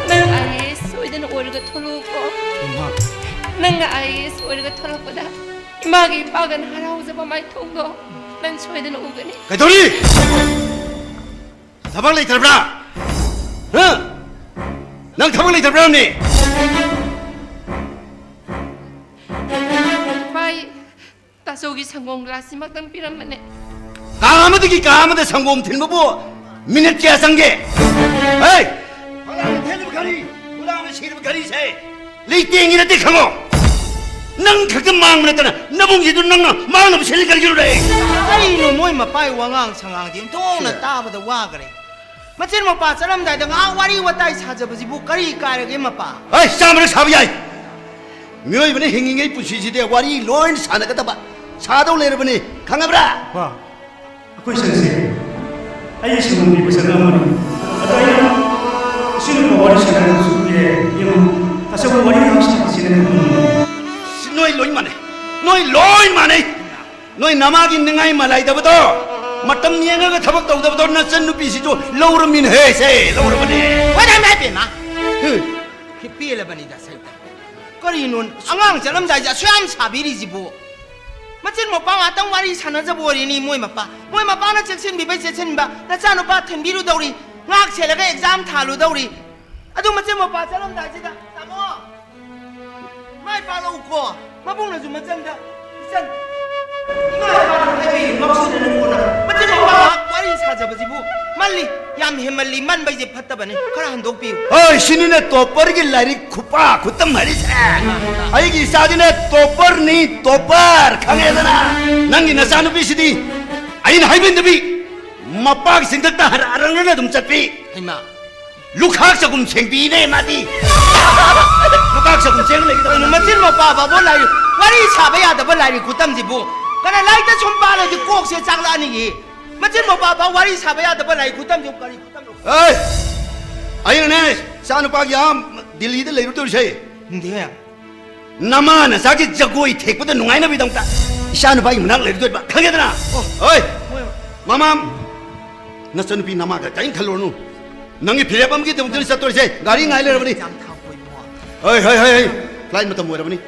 ꯅꯪ IAS ꯁꯣꯏꯗꯅ ꯑꯣꯏꯔꯒ ꯊꯣꯛꯂꯛꯎꯀꯣ꯫ ꯏꯃꯥ꯫ ꯅꯪꯅ IAS ꯑꯣꯏꯔꯒ ꯊꯣꯛꯂꯛꯄꯗ ꯏꯃꯥꯒ ꯏꯄꯥꯒꯅ ꯍꯔꯥꯎꯖꯕ ꯃꯥꯏꯊꯣꯡꯗꯣ ꯅꯪ ꯁꯣꯏꯗꯅ ꯎꯒꯅꯤ꯫ ꯀꯩꯗꯧꯔꯤ? ꯊꯕꯛ ꯂꯩꯇ꯭ꯔꯕ꯭ꯔꯥ? ꯍꯥ? ꯅꯪ ꯊꯕꯛ ꯂꯩꯇ꯭ꯔꯕ꯭ꯔꯥꯅꯦ? ꯚꯥꯏ, ꯇꯥꯆꯧꯒꯤ ꯁꯪꯒꯣꯝ ꯒ꯭ꯂꯥꯁꯁꯤꯃꯛꯇꯪ ꯄꯤꯔꯝꯕꯅꯦ꯫ ꯀꯥ ꯑꯃꯗꯒꯤ ꯀꯥ ꯑꯃꯗ ꯁꯪꯒꯣꯝ ꯊꯤꯟꯕꯕꯨ ꯃꯤꯅꯤꯠ ꯀꯌꯥ ꯆꯪꯒꯦ? ꯍꯦ! ꯐꯂꯥꯡꯅ ꯊꯦꯠꯂꯤꯕ ꯘꯔꯤ, ꯐꯂꯥꯡꯅ ꯁꯤꯔꯤꯕ ꯘꯔꯤꯁꯦ ꯂꯩꯇꯦꯡꯒꯤ ꯅꯠꯇꯦ, ꯈꯪꯉꯣ꯫ ꯅꯪ ꯈꯛꯇ ꯃꯥꯡꯕ ꯅꯠꯇꯅ ꯅꯕꯨꯡꯁꯤꯗꯨ ꯅꯪꯅ ꯃꯥꯡꯅꯕ ꯁꯤꯜꯂꯤ ꯀꯔꯤꯒꯤꯅꯣ? ꯀꯔꯤꯅꯣ ꯃꯣꯏ ꯃꯄꯥꯏ ꯋꯥꯉꯥꯡ ꯁꯉꯥꯡꯗꯤ ꯑꯣꯟꯊꯣꯛꯅ ꯁꯤꯔ꯫ ꯇꯥꯕꯗ ꯋꯥꯈ꯭ꯔꯦ꯫ ꯃꯆꯤꯟ ꯃꯧꯄꯥ ꯆꯠꯂꯝꯗꯥꯏꯗ ꯉꯥꯏꯍꯥꯛ ꯋꯥꯔꯤ ꯋꯥꯇꯥꯏ ꯁꯥꯖꯕꯁꯤꯕꯨ ꯀꯔꯤ ꯀꯥꯏꯔꯒꯦ, ꯃꯄꯥ? ꯑꯩ ꯆꯥꯝꯃꯔꯛ ꯁꯥꯕ ꯌꯥꯏ꯫ ꯃꯤꯑꯣꯏꯕꯅ ꯍꯤꯡꯉꯤꯉꯩ ꯄꯨꯟꯁꯤꯁꯤꯗꯤ ꯋꯥꯔꯤ ꯂꯣꯏꯅ ꯁꯥꯟꯅꯒꯗꯕ꯫ ꯁꯥꯗꯧ ꯂꯩꯔꯕꯅꯤ, ꯈꯪꯉꯕ꯭ꯔꯥ? ꯄꯥ, ꯑꯩꯈꯣꯏ ꯁꯟꯁꯦ ꯑꯩꯒꯤ ꯁꯪꯒꯣꯝ ꯄꯤꯕ ꯆꯪꯉꯛꯑꯝꯕꯅꯤ꯫ ꯑꯗꯣ ꯑꯩꯅ ꯏꯆꯦ ꯅꯨꯄꯥ ꯋꯥꯔꯤ ꯁꯥꯟꯅꯗꯕꯁꯨ ꯀꯨꯏꯔꯦ, ꯏꯕꯦꯝꯃ꯫ ꯇꯁꯦꯡꯅ ꯋꯥꯔꯤ ꯉꯥꯏꯍꯥꯛ ꯁꯥꯟꯅꯁꯤꯅ ꯈꯟꯕꯅꯤ꯫ ꯅꯣꯏ ꯂꯣꯏ ꯃꯥꯟꯅꯩ, ꯅꯣꯏ ꯂꯣꯏ ꯃꯥꯟꯅꯩ꯫ ꯅꯣꯏ ꯅꯃꯥꯒꯤ ꯅꯤꯡꯉꯥꯏ ꯃꯥꯜꯂꯥꯏꯗꯕꯗꯣ, ꯃꯇꯝ ꯌꯦꯡꯉꯒ ꯊꯕꯛ ꯇꯧꯗꯕꯗꯣ ꯅꯆꯟ ꯅꯨꯄꯤꯁꯤꯁꯨ ꯂꯧꯔꯝꯃꯤꯅꯦ ꯍꯦ, ꯁꯦ, ꯂꯧꯔꯕꯅꯦ꯫ ꯍꯣꯏ, ꯅꯪ ꯏꯃꯥ ꯏꯕꯦꯝꯃ꯫ ꯍꯦ꯫ ꯍꯦ, ꯄꯦꯜꯂꯕꯅꯤꯗ ꯁꯩꯇ꯫ ꯀꯔꯤꯅꯣ ꯑꯉꯥꯡ ꯆꯠꯂꯝꯗꯥꯏꯁꯦ ꯑꯁꯨꯛ ꯌꯥꯝ ꯁꯥꯕꯤꯔꯤꯁꯤꯕꯨ? ꯃꯆꯤꯟ ꯃꯧꯄꯥ ꯉꯥꯛꯇꯪ ꯋꯥꯔꯤ ꯁꯥꯟꯅꯖꯕ ꯑꯣꯏꯔꯤꯅꯤ ꯃꯣꯏ ꯃꯄꯥ꯫ ꯃꯣꯏ ꯃꯄꯥꯅ ꯆꯦꯛꯁꯤꯟꯕꯤꯕꯩ ꯆꯦꯛꯁꯤꯟꯕ, ꯅꯆꯥꯅꯨꯄꯥ ꯊꯤꯟꯕꯤꯔꯨꯗꯧꯔꯤ, ꯉꯥꯛ ꯁꯦꯜꯂꯒ ꯑꯦꯛꯖꯥꯝ ꯊꯥꯜꯂꯨꯗꯧꯔꯤ꯫ ꯑꯗꯨ ꯃꯆꯤꯟ ꯃꯧꯄꯥ ꯆꯠꯂꯝꯗꯥꯏꯁꯤꯗ, "ꯇꯥꯃꯣ, ꯃꯥꯏ ꯄꯥꯛꯂꯛꯎꯀꯣ, ꯃꯕꯨꯡꯅꯁꯨ ꯃꯆꯟꯗ, ꯏꯆꯟ, ꯏꯃꯥ ꯏꯄꯥꯅ ꯍꯥꯏꯕꯤꯔꯤ ꯃꯛꯁꯨꯗꯅ ꯀꯣꯟꯅ ꯃꯆꯤꯟ ꯃꯧꯄꯥ ꯉꯥꯛ ꯋꯥꯔꯤ ꯁꯥꯖꯕꯁꯤꯕꯨ ꯃꯜꯂꯤ, ꯌꯥꯝ ꯍꯦꯟꯃꯜꯂꯤ, ꯃꯟꯕꯩꯁꯦ ꯐꯠꯇꯕꯅꯤ, ꯈꯔ ꯍꯟꯗꯣꯛꯄꯤꯌꯨ"꯫ ꯍꯣꯏ, ꯁꯤꯅꯤꯅꯦ ꯇꯣꯞꯄꯔꯒꯤ ꯂꯥꯏꯔꯤꯛ ꯈꯨꯄꯥ ꯈꯨꯇꯝ ꯍꯥꯏꯔꯤꯁꯦ꯫ ꯑꯩꯒꯤ ꯏꯆꯥꯗꯤꯅꯦ ꯇꯣꯞꯄꯔꯅꯤ, ꯇꯣꯞꯄꯔ, ꯈꯪꯉꯦꯗꯅ? ꯅꯪꯒꯤ ꯅꯆꯥꯅꯨꯄꯤꯁꯤꯗꯤ ꯑꯩꯅ ꯍꯥꯏꯃꯟꯗꯕꯤ ꯃꯄꯥꯒꯤ ꯆꯤꯟꯊꯛꯇ ꯍꯔ-, ꯑꯔꯪꯅꯅ ꯑꯗꯨꯝ ꯆꯠꯄꯤ꯫ ꯍꯩꯃꯥ꯫ ꯂꯨꯈꯥꯛ ꯆꯒꯨꯝ ꯁꯦꯡꯕꯤꯅꯦ ꯃꯥꯗꯤ꯫ ꯂꯨꯈꯥꯛ ꯆꯒꯨꯝ ꯁꯦꯡ ꯂꯩꯒꯗꯕ ꯀꯩꯅꯣ, ꯅꯠꯇꯦ꯫ ꯃꯆꯤꯟ ꯃꯧꯄꯥ ꯐꯥꯎꯕ ꯂꯥꯏꯔꯤꯛ, ꯋꯥꯔꯤ ꯁꯥꯕ ꯌꯥꯗꯕ ꯂꯥꯏꯔꯤꯛ ꯈꯨꯇꯝꯁꯤꯕꯨ? ꯀꯅꯥ ꯂꯥꯏꯔꯤꯛꯇ ꯁꯨꯝ ꯄꯥꯜꯂꯗꯤ ꯀꯣꯛꯁꯦ ꯆꯥꯛꯂꯛꯑꯅꯤꯌꯦ꯫ ꯃꯆꯤꯟ ꯃꯧꯄꯥ ꯐꯥꯎ ꯋꯥꯔꯤ ꯁꯥꯕ ꯌꯥꯗꯕ ꯂꯥꯏꯔꯤꯛ ꯈꯨꯇꯝꯁꯤꯕꯨ ꯀꯔꯤ ꯈꯨꯇꯝꯅꯣ? ꯑꯩ, ꯑꯩꯅꯅꯦ, ꯏꯆꯥ ꯅꯨꯄꯥꯒꯤ ꯑꯥ ꯗꯤꯜꯂꯤꯗ ꯂꯩꯔꯨꯗꯧꯔꯤꯁꯦ꯫ ꯈꯪꯗꯦ꯫ ꯅꯃꯥ ꯅꯆꯥꯒꯤ ꯖꯒꯣꯏ ꯊꯦꯛꯄꯗ ꯅꯨꯡꯉꯥꯏꯅꯕꯒꯤꯗꯃꯛꯇ ꯏꯆꯥ ꯅꯨꯄꯥꯒꯤ ꯃꯅꯥꯛ ꯂꯩꯔꯨꯗꯣꯏꯕ, ꯈꯪꯉꯦꯗꯅ? ꯑꯣ꯫ ꯍꯣꯏ꯫ ꯍꯣꯏ꯫ ꯃꯃꯥ, ꯅꯆꯟꯅꯨꯄꯤ ꯅꯃꯥꯒ ꯀꯔꯤꯝ ꯈꯜꯂꯨꯔꯅꯨ꯫ ꯅꯪꯒꯤ ꯐꯤꯔꯦꯞ ꯑꯃꯒꯤꯗꯃꯛꯇꯅꯤ ꯆꯠꯇꯣꯔꯤꯁꯦ꯫ ꯒꯥꯔꯤ ꯉꯥꯏ ꯂꯩꯔꯕꯅꯤ꯫ ꯌꯥꯝ ꯊꯥꯎ ꯀꯣꯏꯕ꯫ ꯍꯣꯏ, ꯍꯣꯏ, ꯍꯣꯏ, ꯍꯣꯏ꯫ ꯐ꯭ꯂꯥꯏꯠ ꯃꯇꯝ ꯑꯣꯏꯔꯕꯅꯤ꯫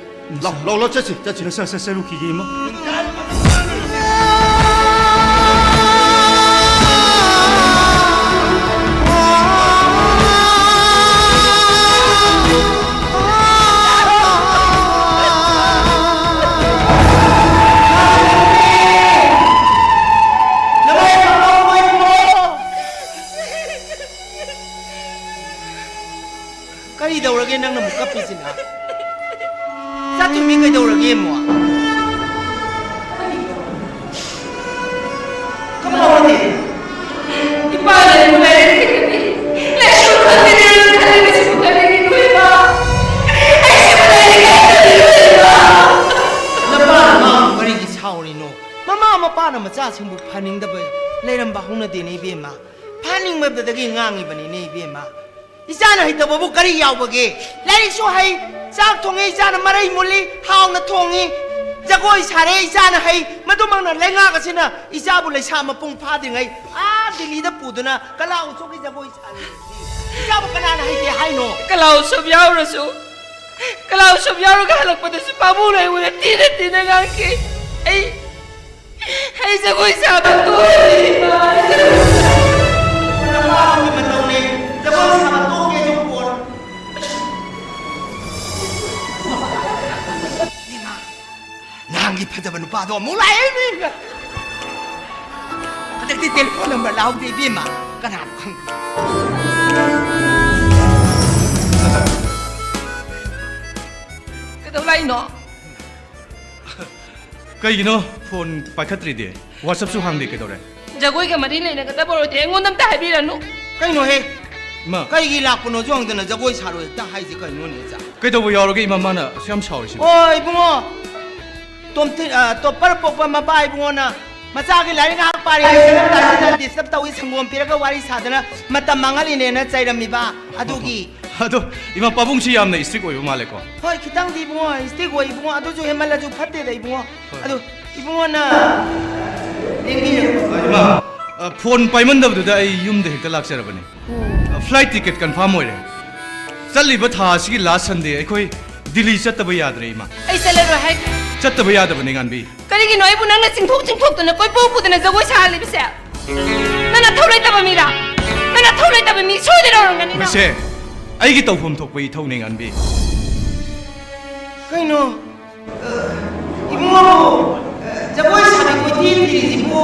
ꯂꯥꯎ, ꯂꯥꯎ, ꯂꯥꯎ, ꯆꯠꯁꯤ, ꯆꯠꯁꯤ꯫ ꯆꯠ-, ꯆꯠ-, ꯆꯠꯂꯨꯈꯤꯒꯦ, ꯏꯃꯥ꯫ ꯀꯔꯤ ꯇꯧꯔꯒꯦ ꯅꯪꯅ ꯑꯃꯨꯛ ꯀꯞꯄꯤꯁꯤꯅ? ꯆꯠꯇꯣꯏ ꯃꯤ ꯀꯩꯗꯧꯔꯒꯦ ꯑꯃꯨꯛ? ꯀꯞꯄꯛꯑꯣꯅꯦ꯫ ꯏꯄꯥ ꯂꯩꯕꯨ ꯂꯥꯏꯔꯤꯛ ꯍꯩꯇꯕꯤ, ꯂꯥꯏꯁꯨ ꯈꯪꯗꯕꯤ ꯅꯪ ꯈꯜꯂꯤꯕꯁꯤꯕꯨ ꯀꯔꯤꯒꯤꯅꯣ ꯏꯃꯥ? ꯑꯩꯁꯤꯕꯨ ꯂꯥꯏꯔꯤꯛ ꯍꯩꯇꯕꯤꯔꯣ ꯏꯃꯥ? ꯅꯄꯥꯅ ꯃꯥꯕꯨ ꯀꯔꯤꯒꯤ ꯁꯥꯎꯔꯤꯅꯣ? ꯃꯃꯥ ꯃꯄꯥꯅ ꯃꯆꯥꯁꯤꯡꯕꯨ ꯐꯍꯟꯅꯤꯡꯗꯕ ꯂꯩꯔꯝꯕ ꯍꯧꯅꯗꯦꯅꯦ ꯏꯕꯦꯝꯃ꯫ ꯐꯍꯟꯅꯤꯡꯕꯗꯒꯤ ꯉꯥꯡꯉꯤꯕꯅꯤꯅꯦ ꯏꯕꯦꯝꯃ꯫ ꯏꯆꯥꯅ ꯍꯩꯇꯕꯕꯨ ꯀꯔꯤ ꯌꯥꯎꯕꯒꯦ? ꯂꯥꯏꯔꯤꯛꯁꯨ ꯍꯩ, ꯆꯥꯛ ꯊꯣꯡꯉꯤ ꯏꯆꯥꯅ ꯃꯔꯩ ꯃꯨꯜꯂꯤ, ꯍꯥꯎꯅ ꯊꯣꯡꯉꯤ, ꯖꯒꯣꯏ ꯁꯥꯔꯦ ꯏꯆꯥꯅ ꯍꯩ, ꯃꯗꯨꯃꯛꯅ ꯂꯩꯉꯥꯛ ꯑꯁꯤꯅ ꯏꯆꯥꯕꯨ ꯂꯩꯁꯥ ꯃꯄꯨꯡ ꯐꯥꯗ꯭ꯔꯤꯉꯩ ꯑꯥ ꯗꯤꯜꯂꯤꯗ ꯄꯨꯗꯨꯅ ꯀꯂꯥ ꯎꯠꯁꯣꯛꯀꯤ ꯖꯒꯣꯏ ꯁꯥꯔꯦ꯫ ꯏꯆꯥꯕꯨ ꯀꯅꯥꯅ ꯍꯩꯇꯦ ꯍꯥꯏꯅꯣ? ꯀꯂꯥ ꯎꯠꯁꯣꯞ ꯌꯥꯎꯔꯁꯨ, ꯀꯂꯥ ꯎꯠꯁꯣꯞ ꯌꯥꯎꯔꯒ ꯍꯜꯂꯛꯄꯗꯁꯨ ꯄꯥꯕꯨꯡꯅ ꯑꯩꯉꯣꯟꯗ ꯊꯤꯅ ꯊꯤꯅ ꯉꯥꯡꯈꯤ꯫ ꯑꯩ, ꯑꯩ ꯖꯒꯣꯏ ꯁꯥꯕ ꯇꯣꯛꯑꯦ, ꯏꯃꯥ꯫ ꯅꯄꯥꯒꯤ ꯃꯇꯧꯅꯦ, ꯖꯒꯣꯏ ꯁꯥꯕ ꯇꯣꯛꯀꯦ ꯑꯗꯨꯝ ꯄꯣꯠ꯫ ꯏꯃꯥ, ꯅꯍꯥꯟꯒꯤ ꯐꯖꯕ ꯅꯨꯄꯥꯗꯣ ꯑꯃꯨꯛ ꯂꯥꯛꯑꯦ, ꯃꯤ꯫ ꯍꯟꯗꯛꯇꯤ ꯇꯦꯂꯤꯐꯣꯟ ꯅꯝꯕꯔ ꯂꯥꯎꯗꯦ, ꯏꯕꯦꯝꯃ꯫ ꯀꯅꯥꯅꯣ ꯈꯪꯗꯦ꯫ ꯀꯩꯗꯧ ꯂꯥꯛꯏꯅꯣ? ꯀꯩꯒꯤꯅꯣ ꯐꯣꯟ ꯄꯥꯏꯈꯠꯇ꯭ꯔꯤꯗꯤ? WhatsApp-ꯁꯨ ꯍꯥꯡꯗꯦ, ꯀꯩꯗꯧꯔꯦ? ꯖꯒꯣꯏꯒ ꯃꯔꯤ ꯂꯩꯅꯒꯗꯕ ꯑꯣꯏꯔꯗꯤ ꯑꯩꯉꯣꯟꯗ ꯑꯝꯇ ꯍꯥꯏꯕꯤꯔꯅꯨ꯫ ꯀꯩꯅꯣꯍꯦ? ꯏꯃꯥ꯫ ꯀꯩꯒꯤ ꯂꯥꯛꯄꯅꯣꯁꯨ ꯍꯪꯗꯅ ꯖꯒꯣꯏ ꯁꯥꯔꯣꯏ ꯍꯦꯛꯇ ꯍꯥꯏꯁꯦ ꯀꯩꯅꯣꯅꯦ, ꯏꯆꯥ? ꯀꯩꯗꯧꯕ ꯌꯥꯎꯔꯒꯦ ꯏꯃꯥ, ꯃꯥꯅ ꯑꯁꯨꯛ ꯌꯥꯝ ꯁꯥꯎꯔꯤꯁꯤꯕꯣ? ꯑꯣ, ꯏꯕꯨꯡꯉꯣ, ꯇꯣꯝꯊꯤ-, ꯑ, ꯇꯣꯞꯄꯔ ꯄꯣꯛꯄ ꯃꯄꯥ ꯏꯕꯨꯡꯉꯣꯅ ꯃꯆꯥꯒꯤ ꯂꯥꯏꯔꯤꯛ ꯉꯥꯏꯍꯥꯛ ꯄꯥꯔꯤ ꯍꯥꯏꯔꯒ ꯇꯥꯁꯤꯗ ꯗꯤꯁꯇꯔꯕ ꯇꯧꯏ, ꯁꯪꯒꯣꯝ ꯄꯤꯔꯒ ꯋꯥꯔꯤ ꯁꯥꯗꯅ ꯃꯇꯝ ꯃꯥꯡꯍꯜꯂꯤꯅꯦꯅ ꯆꯩꯔꯝꯃꯤꯕ ꯑꯗꯨꯒꯤ꯫ ꯑꯗꯣ ꯏꯃꯥ, ꯄꯥꯕꯨꯡꯁꯤ ꯌꯥꯝꯅ ꯏꯁꯇ꯭ꯔꯤꯛ ꯑꯣꯏꯕ ꯃꯥꯜꯂꯦꯀꯣ? ꯍꯣꯏ, ꯈꯤꯇꯪꯗꯤ ꯏꯕꯨꯡꯉꯣ ꯏꯁꯇ꯭ꯔꯤꯛ ꯑꯣꯏ ꯏꯕꯨꯡꯉꯣ, ꯑꯗꯨꯁꯨ ꯍꯦꯟꯃꯜꯂꯁꯨ ꯐꯠꯇꯦꯗ ꯏꯕꯨꯡꯉꯣ꯫ ꯍꯣꯏ꯫ ꯑꯗꯨ ꯏꯕꯨꯡꯉꯣꯅ ꯂꯦꯡꯕꯤꯔꯛꯄ꯫ ꯏꯃꯥ, ꯑ, ꯐꯣꯟ ꯄꯥꯏꯃꯟꯗꯕꯗꯨꯗ ꯑꯩ ꯌꯨꯝꯗ ꯍꯦꯛꯇ ꯂꯥꯛꯆꯔꯕꯅꯤ꯫ ꯑ, ꯐ꯭ꯂꯥꯏꯠ ꯇꯤꯀꯦꯠ ꯀꯟꯐꯥꯔꯝ ꯑꯣꯏꯔꯦ꯫ ꯆꯠꯂꯤꯕ ꯊꯥ ꯑꯁꯤꯒꯤ ꯂꯥꯁ ꯁꯟꯗꯦ ꯑꯩꯈꯣꯏ ꯗꯤꯜꯂꯤ ꯆꯠꯇꯕ ꯌꯥꯗ꯭ꯔꯦ, ꯏꯃꯥ꯫ ꯑꯩ ꯆꯠꯂꯔꯣꯏ ꯍꯥꯏꯈ꯭ꯔꯦ꯫ ꯆꯠꯇꯕ ꯌꯥꯗꯕꯅꯤ, ꯉꯥꯟꯕꯤ꯫ ꯀꯔꯤꯒꯤꯅꯣ ꯑꯩꯕꯨ ꯅꯪꯅ ꯆꯤꯡꯊꯣꯛ ꯆꯤꯡꯊꯣꯛꯇꯅ ꯀꯣꯏꯄꯨ ꯄꯨꯗꯅ ꯖꯒꯣꯏ ꯁꯥꯍꯜꯂꯤꯕꯁꯦ? ꯅꯪ ꯅꯊꯧ ꯂꯩꯇꯕ ꯃꯤꯔꯥ? ꯅꯪ ꯅꯊꯧ ꯂꯩꯇꯕ ꯃꯤ ꯁꯣꯏꯗꯅ ꯑꯣꯏꯔꯝꯒꯅꯤ ꯅꯪ꯫ ꯃꯁꯦ ꯑꯩꯒꯤ ꯇꯧꯐꯝ ꯊꯣꯛꯄ ꯏꯊꯧꯅꯤ, ꯉꯥꯟꯕꯤ꯫ ꯀꯩꯅꯣ? ꯑ, ꯏꯕꯨꯡꯉꯣꯕꯨ, ꯑ, ꯖꯒꯣꯏ ꯁꯥꯕꯤ ꯀꯣꯏꯊꯤ ꯊꯤꯔꯤꯁꯤꯕꯨ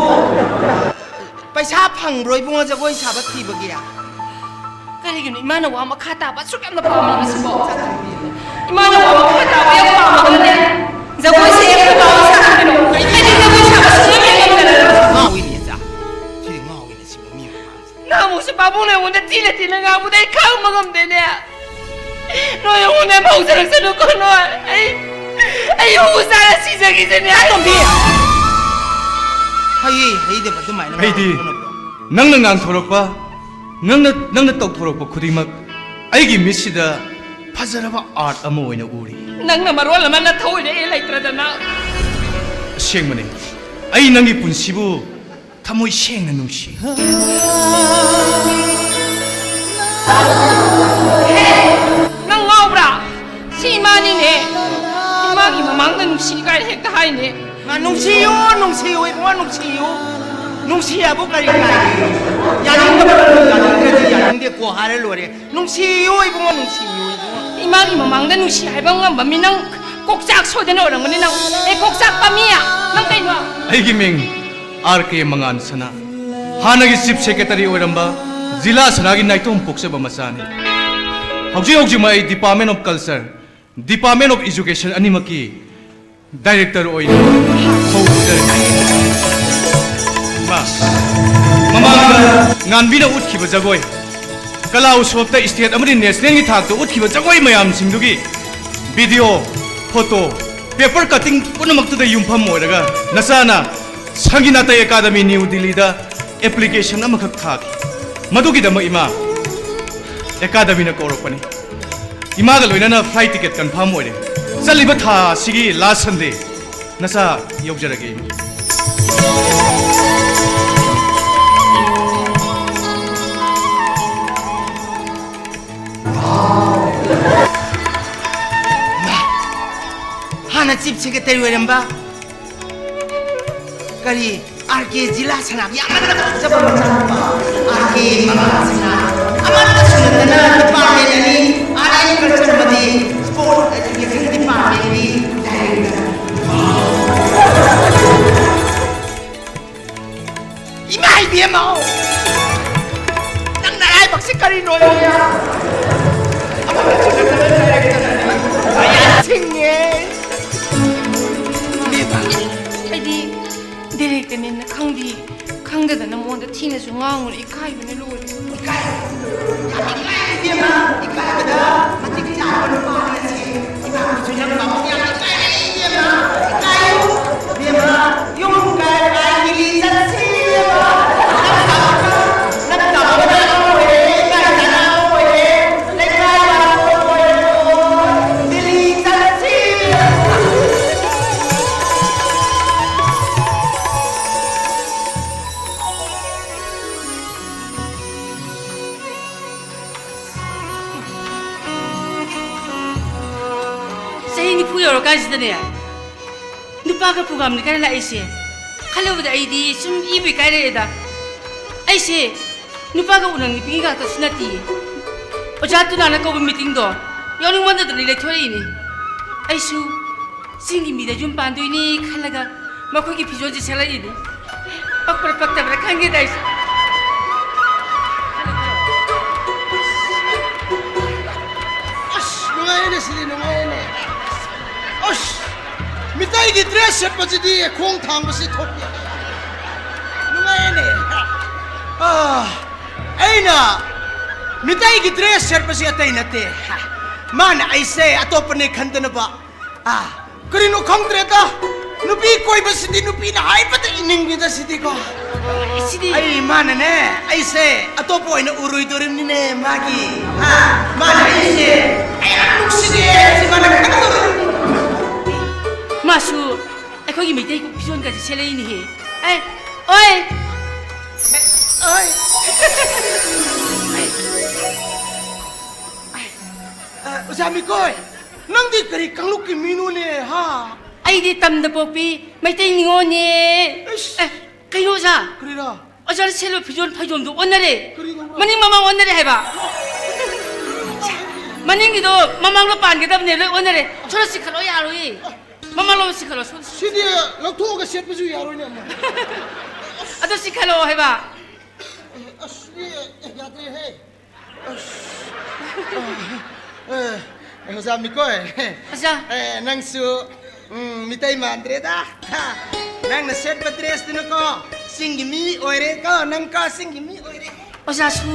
ꯄꯩꯁꯥ ꯐꯪꯕ꯭ꯔꯣ ꯏꯕꯨꯡꯉꯣ ꯖꯒꯣꯏ ꯁꯥꯕ ꯊꯤꯕꯒꯤ? ꯀꯔꯤꯒꯤꯅꯣ ꯏꯃꯥꯅ ꯋꯥ ꯃꯈꯥ ꯇꯥꯕ ꯑꯁꯨꯛ ꯌꯥꯝꯅ ꯄꯥꯝꯂꯤꯕꯁꯤꯕꯣ? ꯏꯃꯥꯅ ꯋꯥ ꯃꯈꯥ ꯇꯥꯕ ꯌꯥꯝ ꯄꯥꯝꯃꯒꯅꯦ, ꯖꯒꯣꯏꯁꯦ ꯑꯩꯈꯣꯏ ꯕꯥ ꯍꯣꯏ ꯁꯥꯍꯟꯕꯤꯔꯣ꯫ ꯑꯩꯗꯤ ꯖꯒꯣꯏ ꯁꯥꯕ ꯁꯨꯡꯉꯝ ꯍꯦꯛ ꯉꯝꯗꯔꯦ꯫ ꯉꯥꯎꯏꯅꯦ ꯏꯆꯥ꯫ ꯁꯤꯗꯤ ꯉꯥꯎꯏꯅꯦ ꯁꯤꯕꯨ ꯃꯤ ꯃꯃꯥꯡꯁꯤꯗ꯫ ꯅꯍꯥꯟꯃꯨꯛꯁꯨ ꯄꯥꯕꯨꯡꯅ ꯑꯩꯉꯣꯟꯗ ꯊꯤꯅ ꯊꯤꯅ ꯉꯥꯡꯕꯗ ꯑꯩ ꯈꯥꯡꯕ ꯉꯝꯗꯦꯅꯦ꯫ ꯅꯣꯏ ꯑꯩꯉꯣꯟꯗ ꯃꯧ ꯁꯥꯔꯛꯁꯅꯨꯀꯣ ꯅꯣꯏ꯫ ꯑꯩ, ꯑꯩ ꯎ ꯆꯥꯔ ꯁꯤꯖꯈꯤꯁꯤꯅꯦ꯫ ꯇꯣꯝꯕꯤ! ꯍꯩ ꯍꯩꯗꯕ ꯑꯗꯨꯃꯥꯏꯅ ꯑꯩꯗꯤ ꯉꯥꯡꯒꯅꯨ꯫ ꯅꯪꯅ ꯉꯥꯡꯊꯣꯔꯛꯄ, ꯅꯪꯅ, ꯅꯪꯅ ꯇꯧꯊꯣꯔꯛꯄ ꯈꯨꯗꯤꯡꯃꯛ ꯑꯩꯒꯤ ꯃꯤꯠꯁꯤꯗ ꯐꯖꯔꯕ art ꯑꯃ ꯑꯣꯏꯅ ꯎꯔꯤ꯫ ꯅꯪꯅ ꯃꯔꯣꯜ ꯑꯃ ꯅꯊꯧ ꯑꯣꯏꯔꯛꯑꯦ ꯂꯩꯇ꯭ꯔꯗꯅ꯫ ꯑꯁꯦꯡꯕꯅꯦ, ꯑꯩ ꯅꯪꯒꯤ ꯄꯨꯟꯁꯤꯕꯨ ꯊꯃꯣꯏ ꯁꯦꯡꯅ ꯅꯨꯡꯁꯤ꯫ ꯅꯪ ꯉꯥꯎꯕ꯭ꯔꯥ? ꯁꯤ ꯏꯃꯥꯅꯤꯅꯦ꯫ ꯏꯃꯥꯒꯤ ꯃꯃꯥꯡꯗ ꯅꯨꯡꯁꯤ ꯀꯥꯏꯅ ꯍꯦꯛꯇ ꯍꯥꯏꯅꯦ꯫ ꯃꯥ ꯅꯨꯡꯁꯤꯌꯨ, ꯅꯨꯡꯁꯤꯌꯨ, ꯏꯕꯨꯡꯉꯣ, ꯅꯨꯡꯁꯤꯌꯨ꯫ ꯅꯨꯡꯁꯤ ꯍꯥꯏꯕꯨ ꯀꯔꯤ ꯀꯥꯏꯒꯦ? ꯌꯥꯅꯤꯡꯗꯕ, ꯌꯥꯅꯤꯡꯗ꯭ꯔꯗꯤ ꯌꯥꯅꯤꯡꯗꯦꯀꯣ ꯍꯥꯏꯔ ꯂꯣꯏꯔꯦ꯫ ꯅꯨꯡꯁꯤꯌꯨ ꯏꯕꯨꯡꯉꯣ, ꯅꯨꯡꯁꯤꯌꯨ ꯏꯕꯨꯡꯉꯣ꯫ ꯏꯃꯥꯒꯤ ꯃꯃꯥꯡꯗ ꯅꯨꯡꯁꯤ ꯍꯥꯏꯕ ꯉꯝꯕ ꯃꯤ ꯅꯪ ꯀꯣꯛꯆꯥꯛ ꯁꯣꯏꯗꯅ ꯑꯣꯏꯔꯝꯒꯅꯤ ꯅꯪ꯫ ꯑꯦ, ꯀꯣꯛꯆꯥꯛꯄ ꯃꯤ! ꯅꯪ ꯀꯩꯅꯣ? ꯑꯩꯒꯤ ꯃꯤꯡ ꯑꯥꯔ ꯀꯦ ꯃꯉꯥꯟ ꯁꯅꯥ꯫ ꯍꯥꯟꯅꯒꯤ chief secretary ꯑꯣꯏꯔꯝꯕ ꯖꯤꯂꯥ ꯁꯅꯥꯒꯤ ꯅꯥꯏꯇꯣꯝ ꯄꯣꯛꯆꯕ ꯃꯆꯥꯅꯤ꯫ ꯍꯧꯖꯤꯛ ꯍꯧꯖꯤꯛꯃꯛ ꯑꯩ Department of Culture, Department of Education ꯑꯅꯤꯃꯛꯀꯤ director ꯑꯣꯏꯅ ꯍꯧꯗꯣꯔꯤ꯫ ꯏꯃꯥ, ꯃꯃꯥꯡꯗ ꯉꯥꯟꯕꯤꯅ ꯎꯠꯈꯤꯕ ꯖꯒꯣꯏ, ꯀꯂꯥ ꯎꯠꯁꯣꯞꯇ state ꯑꯃꯗꯤ nationalꯒꯤ ꯊꯥꯛꯇ ꯎꯠꯈꯤꯕ ꯖꯒꯣꯏ ꯃꯌꯥꯝꯁꯤꯡꯗꯨꯒꯤ video, photo, paper cutting ꯄꯨꯝꯅꯃꯛꯇꯨꯗ ꯌꯨꯝꯐꯝ ꯑꯣꯏꯔꯒ ꯅꯆꯥꯅ ꯁꯪꯒꯤꯠ ꯅꯥꯇꯩ ꯑꯦꯀꯥꯗꯃꯤ ꯅ꯭ꯌꯨ ꯗꯤꯜꯂꯤꯗ application ꯑꯃꯈꯛ ꯊꯥꯈꯤ꯫ ꯃꯗꯨꯒꯤꯗꯃꯛ ꯏꯃꯥ, ꯑꯦꯀꯥꯗꯃꯤꯅ ꯀꯧꯔꯛꯄꯅꯤ꯫ ꯏꯃꯥꯒ ꯂꯣꯏꯅꯅ flight ticket confirm ꯑꯣꯏꯔꯦ꯫ ꯆꯠꯂꯤꯕ ꯊꯥ ꯑꯁꯤꯒꯤ last Sunday ꯅꯆꯥ ꯌꯧꯖꯔꯒꯦ꯫ ꯍꯥꯟꯅ chief secretary ꯑꯣꯏꯔꯝꯕ ꯀꯔꯤ, ꯑꯥꯔ ꯀꯦ ꯖꯤꯂꯥ ꯁꯅꯥꯒꯤ ꯑꯃꯠꯇ ꯄꯣꯛꯆꯕ ꯃꯆꯥꯅꯨꯄꯥ, ꯑꯥꯔ ꯀꯦ ꯃꯉꯥꯜ ꯁꯅꯥ, ꯑꯃꯠꯇꯁꯨ ꯅꯠꯇꯅ department ꯑꯅꯤ, art and culture ꯑꯃꯗꯤ sport education departmentꯀꯤ director꯫ ꯏꯃꯥ ꯏꯕꯦꯝꯃ! ꯅꯪ ꯅꯔꯥꯏꯕꯛꯁꯤ ꯀꯔꯤꯅꯣ? ꯑꯃꯠꯇꯁꯨ ꯅꯠꯇꯅ director ꯑꯅꯤ꯫ ꯀꯌꯥ ꯁꯤꯡꯉꯦ! ꯏꯕꯦꯝꯃ! ꯑꯩꯗꯤ directorꯅꯦꯅ ꯈꯪꯗꯦ, ꯈꯪꯗꯗꯅ ꯃꯉꯣꯟꯗ ꯊꯤꯅꯁꯨ ꯉꯥꯡꯉꯨꯔꯦ, ꯏꯀꯥꯏꯕꯅ ꯂꯣꯏꯔꯦ꯫ ꯏꯀꯥꯏ-, ꯌꯥꯝ ꯏꯀꯥꯏ ꯏꯕꯦꯝꯃ, ꯏꯀꯥꯏꯕꯗ ꯃꯇꯤꯛ ꯆꯥꯔꯕ ꯅꯨꯄꯥꯅꯤ ꯑꯁꯤ꯫ ꯏꯃꯥ, ꯅꯪ ꯌꯥꯝ ꯏꯀꯥꯏ꯫ ꯍꯥꯏꯁꯤꯗꯅꯦ, ꯅꯨꯄꯥꯒ ꯄ꯭ꯔꯣꯒꯥꯝꯅꯤ ꯀꯥꯏꯅ ꯂꯥꯛꯏꯁꯦ꯫ ꯈꯜꯂꯨꯕꯗ ꯑꯩꯗꯤ ꯁꯨꯝ ꯏꯕꯨ ꯏꯀꯥꯏꯔꯛꯑꯦꯗ꯫ ꯑꯩꯁꯦ ꯅꯨꯄꯥꯒ ꯎꯅꯅꯤꯡꯕꯒꯤ ꯉꯥꯛꯇꯁꯨ ꯅꯠꯇꯤꯌꯦ꯫ ꯑꯣꯖꯥ ꯇꯨꯅꯥꯅ ꯀꯧꯕ ꯃꯤꯇꯤꯡꯗꯣ ꯌꯥꯎꯅꯤꯡꯃꯟꯗꯗꯅ ꯂꯩꯊꯣꯔꯛꯏꯅꯤ꯫ ꯑꯩꯁꯨ ꯆꯤꯡꯒꯤ ꯃꯤꯗ ꯌꯨꯝ ꯄꯥꯟꯗꯣꯏꯅꯤ ꯈꯜꯂꯒ ꯃꯈꯣꯏꯒꯤ ꯐꯤꯖꯣꯜꯁꯦ ꯁꯦꯠꯂꯛꯏꯅꯤ꯫ ꯄꯛꯄ꯭ꯔꯥ ꯄꯛꯇꯕ꯭ꯔꯥ ꯈꯪꯗꯦꯗ ꯑꯩꯁꯨ꯫ ꯑꯁ, ꯅꯨꯡꯉꯥꯏꯅꯦ ꯁꯤꯗꯤ, ꯅꯨꯡꯉꯥꯏꯅꯦ꯫ ꯑꯁ, ꯃꯤꯇꯩꯒꯤ ꯗ꯭ꯔꯦꯁ ꯁꯦꯠꯄꯁꯤꯗꯤ ꯈꯣꯡ ꯊꯥꯡꯕꯁꯤ ꯊꯣꯛꯇꯦ꯫ ꯅꯨꯡꯉꯥꯏꯅꯦ꯫ ꯑꯥ, ꯑꯩꯅ ꯃꯤꯇꯩꯒꯤ ꯗ꯭ꯔꯦꯁ ꯁꯦꯠꯄꯁꯤ ꯑꯇꯩ ꯅꯠꯇꯦ꯫ ꯃꯥꯅ ꯑꯩꯁꯦ ꯑꯇꯣꯞꯄꯅꯦ ꯈꯟꯗꯅꯕ꯫ ꯑꯥ, ꯀꯔꯤꯅꯣ ꯈꯪꯗ꯭ꯔꯦꯗ꯫ ꯅꯨꯄꯤ ꯀꯣꯏꯕꯁꯤꯗꯤ ꯅꯨꯄꯤꯅ ꯍꯥꯏꯕꯗ ꯏꯅꯤꯡꯉꯤꯗ ꯁꯤꯗꯤꯀꯣ꯫ ꯁꯤꯗꯤ ꯑꯩ ꯃꯥꯅꯅꯦ, ꯑꯩꯁꯦ ꯑꯇꯣꯞꯄ ꯑꯣꯏꯅ ꯎꯔꯣꯏꯗꯣꯔꯤꯕꯅꯤꯅꯦ ꯃꯥꯒꯤ꯫ ꯍꯥ? ꯃꯥꯅ ꯑꯩꯁꯦ ꯀꯌꯥꯝ ꯅꯨꯡꯁꯤꯒꯦ ꯍꯥꯏꯕꯁꯤ ꯃꯥꯅ ꯈꯪꯗꯣꯔꯤꯕꯅꯤ꯫ ꯃꯥꯁꯨ ꯑꯩꯈꯣꯏꯒꯤ ꯃꯩꯇꯩ ꯐꯤꯖꯣꯜꯒꯁꯦ ꯁꯦꯠꯂꯛꯏꯅꯦꯍꯦ꯫ ꯑꯦ, ꯑꯣꯏ! ꯑꯣꯏ! ꯑ, ꯑꯣꯖꯥ ꯃꯤꯀꯣꯏ, ꯅꯪꯗꯤ ꯀꯔꯤ ꯀꯥꯡꯂꯨꯞꯀꯤ ꯃꯤꯅꯣꯅꯦ, ꯍꯥ? ꯑꯩꯗꯤ ꯇꯝꯗ ꯄꯣꯛꯄꯤ ꯃꯩꯇꯩ ꯅꯤꯉꯣꯜꯅꯦ꯫ ꯏꯁ! ꯑꯦ, ꯀꯩꯅꯣ ꯑꯣꯖꯥ? ꯀꯔꯤꯔꯥ? ꯑꯣꯖꯥꯅ ꯁꯦꯠꯂꯤꯕ ꯐꯤꯖꯣꯜ ꯐꯩꯖꯣꯝꯗꯣ ꯑꯣꯟꯅꯔꯦ꯫ ꯀꯔꯤꯅꯣ? ꯃꯅꯤꯡ ꯃꯃꯥꯡ ꯑꯣꯟꯅꯔꯦ ꯍꯥꯏꯕ꯫ ꯃꯅꯤꯡꯒꯤꯗꯣ ꯃꯃꯥꯡꯗ ꯄꯥꯟꯒꯗꯕꯅꯦ, ꯂꯣꯏ ꯑꯣꯟꯅꯔꯦ꯫ ꯁꯣꯝꯗ ꯆꯤꯡꯈꯠꯂꯣ, ꯌꯥꯔꯣꯏꯌꯦ꯫ ꯃꯃꯥꯡꯂꯣꯝꯗ ꯆꯤꯡꯈꯠꯂꯣ, ꯁꯣꯝꯗ꯫ ꯁꯤꯗꯤ ꯂꯧꯊꯣꯛꯑꯒ ꯁꯦꯠꯄꯁꯨ ꯌꯥꯔꯣꯏꯅꯦ, ꯑꯃ꯫ ꯑꯗꯣ ꯆꯤꯡꯈꯠꯂꯣ ꯍꯥꯏꯕ꯫ ꯑꯁ, ꯁꯤꯗꯤ ꯌꯥꯗ꯭ꯔꯦꯍꯦ꯫ ꯑꯁ꯫ ꯑꯦ, ꯑꯣꯖꯥ ꯃꯤꯀꯣꯏ꯫ ꯑꯣꯖꯥ꯫ ꯑꯦ, ꯅꯪꯁꯨ, ꯎꯝ, ꯃꯤꯇꯩ ꯃꯥꯟꯗ꯭ꯔꯦꯗ꯫ ꯍꯥ, ꯅꯪꯅ ꯁꯦꯠꯄ ꯗ꯭ꯔꯦꯁꯇꯨꯅꯀꯣ, ꯆꯤꯡꯒꯤ ꯃꯤ ꯑꯣꯏꯔꯦꯀꯣ, ꯅꯪꯀꯣ, ꯆꯤꯡꯒꯤ ꯃꯤ ꯑꯣꯏꯔꯦ꯫ ꯑꯣꯖꯥꯁꯨ,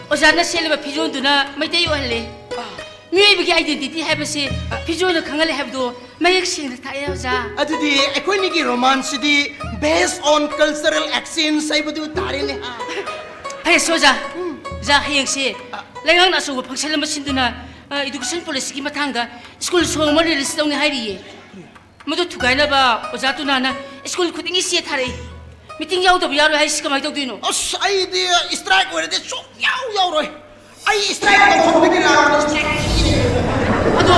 ꯑꯣꯖꯥꯅ ꯁꯦꯠꯂꯤꯕ ꯐꯤꯖꯣꯜꯗꯨꯅ ꯃꯩꯇꯩ ꯑꯣꯏꯍꯜꯂꯦ꯫ ꯑꯥ꯫ ꯃꯤꯑꯣꯏꯕꯒꯤ identity ꯍꯥꯏꯕꯁꯦ ꯐꯤꯖꯣꯜꯅ ꯈꯪꯍꯜꯂꯦ ꯍꯥꯏꯕꯗꯣ ꯃꯌꯦꯛ ꯁꯦꯡꯅ ꯇꯥꯛꯑꯦ, ꯑꯣꯖꯥ꯫ ꯑꯗꯨꯗꯤ ꯑꯩꯈꯣꯏꯅꯤꯒꯤ romance CD based on cultural exchange ꯍꯥꯏꯕꯗꯨ ꯇꯥꯔꯦꯅꯦ꯫ ꯐꯔꯦꯁꯦ, ꯑꯣꯖꯥ꯫ ꯎꯝ꯫ ꯑꯣꯖꯥ, ꯍꯌꯦꯡꯁꯦ ꯑ꯫ ꯂꯩꯉꯥꯛꯅ ꯑꯆꯧꯕ function ꯑꯃ ꯁꯤꯟꯗꯨꯅ, ꯑ, education policy ꯒꯤ ꯃꯇꯥꯡꯗ school song ꯑꯃ release ꯇꯧꯅꯤ ꯍꯥꯏꯔꯤꯌꯦ꯫ ꯃꯗꯨ ꯊꯨꯒꯥꯏꯅꯕ ꯑꯣꯖꯥ ꯇꯨꯅꯥꯅ school ꯈꯨꯗꯤꯡꯒꯤ ꯆꯦ ꯊꯥꯔꯛꯏ꯫ Meeting ꯌꯥꯎꯗꯕ ꯌꯥꯔꯣꯏ ꯍꯥꯏꯁꯤ ꯀꯃꯥꯏꯅ ꯇꯧꯗꯣꯏꯅꯣ? ꯑꯁ, ꯑꯩꯗꯤ strike ꯑꯣꯏꯔꯗꯤ ꯁꯨꯛꯌꯥꯎ ꯌꯥꯎꯔꯣꯏ꯫ ꯑꯩ strike ꯇꯧꯐꯝꯗꯒꯤ ꯂꯥꯛꯄ strike ꯅꯤ꯫ ꯑꯗꯣ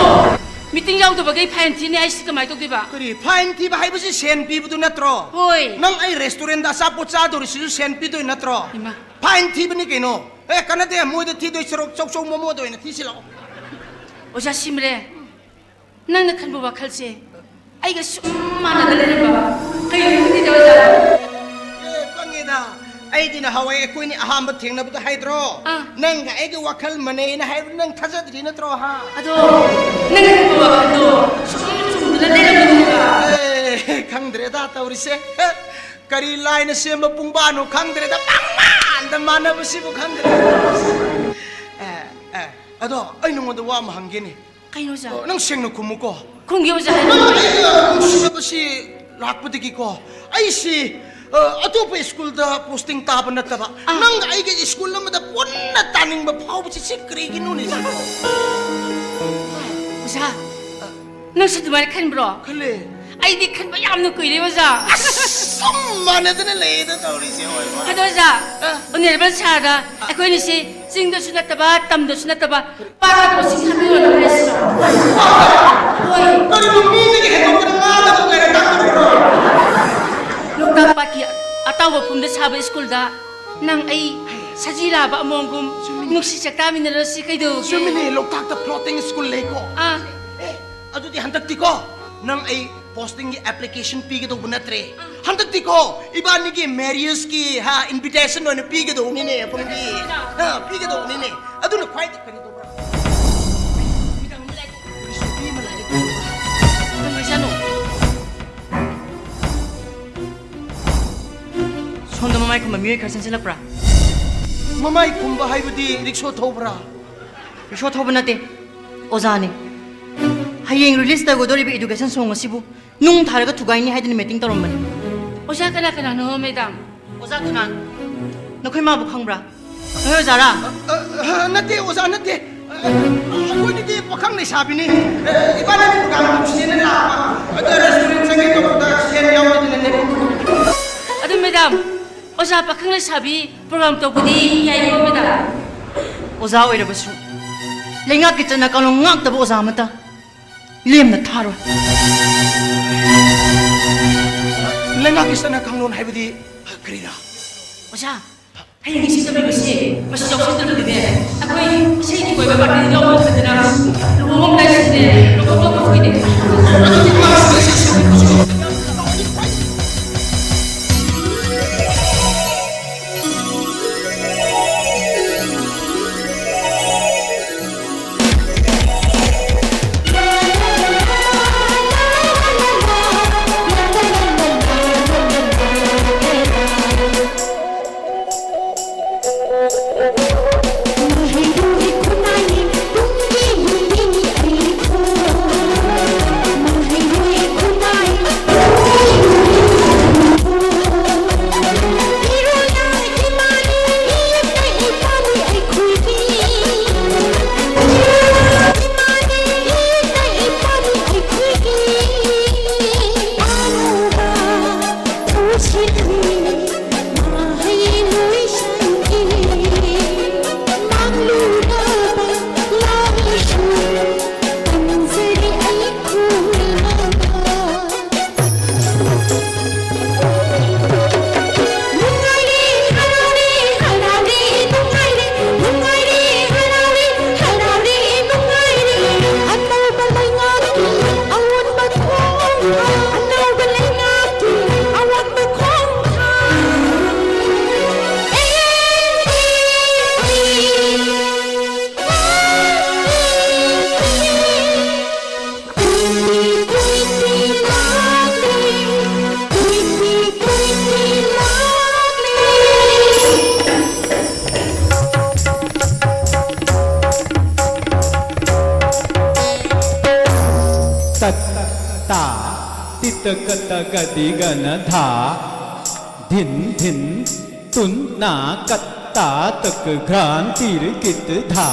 ꯃꯤꯇꯤꯡ ꯌꯥꯎꯗꯕꯈꯩ ꯐꯥꯏꯟ ꯊꯤꯅꯤ ꯍꯥꯏꯁꯤ ꯀꯃꯥꯏꯅ ꯇꯧꯗꯣꯏꯕ? ꯀꯔꯤ? ꯐꯥꯏꯟ ꯊꯤꯕ ꯍꯥꯏꯕꯁꯤ ꯁꯦꯟ ꯄꯤꯕꯗꯨ ꯅꯠꯇ꯭ꯔꯣ? ꯍꯣꯏ꯫ ꯅꯪ ꯑꯩ ꯔꯦꯁꯇꯨꯔꯦꯟꯗ ꯑꯆꯥꯄꯣꯠ ꯆꯥꯗꯧꯔꯤꯁꯤꯁꯨ ꯁꯦꯟ ꯄꯤꯗꯣꯏ ꯅꯠꯇ꯭ꯔꯣ? ꯏꯃꯥ꯫ ꯐꯥꯏꯟ ꯊꯤꯕꯅꯤ ꯀꯩꯅꯣ꯫ ꯑꯦ, ꯀꯥꯟꯅꯗꯦ, ꯃꯣꯏꯗ ꯊꯤꯗꯣꯏ ꯁꯔꯨꯛ ꯆꯧꯆꯧ ꯃꯣꯃꯣꯗ ꯑꯣꯏꯅ ꯊꯤꯁꯤ ꯂꯥꯛꯑꯣ꯫ ꯑꯣꯖꯥ ꯁꯤꯃꯔꯦ, ꯅꯪꯅ ꯈꯟꯕ ꯋꯥꯈꯜꯁꯦ ꯑꯩꯒ ꯁꯨꯝ ꯃꯥꯟꯅꯗ ꯂꯩꯔꯝꯕ꯫ ꯀꯩꯅꯣ ꯈꯪꯗꯦꯗ ꯑꯣꯖꯥ꯫ ꯑꯦ, ꯄꯪꯉꯦꯗ꯫ ꯑꯩꯗꯤ ꯅꯍꯥꯟꯋꯥꯏ ꯑꯩꯈꯣꯏꯅꯤ ꯑꯍꯥꯟꯕ ꯊꯦꯡꯅꯕꯗ ꯍꯥꯏꯗ꯭ꯔꯣ? ꯑꯥ꯫ ꯅꯪꯒ ꯑꯩꯒ ꯋꯥꯈꯜ ꯃꯥꯟꯅꯩꯅ ꯍꯥꯏꯕꯗꯨ ꯅꯪ ꯊꯥꯖꯗ꯭ꯔꯤ ꯅꯠꯇ꯭ꯔꯣ, ꯍꯥ? ꯑꯗꯣ ꯅꯪꯅ ꯈꯟꯕ ꯋꯥꯈꯜꯗꯣ ꯁꯨꯝ ꯆꯨꯝꯗꯅ ꯂꯩꯔꯝꯃꯤꯅꯦꯕ꯫ ꯑꯦ, ꯈꯪꯗ꯭ꯔꯦꯗ ꯇꯧꯔꯤꯁꯦ꯫ ꯀꯔꯤ ꯂꯥꯏꯅ ꯁꯦꯝꯕ ꯄꯨꯡꯕꯥꯅꯣ ꯈꯪꯗ꯭ꯔꯦꯗ, ꯄꯪꯃꯥꯟꯗ ꯃꯥꯟꯅꯕꯁꯤꯕꯨ ꯈꯪꯗ꯭ꯔꯦꯗ꯫ ꯑꯦ, ꯑꯦ, ꯑꯗꯣ ꯑꯩ ꯅꯉꯣꯟꯗ ꯋꯥ ꯑꯃ ꯍꯪꯒꯦꯅꯦ꯫ ꯀꯩꯅꯣ ꯑꯣꯖꯥ? ꯑꯣ, ꯅꯪ ꯁꯦꯡꯅ ꯈꯨꯝꯃꯨꯀꯣ꯫ ꯈꯨꯝꯒꯦ ꯑꯣꯖꯥ, ꯍꯥꯏꯔꯣ꯫ ꯅꯪ ꯑꯩꯒ ꯅꯨꯡꯁꯤꯅꯕꯁꯤ ꯂꯥꯛꯄꯗꯒꯤꯀꯣ, ꯑꯩꯁꯤ, ꯑ, ꯑꯇꯣꯞꯄ ꯁ꯭ꯀꯨꯜꯗ ꯄꯣꯁꯇꯤꯡ ꯇꯥꯕ ꯅꯠꯇꯕ, ꯑꯥ꯫ ꯅꯪꯒ ꯑꯩꯒ ꯁ꯭ꯀꯨꯜ ꯑꯃꯗ ꯄꯨꯟꯅ ꯇꯥꯅꯤꯡꯕ ꯐꯥꯎꯕꯁꯤ ꯁꯤ ꯀꯔꯤꯒꯤꯅꯣꯅꯦ ꯁꯤꯕꯣ? ꯑꯣꯖꯥ, ꯅꯪꯁꯨ ꯑꯗꯨꯃꯥꯏꯅ ꯈꯟꯕ꯭ꯔꯣ? ꯈꯜꯂꯦ꯫ ꯑꯩꯗꯤ ꯈꯟꯕ ꯌꯥꯝꯅ ꯀꯨꯏꯔꯦ ꯑꯣꯖꯥ꯫ ꯑꯁ, ꯁꯨꯝ ꯃꯥꯟꯅꯗꯅ ꯂꯩꯌꯦꯗ ꯇꯧꯔꯤꯁꯦ, ꯍꯣꯏ, ꯍꯣꯏ꯫ ꯑꯗꯣ ꯑꯣꯖꯥ, ꯑ꯫ ꯑꯣꯅꯔꯦꯕꯜ ꯁꯥꯔꯗ ꯑꯩꯈꯣꯏꯅꯤꯁꯤ ꯆꯤꯡꯗꯁꯨ ꯅꯠꯇꯕ, ꯇꯝꯗꯁꯨ ꯅꯠꯇꯕ, ꯄꯥꯠꯇ ꯄꯣꯁꯇꯤꯡ ꯊꯥꯕꯤꯔꯣꯅ ꯍꯥꯏꯁꯤꯔꯣ? ꯍꯣꯏ꯫ ꯀꯔꯤꯅꯣ, ꯃꯤꯗꯒꯤ ꯍꯦꯟꯗꯣꯛꯇꯅ ꯉꯥꯡꯒꯗꯧ ꯂꯩꯔ ꯇꯥꯛꯄꯤꯔꯤꯕ꯭ꯔꯣ? ꯂꯣꯛꯇꯥꯛ ꯄꯥꯠꯀꯤ ꯑꯇꯥꯎꯕ ꯐꯨꯝꯗ ꯁꯥꯕ ꯁ꯭ꯀꯨꯜꯗ ꯅꯪ ꯑꯩ ꯁꯖꯤ ꯂꯥꯕ ꯑꯃꯣꯝꯒꯨꯝ ꯆꯨꯝꯃꯤꯅꯦ꯫ ꯅꯨꯡꯁꯤ ꯆꯥꯛꯇꯥꯃꯤꯟꯅꯔꯁꯤ ꯀꯩꯗꯧꯒꯦ? ꯆꯨꯝꯃꯤꯅꯦ, ꯂꯣꯛꯇꯥꯛꯇ floating school ꯂꯩꯀꯣ꯫ ꯑꯥ꯫ ꯑꯦ, ꯑꯗꯨꯗꯤ ꯍꯟꯗꯛꯇꯤꯀꯣ, ꯅꯪ ꯑꯩ postingꯒꯤ application ꯄꯤꯒꯗꯧꯕ ꯅꯠꯇ꯭ꯔꯦ꯫ ꯑꯥ꯫ ꯍꯟꯗꯛꯇꯤꯀꯣ, ꯏꯕꯥꯅꯤꯒꯤ marriageꯀꯤ, ꯍꯥ, invitation ꯑꯣꯏꯅ ꯄꯤꯒꯗꯧꯅꯤꯅꯦ, ꯑꯄꯪꯕꯤ꯫ ꯍꯥ, ꯄꯤꯒꯗꯧꯅꯤꯅꯦ꯫ ꯑꯗꯨꯅ ꯈ꯭ꯋꯥꯏꯗꯒꯤ ꯀꯔꯤ ꯇꯧꯕ꯭ꯔꯥ? ꯅꯨꯄꯤ ꯑꯃ ꯂꯥꯏꯔꯤꯛ ꯇꯝꯕ꯭ꯔꯥ? ꯀꯩꯅꯣ ꯍꯥꯏꯁꯦ? ꯁꯣꯝꯗ ꯃꯃꯥꯏ ꯈꯨꯝꯕ ꯃꯤꯑꯣꯏ ꯈꯔ ꯆꯪꯁꯤꯜꯂꯛꯄ꯭ꯔꯥ? ꯃꯃꯥꯏ ꯈꯨꯝꯕ ꯍꯥꯏꯕꯗꯤ ꯔꯤꯛꯁꯣ ꯊꯧꯕ꯭ꯔꯥ? ꯔꯤꯛꯁꯣ ꯊꯧꯕ ꯅꯠꯇꯦ, ꯑꯣꯖꯥꯅꯤ꯫ ꯍꯌꯦꯡ release ꯇꯧꯒꯗꯧꯔꯤꯕ education song ꯑꯁꯤꯕꯨ ꯅꯨꯡ ꯊꯥꯔꯒ ꯊꯨꯒꯥꯏꯅꯤ ꯍꯥꯏꯗꯨꯅ meeting ꯇꯧꯔꯝꯕꯅꯤ꯫ ꯑꯣꯖꯥ ꯀꯅꯥ ꯀꯅꯥꯅꯣ, ꯃꯦꯗꯥꯝ? ꯑꯣꯖꯥ ꯀꯅꯥꯟ? ꯅꯈꯣꯏ ꯃꯥꯕꯨ ꯈꯪꯕ꯭ꯔꯥ? ꯅꯈꯣꯏ ꯑꯣꯖꯥꯔꯥ? ꯑ, ꯑ, ꯅꯠꯇꯦ, ꯑꯣꯖꯥ, ꯅꯠꯇꯦ꯫ ꯑ, ꯑꯩꯈꯣꯏꯒꯤꯗꯤ ꯄꯥꯈꯪ ꯂꯩꯁꯥꯕꯤꯅꯤ꯫ ꯑ, ꯏꯕꯥꯅꯤ program ꯇꯧꯁꯦꯅ ꯂꯥꯛꯄ꯫ ꯑꯗ restaurant ꯆꯪꯒꯦ ꯇꯧꯕꯗ ꯁꯦꯟ ꯌꯥꯎꯗꯗꯅꯅꯦ꯫ ꯑꯗꯨ, ꯃꯦꯗꯥꯝ, ꯑꯣꯖꯥ ꯄꯥꯈꯪ ꯂꯩꯁꯥꯕꯤ program ꯇꯧꯕꯗꯤ ꯌꯥꯏꯀꯣ, ꯃꯦꯗꯥꯝ? ꯑꯣꯖꯥ ꯑꯣꯏꯔꯕꯁꯨ ꯂꯩꯉꯥꯛꯀꯤ ꯆꯠꯅ ꯀꯥꯡꯂꯣꯟ ꯉꯥꯛꯇꯕ ꯑꯣꯖꯥ ꯑꯃꯠꯇ꯫ ꯂꯦꯝꯅ ꯊꯥꯔꯣꯏ꯫ ꯂꯩꯉꯥꯛꯀꯤ ꯆꯠꯅ ꯀꯥꯡꯂꯣꯟ ꯍꯥꯏꯕꯗꯤ ꯀꯔꯤꯅꯣ? ꯑꯣꯖꯥ, ꯍꯌꯦꯡ ꯏꯁꯩ ꯇꯝꯕꯤꯕꯁꯦ ꯃꯁꯤ ꯌꯥꯎꯁꯤꯟꯗꯕꯗꯨꯅꯦ ꯑꯩꯈꯣꯏ ꯏꯁꯩꯒꯤ ꯑꯣꯏꯕ ꯄꯥꯔꯇꯤꯗ ꯌꯥꯎꯕ ꯐꯪꯗꯅ ꯂꯨꯍꯣꯡꯉꯝꯗꯥꯏꯁꯤꯗꯅꯦ ꯂꯨꯍꯣꯡꯕ ꯐꯪꯉꯣꯏꯅꯦ꯫ तत् ता तित कत गदि गन धा धिन धिन तुन ना कत्ता तक घ्रान तीर कित धा।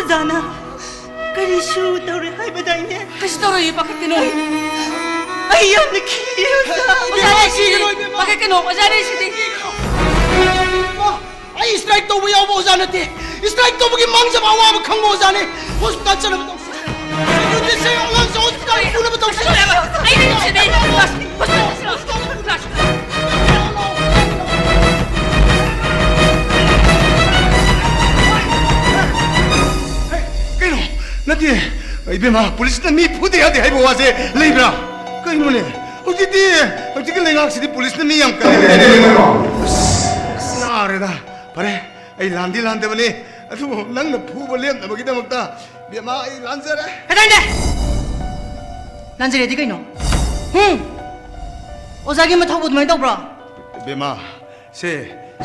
ꯑꯣꯖꯥꯅ ꯀꯔꯤꯁꯨ ꯇꯧꯔꯣꯏ ꯍꯥꯏꯕꯗꯥꯏꯅꯦ? ꯀꯩꯁꯨ ꯇꯧꯔꯣꯏꯌꯦ, ꯄꯥꯈꯠꯀꯅꯣ꯫ ꯑꯩ ꯌꯥꯝꯅ ꯀꯤꯌꯦ, ꯑꯣꯖꯥ꯫ ꯑꯣꯖꯥ ꯂꯩꯁꯤꯗꯤ꯫ ꯄꯥꯈꯠꯀꯅꯣ, ꯑꯣꯖꯥ ꯂꯩꯁꯤꯗꯤ꯫ ꯑꯩ ꯁ꯭ꯇ꯭ꯔꯥꯏꯛ ꯇꯧꯕ ꯌꯥꯎꯕ ꯑꯣꯖꯥ ꯅꯠꯇꯦ꯫ ꯁ꯭ꯇ꯭ꯔꯥꯏꯛ ꯇꯧꯕꯒꯤ ꯃꯥꯡꯖꯕ ꯑꯋꯥꯕ ꯈꯪꯕ ꯑꯣꯖꯥꯅꯤ꯫ ꯍꯣꯁꯄꯤꯇꯥꯜ ꯆꯠꯅꯕ ꯇꯧꯁꯤ꯫ ꯁꯦꯀ꯭ꯌꯨꯔꯤꯇꯤꯁꯦ ꯑꯉꯥꯡꯁꯦ ꯍꯣꯁꯄꯤꯇꯥꯜ ꯄꯨꯅꯕ ꯇꯧꯁꯤ꯫ ꯑꯩ ꯂꯩꯁꯤꯗꯤ꯫ ꯍꯣꯁꯄꯤꯇꯥꯜ ꯆꯠꯁꯤ꯫ ꯀꯩꯅꯣ? ꯅꯠꯇꯦ, ꯏꯕꯦꯝꯃ, ꯄꯨꯂꯤꯁꯅ ꯃꯤ ꯐꯨꯗ ꯌꯥꯗꯦ ꯍꯥꯏꯕ ꯋꯥꯁꯦ ꯂꯩꯕ꯭ꯔꯥ? ꯀꯩꯅꯣꯅꯦ? ꯍꯧꯖꯤꯛꯇꯤ, ꯍꯧꯖꯤꯛꯀꯤ ꯂꯩꯉꯥꯛꯁꯤꯗꯤ ꯄꯨꯂꯤꯁꯅ ꯃꯤ ꯌꯥꯝ ꯀꯜꯂꯦ꯫ ꯑꯁ, ꯅꯥꯔꯦꯗ꯫ ꯐꯔꯦ, ꯑꯩ ꯂꯥꯟꯗꯤ ꯂꯥꯟꯗꯕꯅꯤ, ꯑꯗꯨꯕꯨ ꯅꯪꯅ ꯐꯨꯕ ꯂꯦꯞꯅꯕꯒꯤꯗꯃꯛꯇ, ꯏꯕꯦꯝꯃ, ꯑꯩ ꯂꯥꯟꯖꯔꯦ꯫ ꯀꯗꯥꯏꯗ? ꯂꯥꯟꯖꯔꯦꯗꯤ ꯀꯩꯅꯣ? ꯍꯨꯝ? ꯑꯣꯖꯥꯒꯤ ꯃꯊꯧꯕꯨ ꯑꯗꯨꯃꯥꯏꯅ ꯇꯧꯕ꯭ꯔꯣ? ꯏꯕꯦꯝꯃ, ꯁꯦ,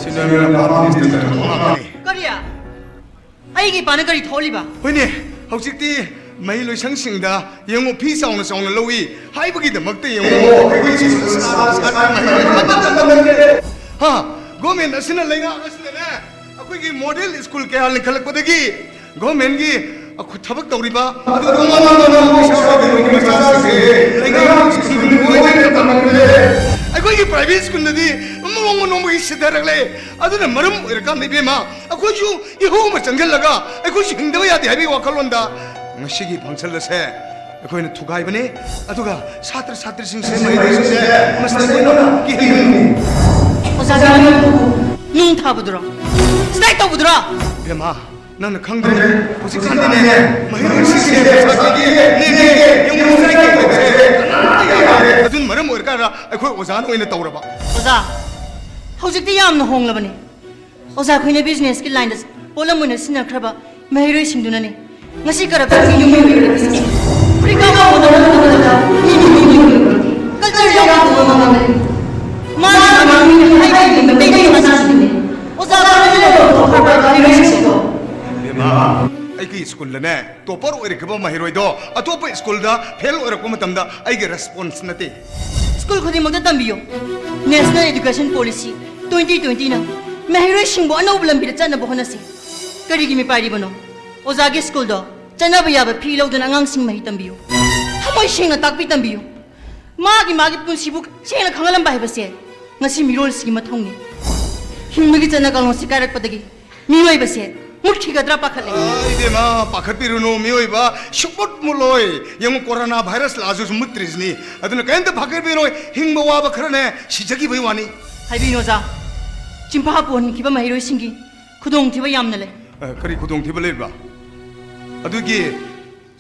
ꯁꯤ ꯅꯣꯏ ꯃꯄꯥ ꯄꯨꯂꯤꯁꯇ ꯊꯣꯛꯄ ꯉꯥꯛꯇꯅꯤ꯫ ꯀꯔꯤ? ꯑꯩꯒꯤ ꯏꯄꯥꯅ ꯀꯔꯤ ꯊꯣꯛꯍꯜꯂꯤꯕ? ꯍꯣꯏꯅꯦ, ꯍꯧꯖꯤꯛꯇꯤ ꯃꯍꯩꯂꯣꯏꯁꯪꯁꯤꯡꯗ ꯌꯦꯡꯉꯨ, ꯐꯤ ꯆꯥꯎꯅ ꯆꯥꯎꯅ ꯂꯧꯏ ꯍꯥꯏꯕꯒꯤꯗꯃꯛꯇ ꯌꯦꯡꯉꯨ, ꯑꯩꯈꯣꯏ ꯁ꯭ꯀꯨꯜ ꯁꯥꯇ꯭ꯔ ꯁꯥꯇ꯭ꯔꯤ ꯃꯍꯩ ꯂꯣꯏꯅꯃꯛ ꯇꯝꯕ ꯉꯝꯗꯦ꯫ ꯍꯥ, ꯒꯣꯔꯃꯦꯟ ꯑꯁꯤꯅ, ꯂꯩꯉꯥꯛ ꯑꯁꯤꯅꯅꯦ, ꯑꯩꯈꯣꯏꯒꯤ ꯃꯣꯗꯦꯜ ꯁ꯭ꯀꯨꯜ ꯀꯌꯥ ꯂꯤꯡꯈꯠꯂꯛꯄꯗꯒꯤ ꯒꯣꯔꯃꯦꯟꯒꯤ ꯑꯩꯈꯣꯏ ꯊꯕꯛ ꯇꯧꯔꯤꯕ ꯑꯗꯨ ꯇꯣꯉꯥꯟ ꯇꯣꯉꯥꯟꯕ ꯑꯣꯐꯤꯁꯥꯔ ꯑꯣꯏꯕ ꯃꯆꯥꯁꯤꯡꯁꯦ ꯂꯩꯉꯥꯛꯀꯤ ꯁ꯭ꯀꯨꯜ ꯂꯣꯏꯅ ꯇꯝꯍꯟꯈ꯭ꯔꯦ꯫ ꯑꯩꯈꯣꯏꯒꯤ ꯄ꯭ꯔꯥꯏꯚꯦꯠ ꯁ꯭ꯀꯨꯜꯗꯗꯤ ꯅꯣꯡꯃ ꯅꯣꯡꯃꯒꯤ ꯁꯤꯊꯔꯛꯂꯦ꯫ ꯑꯗꯨꯅ ꯃꯔꯝ ꯑꯣꯏꯔꯀꯥꯟꯗ, ꯏꯕꯦꯝꯃ, ꯑꯩꯈꯣꯏꯁꯨ ꯏꯍꯧ ꯑꯃ ꯆꯪꯁꯤꯜꯂꯒ ꯑꯩꯈꯣꯏꯁꯨ ꯍꯤꯡꯗꯕ ꯌꯥꯗꯦ ꯍꯥꯏꯕꯒꯤ ꯋꯥꯈꯜꯂꯣꯟꯗ ꯉꯁꯤꯒꯤ ꯐꯪꯁꯟ ꯑꯁꯦ ꯑꯩꯈꯣꯏꯅ ꯊꯨꯒꯥꯏꯕꯅꯦ꯫ ꯑꯗꯨꯒ ꯁꯥꯇ꯭ꯔ ꯁꯥꯇ꯭ꯔꯤꯁꯤꯡꯁꯦ, ꯃꯍꯩꯔꯣꯏꯁꯤꯡꯁꯦ ꯃꯁꯤꯗ ꯂꯣꯏꯅ ꯀꯤꯍꯟꯕꯅꯤ꯫ ꯑꯣꯖꯥ, ꯅꯨꯡ ꯊꯥꯕꯗꯨꯔꯣ? ꯁ꯭ꯇ꯭ꯔꯥꯏꯛ ꯇꯧꯕꯗꯨꯔꯣ? ꯏꯕꯦꯝꯃ, ꯅꯪꯅ ꯈꯪꯗ꯭ꯔꯦ꯫ ꯍꯧꯖꯤꯛꯀꯥꯟꯗꯤꯅꯦ, ꯃꯍꯩꯔꯣꯏꯁꯤꯡꯁꯦ ꯄꯩꯁꯥ ꯄꯤꯒꯦ, ꯅꯦꯛꯀꯦ, ꯌꯨꯝ ꯁ꯭ꯇ꯭ꯔꯥꯏꯛ ꯇꯧꯕꯁꯦ ꯀꯅꯥꯝꯇ ꯌꯥꯗ꯭ꯔꯦ꯫ ꯑꯗꯨꯅ ꯃꯔꯝ ꯑꯣꯏꯔꯀꯥꯟꯗ ꯑꯩꯈꯣꯏ ꯑꯣꯖꯥꯅ ꯑꯣꯏꯅ ꯇꯧꯔꯕ꯫ ꯑꯣꯖꯥ, ꯍꯧꯖꯤꯛꯇꯤ ꯌꯥꯝꯅ ꯍꯣꯡꯂꯕꯅꯤ꯫ ꯑꯣꯖꯥ, ꯑꯩꯈꯣꯏꯅ ꯕꯤꯖꯤꯅꯦꯁꯀꯤ ꯂꯥꯏꯟꯗ ꯄꯣꯠꯂꯝ ꯑꯣꯏꯅ ꯁꯤꯖꯤꯟꯅꯈ꯭ꯔꯕ ꯃꯍꯩꯔꯣꯏꯁꯤꯡꯗꯨꯅꯅꯦ ꯉꯁꯤ ꯀꯔꯞꯁꯟꯒꯤ ꯌꯨꯝ ꯑꯣꯏꯔꯤꯕꯁꯦ꯫ ꯐꯨꯔꯤꯠ ꯀꯥꯎꯕ ꯍꯣꯠꯅꯕ ꯃꯇꯝꯗ ꯃꯤ ꯃꯤ ꯃꯤ ꯃꯤ ꯀꯜꯆꯔ ꯌꯥꯎꯗꯕ ꯃꯃꯜ ꯂꯩ꯫ ꯃꯥꯅ ꯃꯃꯤꯡ ꯍꯥꯏꯕꯒꯤ ꯃꯩꯇꯩ ꯃꯆꯥꯁꯤꯡꯅꯦ꯫ ꯑꯣꯖꯥ ꯈꯔꯅ ꯂꯧꯊꯣꯛꯈ꯭ꯔꯕ ꯃꯍꯩꯔꯣꯏꯁꯤꯡꯗꯣ꯫ ꯏꯕꯦꯝꯃ, ꯑꯩꯒꯤ ꯁ꯭ꯀꯨꯜꯗꯅꯦ, ꯇꯣꯄꯔ ꯑꯣꯏꯔꯛꯈꯤꯕ ꯃꯍꯩꯔꯣꯏꯗꯣ ꯑꯇꯣꯞꯄ ꯁ꯭ꯀꯨꯜꯗ ꯐꯦꯜ ꯑꯣꯏꯔꯛꯄ ꯃꯇꯝꯗ ꯑꯩꯒꯤ ꯔꯦꯁꯄꯣꯟꯁ ꯅꯠꯇꯦ꯫ ꯁ꯭ꯀꯨꯜ ꯈꯨꯗꯤꯡꯃꯛꯇ ꯇꯝꯕꯤꯌꯨ꯫ ꯅꯦꯁꯅꯦꯜ ꯑꯦꯗꯨꯀꯦꯁꯟ ꯄꯣꯂꯤꯁꯤ ꯇ꯭ꯋꯦꯟꯇꯤ ꯇ꯭ꯋꯦꯟꯇꯤꯅ ꯃꯍꯩꯔꯣꯏꯁꯤꯡꯕꯨ ꯑꯅꯧꯕ ꯂꯝꯕꯤꯗ ꯆꯠꯅꯕ ꯍꯣꯠꯅꯁꯤ꯫ ꯀꯔꯤꯒꯤ ꯃꯤꯄꯥꯏꯔꯤꯕꯅꯣ? ꯑꯣꯖꯥꯒꯤ ꯁ꯭ꯀꯨꯜꯗꯣ ꯆꯠꯅꯕ ꯌꯥꯕ ꯐꯤ ꯂꯧꯗꯨꯅ ꯑꯉꯥꯡꯁꯤꯡ ꯃꯍꯩ ꯇꯝꯕꯤꯌꯨ꯫ ꯊꯃꯣꯏ ꯁꯦꯡꯅ ꯇꯥꯛꯄꯤ ꯇꯝꯕꯤꯌꯨ꯫ ꯃꯥꯒꯤ ꯃꯥꯒꯤ ꯄꯨꯟꯁꯤꯕꯨ ꯁꯦꯡꯅ ꯈꯪꯍꯜꯂꯝꯕ ꯍꯥꯏꯕꯁꯦ ꯉꯁꯤ ꯃꯤꯔꯣꯜꯁꯤꯒꯤ ꯃꯊꯧꯅꯤ꯫ ꯍꯤꯡꯕꯒꯤ ꯆꯠꯅ ꯀꯥꯡꯂꯣꯟꯁꯤ ꯀꯥꯏꯔꯛꯄꯗꯒꯤ ꯃꯤꯑꯣꯏꯕꯁꯦ ꯃꯨꯠꯈꯤꯒꯗ꯭ꯔꯥ ꯄꯥꯈꯠꯂꯦ꯫ ꯑꯥ, ꯏꯕꯦꯝꯃ, ꯄꯥꯈꯠꯄꯤꯔꯨꯅꯨ, ꯃꯤꯑꯣꯏꯕ ꯁꯨꯛꯃꯨꯠ ꯃꯨꯠꯂꯣꯏ꯫ ꯌꯦꯡꯉꯨ, ꯀꯣꯔꯣꯅꯥ ꯚꯥꯏꯔꯁ ꯂꯥꯛꯑꯁꯨ ꯃꯨꯠꯇ꯭ꯔꯤꯁꯤꯅꯤ꯫ ꯑꯗꯨꯅ ꯀꯔꯤꯝꯇ ꯄꯥꯈꯠꯄꯤꯔꯣꯏ, ꯍꯤꯡꯕ ꯋꯥꯕ ꯈꯔꯅꯦ ꯁꯤꯖꯈꯤꯕꯒꯤ ꯋꯥꯅꯤ꯫ ꯍꯥꯏꯕꯤꯌꯨ ꯑꯣꯖꯥ, ꯆꯤꯟꯐꯥ ꯄꯣꯟꯈꯤꯕ ꯃꯍꯩꯔꯣꯏꯁꯤꯡꯒꯤ ꯈꯨꯗꯣꯡꯊꯤꯕ ꯌꯥꯝꯅ ꯂꯩ꯫ ꯑ, ꯀꯔꯤ ꯈꯨꯗꯣꯡꯊꯤꯕ ꯂꯩꯔꯤꯕ? ꯑꯗꯨꯒꯤ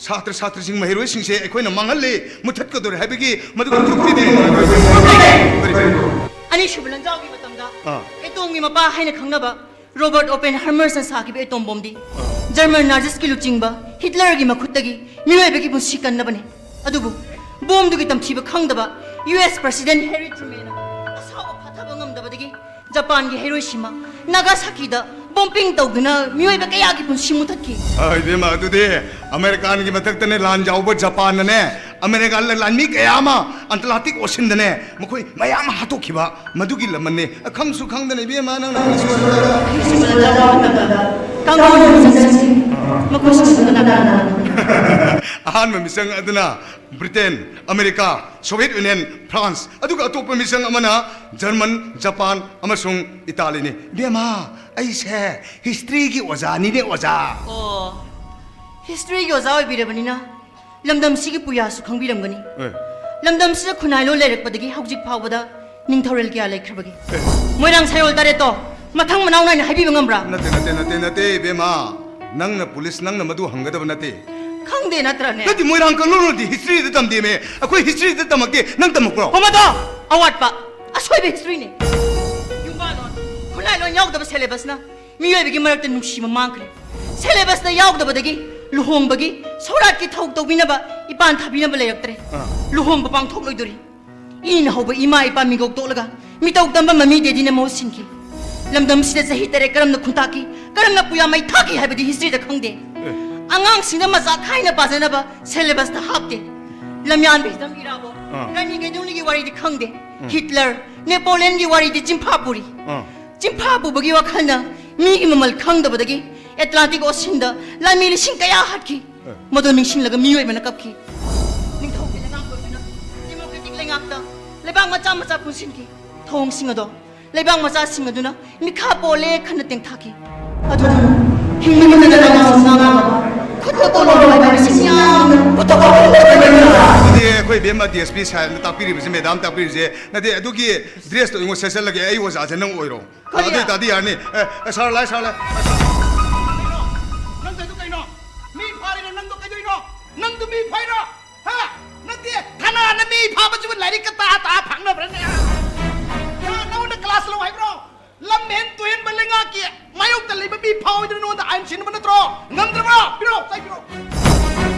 ꯁꯥꯇ꯭ꯔ ꯁꯥꯇ꯭ꯔꯤꯁꯤꯡ, ꯃꯍꯩꯔꯣꯏꯁꯤꯡꯁꯦ ꯑꯩꯈꯣꯏꯅ ꯃꯥꯡꯍꯜꯂꯤ, ꯃꯨꯊꯠꯀꯗꯧꯔꯦ ꯍꯥꯏꯕꯒꯤ ꯃꯗꯨꯒꯤ ꯊꯣꯛꯄꯤꯗꯦ꯫ ꯀꯔꯤ, ꯀꯔꯤ? ꯑꯅꯤꯁꯨꯕ ꯂꯥꯟꯖꯥꯎꯒꯤ ꯃꯇꯝꯗ ꯑꯥ꯫ ꯑꯦꯇꯣꯝꯒꯤ ꯃꯄꯥ ꯍꯥꯏꯅ ꯈꯪꯅꯕ ꯔꯣꯕꯔꯠ ꯑꯣꯄꯦꯟꯍꯥꯏꯃꯔꯁꯅ ꯁꯥꯈꯤꯕ ꯑꯦꯇꯣꯝ ꯕꯣꯝꯗꯤ ꯖꯔꯃꯟ ꯅꯥꯖꯤꯁꯀꯤ ꯂꯨꯆꯤꯡꯕ ꯍꯤꯠꯂꯔꯒꯤ ꯃꯈꯨꯠꯇꯒꯤ ꯃꯤꯑꯣꯏꯕꯒꯤ ꯄꯨꯟꯁꯤ ꯀꯟꯅꯕꯅꯤ꯫ ꯑꯗꯨꯕꯨ ꯕꯣꯝꯗꯨꯒꯤ ꯇꯝꯊꯤꯕ ꯈꯪꯗꯕ ꯌꯨ ꯑꯦꯁ ꯄ꯭ꯔꯁꯤꯗꯦꯟ ꯍꯦꯔꯤ ꯇ꯭ꯔꯨꯃꯦꯟꯅ ꯑꯁꯥꯎꯕ ꯐꯥꯊꯕ ꯉꯝꯗꯕꯗꯒꯤ ꯖꯄꯥꯟꯒꯤ ꯍꯩꯔꯣꯏꯁꯤꯃ ꯅꯥꯒꯥꯁꯥꯀꯤꯗ ꯕꯣꯝꯕꯤꯡ ꯇꯧꯗꯨꯅ ꯃꯤꯑꯣꯏꯕ ꯀꯌꯥꯒꯤ ꯄꯨꯟꯁꯤ ꯃꯨꯊꯠꯈꯤ꯫ ꯑ, ꯏꯕꯦꯝꯃ, ꯑꯗꯨꯗꯤ ꯑꯃꯦꯔꯤꯀꯥꯟꯒꯤ ꯃꯊꯛꯇꯅꯦ ꯂꯥꯟ ꯌꯥꯎꯕ ꯖꯄꯥꯟꯅꯅꯦ, ꯑꯃꯦꯔꯤꯀꯥꯟ ꯂꯥꯟꯃꯤ ꯀꯌꯥ ꯑꯃ ꯑꯟꯇꯂꯥꯟꯇꯤꯛ ꯑꯣꯁꯤꯟꯗꯅꯦ ꯃꯈꯣꯏ ꯃꯌꯥꯝ ꯑꯃ ꯍꯥꯠꯇꯣꯛꯈꯤꯕ ꯃꯗꯨꯒꯤ ꯂꯃꯟꯅꯦ꯫ ꯈꯪꯁꯨ ꯈꯪꯗꯅ, ꯏꯕꯦꯝꯃ, ꯅꯪꯅ ꯍꯥꯏꯁꯤꯕꯣ꯫ ꯀꯥꯡꯕꯨ ꯃꯤꯆꯪꯁꯤꯡ ꯃꯈꯣꯏꯁꯤꯡ ꯑꯗꯨ ꯀꯅꯥ ꯀꯅꯥꯅꯣ? ꯑꯍꯥꯟꯕ ꯃꯤꯆꯪ ꯑꯗꯨꯅ Britain, America, Soviet union, France, ꯑꯗꯨꯒ ꯑꯇꯣꯞꯄ ꯃꯤꯆꯪ ꯑꯃꯅ ꯖꯔꯃꯟ, ꯖꯄꯥꯟ ꯑꯃꯁꯨꯡ ꯏꯇꯥꯂꯤꯅꯤ꯫ ꯏꯕꯦꯝꯃ, ꯑꯩꯁꯦ ꯍꯤꯁꯇ꯭ꯔꯤꯒꯤ ꯑꯣꯖꯥꯅꯤꯅꯦ, ꯑꯣꯖꯥ꯫ ꯑꯣ, ꯍꯤꯁꯇ꯭ꯔꯤꯒꯤ ꯑꯣꯖꯥ ꯑꯣꯏꯕꯤꯔꯕꯅꯤꯅ ꯂꯝꯗꯝꯁꯤꯒꯤ ꯄꯨꯌꯥꯁꯨ ꯈꯪꯕꯤꯔꯝꯒꯅꯤ꯫ ꯑꯦ꯫ ꯂꯝꯗꯝꯁꯤꯗ ꯈꯨꯟꯅꯥꯏꯂꯣꯟ ꯂꯩꯔꯛꯄꯗꯒꯤ ꯍꯧꯖꯤꯛ ꯐꯥꯎꯕꯗ ꯅꯤꯡꯊꯧꯔꯦꯜ ꯀꯌꯥ ꯂꯩꯈ꯭ꯔꯕꯒꯦ? ꯑꯦ꯫ ꯃꯣꯏꯔꯥꯡ ꯁꯌꯣꯜ ꯇꯔꯦꯠꯇꯣ ꯃꯊꯪ ꯃꯅꯥꯎ ꯅꯥꯏꯅ ꯍꯥꯏꯕꯤꯕ ꯉꯝꯕ꯭ꯔꯥ? ꯅꯠꯇꯦ, ꯅꯠꯇꯦ, ꯅꯠꯇꯦ, ꯅꯠꯇꯦ, ꯏꯕꯦꯝꯃ꯫ ꯅꯪꯅ ꯄꯨꯂꯤꯁ, ꯅꯪꯅ ꯃꯗꯨ ꯍꯪꯒꯗꯕ ꯅꯠꯇꯦ꯫ ꯈꯪꯗꯦ ꯅꯠꯇ꯭ꯔꯅꯦ? ꯅꯠꯇꯦ, ꯃꯣꯏꯔꯥꯡ ꯀꯪꯂꯣꯟꯗꯤ ꯍꯤꯁꯇ꯭ꯔꯤꯗ ꯇꯝꯗꯦꯃꯦ꯫ ꯑꯩꯈꯣꯏ ꯍꯤꯁꯇ꯭ꯔꯤꯗ ꯇꯝꯃꯛꯇꯦ, ꯅꯪ ꯇꯝꯃꯛꯄ꯭ꯔꯣ? ꯍꯣ, ꯃꯗꯣ ꯑꯋꯥꯠꯄ, ꯑꯁꯣꯏꯕ ꯍꯤꯁꯇ꯭ꯔꯤꯅꯦ꯫ ꯌꯨꯝꯕꯥꯂꯣꯟ, ꯈꯨꯟꯅꯥꯏꯂꯣꯟ ꯌꯥꯎꯗꯕ ꯁꯦꯂꯦꯕꯁꯅ ꯃꯤꯑꯣꯏꯕꯒꯤ ꯃꯔꯛꯇ ꯅꯨꯡꯁꯤꯕ ꯃꯥꯡꯈ꯭ꯔꯦ꯫ ꯁꯦꯂꯦꯕꯁꯇ ꯌꯥꯎꯗꯕꯗꯒꯤ ꯂꯨꯍꯣꯡꯕꯒꯤ ꯁꯣꯔꯥꯠꯀꯤ ꯊꯧ ꯇꯧꯕꯤꯅꯕ, ꯏꯄꯥꯟ ꯊꯥꯕꯤꯅꯕ ꯂꯩꯔꯛꯇ꯭ꯔꯦ꯫ ꯑꯥ꯫ ꯂꯨꯍꯣꯡꯕ ꯄꯥꯡꯊꯣꯛꯂꯣꯏꯗꯣꯔꯤ꯫ ꯏꯅ ꯍꯧꯕ ꯏꯃꯥ ꯏꯄꯥ ꯃꯤꯒꯣꯛ ꯇꯣꯛꯂꯒ ꯃꯤꯇꯧ ꯇꯝꯕ ꯃꯃꯤ ꯗꯦꯗꯤꯅ ꯃꯍꯨꯠ ꯁꯤꯟꯈꯤ꯫ ꯂꯝꯗꯝꯁꯤꯗ ꯆꯍꯤ ꯇꯔꯦꯠ ꯀꯔꯝꯅ ꯈꯨꯟꯇꯥꯛꯈꯤ, ꯀꯔꯝꯅ ꯄꯨꯌꯥ ꯃꯩ ꯊꯥꯈꯤ ꯍꯥꯏꯕꯗꯤ ꯍꯤꯁꯇ꯭ꯔꯤꯗ ꯈꯪꯗꯦ꯫ ꯑꯦ꯫ ꯑꯉꯥꯡꯁꯤꯡꯗ ꯃꯆꯥ ꯈꯥꯏꯅ ꯄꯥꯖꯅꯕ ꯁꯦꯂꯦꯕꯁꯇ ꯍꯥꯞꯇꯦ꯫ ꯂꯝꯌꯥꯟꯕ ꯍꯤꯇꯝ ꯏꯔꯥꯕꯣꯠ, ꯑꯥ꯫ ꯔꯥꯅꯤ ꯀꯩꯗꯧꯅꯤꯒꯤ ꯋꯥꯔꯤꯗꯤ ꯈꯪꯗꯦ꯫ ꯎꯝ꯫ ꯍꯤꯠꯂꯔ, ꯅꯦꯄꯣꯂꯤꯌꯟꯒꯤ ꯋꯥꯔꯤꯗꯤ ꯆꯤꯟꯐꯥ ꯄꯨꯔꯤ꯫ ꯑꯥ꯫ ꯆꯤꯟꯐꯥ ꯄꯨꯕꯒꯤ ꯋꯥꯈꯜꯅ ꯃꯤꯒꯤ ꯃꯃꯜ ꯈꯪꯗꯕꯗꯒꯤ ꯑꯦꯠꯂꯥꯟꯇꯤꯛ ꯑꯣꯁꯤꯟꯗ ꯂꯥꯟꯃꯤ ꯂꯤꯁꯤꯡ ꯀꯌꯥ ꯍꯥꯠꯈꯤ꯫ ꯑꯦ꯫ ꯃꯗꯨ ꯅꯤꯡꯁꯤꯡꯂꯒ ꯃꯤꯑꯣꯏꯕꯅ ꯀꯞꯈꯤ꯫ ꯅꯤꯡꯊꯧꯒꯤ ꯂꯩꯉꯥꯛ ꯑꯣꯏꯗꯨꯅ ꯗꯦꯃꯣꯀ꯭ꯔꯦꯇꯤꯛ ꯂꯩꯉꯥꯛꯇ ꯂꯩꯕꯥꯛ ꯃꯆꯥ ꯃꯆꯥ ꯄꯨꯟꯁꯤꯟꯈꯤ꯫ ꯊꯧꯑꯣꯡꯁꯤꯡ ꯑꯗꯣ ꯂꯩꯕꯥꯛ ꯃꯆꯥꯁꯤꯡ ꯑꯗꯨꯅ ꯃꯤꯈꯥ ꯄꯣꯜꯂꯦ ꯈꯟꯅ ꯇꯦꯡꯊꯥꯈꯤ꯫ ꯑꯗꯨꯅ ꯍꯤꯡꯂꯤꯕ ꯂꯩꯉꯥꯛ ꯉꯥꯡꯅꯕ ꯈꯨꯠꯇ ꯀꯣꯂꯣꯝ ꯄꯥꯏꯕ ꯃꯤꯁꯤꯡ ꯌꯥꯝꯅ ꯄꯨꯊꯣꯛꯄ ꯉꯝꯗꯕꯅꯤꯅ꯫ ꯑꯗꯨꯗꯤ ꯑꯩꯈꯣꯏ ꯏꯕꯦꯝꯃ ꯗꯤ ꯑꯦꯁ ꯄꯤ ꯁꯥꯍꯦꯕꯅ ꯇꯥꯛꯄꯤꯔꯤꯕꯁꯦ, ꯃꯦꯗꯥꯝ ꯇꯥꯛꯄꯤꯔꯤꯕꯁꯦ, ꯅꯠꯇꯦ, ꯑꯗꯨꯒꯤ ꯗ꯭ꯔꯦꯁꯇꯣ ꯑꯩꯉꯣꯟꯗ ꯁꯦꯠꯆꯜꯂꯒꯦ, ꯑꯩ ꯑꯣꯖꯥꯁꯦ ꯅꯪ ꯑꯣꯏꯔꯣ꯫ ꯀꯔꯤ? ꯑꯗꯨ ꯑꯣꯏꯇꯥꯗꯤ ꯌꯥꯔꯅꯤ꯫ ꯑꯦ, ꯑꯦ, ꯁꯥꯔ, ꯂꯥꯏ, ꯁꯥꯔ, ꯂꯥꯏ꯫ ꯀꯩꯅꯣ? ꯅꯪ ꯇꯧꯏꯗꯣ ꯀꯩꯅꯣ? ꯃꯤ ꯐꯥꯔꯤꯅ ꯅꯪꯗꯣ ꯀꯩꯗꯧꯏꯅꯣ? ꯅꯪꯗꯣ ꯃꯤ ꯐꯥꯏꯔꯣ? ꯍꯥ? ꯅꯠꯇꯦ, ꯊꯥꯅꯥꯅ ꯃꯤ ꯐꯥꯕꯁꯤꯕꯨ ꯂꯥꯏꯔꯤꯛꯀ ꯇꯥ ꯇꯥ ꯐꯥꯡꯅꯕ꯭ꯔꯅꯦ? ꯍꯥ? ꯅꯉꯣꯟꯗ ꯀ꯭ꯂꯥꯁ ꯂꯧ ꯍꯥꯏꯕ꯭ꯔꯣ? ꯂꯝ ꯍꯦꯟ ꯇꯨꯍꯦꯟꯕ ꯂꯩꯉꯥꯛꯀꯤ ꯃꯥꯌꯣꯛꯇ ꯂꯩꯕ ꯃꯤ ꯐꯥꯎꯗꯅ ꯅꯉꯣꯟꯗ ꯑꯥꯏꯟ ꯁꯤꯟꯅꯕ ꯅꯠꯇ꯭ꯔꯣ? ꯉꯝꯗ꯭ꯔꯕ꯭ꯔꯣ? ꯄꯤꯔꯣ, ꯆꯩ ꯄꯤꯔꯣ꯫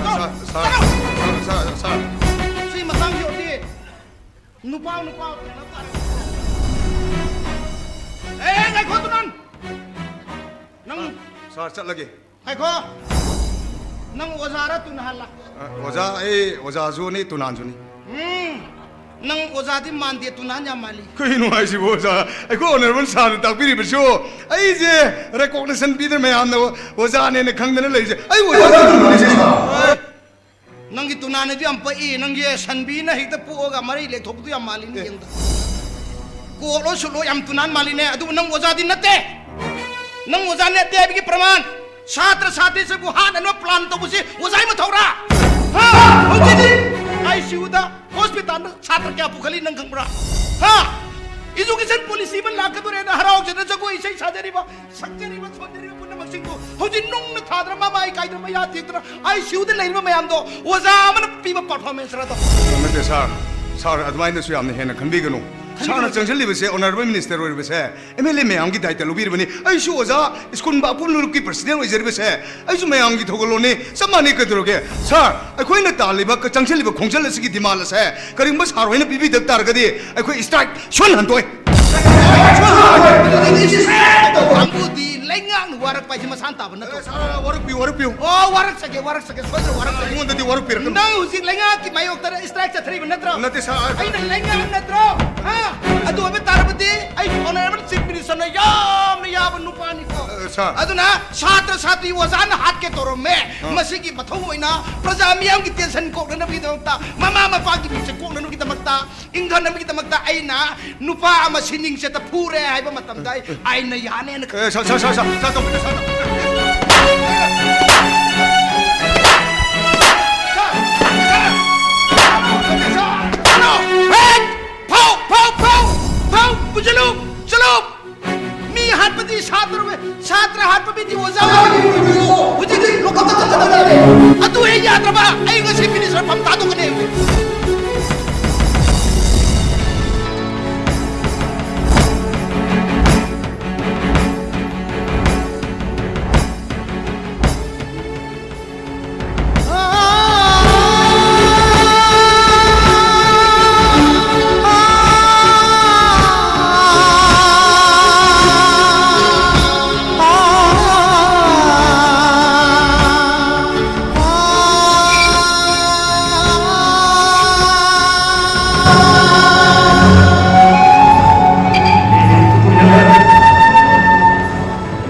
ꯁꯥꯔ, ꯁꯥꯔ, ꯁꯥꯔ, ꯁꯥꯔ, ꯁꯥꯔ꯫ ꯁꯤ ꯃꯇꯥꯡꯁꯤ ꯑꯣꯏꯔꯗꯤ ꯅꯨꯄꯥ, ꯅꯨꯄꯥ ꯀꯩꯅꯣ ꯇꯥꯔꯦ꯫ ꯑꯦ, ꯉꯥꯏꯈꯣ, ꯇꯨꯅꯥꯟ! ꯅꯪ ꯁꯥꯔ, ꯆꯠꯂꯒꯦ꯫ ꯉꯥꯏꯈꯣ꯫ ꯅꯪ ꯑꯣꯖꯥꯔ ꯇꯨꯅꯥꯟꯂ? ꯑ, ꯑꯣꯖꯥ, ꯑꯩ ꯑꯣꯖꯥꯁꯨꯅꯤ, ꯇꯨꯅꯥꯟꯁꯨꯅꯤ꯫ ꯎꯝ, ꯅꯪ ꯑꯣꯖꯥꯗꯤ ꯃꯥꯟꯗꯦ, ꯇꯨꯅꯥꯟ ꯌꯥꯝ ꯃꯥꯜꯂꯤ꯫ ꯀꯩꯅꯣ ꯍꯥꯏꯁꯤꯕꯨ, ꯑꯣꯖꯥ? ꯑꯩꯈꯣꯏ ꯑꯣꯅꯔꯦꯕꯜ ꯁꯥꯔꯅ ꯇꯥꯛꯄꯤꯔꯤꯕꯁꯨ ꯑꯩꯁꯦ ꯔꯦꯀꯣꯛꯅꯤꯁꯟ ꯄꯤꯗꯅ ꯃꯌꯥꯝꯅ ꯑꯣꯖꯥꯅꯦꯅ ꯈꯪꯗꯅ ꯂꯩꯔꯤꯁꯦ꯫ ꯑꯩ ꯑꯣꯖꯥ ꯇꯨꯅꯥꯟꯅꯤ, ꯁꯥꯔ꯫ ꯅꯪꯒꯤ ꯇꯨꯅꯥꯟ ꯑꯗꯨ ꯌꯥꯝ ꯄꯛꯏ꯫ ꯅꯪꯒꯤ ꯁꯟꯕꯤꯅ ꯍꯦꯛꯇ ꯄꯣꯛꯑꯒ ꯃꯔꯩ ꯂꯦꯛꯊꯣꯛꯄꯗꯨ ꯌꯥꯝ ꯃꯥꯜꯂꯤꯅꯦ꯫ ꯑꯦ꯫ ꯌꯦꯡꯗ꯫ ꯀꯣꯠꯂꯣ ꯁꯨꯠꯂꯣ ꯌꯥꯝ ꯇꯨꯅꯥꯟ ꯃꯥꯜꯂꯤꯅꯦ꯫ ꯑꯗꯨꯕꯨ ꯅꯪ ꯑꯣꯖꯥꯗꯤ ꯅꯠꯇꯦ꯫ ꯅꯪ ꯑꯣꯖꯥ ꯅꯠꯇꯦ ꯍꯥꯏꯕꯒꯤ ꯄ꯭ꯔꯃꯥꯟ, ꯁꯥꯇ꯭ꯔ ꯁꯥꯇ꯭ꯔꯤꯁꯤꯕꯨ ꯍꯥꯠꯅꯅꯕ ꯄ꯭ꯂꯥꯟ ꯇꯧꯕꯁꯤ ꯑꯣꯖꯥꯒꯤ ꯃꯊꯧꯔꯥ? ꯍꯥ? ꯍꯧꯖꯤꯛ ꯑꯥꯏ ꯁꯤ ꯌꯨꯗ ꯍꯣꯁꯄꯤꯇꯥꯜꯗ ꯁꯥꯇ꯭ꯔ ꯀꯌꯥ ꯄꯨꯈꯠꯂꯤ ꯅꯪ ꯈꯪꯕ꯭ꯔꯥ? ꯍꯥ? ꯏꯖꯨꯀꯦꯁꯟ ꯄꯣꯂꯤꯁꯤ ꯑꯃ ꯂꯥꯛꯀꯗꯣꯔꯦꯅ ꯍꯔꯥꯎꯖꯅ ꯖꯒꯣꯏ ꯏꯁꯩ ꯁꯥꯖꯔꯤꯕ, ꯁꯛꯆꯔꯤꯕ, ꯁꯣꯟꯖꯔꯤꯕ ꯄꯨꯝꯅꯃꯛꯁꯤꯡꯗꯨ ꯍꯧꯖꯤꯛ ꯅꯨꯡꯅ ꯊꯥꯗꯅ, ꯃꯃꯥ ꯏꯀꯥꯏꯗꯅ, ꯃꯌꯥ ꯇꯦꯛꯇꯅ ꯑꯥꯏ ꯁꯤ ꯌꯨꯗ ꯂꯩꯔꯤꯕ ꯃꯌꯥꯝꯗꯣ ꯑꯣꯖꯥ ꯑꯃꯅ ꯄꯤꯕ ꯄꯔꯐꯣꯔꯃꯦꯟꯁꯔꯗꯣ? ꯅꯠꯇꯦ ꯁꯥꯔ, ꯁꯥꯔ, ꯑꯗꯨꯃꯥꯏꯅꯁꯨ ꯌꯥꯝꯅ ꯍꯦꯟꯅ ꯈꯟꯕꯤꯒꯅꯨ꯫ ꯁꯥꯔꯅ ꯆꯪꯁꯤꯜꯂꯤꯕꯁꯦ, ꯑꯣꯅꯔꯦꯕꯜ ꯃꯤꯅꯤꯁꯇꯔ ꯑꯣꯏꯔꯤꯕꯁꯦ, ꯑꯦꯝ ꯑꯦꯜ ꯑꯦ ꯃꯌꯥꯝꯒꯤ ꯗꯥꯏꯇ ꯂꯧꯕꯤꯔꯤꯕꯅꯤ꯫ ꯑꯩꯁꯨ ꯑꯣꯖꯥ, ꯁ꯭ꯀꯨꯜ ꯄꯨꯝꯅꯃꯛꯀꯤ ꯄ꯭ꯔꯁꯤꯗꯦꯟ ꯑꯣꯏꯖꯔꯤꯕꯁꯦ, ꯑꯩꯁꯨ ꯃꯌꯥꯝꯒꯤ ꯊꯧꯒꯜꯂꯣꯟꯅꯤ, ꯆꯞ ꯃꯥꯟꯅꯩ꯫ ꯀꯩꯗꯧꯔꯒꯦ ꯁꯥꯔ? ꯑꯩꯈꯣꯏꯅ ꯇꯥꯜꯂꯤꯕ, ꯆꯪꯁꯤꯜꯂꯤꯕ ꯈꯣꯡꯖꯦꯜ ꯑꯁꯤꯒꯤ ꯗꯤꯃꯥꯟ ꯑꯁꯦ ꯀꯔꯤꯒꯨꯝꯕ ꯁꯥꯔ ꯍꯣꯏꯅ ꯄꯤꯕꯤꯗꯕ ꯇꯥꯔꯒꯗꯤ ꯑꯩꯈꯣꯏ ꯁ꯭ꯇ꯭ꯔꯥꯏꯛ ꯁꯣꯏꯅ ꯍꯟꯗꯣꯛꯑꯣꯏ꯫ ꯀꯥꯡꯕꯨꯗꯤ ꯂꯩꯉꯥꯛꯅ ꯋꯥꯔꯛꯄ ꯍꯥꯏꯁꯦ ꯃꯁꯥꯅ ꯇꯥꯕ ꯅꯠꯇ꯭ꯔꯣ? ꯁꯥꯔ, ꯋꯥꯔꯛꯄꯤꯌꯨ, ꯋꯥꯔꯛꯄꯤꯌꯨ꯫ ꯑꯣ, ꯋꯥꯔꯛꯆꯒꯦ, ꯋꯥꯔꯛꯆꯒꯦ, ꯁꯣꯏꯗꯅ ꯋꯥꯔꯛꯆꯒꯦ꯫ ꯑꯩꯉꯣꯟꯗꯗꯤ ꯋꯥꯔꯛꯄꯤꯔꯛꯀꯅꯨ꯫ ꯅꯪ ꯍꯧꯖꯤꯛ ꯂꯩꯉꯥꯛꯀꯤ ꯃꯥꯌꯣꯛꯇ ꯁ꯭ꯇ꯭ꯔꯥꯏꯛ ꯆꯠꯊꯔꯤꯕ ꯅꯠꯇ꯭ꯔꯣ? ꯅꯠꯇꯦ ꯁꯥꯔ꯫ ꯑꯩꯅ ꯂꯩꯉꯥꯛ ꯅꯠꯇ꯭ꯔꯣ? ꯍꯥ? ꯑꯗꯨ ꯑꯣꯏꯕ ꯇꯥꯔꯕꯗꯤ ꯑꯩ honourable chief ministerꯅ ꯌꯥꯝꯅ ꯌꯥꯕ ꯅꯨꯄꯥꯅꯤꯀꯣ꯫ ꯑ, sir꯫ ꯑꯗꯨꯅ ꯁꯥꯇ꯭ꯔ ꯁꯥꯇ꯭ꯔꯤ ꯑꯣꯖꯥꯅ ꯍꯥꯠꯀꯦ ꯇꯧꯔꯝꯃꯦ꯫ ꯑ꯫ ꯃꯁꯤꯒꯤ ꯃꯊꯧ ꯑꯣꯏꯅ ꯄ꯭ꯔꯖꯥ ꯃꯤꯌꯥꯝꯒꯤ tension ꯀꯣꯛꯅꯅꯕꯒꯤꯗꯃꯛꯇ, ꯃꯃꯥ ꯃꯄꯥꯒꯤ ꯃꯤꯡꯆꯠ ꯀꯣꯛꯅꯅꯕꯒꯤꯗꯃꯛꯇ, ꯏꯪꯊꯅꯕꯒꯤꯗꯃꯛꯇ ꯑꯩꯅ ꯅꯨꯄꯥ ꯑꯃ ꯁꯤꯅꯤꯡꯆꯦꯠꯇ ꯐꯨꯔꯦ ꯍꯥꯏꯕ ꯃꯇꯝꯗ ꯑꯩ ꯑꯥꯏꯟꯅ ꯌꯥꯅꯦꯅ ꯈꯜꯂꯤ꯫ ꯑꯦ, sir, sir, sir, sir, sir, ꯇꯧꯕꯤꯌꯨ, sir, ꯇꯧꯕꯤꯌꯨ꯫ Sir, sir, sir, sir, ꯐꯧ, ꯐꯧ, ꯐꯧ, ꯐꯧ, ꯐꯧ, ꯄꯨꯁꯤꯜꯂꯨ, ꯆꯠꯂꯨ꯫ ꯃꯤ ꯍꯥꯠꯄꯗꯤ ꯁꯥꯇ꯭ꯔ, ꯁꯥꯇ꯭ꯔ ꯍꯥꯠꯄ ꯃꯤꯗꯤ ꯑꯣꯖꯥ ꯑꯣꯏꯔꯤ꯫ ꯍꯧꯖꯤꯛꯇꯤ ꯂꯣꯀꯞꯇ ꯊꯝꯒꯗꯕꯅꯤ꯫ ꯑꯗꯨ ꯍꯦꯛ ꯌꯥꯗ꯭ꯔꯕ ꯑꯩ ꯉꯁꯤ minister ꯐꯝ ꯊꯥꯗꯣꯛꯀꯅꯤ꯫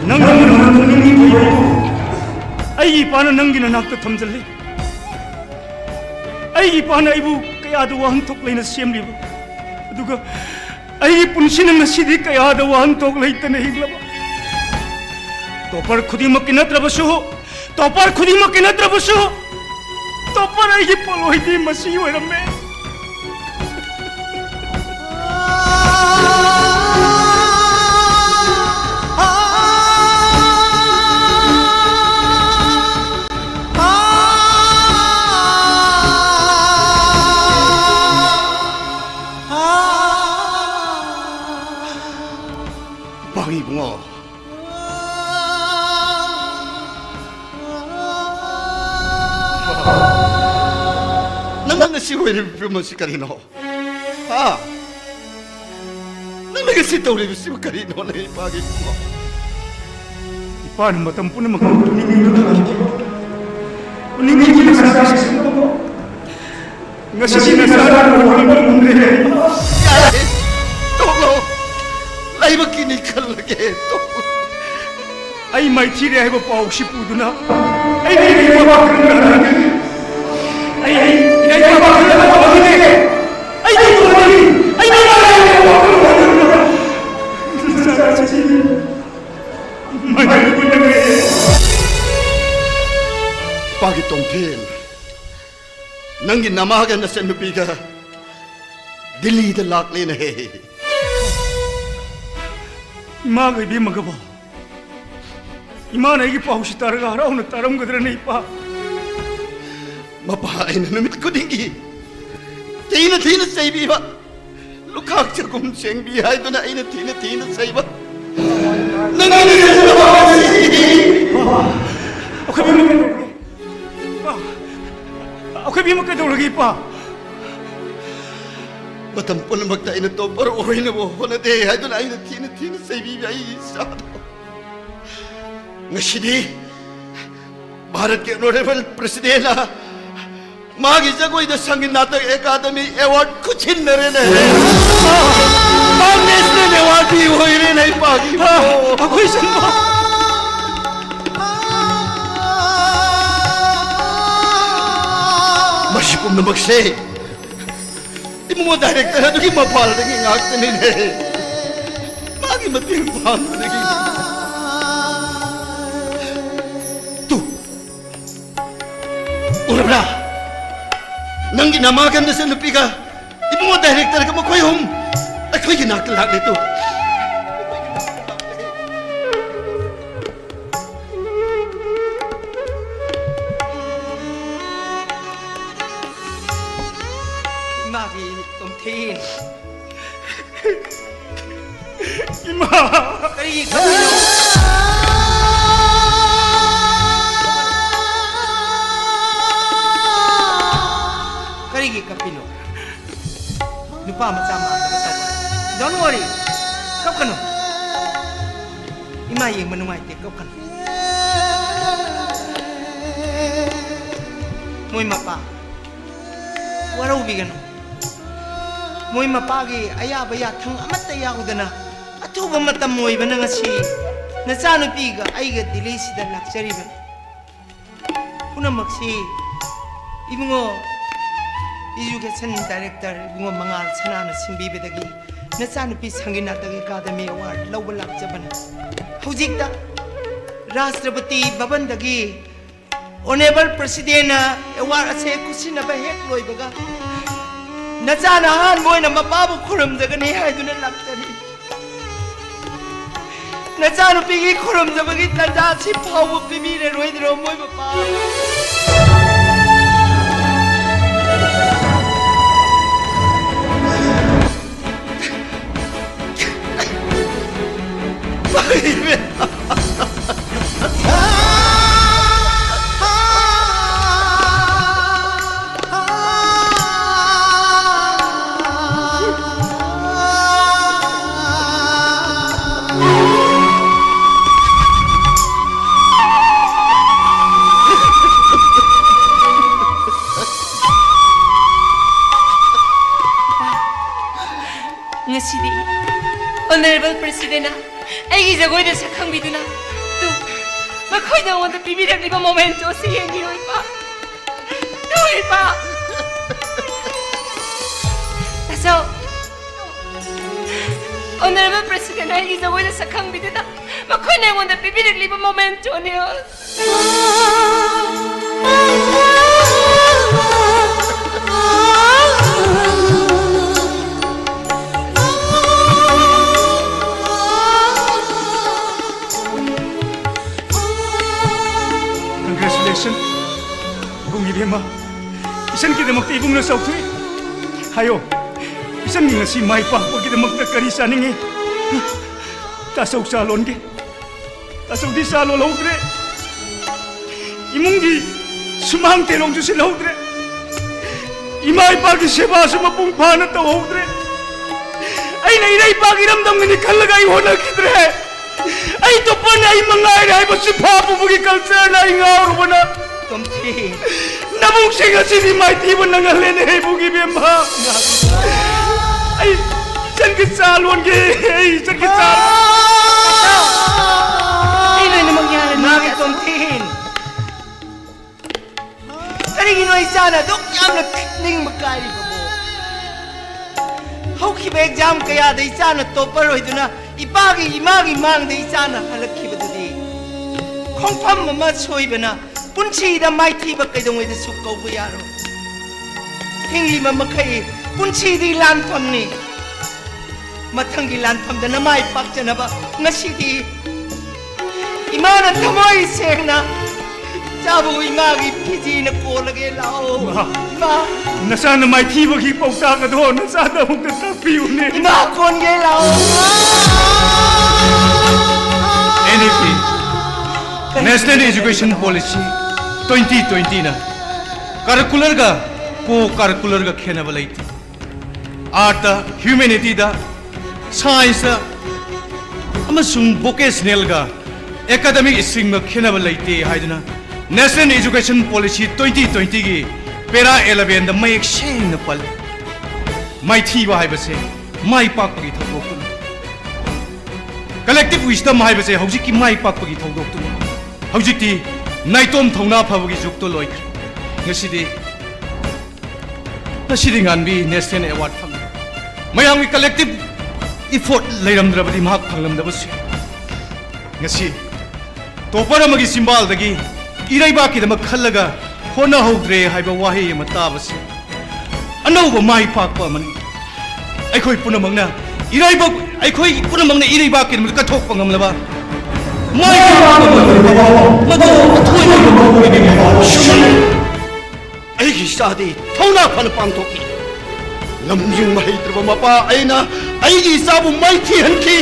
ꯅꯪꯅ ꯅꯪꯒꯤ ꯊꯣꯏꯗꯣ ꯑꯩꯒꯤ ꯏꯄꯥꯅ ꯅꯪꯒꯤ ꯅꯅꯥꯛꯇ ꯊꯝꯖꯤꯜꯂꯤ꯫ ꯑꯩꯒꯤ ꯏꯄꯥꯅ ꯑꯩꯕꯨ ꯀꯌꯥꯗ ꯋꯥꯍꯟꯊꯣꯛ ꯂꯩꯅ ꯁꯦꯝꯂꯤꯕ, ꯑꯗꯨꯒ ꯑꯩꯒꯤ ꯄꯨꯟꯁꯤꯅ ꯉꯁꯤꯗꯤ ꯀꯌꯥꯗ ꯋꯥꯍꯟꯊꯣꯛ ꯂꯩꯇꯅ ꯍꯤꯡꯂꯕ꯫ Topper ꯈꯨꯗꯤꯡꯃꯛꯀꯤ ꯅꯠꯇ꯭ꯔꯕꯁꯨ, topper ꯈꯨꯗꯤꯡꯃꯛꯀꯤ ꯅꯠꯇ꯭ꯔꯕꯁꯨ, topper ꯑꯩꯒꯤ ꯄꯣꯠꯂꯣꯏꯗꯤ ꯃꯁꯤ ꯑꯣꯏꯔꯝꯃꯦ꯫ ꯄꯥꯡ ꯏꯕꯨꯡꯉꯣ꯫ ꯅꯪꯅ ꯉꯁꯤ ꯑꯣꯏꯔꯤꯕ ꯐꯤꯕꯝ ꯑꯁꯤ ꯀꯔꯤꯅꯣ? ꯍꯥ? ꯅꯪꯅ ꯉꯁꯤ ꯇꯧꯔꯤꯕꯁꯤꯕꯨ ꯀꯔꯤꯅꯣ, ꯅꯪ ꯏꯄꯥꯒꯤ ꯏꯕꯨꯡꯉꯣ? ꯏꯄꯥꯅ ꯃꯇꯝ ꯄꯨꯝꯅꯃꯛꯇ ꯄꯨꯛꯅꯤꯡ ꯅꯤꯡꯕ ꯊꯝꯈꯤꯕ, ꯄꯨꯛꯅꯤꯡ ꯅꯤꯡꯕ ꯊꯝꯈꯤꯕ꯫ ꯉꯁꯤ ꯅꯆꯥꯅ ꯂꯨꯍꯣꯡꯕ ꯉꯝꯗ꯭ꯔꯦ꯫ ꯌꯥꯔꯦ꯫ ꯑꯩꯃꯛꯀꯤꯅꯤ ꯈꯜꯂꯒꯦ꯫ ꯑꯩ ꯃꯥꯏꯊꯤꯔꯦ ꯍꯥꯏꯕ ꯄꯥꯎꯁꯤ ꯄꯨꯗꯨꯅ ꯑꯩ ꯏꯃꯥ ꯏꯄꯥ ꯈꯪꯗꯅ ꯑꯩ, ꯑꯩ ꯏꯃꯥ ꯏꯄꯥ ꯈꯪꯗꯅ ꯇꯧꯕ ꯅꯠꯇꯦ꯫ ꯑꯩ ꯇꯧꯕꯅꯤ꯫ ꯑꯩ ꯏꯃꯥ ꯏꯄꯥ ꯈꯪꯗꯅ ꯃꯥꯏꯊꯤꯔꯦ꯫ ꯏꯄꯥꯒꯤ ꯇꯣꯝꯊꯤꯟ, ꯅꯪꯒꯤ ꯅꯃꯥꯒ ꯅꯆꯟꯅꯨꯄꯤꯒ ꯗꯤꯜꯂꯤꯗ ꯂꯥꯛꯂꯦꯅꯦꯍꯦ꯫ ꯏꯃꯥꯒ ꯏꯕꯦꯝꯃꯒꯕꯣ? ꯏꯃꯥꯅ ꯑꯩꯒꯤ ꯄꯥꯎꯁꯤ ꯇꯥꯔꯒ ꯍꯔꯥꯎꯅ ꯇꯥꯔꯝꯒꯗ꯭ꯔꯅꯦ, ꯏꯄꯥ? ꯃꯄꯥ ꯑꯩꯅ ꯅꯨꯃꯤꯠ ꯈꯨꯗꯤꯡꯒꯤ ꯊꯤꯅ ꯊꯤꯅ ꯆꯩꯕꯤꯕ, ꯂꯨꯈꯥꯛ ꯆꯒꯨꯝ ꯁꯦꯡꯕꯤ ꯍꯥꯏꯗꯨꯅ ꯑꯩꯅ ꯊꯤꯅ ꯊꯤꯅ ꯆꯩꯕ꯫ ꯅꯪꯒꯤ ꯅꯆꯟꯅꯨꯄꯥ ꯑꯁꯤ ꯑꯩꯈꯣꯏ ꯏꯄꯥ, ꯑꯩꯈꯣꯏ ꯏꯕꯦꯝꯃ ꯀꯩꯗꯧꯔꯒꯦ, ꯏꯄꯥ? ꯃꯇꯝ ꯄꯨꯝꯅꯃꯛꯇ ꯑꯩꯅ ꯇꯣꯞꯄꯔ ꯑꯣꯏꯅꯕ ꯍꯣꯠꯅꯗꯦ ꯍꯥꯏꯗꯨꯅ ꯑꯩꯅ ꯊꯤꯅ ꯊꯤꯅ ꯆꯩꯕꯤꯕ ꯑꯩ ꯏꯆꯥꯗꯣ꯫ ꯉꯁꯤꯗꯤ ꯚꯥꯔꯠꯀꯤ ꯑꯣꯅꯔꯦꯕꯜ ꯄ꯭ꯔꯁꯤꯗꯦꯟꯅ ꯃꯥꯒꯤ ꯖꯒꯣꯏꯗ ꯁꯪꯒꯤꯠ ꯅꯥꯇꯛ ꯑꯦꯀꯥꯗꯃꯤ ꯑꯦꯋꯥꯔꯗ ꯈꯨꯠꯁꯤꯟꯅꯔꯦꯅꯦ꯫ ꯃꯥ ꯅꯦꯁꯅꯦꯜ ꯑꯦꯋꯥꯔꯗ ꯑꯣꯏꯔꯦꯅꯦ, ꯏꯄꯥꯒꯤ ꯏꯕꯨꯡꯉꯣ꯫ ꯑꯩꯈꯣꯏ ꯁꯟꯕ꯫ ꯃꯁꯤ ꯄꯨꯝꯅꯃꯛꯁꯦ ꯏꯕꯨꯡꯉꯣ ꯗꯥꯏꯔꯦꯛꯇꯔ ꯑꯗꯨꯒꯤ ꯃꯄꯥꯜꯗꯒꯤ ꯉꯥꯛꯇꯅꯤꯅꯦ꯫ ꯃꯥꯒꯤ ꯃꯇꯦꯡ ꯄꯥꯡꯕꯗꯒꯤ꯫ ꯇꯨ, ꯎꯔꯕ꯭ꯔꯥ? ꯅꯪꯒꯤ ꯅꯃꯥꯒ ꯅꯆꯟꯅꯨꯄꯤꯒ ꯏꯕꯨꯡꯉꯣ ꯗꯥꯏꯔꯦꯛꯇꯔꯒ ꯃꯈꯣꯏ ꯑꯍꯨꯝ ꯑꯩꯈꯣꯏꯒꯤ ꯅꯥꯛꯇ ꯂꯥꯛꯂꯦ ꯇꯨ꯫ ꯏꯃꯥꯒꯤ ꯇꯣꯝꯊꯤꯟ꯫ ꯏꯃꯥ! ꯀꯔꯤꯒꯤ ꯀꯞꯄꯤꯅꯣ? ꯀꯔꯤꯒꯤ ꯀꯞꯄꯤꯅꯣ? ꯅꯨꯄꯥ ꯃꯆꯥ ꯃꯥꯟꯗꯕ ꯇꯧꯒꯅꯨ꯫ Don't worry. ꯀꯞꯀꯅꯨ꯫ ꯏꯃꯥ ꯌꯦꯡꯕ ꯅꯨꯡꯉꯥꯏꯇꯦ, ꯀꯞꯀꯅꯨ꯫ ꯃꯣꯏ ꯃꯄꯥ ꯋꯥꯔꯧꯕꯤꯒꯅꯨ꯫ ꯃꯣꯏ ꯃꯄꯥꯒꯤ ꯑꯌꯥꯕ ꯌꯥꯊꯪ ꯑꯃꯠꯇ ꯌꯥꯎꯗꯅ ꯑꯊꯨꯕ ꯃꯇꯝ ꯑꯣꯏꯕꯅ ꯉꯁꯤ ꯅꯆꯥꯅꯨꯄꯤꯒ ꯑꯩꯒ ꯗꯤꯜꯂꯤꯁꯤꯗ ꯂꯥꯛꯆꯔꯤꯕꯅꯤ꯫ ꯄꯨꯝꯅꯃꯛꯁꯤ ꯏꯕꯨꯡꯉꯣ, education director ꯏꯕꯨꯡꯉꯣ ꯃꯉꯥꯜ ꯁꯅꯥꯅ ꯁꯤꯟꯕꯤꯕꯗꯒꯤ ꯅꯆꯥꯅꯨꯄꯤ ꯁꯪꯒꯤꯅꯥꯇꯒꯤ ꯑꯦꯀꯥꯗꯃꯤ ꯑꯦꯋꯥꯔꯗ ꯂꯧꯕ ꯂꯥꯛꯆꯕꯅꯤ꯫ ꯍꯧꯖꯤꯛꯇ ꯔꯥꯁꯇ꯭ꯔꯄꯇꯤ ꯚꯕꯟꯗꯒꯤ ꯑꯣꯅꯔꯦꯕꯜ ꯄ꯭ꯔꯁꯤꯗꯦꯟꯅ ꯑꯦꯋꯥꯔꯗ ꯑꯁꯦ ꯈꯨꯠꯁꯤꯟꯅꯕ ꯍꯦꯛ ꯂꯣꯏꯕꯒ ꯅꯆꯥꯅ ꯑꯍꯥꯟꯕ ꯑꯣꯏꯅ ꯃꯄꯥꯕꯨ ꯈꯨꯔꯨꯝꯖꯒꯅꯤ ꯍꯥꯏꯗꯨꯅ ꯂꯥꯛꯆꯔꯤ꯫ ꯅꯆꯥꯅꯨꯄꯤꯒꯤ ꯈꯨꯔꯨꯝꯖꯕꯒꯤ ꯇꯟꯖꯥ ꯑꯁꯤ ꯐꯥꯎꯕ ꯄꯤꯕꯤꯔꯔꯣꯏꯗ꯭ꯔꯣ ꯃꯣꯏ ꯃꯄꯥ? ꯉꯁꯤꯗꯤ ꯑꯣꯅꯔꯦꯕꯜ ꯄ꯭ꯔꯁꯤꯗꯦꯟꯅ ꯑꯩꯒꯤ ꯖꯒꯣꯏꯗ ꯁꯛꯈꯪꯕꯤꯗꯨꯅ, ꯇꯨ, ꯃꯈꯣꯏꯅ ꯑꯩꯉꯣꯟꯗ ꯄꯤꯕꯤꯔꯛꯂꯤꯕ ꯃꯣꯃꯦꯟꯇꯣ ꯑꯁꯤ ꯌꯦꯡꯕꯤꯌꯨ, ꯏꯄꯥ꯫ ꯇꯨ, ꯏꯄꯥ꯫ ꯇꯥꯆꯧ, ꯑꯣꯅꯔꯦꯕꯜ ꯄ꯭ꯔꯁꯤꯗꯦꯟꯅ ꯑꯩꯒꯤ ꯖꯒꯣꯏꯗ ꯁꯛꯈꯪꯕꯤꯗꯨꯅ ꯃꯈꯣꯏꯅ ꯑꯩꯉꯣꯟꯗ ꯄꯤꯕꯤꯔꯛꯂꯤꯕ ꯃꯣꯃꯦꯟꯇꯣꯅꯤ꯫ Congratulations, ꯏꯕꯨꯡ ꯏꯕꯦꯝꯃ꯫ ꯏꯆꯟꯒꯤꯗꯃꯛꯇ ꯏꯕꯨꯡꯅ ꯆꯥꯎꯊꯣꯛꯏ꯫ ꯍꯥꯏꯌꯣ, ꯏꯆꯟꯒꯤ ꯉꯁꯤ ꯃꯥꯏ ꯄꯥꯛꯄꯒꯤꯗꯃꯛꯇ ꯀꯔꯤ ꯆꯥꯅꯤꯡꯉꯤ? ꯇꯥꯆꯧ ꯆꯥ ꯂꯣꯟꯒꯦ꯫ ꯇꯥꯆꯧꯗꯤ ꯆꯥ ꯂꯣꯜꯍꯧꯗ꯭ꯔꯦ꯫ ꯏꯃꯨꯡꯒꯤ ꯁꯨꯃꯥꯡ ꯇꯦꯂꯣꯡꯁꯨ ꯁꯤꯠꯍꯧꯗ꯭ꯔꯦ꯫ ꯏꯃꯥ ꯏꯄꯥꯒꯤ ꯁꯦꯕꯥꯁꯨ ꯃꯄꯨꯡ ꯐꯥꯅ ꯇꯧꯍꯧꯗ꯭ꯔꯦ꯫ ꯑꯩꯅ ꯏꯔꯩꯄꯥꯛ ꯏꯔꯝꯗꯝꯒꯤꯅꯤ ꯈꯜꯂꯒ ꯑꯩ ꯍꯣꯠꯅꯈꯤꯗ꯭ꯔꯦ꯫ ꯑꯩ ꯇꯣꯞꯄꯅ ꯑꯩ ꯃꯉꯥꯏꯔꯦ ꯍꯥꯏꯕ ꯆꯤꯐꯥ ꯄꯨꯕꯒꯤ ꯀꯜꯆꯔꯅ ꯑꯩ ꯉꯥꯎꯔꯨꯕꯅ꯫ ꯇꯣꯝꯊꯤ꯫ ꯅꯕꯨꯡꯁꯤꯡ ꯑꯁꯤꯗꯤ ꯃꯥꯏꯊꯤꯕ ꯅꯪꯍꯜꯂꯦꯅꯦ, ꯏꯕꯨꯡ ꯏꯕꯦꯝꯃ꯫ ꯑꯩ ꯏꯆꯟꯒꯤ ꯆꯥ ꯂꯣꯟꯒꯦ, ꯏꯆꯟꯒꯤ ꯆꯥ꯫ ꯑꯩ ꯂꯣꯏꯅꯃꯛ ꯌꯥꯔꯅꯤ꯫ ꯅꯥꯒꯤ ꯇꯣꯝꯊꯤꯟ꯫ ꯀꯔꯤꯒꯤꯅꯣ ꯏꯆꯥꯅ ꯑꯗꯨꯛ ꯌꯥꯝꯅ ꯅꯤꯡꯕ ꯀꯥꯏꯔꯤꯕꯕꯨ? ꯍꯧꯈꯤꯕ ꯑꯦꯛꯖꯥꯝ ꯀꯌꯥꯗ ꯏꯆꯥꯅ ꯇꯣꯞꯄꯔ ꯑꯣꯏꯗꯨꯅ ꯏꯄꯥꯒꯤ ꯏꯃꯥꯒꯤ ꯃꯥꯡꯗ ꯏꯆꯥꯅ ꯍꯜꯂꯛꯈꯤꯕꯗꯨꯗꯤ? ꯈꯣꯡꯐꯝ ꯑꯃ ꯁꯣꯏꯕꯅ ꯄꯨꯟꯁꯤꯗ ꯃꯥꯏꯊꯤꯕ ꯀꯩꯗꯧꯉꯩꯗꯁꯨ ꯀꯧꯕ ꯌꯥꯔꯣꯏ꯫ ꯍꯤꯡꯂꯤꯕ ꯃꯈꯩ ꯄꯨꯟꯁꯤꯗꯤ ꯂꯥꯟꯐꯝꯅꯤ꯫ ꯃꯊꯪꯒꯤ ꯂꯥꯟꯐꯝꯗ ꯅꯃꯥꯏ ꯄꯥꯛꯆꯅꯕ ꯉꯁꯤꯗꯤ ꯏꯃꯥꯅ ꯊꯃꯣꯏ ꯁꯦꯡꯅ ꯏꯆꯥꯕꯨ ꯏꯃꯥꯒꯤ ꯐꯤꯖꯤꯅ ꯀꯣꯜꯂꯒꯦ ꯂꯥꯛꯑꯣ꯫ ꯏꯃꯥ꯫ ꯏꯃꯥ꯫ ꯅꯆꯥꯅ ꯃꯥꯏꯊꯤꯕꯒꯤ ꯄꯥꯎꯇꯥꯛ ꯑꯗꯣ ꯅꯆꯥꯗ ꯑꯃꯨꯛꯇ ꯇꯥꯛꯄꯤꯌꯨꯅꯦ꯫ ꯏꯃꯥ ꯀꯣꯟꯒꯦ ꯂꯥꯛꯑꯣ꯫ ꯑꯦꯟ ꯏ ꯄꯤ, National Education Policy twenty twenty ꯅ ꯀꯔꯀꯨꯂꯔꯒ ꯀꯣ ꯀꯔꯀꯨꯂꯔꯒ ꯈꯦꯠꯅꯕ ꯂꯩꯇꯦ꯫ ꯑꯥꯔꯠꯇ, ꯍ꯭ꯌꯨꯃꯦꯅꯤꯇꯤꯗ, ꯁꯥꯏꯟꯁꯇ ꯑꯃꯁꯨꯡ ꯚꯣꯀꯦꯁꯅꯦꯜꯒ ꯑꯦꯀꯥꯗꯃꯤꯛ ꯁ꯭ꯇ꯭ꯔꯤꯝꯒ ꯈꯦꯠꯅꯕ ꯂꯩꯇꯦ ꯍꯥꯏꯗꯨꯅ National Education Policy twenty twenty ꯒꯤ ꯄꯦꯔꯥ eleven ꯗ ꯃꯌꯦꯛ ꯁꯦꯡꯅ ꯄꯜꯂꯤ꯫ ꯃꯥꯏꯊꯤꯕ ꯍꯥꯏꯕꯁꯦ ꯃꯥꯏ ꯄꯥꯛꯄꯒꯤ ꯊꯧꯗꯣꯛꯇꯨꯅꯤ꯫ Collective wisdom ꯍꯥꯏꯕꯁꯦ ꯍꯧꯖꯤꯛꯀꯤ ꯃꯥꯏ ꯄꯥꯛꯄꯒꯤ ꯊꯧꯗꯣꯛꯇꯨꯅꯤ꯫ ꯍꯧꯖꯤꯛꯇꯤ ꯅꯥꯏꯇꯣꯝ ꯊꯧꯅꯥ ꯐꯕꯒꯤ ꯖꯨꯛꯇꯣ ꯂꯣꯏꯈ꯭ꯔꯦ꯫ ꯉꯁꯤꯗꯤ ꯉꯁꯤꯗꯤ ꯉꯥꯟꯕꯤ ꯅꯦꯁꯅꯦꯜ ꯑꯦꯋꯥꯔꯗ ꯐꯪꯂꯦ꯫ ꯃꯌꯥꯝꯒꯤ ꯀꯂꯦꯛꯇꯤꯚ ꯏꯐꯣꯔꯠ ꯂꯩꯔꯝꯗ꯭ꯔꯕꯗꯤ ꯃꯍꯥꯛ ꯐꯪꯂꯝꯗꯕꯁꯨ ꯌꯥꯏ꯫ ꯉꯁꯤ ꯇꯣꯄꯔ ꯑꯃꯒꯤ ꯆꯤꯝꯕꯥꯜꯗꯒꯤ ꯏꯔꯩꯕꯥꯛꯀꯤꯗꯃꯛ ꯈꯜꯂꯒ ꯍꯣꯠꯅꯍꯧꯗ꯭ꯔꯦ ꯍꯥꯏꯕ ꯋꯥꯍꯩ ꯑꯃ ꯇꯥꯕꯁꯤ ꯑꯅꯧꯕ ꯃꯥꯏ ꯄꯥꯛꯄ ꯑꯃꯅꯤ꯫ ꯑꯩꯈꯣꯏ ꯄꯨꯝꯅꯃꯛꯅ ꯏꯔꯩꯕꯥꯛ, ꯑꯩꯈꯣꯏ ꯄꯨꯝꯅꯃꯛꯅ ꯏꯔꯩꯕꯥꯛꯀꯤꯗꯃꯛꯇ ꯀꯠꯊꯣꯛꯄ ꯉꯝꯂꯕ ꯃꯥꯏ ꯄꯥꯛꯄ ꯑꯃ ꯑꯣꯏꯔꯕ ꯃꯗꯨ ꯑꯊꯣꯏꯕ ꯑꯃ ꯑꯣꯏꯒꯅꯤ꯫ ꯑꯩꯒꯤ ꯏꯆꯥꯗꯤ ꯊꯧꯅꯥ ꯐꯅ ꯄꯥꯡꯊꯣꯛꯈꯤ꯫ ꯂꯝꯖꯤꯡꯕ ꯍꯩꯇ꯭ꯔꯕ ꯃꯄꯥ ꯑꯩꯅ ꯑꯩꯒꯤ ꯏꯆꯥꯕꯨ ꯃꯥꯏꯊꯤꯍꯟꯈꯤ꯫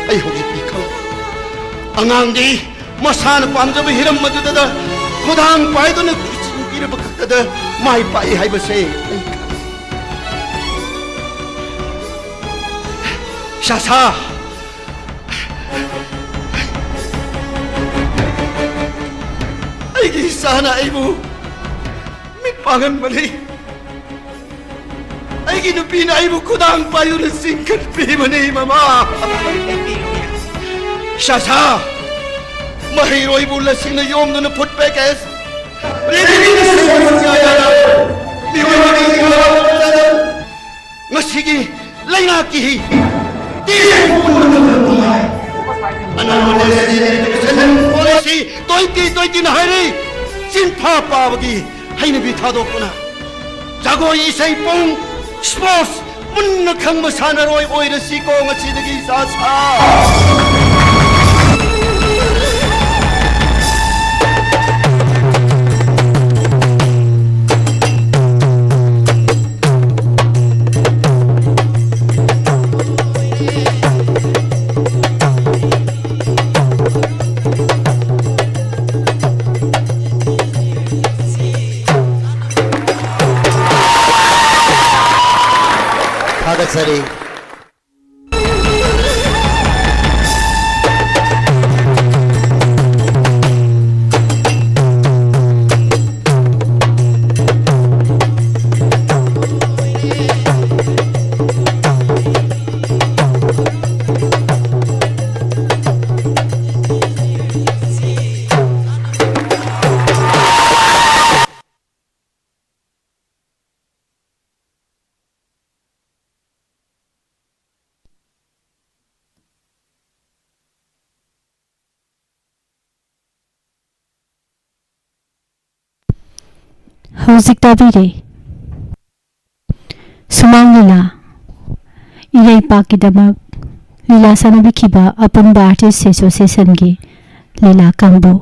ꯑꯩ ꯍꯧꯖꯤꯛꯇꯤ ꯈꯪꯂꯦ꯫ ꯑꯉꯥꯡꯗꯤ ꯃꯁꯥꯅ ꯄꯥꯝꯖꯕ ꯍꯤꯔꯝ ꯑꯗꯨꯗ ꯈꯨꯗꯥꯡ ꯄꯥꯏꯗꯨꯅ ꯈꯨꯠꯁꯤꯡ ꯄꯤꯔꯕ ꯈꯛꯇꯗ ꯃꯥꯏ ꯄꯥꯛꯏ ꯍꯥꯏꯕꯁꯦ ꯑꯩ ꯈꯪꯂꯦ꯫ ꯁꯥꯁꯥ, ꯑꯩꯒꯤ ꯏꯆꯥꯅ ꯑꯩꯕꯨ ꯃꯤꯠ ꯄꯥꯡꯍꯟꯕꯅꯤ꯫ ꯑꯩꯒꯤ ꯅꯨꯄꯤꯅ ꯑꯩꯕꯨ ꯈꯨꯗꯥꯡ ꯄꯥꯏꯗꯨꯅ ꯆꯤꯡꯈꯠꯄꯤꯕꯅꯤ, ꯃꯃꯥ꯫ ꯁꯥꯁꯥ, ꯃꯍꯩꯔꯣꯏꯕꯨ ꯂꯁꯤꯡꯅ ꯌꯣꯝꯗꯨꯅ ꯐꯨꯠ ꯄꯦꯀꯦꯖ ꯔꯦꯗꯤꯃꯦꯗ ꯁꯦꯝꯕ ꯌꯥꯏ꯫ ꯃꯤꯑꯣꯏꯕꯒꯤ ꯉꯁꯤꯒꯤ ꯂꯩꯉꯥꯛꯀꯤ ꯄꯣꯂꯤꯁꯤ ꯇ꯭ꯋꯦꯟꯇꯤ ꯇ꯭ꯋꯦꯟꯇꯤꯅ ꯍꯥꯏꯔꯤ, ꯆꯤꯟꯐꯥ ꯄꯥꯕꯒꯤ ꯍꯩꯅꯕꯤ ꯊꯥꯗꯣꯛꯇꯨꯅ ꯖꯒꯣꯏ ꯏꯁꯩ ꯄꯨꯡ, ꯁ꯭ꯄꯣꯔꯠꯁ ꯃꯨꯟꯅ ꯈꯪꯕ ꯁꯥꯟꯅꯔꯣꯏ ꯑꯣꯏꯔꯁꯤꯀꯣ ꯉꯁꯤꯗꯒꯤ ꯁꯥ ꯁꯥ꯫ ꯊꯥꯒꯠꯆꯔꯤ꯫ ꯍꯧꯖꯤꯛ ꯇꯥꯕꯤꯔꯦ ꯁꯨꯃꯥꯡ ꯂꯤꯂꯥ, ꯏꯔꯩꯄꯥꯛꯀꯤꯗꯃꯛ ꯂꯤꯂꯥ ꯁꯥꯟꯅꯕꯤꯈꯤꯕ ꯑꯄꯨꯟꯕ ꯑꯥꯔꯇꯤꯁ ꯑꯦꯁꯣꯁꯤꯌꯦꯁꯟꯒꯤ ꯂꯤꯂꯥ ꯀꯥꯡꯕꯨ꯫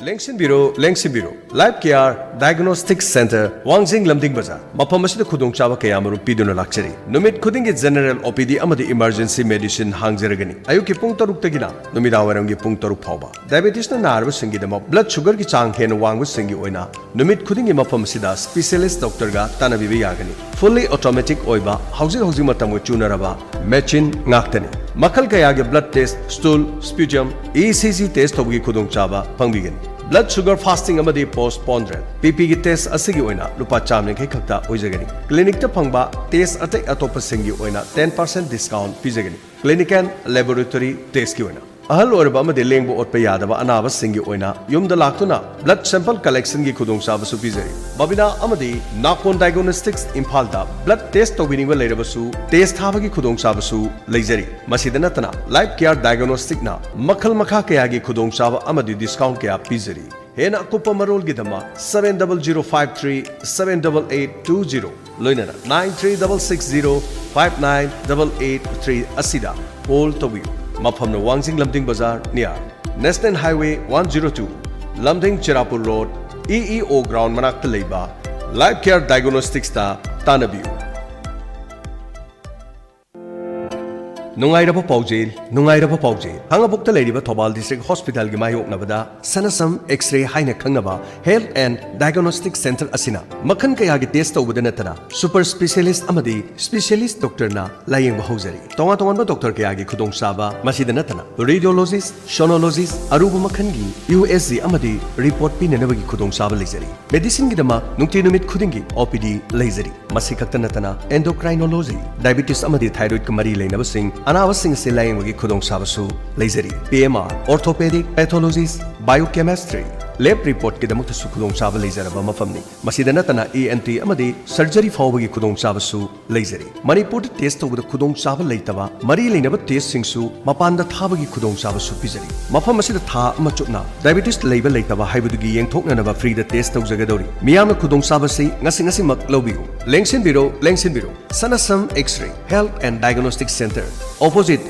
ꯂꯦꯡꯁꯤꯟꯕꯤꯔꯣ, ꯂꯦꯡꯁꯤꯟꯕꯤꯔꯣ꯫ ꯂꯥꯏꯐ ꯀꯦꯌꯔ ꯗꯥꯏꯒꯅꯣꯁꯇꯤꯛ ꯁꯦꯟꯇꯔ, ꯋꯥꯡꯖꯤꯡ ꯂꯝꯗꯤꯡ ꯕꯖꯥꯔ꯫ ꯃꯐꯝ ꯑꯁꯤꯗ ꯈꯨꯗꯣꯡꯆꯥꯕ ꯀꯌꯥ ꯃꯔꯨꯝ ꯄꯤꯗꯨꯅ ꯂꯥꯛꯆꯔꯤ꯫ ꯅꯨꯃꯤꯠ ꯈꯨꯗꯤꯡꯒꯤ ꯖꯦꯅꯔꯦꯜ ꯑꯣ ꯄꯤ ꯗꯤ ꯑꯃꯗꯤ ꯏꯃꯔꯖꯦꯟꯁꯤ ꯃꯦꯗꯤꯁꯤꯟ ꯍꯥꯡꯖꯔꯒꯅꯤ꯫ ꯑꯌꯨꯛꯀꯤ ꯄꯨꯡ ꯇꯔꯨꯛꯇꯒꯤꯅ ꯅꯨꯃꯤꯗꯥꯡꯋꯥꯏꯔꯝꯒꯤ ꯄꯨꯡ ꯇꯔꯨꯛ ꯐꯥꯎꯕ꯫ ꯗꯥꯏꯕꯦꯇꯤꯁꯅ ꯅꯥꯔꯕꯁꯤꯡꯒꯤꯗꯃꯛ ꯕ꯭ꯂꯗ ꯁꯨꯒꯔꯒꯤ ꯆꯥꯡ ꯍꯦꯟꯅ ꯋꯥꯡꯕꯁꯤꯡꯒꯤ ꯑꯣꯏꯅ ꯅꯨꯃꯤꯠ ꯈꯨꯗꯤꯡꯒꯤ ꯃꯐꯝ ꯑꯁꯤꯗ ꯁ꯭ꯄꯦꯁꯤꯌꯦꯂꯤꯁ ꯗꯣꯛꯇꯔꯒ ꯇꯥꯟꯅꯕꯤꯕ ꯌꯥꯒꯅꯤ꯫ ꯐꯨꯜꯂꯤ ꯑꯣꯇꯣꯃꯦꯇꯤꯛ ꯑꯣꯏꯕ, ꯍꯧꯖꯤꯛ ꯍꯧꯖꯤꯛ ꯃꯇꯝꯒ ꯆꯨꯅꯔꯕ ꯃꯦꯆꯤꯟ ꯉꯥꯛꯇꯅꯤ꯫ ꯃꯈꯜ ꯀꯌꯥꯒꯤ blood test, stool, sputum, E C G test ꯇꯧꯕꯒꯤ ꯈꯨꯗꯣꯡꯆꯥꯕ ꯐꯪꯕꯤꯒꯅꯤ꯫ Blood sugar fasting ꯑꯃꯗꯤ post pone red, P P ꯒꯤ test ꯑꯁꯤꯒꯤ ꯑꯣꯏꯅ ꯂꯨꯄꯥ ꯆꯥꯝꯃ ꯌꯥꯡꯈꯩ ꯈꯛꯇ ꯑꯣꯏꯖꯒꯅꯤ꯫ Clinic ꯇ ꯐꯪꯕ test ꯑꯇꯩ ꯑꯇꯣꯞꯄꯁꯤꯡꯒꯤ ꯑꯣꯏꯅ ten percent discount ꯄꯤꯖꯒꯅꯤ꯫ Clinic and laboratory test ꯀꯤ ꯑꯣꯏꯅ ꯑꯍꯜ ꯑꯣꯏꯔꯕ ꯑꯃꯗꯤ ꯂꯦꯡꯕ ꯑꯣꯠꯄ ꯌꯥꯗꯕ ꯑꯅꯥꯕꯁꯤꯡꯒꯤ ꯑꯣꯏꯅ ꯌꯨꯝꯗ ꯂꯥꯛꯇꯨꯅ blood sample collection ꯒꯤ ꯈꯨꯗꯣꯡꯆꯥꯕꯁꯨ ꯄꯤꯖꯔꯤ꯫ ꯕꯕꯤꯅꯥ ꯑꯃꯗꯤ ꯅꯥꯀꯣꯟ Diagnostics ꯏꯝꯐꯥꯜꯗ blood test ꯇꯧꯕꯤꯅꯤꯡꯕ ꯂꯩꯔꯕꯁꯨ test ꯊꯥꯕꯒꯤ ꯈꯨꯗꯣꯡꯆꯥꯕꯁꯨ ꯂꯩꯖꯔꯤ꯫ ꯃꯁꯤꯗ ꯅꯠꯇꯅ Life Care Diagnostic ꯅ ꯃꯈꯜ ꯃꯈꯥ ꯀꯌꯥꯒꯤ ꯈꯨꯗꯣꯡꯆꯥꯕ ꯑꯃꯗꯤ discount ꯀꯌꯥ ꯄꯤꯖꯔꯤ꯫ ꯍꯦꯟꯅ ꯑꯀꯨꯞꯄ ꯃꯔꯣꯜꯒꯤꯗꯃꯛ seven double zero five three seven double eight two zero, ꯂꯣꯏꯅꯅ nine three double six zero five nine double eight three ꯑꯁꯤꯗ call ꯇꯧꯕꯤꯌꯨ꯫ ꯃꯐꯝꯅ ꯋꯥꯡꯖꯤꯡ ꯂꯝꯗꯤꯡ ꯕꯖꯥꯔ near National Highway one zero two, Lamding Chirapur road, E E O ground ꯃꯅꯥꯛꯇ ꯂꯩꯕ Life Care Diagnostics ꯇ ꯇꯥꯟꯅꯕꯤꯌꯨ꯫ ꯅꯨꯡꯉꯥꯏꯔꯕ ꯄꯥꯎꯖꯦꯜ, ꯅꯨꯡꯉꯥꯏꯔꯕ ꯄꯥꯎꯖꯦꯜ꯫ ꯈꯥꯡꯉꯕꯣꯛꯇ ꯂꯩꯔꯤꯕ ꯊꯧꯕꯥꯜ District Hospital ꯒꯤ ꯃꯥꯌꯣꯛꯅꯕꯗ ꯁꯅꯁꯝ X-ray ꯍꯥꯏꯅ ꯈꯪꯅꯕ Health and Diagnostic Center ꯑꯁꯤꯅ ꯃꯈꯜ ꯀꯌꯥꯒꯤ test ꯇꯧꯕꯗ ꯅꯠꯇꯅ super specialist ꯑꯃꯗꯤ specialist doctor ꯅ ꯂꯥꯌꯦꯡꯕ ꯍꯧꯖꯔꯤ꯫ ꯇꯣꯉꯥꯟ ꯇꯣꯉꯥꯟꯕ doctor ꯀꯌꯥꯒꯤ ꯈꯨꯗꯣꯡꯆꯥꯕ, ꯃꯁꯤꯗ ꯅꯠꯇꯅ radiologist, sonologist, ꯑꯔꯨꯕ ꯃꯈꯜꯒꯤ U S G ꯑꯃꯗꯤ report ꯄꯤꯅꯅꯕꯒꯤ ꯈꯨꯗꯣꯡꯆꯥꯕ ꯂꯩꯖꯔꯤ꯫ Medicine ꯒꯤꯗꯃꯛ ꯅꯨꯡꯇꯤ ꯅꯨꯃꯤꯠ ꯈꯨꯗꯤꯡꯒꯤ O P D ꯂꯩꯖꯔꯤ꯫ ꯃꯁꯤ ꯈꯛꯇ ꯅꯠꯇꯅ endocrinology, diabetes ꯑꯃꯗꯤ thyroid ꯀ ꯃꯔꯤ ꯂꯩꯅꯕꯁꯤꯡ, ꯑꯅꯥꯕꯁꯤꯡ ꯑꯁꯤ ꯂꯥꯌꯦꯡꯕꯒꯤ ꯈꯨꯗꯣꯡꯆꯥꯕꯁꯨ ꯂꯩꯖꯔꯤ꯫ P M R, orthopedic, pathologist, biochemistry, lab report ꯀꯤꯗꯃꯛꯇꯁꯨ ꯈꯨꯗꯣꯡꯆꯥꯕ ꯂꯩꯖꯔꯕ ꯃꯐꯝꯅꯤ꯫ ꯃꯁꯤꯗ ꯅꯠꯇꯅ E N T ꯑꯃꯗꯤ surgery ꯐꯥꯎꯕꯒꯤ ꯈꯨꯗꯣꯡꯆꯥꯕꯁꯨ ꯂꯩꯖꯔꯤ꯫ ꯃꯅꯤꯄꯨꯔꯗ test ꯇꯧꯕꯗ ꯈꯨꯗꯣꯡꯆꯥꯕ ꯂꯩꯇꯕ ꯃꯔꯤ ꯂꯩꯅꯕ test ꯁꯤꯡꯁꯨ ꯃꯄꯥꯟꯗ ꯊꯥꯕꯒꯤ ꯈꯨꯗꯣꯡꯆꯥꯕꯁꯨ ꯄꯤꯖꯔꯤ꯫ ꯃꯐꯝ ꯑꯁꯤꯗ ꯊꯥ ꯑꯃ ꯆꯨꯞꯅ diabetes ꯂꯩꯕ ꯂꯩꯇꯕ ꯍꯥꯏꯕꯗꯨꯒꯤ ꯌꯦꯡꯊꯣꯛꯅꯅꯕ free ꯗ test ꯇꯧꯖꯒꯗꯧꯔꯤ꯫ ꯃꯤꯌꯥꯝꯅ ꯈꯨꯗꯣꯡꯆꯥꯕꯁꯤ ꯉꯁꯤ ꯉꯁꯤꯃꯛ ꯂꯧꯕꯤꯌꯨ꯫ ꯂꯦꯡꯁꯤꯟꯕꯤꯔꯣ, ꯂꯦꯡꯁꯤꯟꯕꯤꯔꯣ꯫ Sanasam X-ray Health and Diagnostic Center, opposite